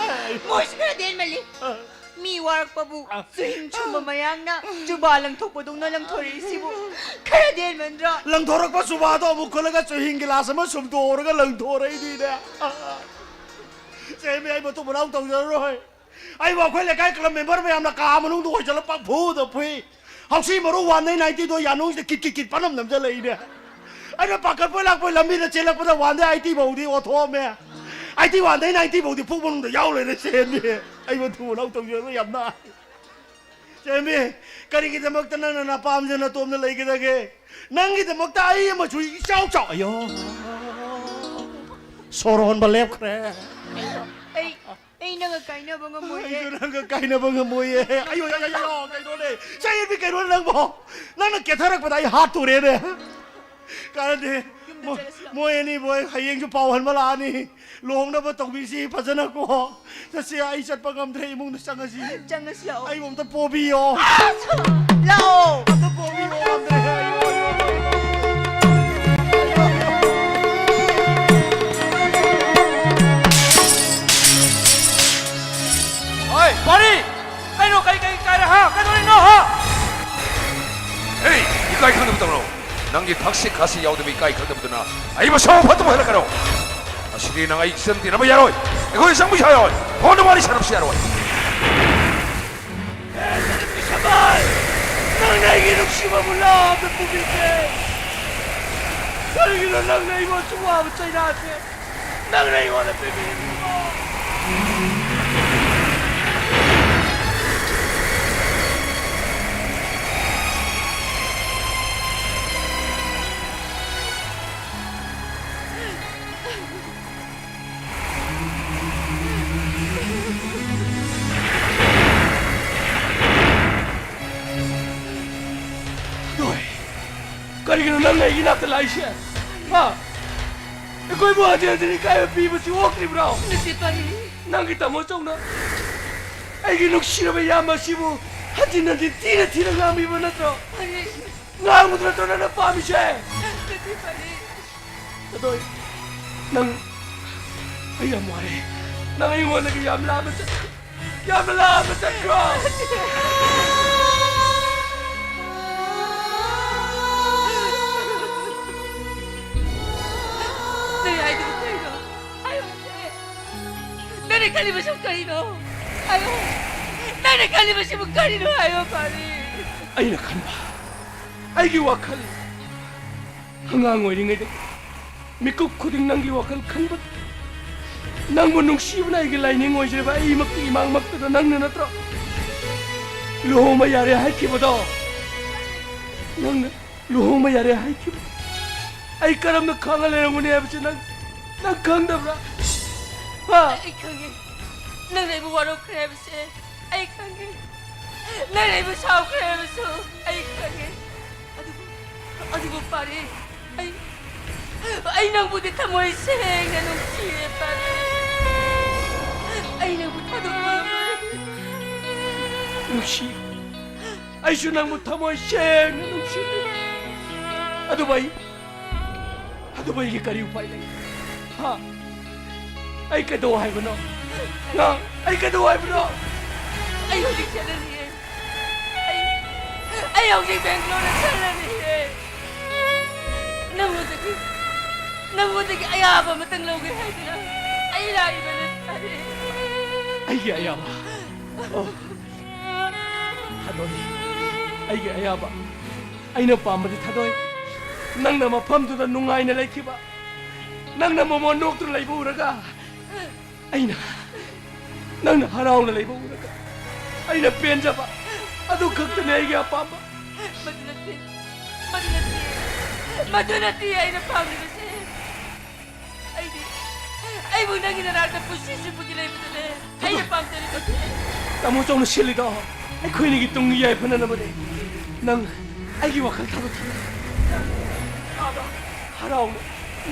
ꯃꯣꯏꯁꯨ ꯈꯔ ꯇꯦꯟꯃꯜꯂꯤ꯫ ꯑ꯫ ꯃꯤ ꯋꯥꯔꯛꯄꯕꯨ ꯑ꯫ ꯆꯨꯍꯤꯡ ꯁꯨꯝꯕ ꯃꯌꯥꯝꯅ ꯖꯨꯕꯥ ꯂꯪꯊꯣꯛꯄꯗꯧꯅ ꯂꯪꯊꯣꯔꯛꯏꯁꯤꯕꯨ ꯈꯔ ꯇꯦꯟꯃꯟꯗ꯭ꯔꯣ? ꯂꯪꯊꯣꯔꯛꯄ ꯖꯨꯕꯥꯗꯣ ꯑꯃꯨꯛ ꯈꯨꯜꯂꯒ ꯆꯨꯍꯤꯡ ꯒꯤꯂꯥꯁ ꯑꯃ ꯁꯨꯝꯇꯣꯛꯑꯒ ꯂꯪꯊꯣꯔꯛꯏꯅꯤꯅꯦ꯫ ꯆꯦꯃꯤ, ꯑꯩ ꯃꯇꯨꯡ ꯃꯅꯥꯎ ꯇꯧꯖꯔꯔꯣꯏ꯫ ꯑꯩꯕꯨ ꯑꯩꯈꯣꯏ ꯂꯩꯀꯥꯏ ꯀ꯭ꯂꯕ ꯃꯦꯝꯕꯔ ꯃꯌꯥꯝꯅ ꯀꯥ ꯃꯅꯨꯡꯗ ꯍꯣꯏꯆꯠꯂ ꯄꯪꯐꯨꯗ ꯐꯨꯏ꯫ ꯍꯧꯁꯤ ꯃꯔꯨ ꯋꯥꯟ ꯗꯦ ꯅꯥꯏꯟꯇꯤꯗꯣ ꯌꯥꯅꯨꯡꯁꯤꯗ ꯀꯤꯠ ꯀꯤꯠ ꯀꯤꯠ ꯄꯅꯝ ꯅꯝꯖꯜꯂꯛꯏꯅꯦ꯫ ꯑꯩꯅ ꯄꯥꯈꯠꯄꯣꯏ ꯂꯥꯛꯄꯣꯏ ꯂꯝꯕꯤꯗ ꯆꯦꯜꯂꯛꯄꯗ ꯋꯥꯟ ꯗꯦ ꯑꯥꯏꯇꯤ ꯐꯥꯎꯗꯤ ꯑꯣꯊꯣꯛꯑꯝꯃꯦ꯫ ꯑꯥꯏꯇꯤ ꯋꯥꯟ ꯗꯦ ꯅꯥꯏꯟꯇꯤ ꯐꯥꯎꯗꯤ ꯄꯨꯛ ꯃꯅꯨꯡꯗ ꯌꯥꯎ ꯂꯩꯔꯦ ꯆꯦꯟꯕꯤ꯫ ꯑꯩꯕꯨ ꯊꯨꯕ ꯂꯧ ꯇꯧꯖꯔꯒ ꯌꯥꯝ ꯅꯥꯏ꯫ ꯆꯦꯟꯕꯤ, ꯀꯔꯤꯒꯤꯗꯃꯛꯇ ꯅꯪꯅ ꯅꯄꯥꯝꯁꯦ ꯅꯇꯣꯝꯅ ꯂꯩꯒꯗꯒꯦ? ꯅꯪꯒꯤꯗꯃꯛꯇ ꯑꯩ ꯑꯃꯁꯨ ꯏꯆꯥꯎ ꯆꯥꯎ-, ꯑꯌꯣ꯫ ꯁꯣꯔ ꯍꯣꯟꯕ ꯂꯦꯞꯈ꯭ꯔꯦ꯫ ꯑꯩ ꯅꯪꯒ ꯀꯥꯏꯅꯕ ꯉꯝꯃꯣꯏꯌꯦ꯫ ꯑꯩꯁꯨ ꯅꯪꯒ ꯀꯥꯏꯅꯕ ꯉꯝꯃꯣꯏꯌꯦ꯫ ꯑꯌꯣ, ꯑꯌꯣ, ꯑꯌꯣ, ꯑꯌꯣ, ꯀꯩꯅꯣꯅꯦ? ꯆꯌꯦꯠꯅꯤ ꯀꯩꯅꯣꯅꯦ ꯅꯪꯕꯣ? ꯅꯪꯅ ꯀꯦꯊꯔꯛꯄꯗ ꯑꯩ ꯍꯥꯠꯇꯣꯔꯦꯅꯦ꯫ ꯀꯥꯟꯅꯗꯦ꯫ ꯌꯨꯝꯗ ꯃꯣ-, ꯆꯠꯂꯁꯤ ꯂꯥꯛꯑꯣ꯫ ꯃꯣꯏ ꯑꯅꯤꯕꯨ ꯑꯩ ꯍꯌꯦꯡꯁꯨ ꯄꯥꯎ ꯍꯟꯕ ꯂꯥꯛꯑꯅꯤ꯫ ꯂꯨꯍꯣꯡꯅꯕ ꯇꯧꯕꯤꯁꯤ ꯐꯖꯅ ꯀꯣ꯫ ꯆꯠꯁꯤ, ꯑꯩ ꯆꯠꯄ ꯉꯝꯗ꯭ꯔꯦ, ꯏꯃꯨꯡꯗ ꯆꯪꯉꯁꯤ꯫ ꯆꯪꯉꯁꯤ ꯂꯥꯛꯑꯣ꯫ ꯑꯩꯕꯨ ꯑꯝꯇ ꯄꯣꯕꯤꯌꯣ꯫ ꯑꯁ! ꯂꯥꯛꯑꯣ꯫ ꯑꯝꯇ ꯄꯣꯕꯤꯌꯣ, ꯉꯝꯗ꯭ꯔꯦ꯫ ꯑꯌꯣ, ꯑꯌꯣ, ꯑꯌꯣ, ꯑꯌꯣ꯫ ꯍꯣꯏ, ꯄꯥꯔꯤ! ꯀꯩꯅꯣ, ꯀꯩ, ꯀꯩ ꯀꯥꯏꯔꯦ, ꯍꯥ? ꯀꯩꯗꯧꯔꯤꯅꯣ, ꯍꯥ? ꯑꯦ, ꯏꯀꯥꯏ ꯈꯪꯗꯕ ꯇꯧꯔꯣ꯫ ꯅꯪꯒꯤ ꯊꯛꯁꯤ ꯈꯥꯁꯤ ꯌꯥꯎꯗꯕ ꯏꯀꯥꯏ ꯈꯪꯗꯕꯗꯨꯅ ꯑꯩꯕꯨ ꯁꯥꯎ ꯐꯠꯇꯕ ꯍꯜꯂꯛꯀꯅꯣ꯫ ꯉꯁꯤꯗꯤ ꯅꯪ ꯑꯩ ꯏꯆꯟ ꯇꯤꯟꯅꯕ ꯌꯥꯔꯣꯏ꯫ ꯑꯩꯈꯣꯏ ꯆꯪꯕ ꯌꯥꯔꯣꯏ꯫ ꯐꯣꯟꯗ ꯋꯥꯔꯤ ꯁꯥꯟꯅꯕꯁꯨ ꯌꯥꯔꯣꯏ꯫ ꯑꯦ, ꯁꯃꯥꯏ! ꯅꯪꯅ ꯑꯩꯒꯤ ꯅꯨꯡꯁꯤꯕꯕꯨ ꯂꯥꯞꯅ ꯄꯨꯕꯤꯈ꯭ꯔꯦ꯫ ꯀꯔꯤꯒꯤꯅꯣ ꯅꯪꯅ ꯑꯩꯉꯣꯟꯗ ꯁꯨꯛ ꯋꯥꯕ ꯆꯩꯔꯥꯁꯦ? ꯅꯪꯅ ꯑꯩꯉꯣꯟꯗ ꯄꯤꯕꯤꯔꯤꯕ ꯅꯣꯏ, ꯀꯔꯤꯒꯤꯅꯣ ꯅꯪꯅ ꯑꯩꯒꯤ ꯅꯥꯛꯇ ꯂꯥꯛꯏꯁꯦ? ꯍꯥ? ꯑꯩꯈꯣꯏꯕꯨ ꯍꯟꯖꯤꯟ ꯍꯟꯖꯤꯟ ꯏꯀꯥꯏꯕ ꯄꯤꯕꯁꯤ ꯑꯣꯛꯇ꯭ꯔꯤꯕ꯭ꯔꯣ? ꯅꯠꯇꯦ, ꯄꯥꯔꯤ꯫ ꯅꯪꯒꯤ ꯇꯥꯃꯣ ꯆꯧꯅ ꯑꯩꯒꯤ ꯅꯨꯡꯁꯤꯔꯕ ꯏꯌꯥꯝꯕ ꯑꯁꯤꯕꯨ ꯍꯟꯖꯤꯟ ꯍꯟꯖꯤꯟ ꯊꯤꯅ ꯊꯤꯅ ꯉꯥꯡꯕꯤꯕ ꯅꯠꯇ꯭ꯔꯣ? ꯄꯥꯔꯤ꯫ ꯉꯥꯡꯕꯗꯨ ꯅꯠꯇ꯭ꯔꯣ ꯅꯪꯅ ꯄꯥꯝꯃꯤꯁꯦ? ꯅꯠꯇꯦ, ꯄꯥꯔꯤ꯫ ꯑꯗꯣ ꯑꯩ, ꯅꯪ, ꯑꯩ ꯌꯥꯝ ꯋꯥꯔꯦ꯫ ꯅꯪ ꯑꯩꯉꯣꯟꯗꯒꯤ ꯌꯥꯝ ꯂꯥꯞꯅ ꯆꯠꯈ꯭ꯔꯦ꯫ ꯌꯥꯝꯅ ꯂꯥꯞꯅ ꯆꯠꯈ꯭ꯔꯣ꯫ ꯅꯪ ꯍꯥꯏꯗꯨꯕꯨ ꯀꯩꯅꯣ? ꯍꯥꯏꯌꯣꯁꯦ꯫ ꯅꯪꯅ ꯈꯜꯂꯤꯕꯁꯤꯕꯨ ꯀꯔꯤꯅꯣ? ꯍꯥꯏꯌꯣ꯫ ꯅꯪꯅ ꯈꯜꯂꯤꯕꯁꯤꯕꯨ ꯀꯔꯤꯅꯣ? ꯍꯥꯏꯌꯣ, ꯄꯥꯔꯤ꯫ ꯑꯩꯅ ꯈꯟꯕ, ꯑꯩꯒꯤ ꯋꯥꯈꯜ, ꯑꯉꯥꯡ ꯑꯣꯏꯔꯤꯉꯩꯗ ꯃꯤꯀꯨꯞ ꯈꯨꯗꯤꯡ ꯅꯪꯒꯤ ꯋꯥꯈꯜ ꯈꯟꯕ, ꯅꯪꯕꯨ ꯅꯨꯡꯁꯤꯕꯅ ꯑꯩꯒꯤ ꯂꯥꯏꯅꯤꯡ ꯑꯣꯏꯖꯔꯤꯕ ꯑꯩꯃꯛꯀꯤ ꯏꯃꯥꯡꯃꯛꯇꯗ ꯅꯪꯅ ꯅꯠꯇ꯭ꯔꯣ ꯂꯨꯍꯣꯡꯕ ꯌꯥꯔꯦ ꯍꯥꯏꯈꯤꯕꯗꯣ? ꯅꯪꯅ ꯂꯨꯍꯣꯡꯕ ꯌꯥꯔꯦ ꯍꯥꯏꯈꯤꯕ ꯑꯩ ꯀꯔꯝꯅ ꯈꯪꯉ ꯂꯩꯔꯝꯒꯅꯤ ꯍꯥꯏꯕꯁꯤ ꯅꯪ, ꯅꯪ ꯈꯪꯗꯕ꯭ꯔꯥ? ꯍꯥ? ꯑꯩ ꯈꯪꯉꯦ꯫ ꯅꯪꯅ ꯑꯩꯕꯨ ꯋꯥꯔꯧꯈ꯭ꯔꯦ ꯍꯥꯏꯕꯁꯦ ꯑꯩ ꯈꯪꯉꯦ꯫ ꯅꯪꯅ ꯑꯩꯕꯨ ꯁꯥꯎꯈ꯭ꯔꯦ ꯍꯥꯏꯕꯁꯨ ꯑꯩ ꯈꯪꯉꯦ꯫ ꯑꯗꯨꯕꯨ, ꯑꯗꯨꯕꯨ ꯄꯥꯔꯤ, ꯑꯩ, ꯑꯩ ꯅꯪꯕꯨꯗꯤ ꯊꯃꯣꯏ ꯁꯦꯡꯅ ꯅꯨꯡꯁꯤꯌꯦ ꯄꯥꯔꯤ꯫ ꯑꯩ ꯅꯪꯕꯨ ꯊꯥꯗꯣꯛꯄ ꯉꯝꯃꯣꯏ꯫ ꯅꯨꯡꯁꯤ꯫ ꯑꯩꯁꯨ ꯅꯪꯕꯨ ꯊꯃꯣꯏ ꯁꯦꯡꯅ ꯅꯨꯡꯁꯤꯕꯤ꯫ ꯑꯗꯨꯕꯨ ꯑꯩ, ꯑꯗꯨꯕꯨ ꯑꯩꯒꯤ ꯀꯔꯤ ꯎꯄꯥꯏ ꯂꯩ? ꯍꯥ? ꯑꯩ ꯀꯩꯗꯧ ꯍꯥꯏꯕꯅꯣ? ꯉꯥꯡ, ꯑꯩ ꯀꯩꯗꯧ ꯍꯥꯏꯕꯅꯣ? ꯑꯩ ꯍꯧꯖꯤꯛ ꯆꯠꯂꯅꯤꯌꯦ꯫ ꯑꯩ, ꯑꯩ ꯍꯧꯖꯤꯛ ꯕꯦꯡꯒ꯭ꯂꯣꯔꯗ ꯆꯠꯂꯅꯤꯌꯦ꯫ ꯅꯪꯉꯣꯟꯗꯒꯤ, ꯅꯪꯉꯣꯟꯗꯒꯤ ꯑꯌꯥꯕ ꯑꯃꯇꯪ ꯂꯧꯒꯦ ꯍꯥꯏꯗꯨꯅ ꯑꯩ ꯂꯥꯛꯏꯕꯅꯤ꯫ ꯑꯩꯒꯤ ꯑꯌꯥꯕ? ꯑꯣ꯫ ꯊꯥꯗꯣꯏ, ꯑꯩꯒꯤ ꯑꯌꯥꯕ, ꯑꯩꯅ ꯄꯥꯝꯕꯗꯤ ꯊꯥꯗꯣꯏ, ꯅꯪꯅ ꯃꯐꯝꯗꯨꯗ ꯅꯨꯡꯉꯥꯏꯅ ꯂꯩꯈꯤꯕ, ꯅꯪꯅ ꯃꯃꯣꯟ ꯅꯣꯛꯇꯨꯅ ꯂꯩꯕ ꯎꯔꯒ, ꯑꯩꯅ, ꯅꯪꯅ ꯍꯔꯥꯎꯅ ꯂꯩꯕ ꯎꯔꯒ, ꯑꯩꯅ ꯄꯦꯟꯖꯕ, ꯑꯗꯨ ꯈꯛꯇꯅꯤ ꯑꯩꯒꯤ ꯑꯄꯥꯝꯕ꯫ ꯃꯗꯨ ꯅꯠꯇꯦ, ꯃꯗꯨ ꯅꯠꯇꯦ, ꯃꯗꯨ ꯅꯠꯇꯦ ꯑꯩꯅ ꯄꯥꯝꯂꯤꯕꯁꯦ꯫ ꯑꯩꯗꯤ, ꯑꯩꯕꯨ ꯅꯪꯒꯤ ꯅꯅꯥꯛꯇ ꯄꯨꯟꯁꯤ ꯆꯨꯞꯄꯒꯤ ꯂꯩꯕꯗꯨꯅꯦ ꯑꯩꯅ ꯄꯥꯝꯖꯔꯤꯕꯁꯦ꯫ ꯇꯥꯃꯣ ꯆꯧꯅ ꯁꯤꯜꯂꯤꯗꯣ ꯑꯩꯈꯣꯏꯅꯤꯒꯤ ꯇꯨꯡꯒꯤ ꯌꯥꯏꯐꯅꯅꯕꯅꯦ꯫ ꯅꯪ ꯑꯩꯒꯤ ꯋꯥꯈꯜ ꯊꯥꯗꯣꯛꯈꯤ꯫ ꯍꯔꯥꯎꯅ,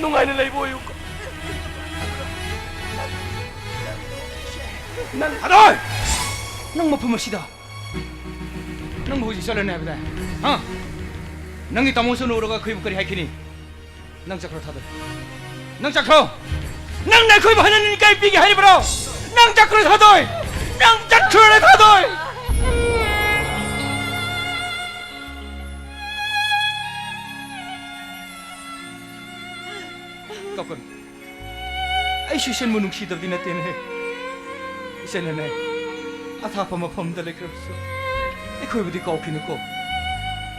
ꯅꯨꯡꯉꯥꯏꯅ ꯂꯩꯕ ꯑꯣꯏꯌꯨꯀꯣ꯫ ꯅꯪ ꯊꯥꯗꯣꯏ! ꯅꯪ ꯃꯐꯝ ꯑꯁꯤꯗ ꯅꯪꯕꯨ ꯍꯧꯖꯤꯛ ꯆꯠꯂꯅꯤ ꯍꯥꯏꯕꯗꯥꯏ? ꯍꯥ? ꯅꯪꯒꯤ ꯇꯥꯃꯣꯁꯨ ꯎꯔꯒ ꯑꯩꯈꯣꯏꯕꯨ ꯀꯔꯤ ꯍꯥꯏꯈꯤꯅꯤ? ꯅꯪ ꯆꯠꯈ꯭ꯔꯣ ꯊꯥꯗꯣꯏ꯫ ꯅꯪ ꯆꯠꯈ꯭ꯔꯣ꯫ ꯅꯪꯅ ꯑꯩꯈꯣꯏꯕꯨ ꯍꯟꯅ ꯏꯀꯥꯏ ꯄꯤꯒꯦ ꯍꯥꯏꯔꯤꯕ꯭ꯔꯣ? ꯅꯪ ꯆꯠꯈ꯭ꯔꯣ ꯊꯥꯗꯣꯏ꯫ ꯅꯪ ꯆꯠꯈ꯭ꯔꯣ ꯊꯥꯗꯣꯏ꯫ ꯀꯞꯀꯅꯨ꯫ ꯑꯩꯁꯨ ꯏꯆꯟꯕꯨ ꯅꯨꯡꯁꯤꯗꯕꯗꯤ ꯅꯠꯇꯦꯅꯦ꯫ ꯏꯆꯟꯅꯅꯦ, ꯑꯊꯥꯞꯄ ꯃꯐꯝꯗ ꯂꯩꯈ꯭ꯔꯕꯁꯨ ꯑꯩꯈꯣꯏꯕꯨꯗꯤ ꯀꯥꯎꯈꯤꯅꯨꯀꯣ꯫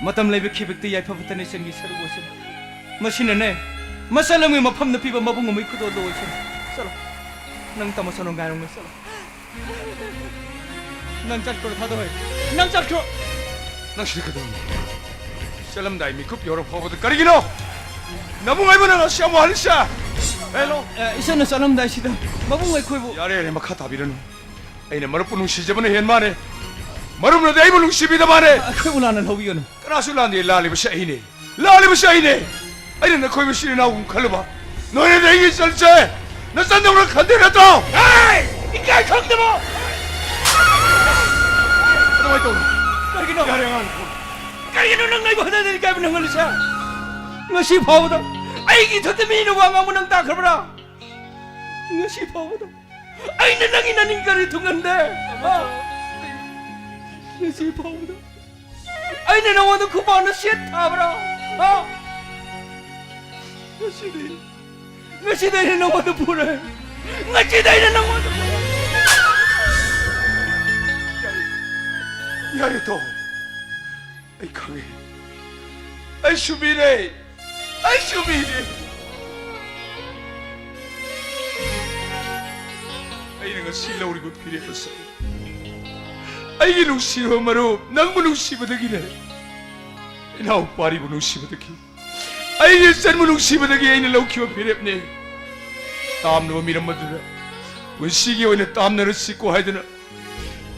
ꯃꯇꯝ ꯂꯩꯕ ꯈꯤꯕꯤꯛꯇ ꯌꯥꯏꯐꯕꯇꯅ ꯏꯆꯟꯒꯤ ꯁꯔꯨꯛ ꯑꯣꯏꯁꯅꯨ꯫ ꯃꯁꯤꯅꯅꯦ, ꯃꯆꯜ ꯑꯃꯒꯤ ꯃꯐꯝꯗ ꯄꯤꯕ ꯃꯕꯨꯡ ꯑꯃꯒꯤ ꯈꯨꯗꯣꯜꯗꯣ ꯑꯣꯏꯁꯅꯨ꯫ ꯆꯠꯂꯣ, ꯅꯪ ꯇꯥꯃꯣ ꯆꯧꯅ ꯉꯥꯏꯔꯝꯒꯅꯤ, ꯆꯠꯂꯣ꯫ ꯅꯪ ꯆꯠꯈ꯭ꯔꯣ ꯊꯥꯗꯣꯏ, ꯅꯪ ꯆꯠꯈ꯭ꯔꯣ꯫ ꯅꯪ ꯁꯤꯗ ꯀꯩꯗꯧꯔꯤꯅꯣ? ꯆꯠꯂꯝꯗꯥꯏ ꯃꯤꯀꯨꯞ ꯌꯧꯔ ꯐꯥꯎꯕꯗ ꯀꯔꯤꯒꯤꯅꯣ ꯅꯕꯨꯡ ꯑꯩꯕꯨ ꯅꯪ ꯑꯁꯤ ꯌꯥꯝ ꯋꯥꯍꯜꯂꯤꯁꯦ? ꯍꯦꯂꯣ꯫ ꯑꯦ, ꯏꯆꯟꯅ ꯆꯠꯂꯝꯗꯥꯏꯁꯤꯗ ꯃꯕꯨꯡ ꯑꯩꯈꯣꯏꯕꯨ ꯌꯥꯔꯦ, ꯌꯥꯔꯦ, ꯃꯈꯥ ꯇꯥꯕꯤꯔꯅꯨ꯫ ꯑꯩꯅ ꯃꯔꯨꯞꯄꯨ ꯅꯨꯡꯁꯤꯖꯕꯅ ꯍꯦꯟ ꯃꯥꯅꯦ꯫ ꯃꯔꯨꯞꯅꯗꯤ ꯑꯩꯕꯨ ꯅꯨꯡꯁꯤꯕꯤꯗ ꯃꯥꯅꯦ꯫ ꯑꯩꯈꯣꯏꯕꯨ ꯂꯥꯟꯅ ꯂꯧꯕꯤꯒꯅꯨ꯫ ꯀꯅꯥꯁꯨ ꯂꯥꯟꯗꯦ, ꯂꯥꯜꯂꯤꯕꯁꯤ ꯑꯩꯅꯦ꯫ ꯂꯥꯜꯂꯤꯕꯁꯤ ꯑꯩꯅꯦ꯫ ꯑꯩꯅ ꯅꯈꯣꯏ ꯃꯁꯦꯜ ꯏꯅꯥꯎꯒꯨꯝ ꯈꯜꯂꯨꯕ꯫ ꯅꯣꯏꯅꯗꯤ ꯑꯩꯒꯤ ꯏꯆꯜꯁꯦ ꯅꯆꯟꯗꯧꯅ ꯈꯟꯗꯦ ꯅꯠꯇ꯭ꯔꯣ? ꯍꯦ! ꯏꯀꯥꯏ ꯈꯪꯗꯕ! ꯀꯩꯗꯧꯉꯩ ꯇꯧꯅꯤ? ꯀꯔꯤꯒꯤꯅꯣ? ꯌꯥꯔꯦ, ꯑꯉꯥꯡ ꯐꯨ꯫ ꯀꯔꯤꯒꯤꯅꯣ ꯅꯪ ꯑꯩꯕꯨ ꯍꯟꯊꯅ ꯏꯀꯥꯏꯕ ꯅꯪꯍꯜꯂꯤꯁꯦ? ꯉꯁꯤ ꯐꯥꯎꯕꯗ ꯑꯩꯒꯤ ꯏꯊꯛꯇ ꯃꯤꯅ ꯋꯥ ꯉꯥꯡꯕ ꯅꯪ ꯇꯥꯈ꯭ꯔꯕ꯭ꯔꯥ? ꯉꯁꯤ ꯐꯥꯎꯕꯗ ꯑꯩꯅ ꯅꯪꯒꯤ ꯅꯅꯤꯡ ꯀꯔꯤ ꯊꯨꯡꯍꯟꯗꯦ? ꯍꯥ? ꯉꯁꯤ ꯐꯥꯎꯕꯗ ꯑꯩꯅ ꯅꯉꯣꯟꯗ ꯈꯨꯄꯥꯛꯅ ꯁꯦꯠ ꯊꯥꯕ꯭ꯔꯥ? ꯍꯥ? ꯉꯁꯤꯗꯤ, ꯉꯁꯤꯗꯤ ꯑꯩꯅ ꯅꯉꯣꯟꯗ ꯐꯨꯔꯦ꯫ ꯉꯁꯤꯗꯤ ꯑꯩꯅ ꯅꯉꯣꯟꯗ ꯐꯨꯔꯦ꯫ ꯌꯥꯔꯦ, ꯌꯥꯔꯦ, ꯇꯣ꯫ ꯑꯩ ꯈꯪꯉꯦ꯫ ꯑꯩꯁꯨ ꯃꯤꯅꯦ꯫ ꯑꯩꯁꯨ ꯃꯤꯅꯦ꯫ ꯑꯩꯅ ꯉꯁꯤ ꯂꯧꯔꯤꯕ ꯐꯤꯔꯦꯞ ꯑꯁꯤ ꯑꯩꯒꯤ ꯅꯨꯡꯁꯤꯕ ꯃꯔꯨꯞ, ꯅꯪꯕꯨ ꯅꯨꯡꯁꯤꯕꯗꯒꯤꯅꯦ꯫ ꯏꯅꯥꯎꯄꯥꯔꯤꯕꯨ ꯅꯨꯡꯁꯤꯕꯗꯒꯤ, ꯑꯩꯒꯤ ꯏꯆꯟꯕꯨ ꯅꯨꯡꯁꯤꯕꯗꯒꯤ ꯑꯩꯅ ꯂꯧꯈꯤꯕ ꯐꯤꯔꯦꯞꯅꯦ꯫ ꯇꯥꯝꯅꯕ ꯃꯤꯔꯝ ꯑꯗꯨꯗ ꯄꯨꯟꯁꯤꯒꯤ ꯑꯣꯏꯅ ꯇꯥꯝꯅꯔꯁꯤꯀꯣ ꯍꯥꯏꯗꯨꯅ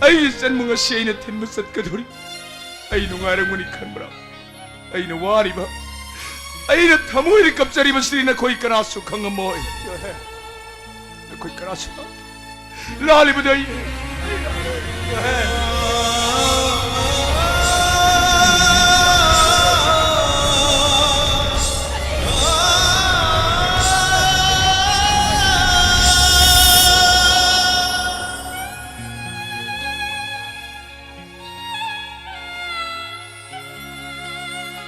ꯑꯩꯒꯤ ꯏꯆꯟꯕꯨ ꯉꯁꯤ ꯑꯩꯅ ꯊꯤꯟꯕ ꯆꯠꯀꯗꯧꯔꯤ꯫ ꯑꯩ ꯅꯨꯡꯉꯥꯏꯔꯝꯒꯅꯤ ꯈꯟꯕ꯭ꯔꯥ? ꯑꯩꯅ ꯋꯥꯔꯤꯕ, ꯑꯩꯅ ꯊꯃꯣꯏꯗ ꯀꯞꯆꯔꯤꯕꯁꯤꯗꯤ ꯅꯈꯣꯏ ꯀꯅꯥꯁꯨ ꯈꯪꯉꯝꯃꯣꯏ꯫ ꯅꯈꯣꯏ ꯀꯅꯥꯁꯨ ꯂꯥꯜꯂꯤꯕꯗꯤ ꯑꯩ꯫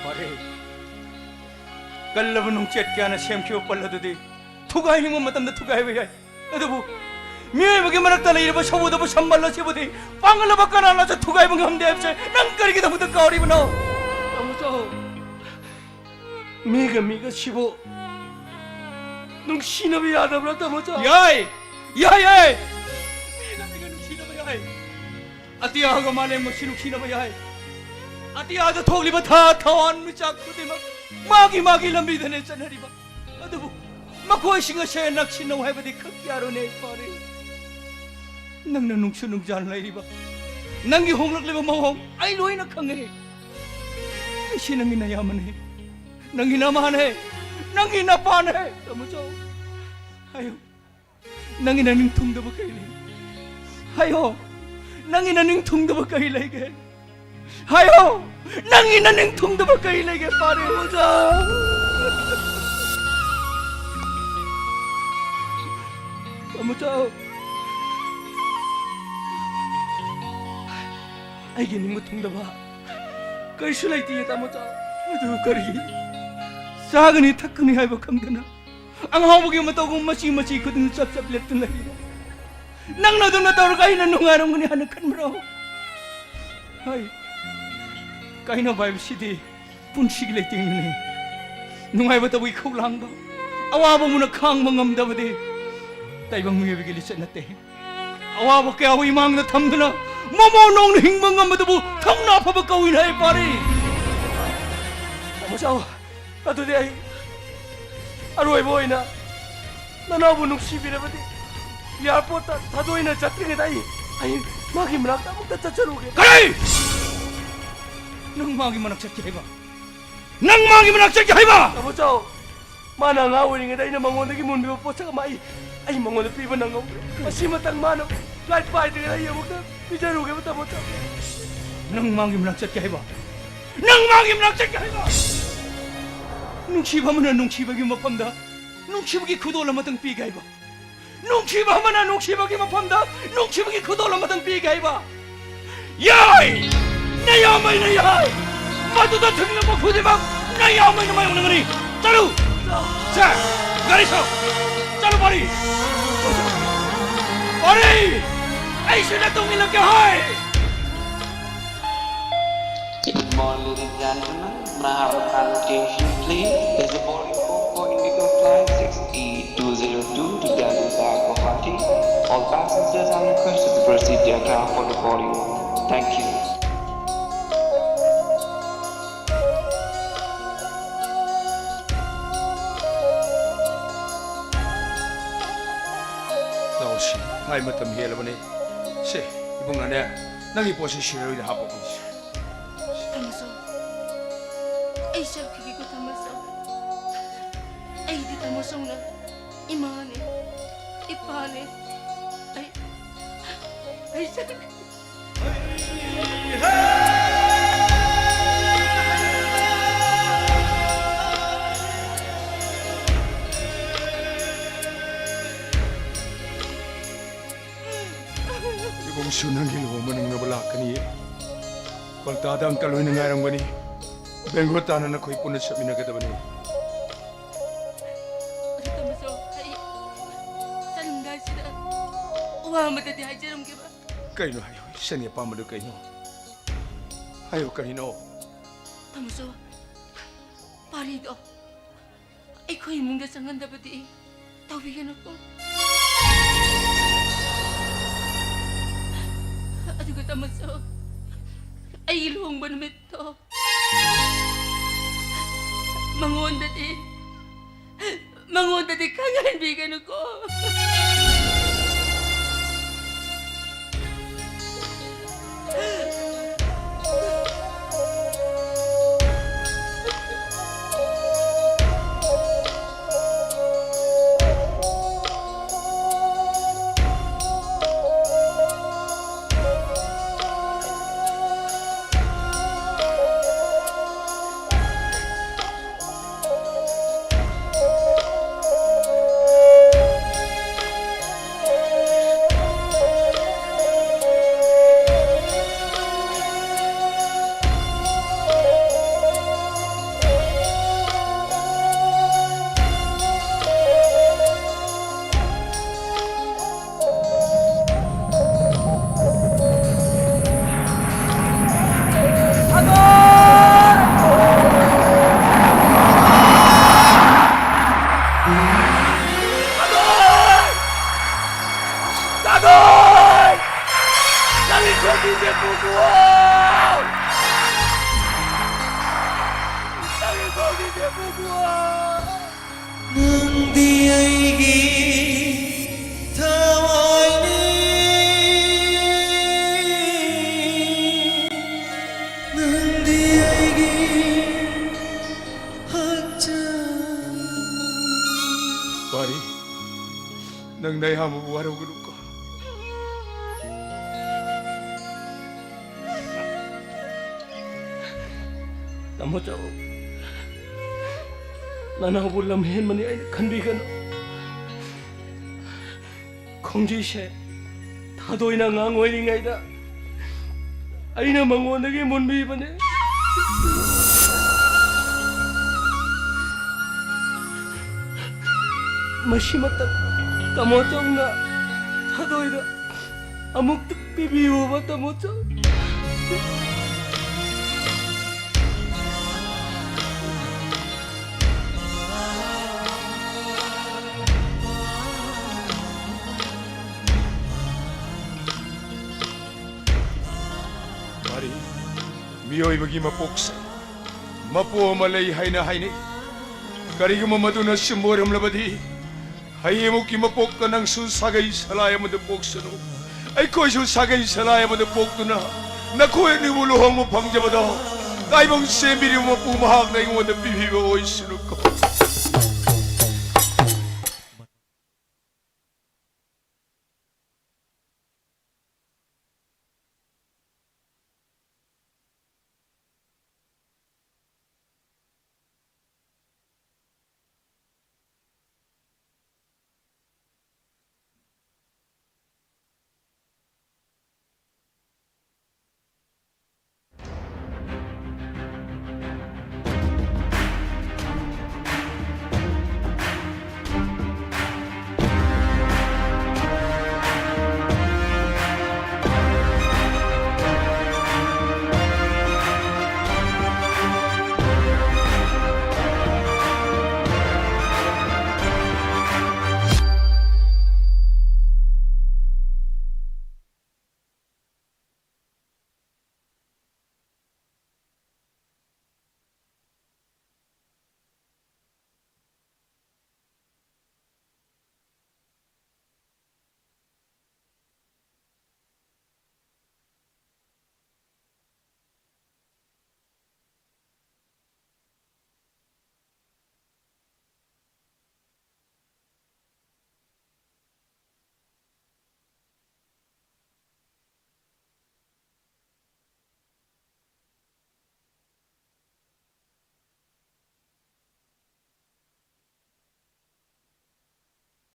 ꯐꯔꯦ꯫ ꯀꯜꯂꯕ ꯅꯨꯡꯆꯦꯠ ꯀꯌꯥꯅ ꯁꯦꯝꯈꯤꯕ ꯄꯜ ꯑꯗꯨꯗꯤ ꯊꯨꯒꯥꯏꯅꯤꯡꯕ ꯃꯇꯝꯗ ꯊꯨꯒꯥꯏꯕ ꯌꯥꯏ꯫ ꯑꯗꯨꯕꯨ ꯃꯤꯑꯣꯏꯕꯒꯤ ꯃꯔꯛꯇ ꯂꯩꯔꯤꯕ ꯁꯃꯨꯗ꯭ꯔꯕꯨ ꯁꯝꯕꯜ ꯑꯁꯤꯕꯨꯗꯤ ꯄꯥꯡꯒꯜ ꯑꯃ ꯀꯅꯥꯅꯁꯨ ꯊꯨꯒꯥꯏꯕ ꯉꯝꯗꯦ ꯍꯥꯏꯕꯁꯦ ꯅꯪ ꯀꯔꯤꯒꯤꯗꯃꯛꯇ ꯀꯥꯎꯔꯤꯕꯅꯣ? ꯇꯥꯃꯣꯆꯧ, ꯃꯤꯒ ꯃꯤꯒ ꯁꯤꯕꯨ ꯅꯨꯡꯁꯤꯅꯕ ꯌꯥꯗꯕ꯭ꯔꯥ, ꯇꯥꯃꯣꯆꯧ? ꯌꯥꯏ! ꯌꯥꯏ, ꯌꯥꯏ! ꯃꯤꯒ ꯃꯤꯒ ꯅꯨꯡꯁꯤꯅꯕ ꯌꯥꯏ꯫ ꯑꯇꯤꯌꯥꯒ ꯃꯥꯂꯦꯝꯒꯁꯨ ꯅꯨꯡꯁꯤꯅꯕ ꯌꯥꯏ꯫ ꯑꯇꯤꯌꯥꯗ ꯊꯣꯛꯂꯤꯕ ꯊꯥ, ꯊꯋꯥꯟ, ꯃꯤꯆꯥꯛ ꯈꯨꯗꯤꯡꯃꯛ ꯃꯥꯒꯤ ꯃꯥꯒꯤ ꯂꯝꯕꯤꯗꯅꯦ ꯆꯠꯅꯔꯤꯕ꯫ ꯑꯗꯨꯕꯨ ꯃꯈꯣꯏꯁꯤꯡ ꯑꯁꯦ ꯅꯛꯁꯤꯟꯅꯧ ꯍꯥꯏꯕꯗꯤ ꯈꯛ ꯌꯥꯔꯣꯏꯅꯦ, ꯄꯥꯔꯤ꯫ ꯅꯪꯅ ꯅꯨꯡꯁꯨ ꯅꯨꯡꯖꯥꯅ ꯂꯩꯔꯤꯕ, ꯅꯪꯒꯤ ꯍꯣꯡꯂꯛꯂꯤꯕ ꯃꯑꯣꯡ ꯑꯩ ꯂꯣꯏꯅ ꯈꯪꯉꯦ꯫ ꯑꯩꯁꯤ ꯅꯪꯒꯤ ꯅꯌꯥꯝꯕꯅꯦ, ꯅꯪꯒꯤ ꯅꯃꯥꯅꯦ, ꯅꯪꯒꯤ ꯅꯄꯥꯅꯦ꯫ ꯇꯥꯃꯣꯆꯧ, ꯍꯥꯏꯌꯨ, ꯅꯪꯒꯤ ꯅꯅꯤꯡ ꯊꯨꯡꯗꯕ ꯀꯩ ꯂꯩ? ꯍꯥꯏꯌꯣ, ꯅꯪꯒꯤ ꯅꯅꯤꯡ ꯊꯨꯡꯗꯕ ꯀꯩ ꯂꯩꯒꯦ? ꯍꯥꯏꯌꯣ, ꯅꯪꯒꯤ ꯅꯅꯤꯡ ꯊꯨꯡꯗꯕ ꯀꯩ ꯂꯩꯒꯦ? ꯄꯥꯔꯦ ꯑꯣꯖꯥ꯫ ꯇꯥꯃꯣꯆꯧ, ꯑꯩꯒꯤ ꯅꯤꯡꯕ ꯊꯨꯡꯗꯕ ꯀꯔꯤꯁꯨ ꯂꯩꯇꯦ, ꯇꯥꯃꯣꯆꯧ꯫ ꯑꯗꯨ ꯀꯔꯤ ꯆꯥꯒꯅꯤ ꯊꯛꯀꯅꯤ ꯍꯥꯏꯕ ꯈꯪꯗꯅ, ꯑꯉꯥꯎꯕꯒꯤ ꯃꯇꯧꯒꯨꯝ ꯃꯆꯤ ꯃꯆꯤ ꯈꯨꯗꯤꯡ ꯆꯞ ꯆꯞ ꯂꯦꯞꯇꯨꯅ ꯂꯩꯔꯤꯕ ꯅꯪꯅ ꯑꯗꯨꯝꯅ ꯇꯧꯔꯒ ꯑꯩꯅ ꯅꯨꯡꯉꯥꯏꯔꯝꯒꯅꯤ ꯍꯥꯏꯅ ꯈꯟꯕ꯭ꯔꯣ? ꯍꯥꯏ, ꯀꯥꯏꯅꯕ ꯍꯥꯏꯕꯁꯤꯗꯤ ꯄꯨꯟꯁꯤꯒꯤ ꯂꯩꯇꯦꯡꯅꯤ꯫ ꯅꯨꯡꯉꯥꯏꯕ ꯇꯧꯕꯒꯤ ꯈꯧꯂꯥꯡꯕ, ꯑꯋꯥꯕ ꯃꯨꯟꯅ ꯈꯥꯡꯕ ꯉꯝꯗꯕꯗꯤ ꯇꯥꯏꯕꯪ ꯃꯤꯑꯣꯏꯕꯒꯤ ꯂꯤꯆꯠ ꯅꯠꯇꯦ꯫ ꯑꯋꯥꯕ ꯀꯌꯥꯕꯨ ꯏꯃꯥꯡꯗ ꯊꯝꯗꯨꯅ ꯃꯃꯧ ꯅꯧꯅ ꯍꯤꯡꯕ ꯉꯝꯕꯗꯨꯕꯨ ꯊꯧꯅꯥ ꯐꯕ ꯀꯧꯏꯅ ꯍꯥꯏ ꯄꯥꯔꯤ꯫ ꯇꯥꯃꯣꯆꯧ, ꯑꯗꯨꯗꯤ ꯑꯩ ꯑꯔꯣꯏꯕ ꯑꯣꯏꯅ ꯅꯅꯥꯎꯕꯨ ꯅꯨꯡꯁꯤꯕꯤꯔꯕꯗꯤ ꯏꯌꯥꯔꯄꯣꯔꯠꯇ ꯊꯥꯗꯣꯛꯏꯅ ꯆꯠꯇ꯭ꯔꯤꯉꯩꯗ ꯑꯩ, ꯑꯩ ꯃꯥꯒꯤ ꯃꯅꯥꯛꯇ ꯑꯃꯨꯛꯇ ꯆꯠꯆꯔꯨꯒꯦ꯫ ꯀꯔꯤ? ꯅꯪ ꯃꯥꯒꯤ ꯃꯅꯥꯛ ꯆꯠꯀꯦ ꯍꯥꯏꯕ? ꯅꯪ ꯃꯥꯒꯤ ꯃꯅꯥꯛ ꯆꯠꯀꯦ ꯍꯥꯏꯕ? ꯇꯥꯃꯣꯆꯧ, ꯃꯥꯅ ꯑꯉꯥꯡ ꯑꯣꯏꯔꯤꯉꯩꯗ ꯑꯩꯅ ꯃꯉꯣꯟꯗꯒꯤ ꯃꯨꯟꯈꯤꯕ ꯄꯣꯠꯁꯛ ꯑꯃ ꯑꯩ, ꯑꯩ ꯃꯉꯣꯟꯗ ꯄꯤꯕ ꯅꯪꯍꯧꯗ꯭ꯔꯦ꯫ ꯃꯁꯤꯃꯇꯪ ꯃꯥꯅ ꯐ꯭ꯂꯥꯏꯠ ꯄꯥꯏꯗ꯭ꯔꯤꯉꯩꯗ ꯑꯩ ꯑꯃꯨꯛꯇ ꯄꯤꯖꯔꯨꯒꯦꯕ, ꯇꯥꯃꯣꯆꯧ꯫ ꯅꯪ ꯃꯥꯒꯤ ꯃꯅꯥꯛ ꯆꯠꯀꯦ ꯍꯥꯏꯕ? ꯅꯪ ꯃꯥꯒꯤ ꯃꯅꯥꯛ ꯆꯠꯀꯦ ꯍꯥꯏꯕ? ꯅꯨꯡꯁꯤꯕ ꯑꯃꯅ ꯅꯨꯡꯁꯤꯕꯒꯤ ꯃꯐꯝꯗ ꯅꯨꯡꯁꯤꯕꯒꯤ ꯈꯨꯗꯣꯜ ꯑꯃꯇꯪ ꯄꯤꯒꯦ ꯍꯥꯏꯕ? ꯅꯨꯡꯁꯤꯕ ꯑꯃꯅ ꯅꯨꯡꯁꯤꯕꯒꯤ ꯃꯐꯝꯗ ꯅꯨꯡꯁꯤꯕꯒꯤ ꯈꯨꯗꯣꯜ ꯑꯃꯇꯪ ꯄꯤꯒꯦ ꯍꯥꯏꯕ? ꯌꯥꯏ! ꯅꯌꯥꯝꯕꯩꯅ ꯌꯥꯏ! ꯃꯗꯨꯗ ꯊꯦꯡꯅꯕ ꯈꯨꯗꯤꯡꯃꯛ ꯅꯌꯥꯝꯕꯩꯅ ꯃꯥꯌꯣꯛꯅꯒꯅꯤ! ꯆꯠꯂꯨ! ꯁꯦ! ꯒꯥꯔꯤ ꯁꯥꯎ! ꯆꯠꯂꯨ, ꯄꯥꯔꯤ! ꯄꯥꯔꯤ! ꯑꯩꯁꯨ ꯅꯇꯨꯡ ꯏꯜꯂꯛꯀꯦ ꯍꯥꯏ! Good morning, ladies and gentlemen. May I have a kind attention, please? Is the boarding call for Indigo Flight six E two zero two to Delhi via Guwahati? All passengers are requested to proceed the aircraft for the boarding. Thank you. ꯅꯥꯎꯁꯤ, ꯑꯩ ꯃꯇꯝ ꯍꯦꯜꯂꯕꯅꯤ꯫ ꯁꯦ, ꯏꯕꯨꯡꯅꯅꯦ, ꯅꯪꯒꯤ ꯄꯣꯠꯁꯤ ꯁꯤꯔꯣꯏꯗ ꯍꯥꯞꯄꯛꯄꯅꯤ꯫ ꯇꯥꯃꯣꯆꯧ, ꯑꯩ ꯆꯠꯈꯤꯒꯦꯀꯣ ꯇꯥꯃꯣꯆꯧ꯫ ꯑꯩꯗꯤ ꯇꯥꯃꯣꯆꯧꯅ ꯏꯃꯥꯅꯦ, ꯏꯄꯥꯅꯦ꯫ ꯑꯩ, ꯑꯩ ꯆꯠꯈꯤꯒꯦ꯫ ꯏꯕꯨꯡꯁꯨ ꯅꯪꯒꯤ ꯂꯨꯍꯣꯡꯕ ꯅꯪꯅꯕ ꯂꯥꯛꯀꯅꯤ꯫ ꯀꯣꯜꯀꯇꯥꯗ uncle ꯍꯣꯏꯅ ꯉꯥꯏꯔꯝꯒꯅꯤ꯫ ꯕꯦꯡꯒ꯭ꯂꯣꯔ ꯇꯥꯟꯅ ꯅꯈꯣꯏ ꯄꯨꯟꯅ ꯆꯠꯃꯤꯟꯅꯒꯗꯕꯅꯤ꯫ ꯑꯗꯨ ꯇꯥꯃꯣꯆꯧ, ꯑꯩ ꯆꯠꯂꯝꯗꯥꯏꯁꯤꯗ ꯋꯥ ꯑꯃꯇꯗꯤ ꯍꯥꯏꯖꯔꯝꯒꯦꯕ꯫ ꯀꯩꯅꯣ ꯍꯥꯏꯌꯣ, ꯏꯆꯟꯒꯤ ꯑꯄꯥꯝꯕꯗꯨ ꯀꯩꯅꯣ? ꯍꯥꯏꯌꯣ, ꯀꯔꯤꯅꯣ? ꯇꯥꯃꯣꯆꯧ, ꯄꯥꯔꯤꯗꯣ ꯑꯩꯈꯣꯏ ꯏꯃꯨꯡꯗ ꯆꯪꯍꯟꯗꯕꯗꯤ ꯇꯧꯕꯤꯒꯅꯨꯀꯣ꯫ ꯑꯗꯨꯒ ꯇꯥꯃꯣꯆꯧ, ꯑꯩꯒꯤ ꯂꯨꯍꯣꯡꯕ ꯅꯨꯃꯤꯠꯇꯣ ꯃꯉꯣꯟꯗꯗꯤ, ꯃꯉꯣꯟꯗꯗꯤ ꯈꯪꯍꯟꯕꯤꯒꯅꯨꯀꯣ꯫ ꯊꯥꯗꯣꯏ! ꯅꯪꯒꯤ ꯈꯣꯡꯕꯤꯁꯦ ꯄꯨꯈꯣ! ꯅꯪꯒꯤ ꯈꯣꯡꯕꯤꯁꯦ ꯄꯨꯈꯣ! ꯅꯪꯗꯤ ꯑꯩꯒꯤ ꯊꯋꯥꯏꯅꯤ꯫ ꯑꯌꯥꯝꯕꯕꯨ ꯋꯥꯔꯧꯒꯅꯨꯀꯣ꯫ ꯇꯥꯃꯣ ꯆꯥꯎ, ꯅꯅꯥꯎꯕꯨ ꯂꯝꯍꯦꯟꯕꯅꯤ ꯑꯩꯅ ꯈꯟꯕꯤꯒꯅꯨ꯫ ꯈꯣꯡꯖꯤꯁꯦ ꯊꯥꯗꯣꯏꯅ ꯑꯉꯥꯡ ꯑꯣꯏꯔꯤꯉꯩꯗ ꯑꯩꯅ ꯃꯉꯣꯟꯗꯒꯤ ꯃꯨꯟꯕꯤꯕꯅꯦ꯫ ꯃꯁꯤꯃꯇꯪ ꯇꯥꯃꯣ ꯆꯧꯅ ꯊꯥꯗꯣꯏꯗ ꯑꯃꯨꯛꯇ ꯄꯤꯕꯤꯌꯨꯕ, ꯇꯥꯃꯣ ꯆꯧ꯫ ꯃꯥꯔꯤ, ꯃꯤꯑꯣꯏꯕꯒꯤ ꯃꯄꯣꯛꯁꯦ ꯃꯄꯨ ꯑꯃ ꯂꯩ ꯍꯥꯏꯅ ꯍꯥꯏꯅꯩ꯫ ꯀꯔꯤꯒꯨꯝꯕ ꯃꯗꯨꯅ ꯆꯨꯝꯕ ꯑꯣꯏꯔꯝꯂꯕꯗꯤ, ꯍꯌꯦꯡꯃꯨꯛꯀꯤ ꯃꯄꯣꯛꯇ ꯅꯪꯁꯨ ꯁꯥꯒꯩ ꯁꯂꯥꯏ ꯑꯃꯗ ꯄꯣꯛꯁꯅꯨ, ꯑꯩꯈꯣꯏꯁꯨ ꯁꯥꯒꯩ ꯁꯂꯥꯏ ꯑꯃꯗ ꯄꯣꯛꯇꯨꯅ ꯅꯈꯣꯏ ꯑꯅꯤꯕꯨ ꯂꯨꯍꯣꯡꯕ ꯐꯪꯖꯕꯗ ꯇꯥꯏꯕꯪ ꯁꯦꯝꯕꯤꯔꯤꯕ ꯃꯄꯨ ꯃꯍꯥꯛꯅ ꯑꯩꯉꯣꯟꯗ ꯄꯤꯕꯤꯕ ꯑꯣꯏꯁꯅꯨꯀꯣ꯫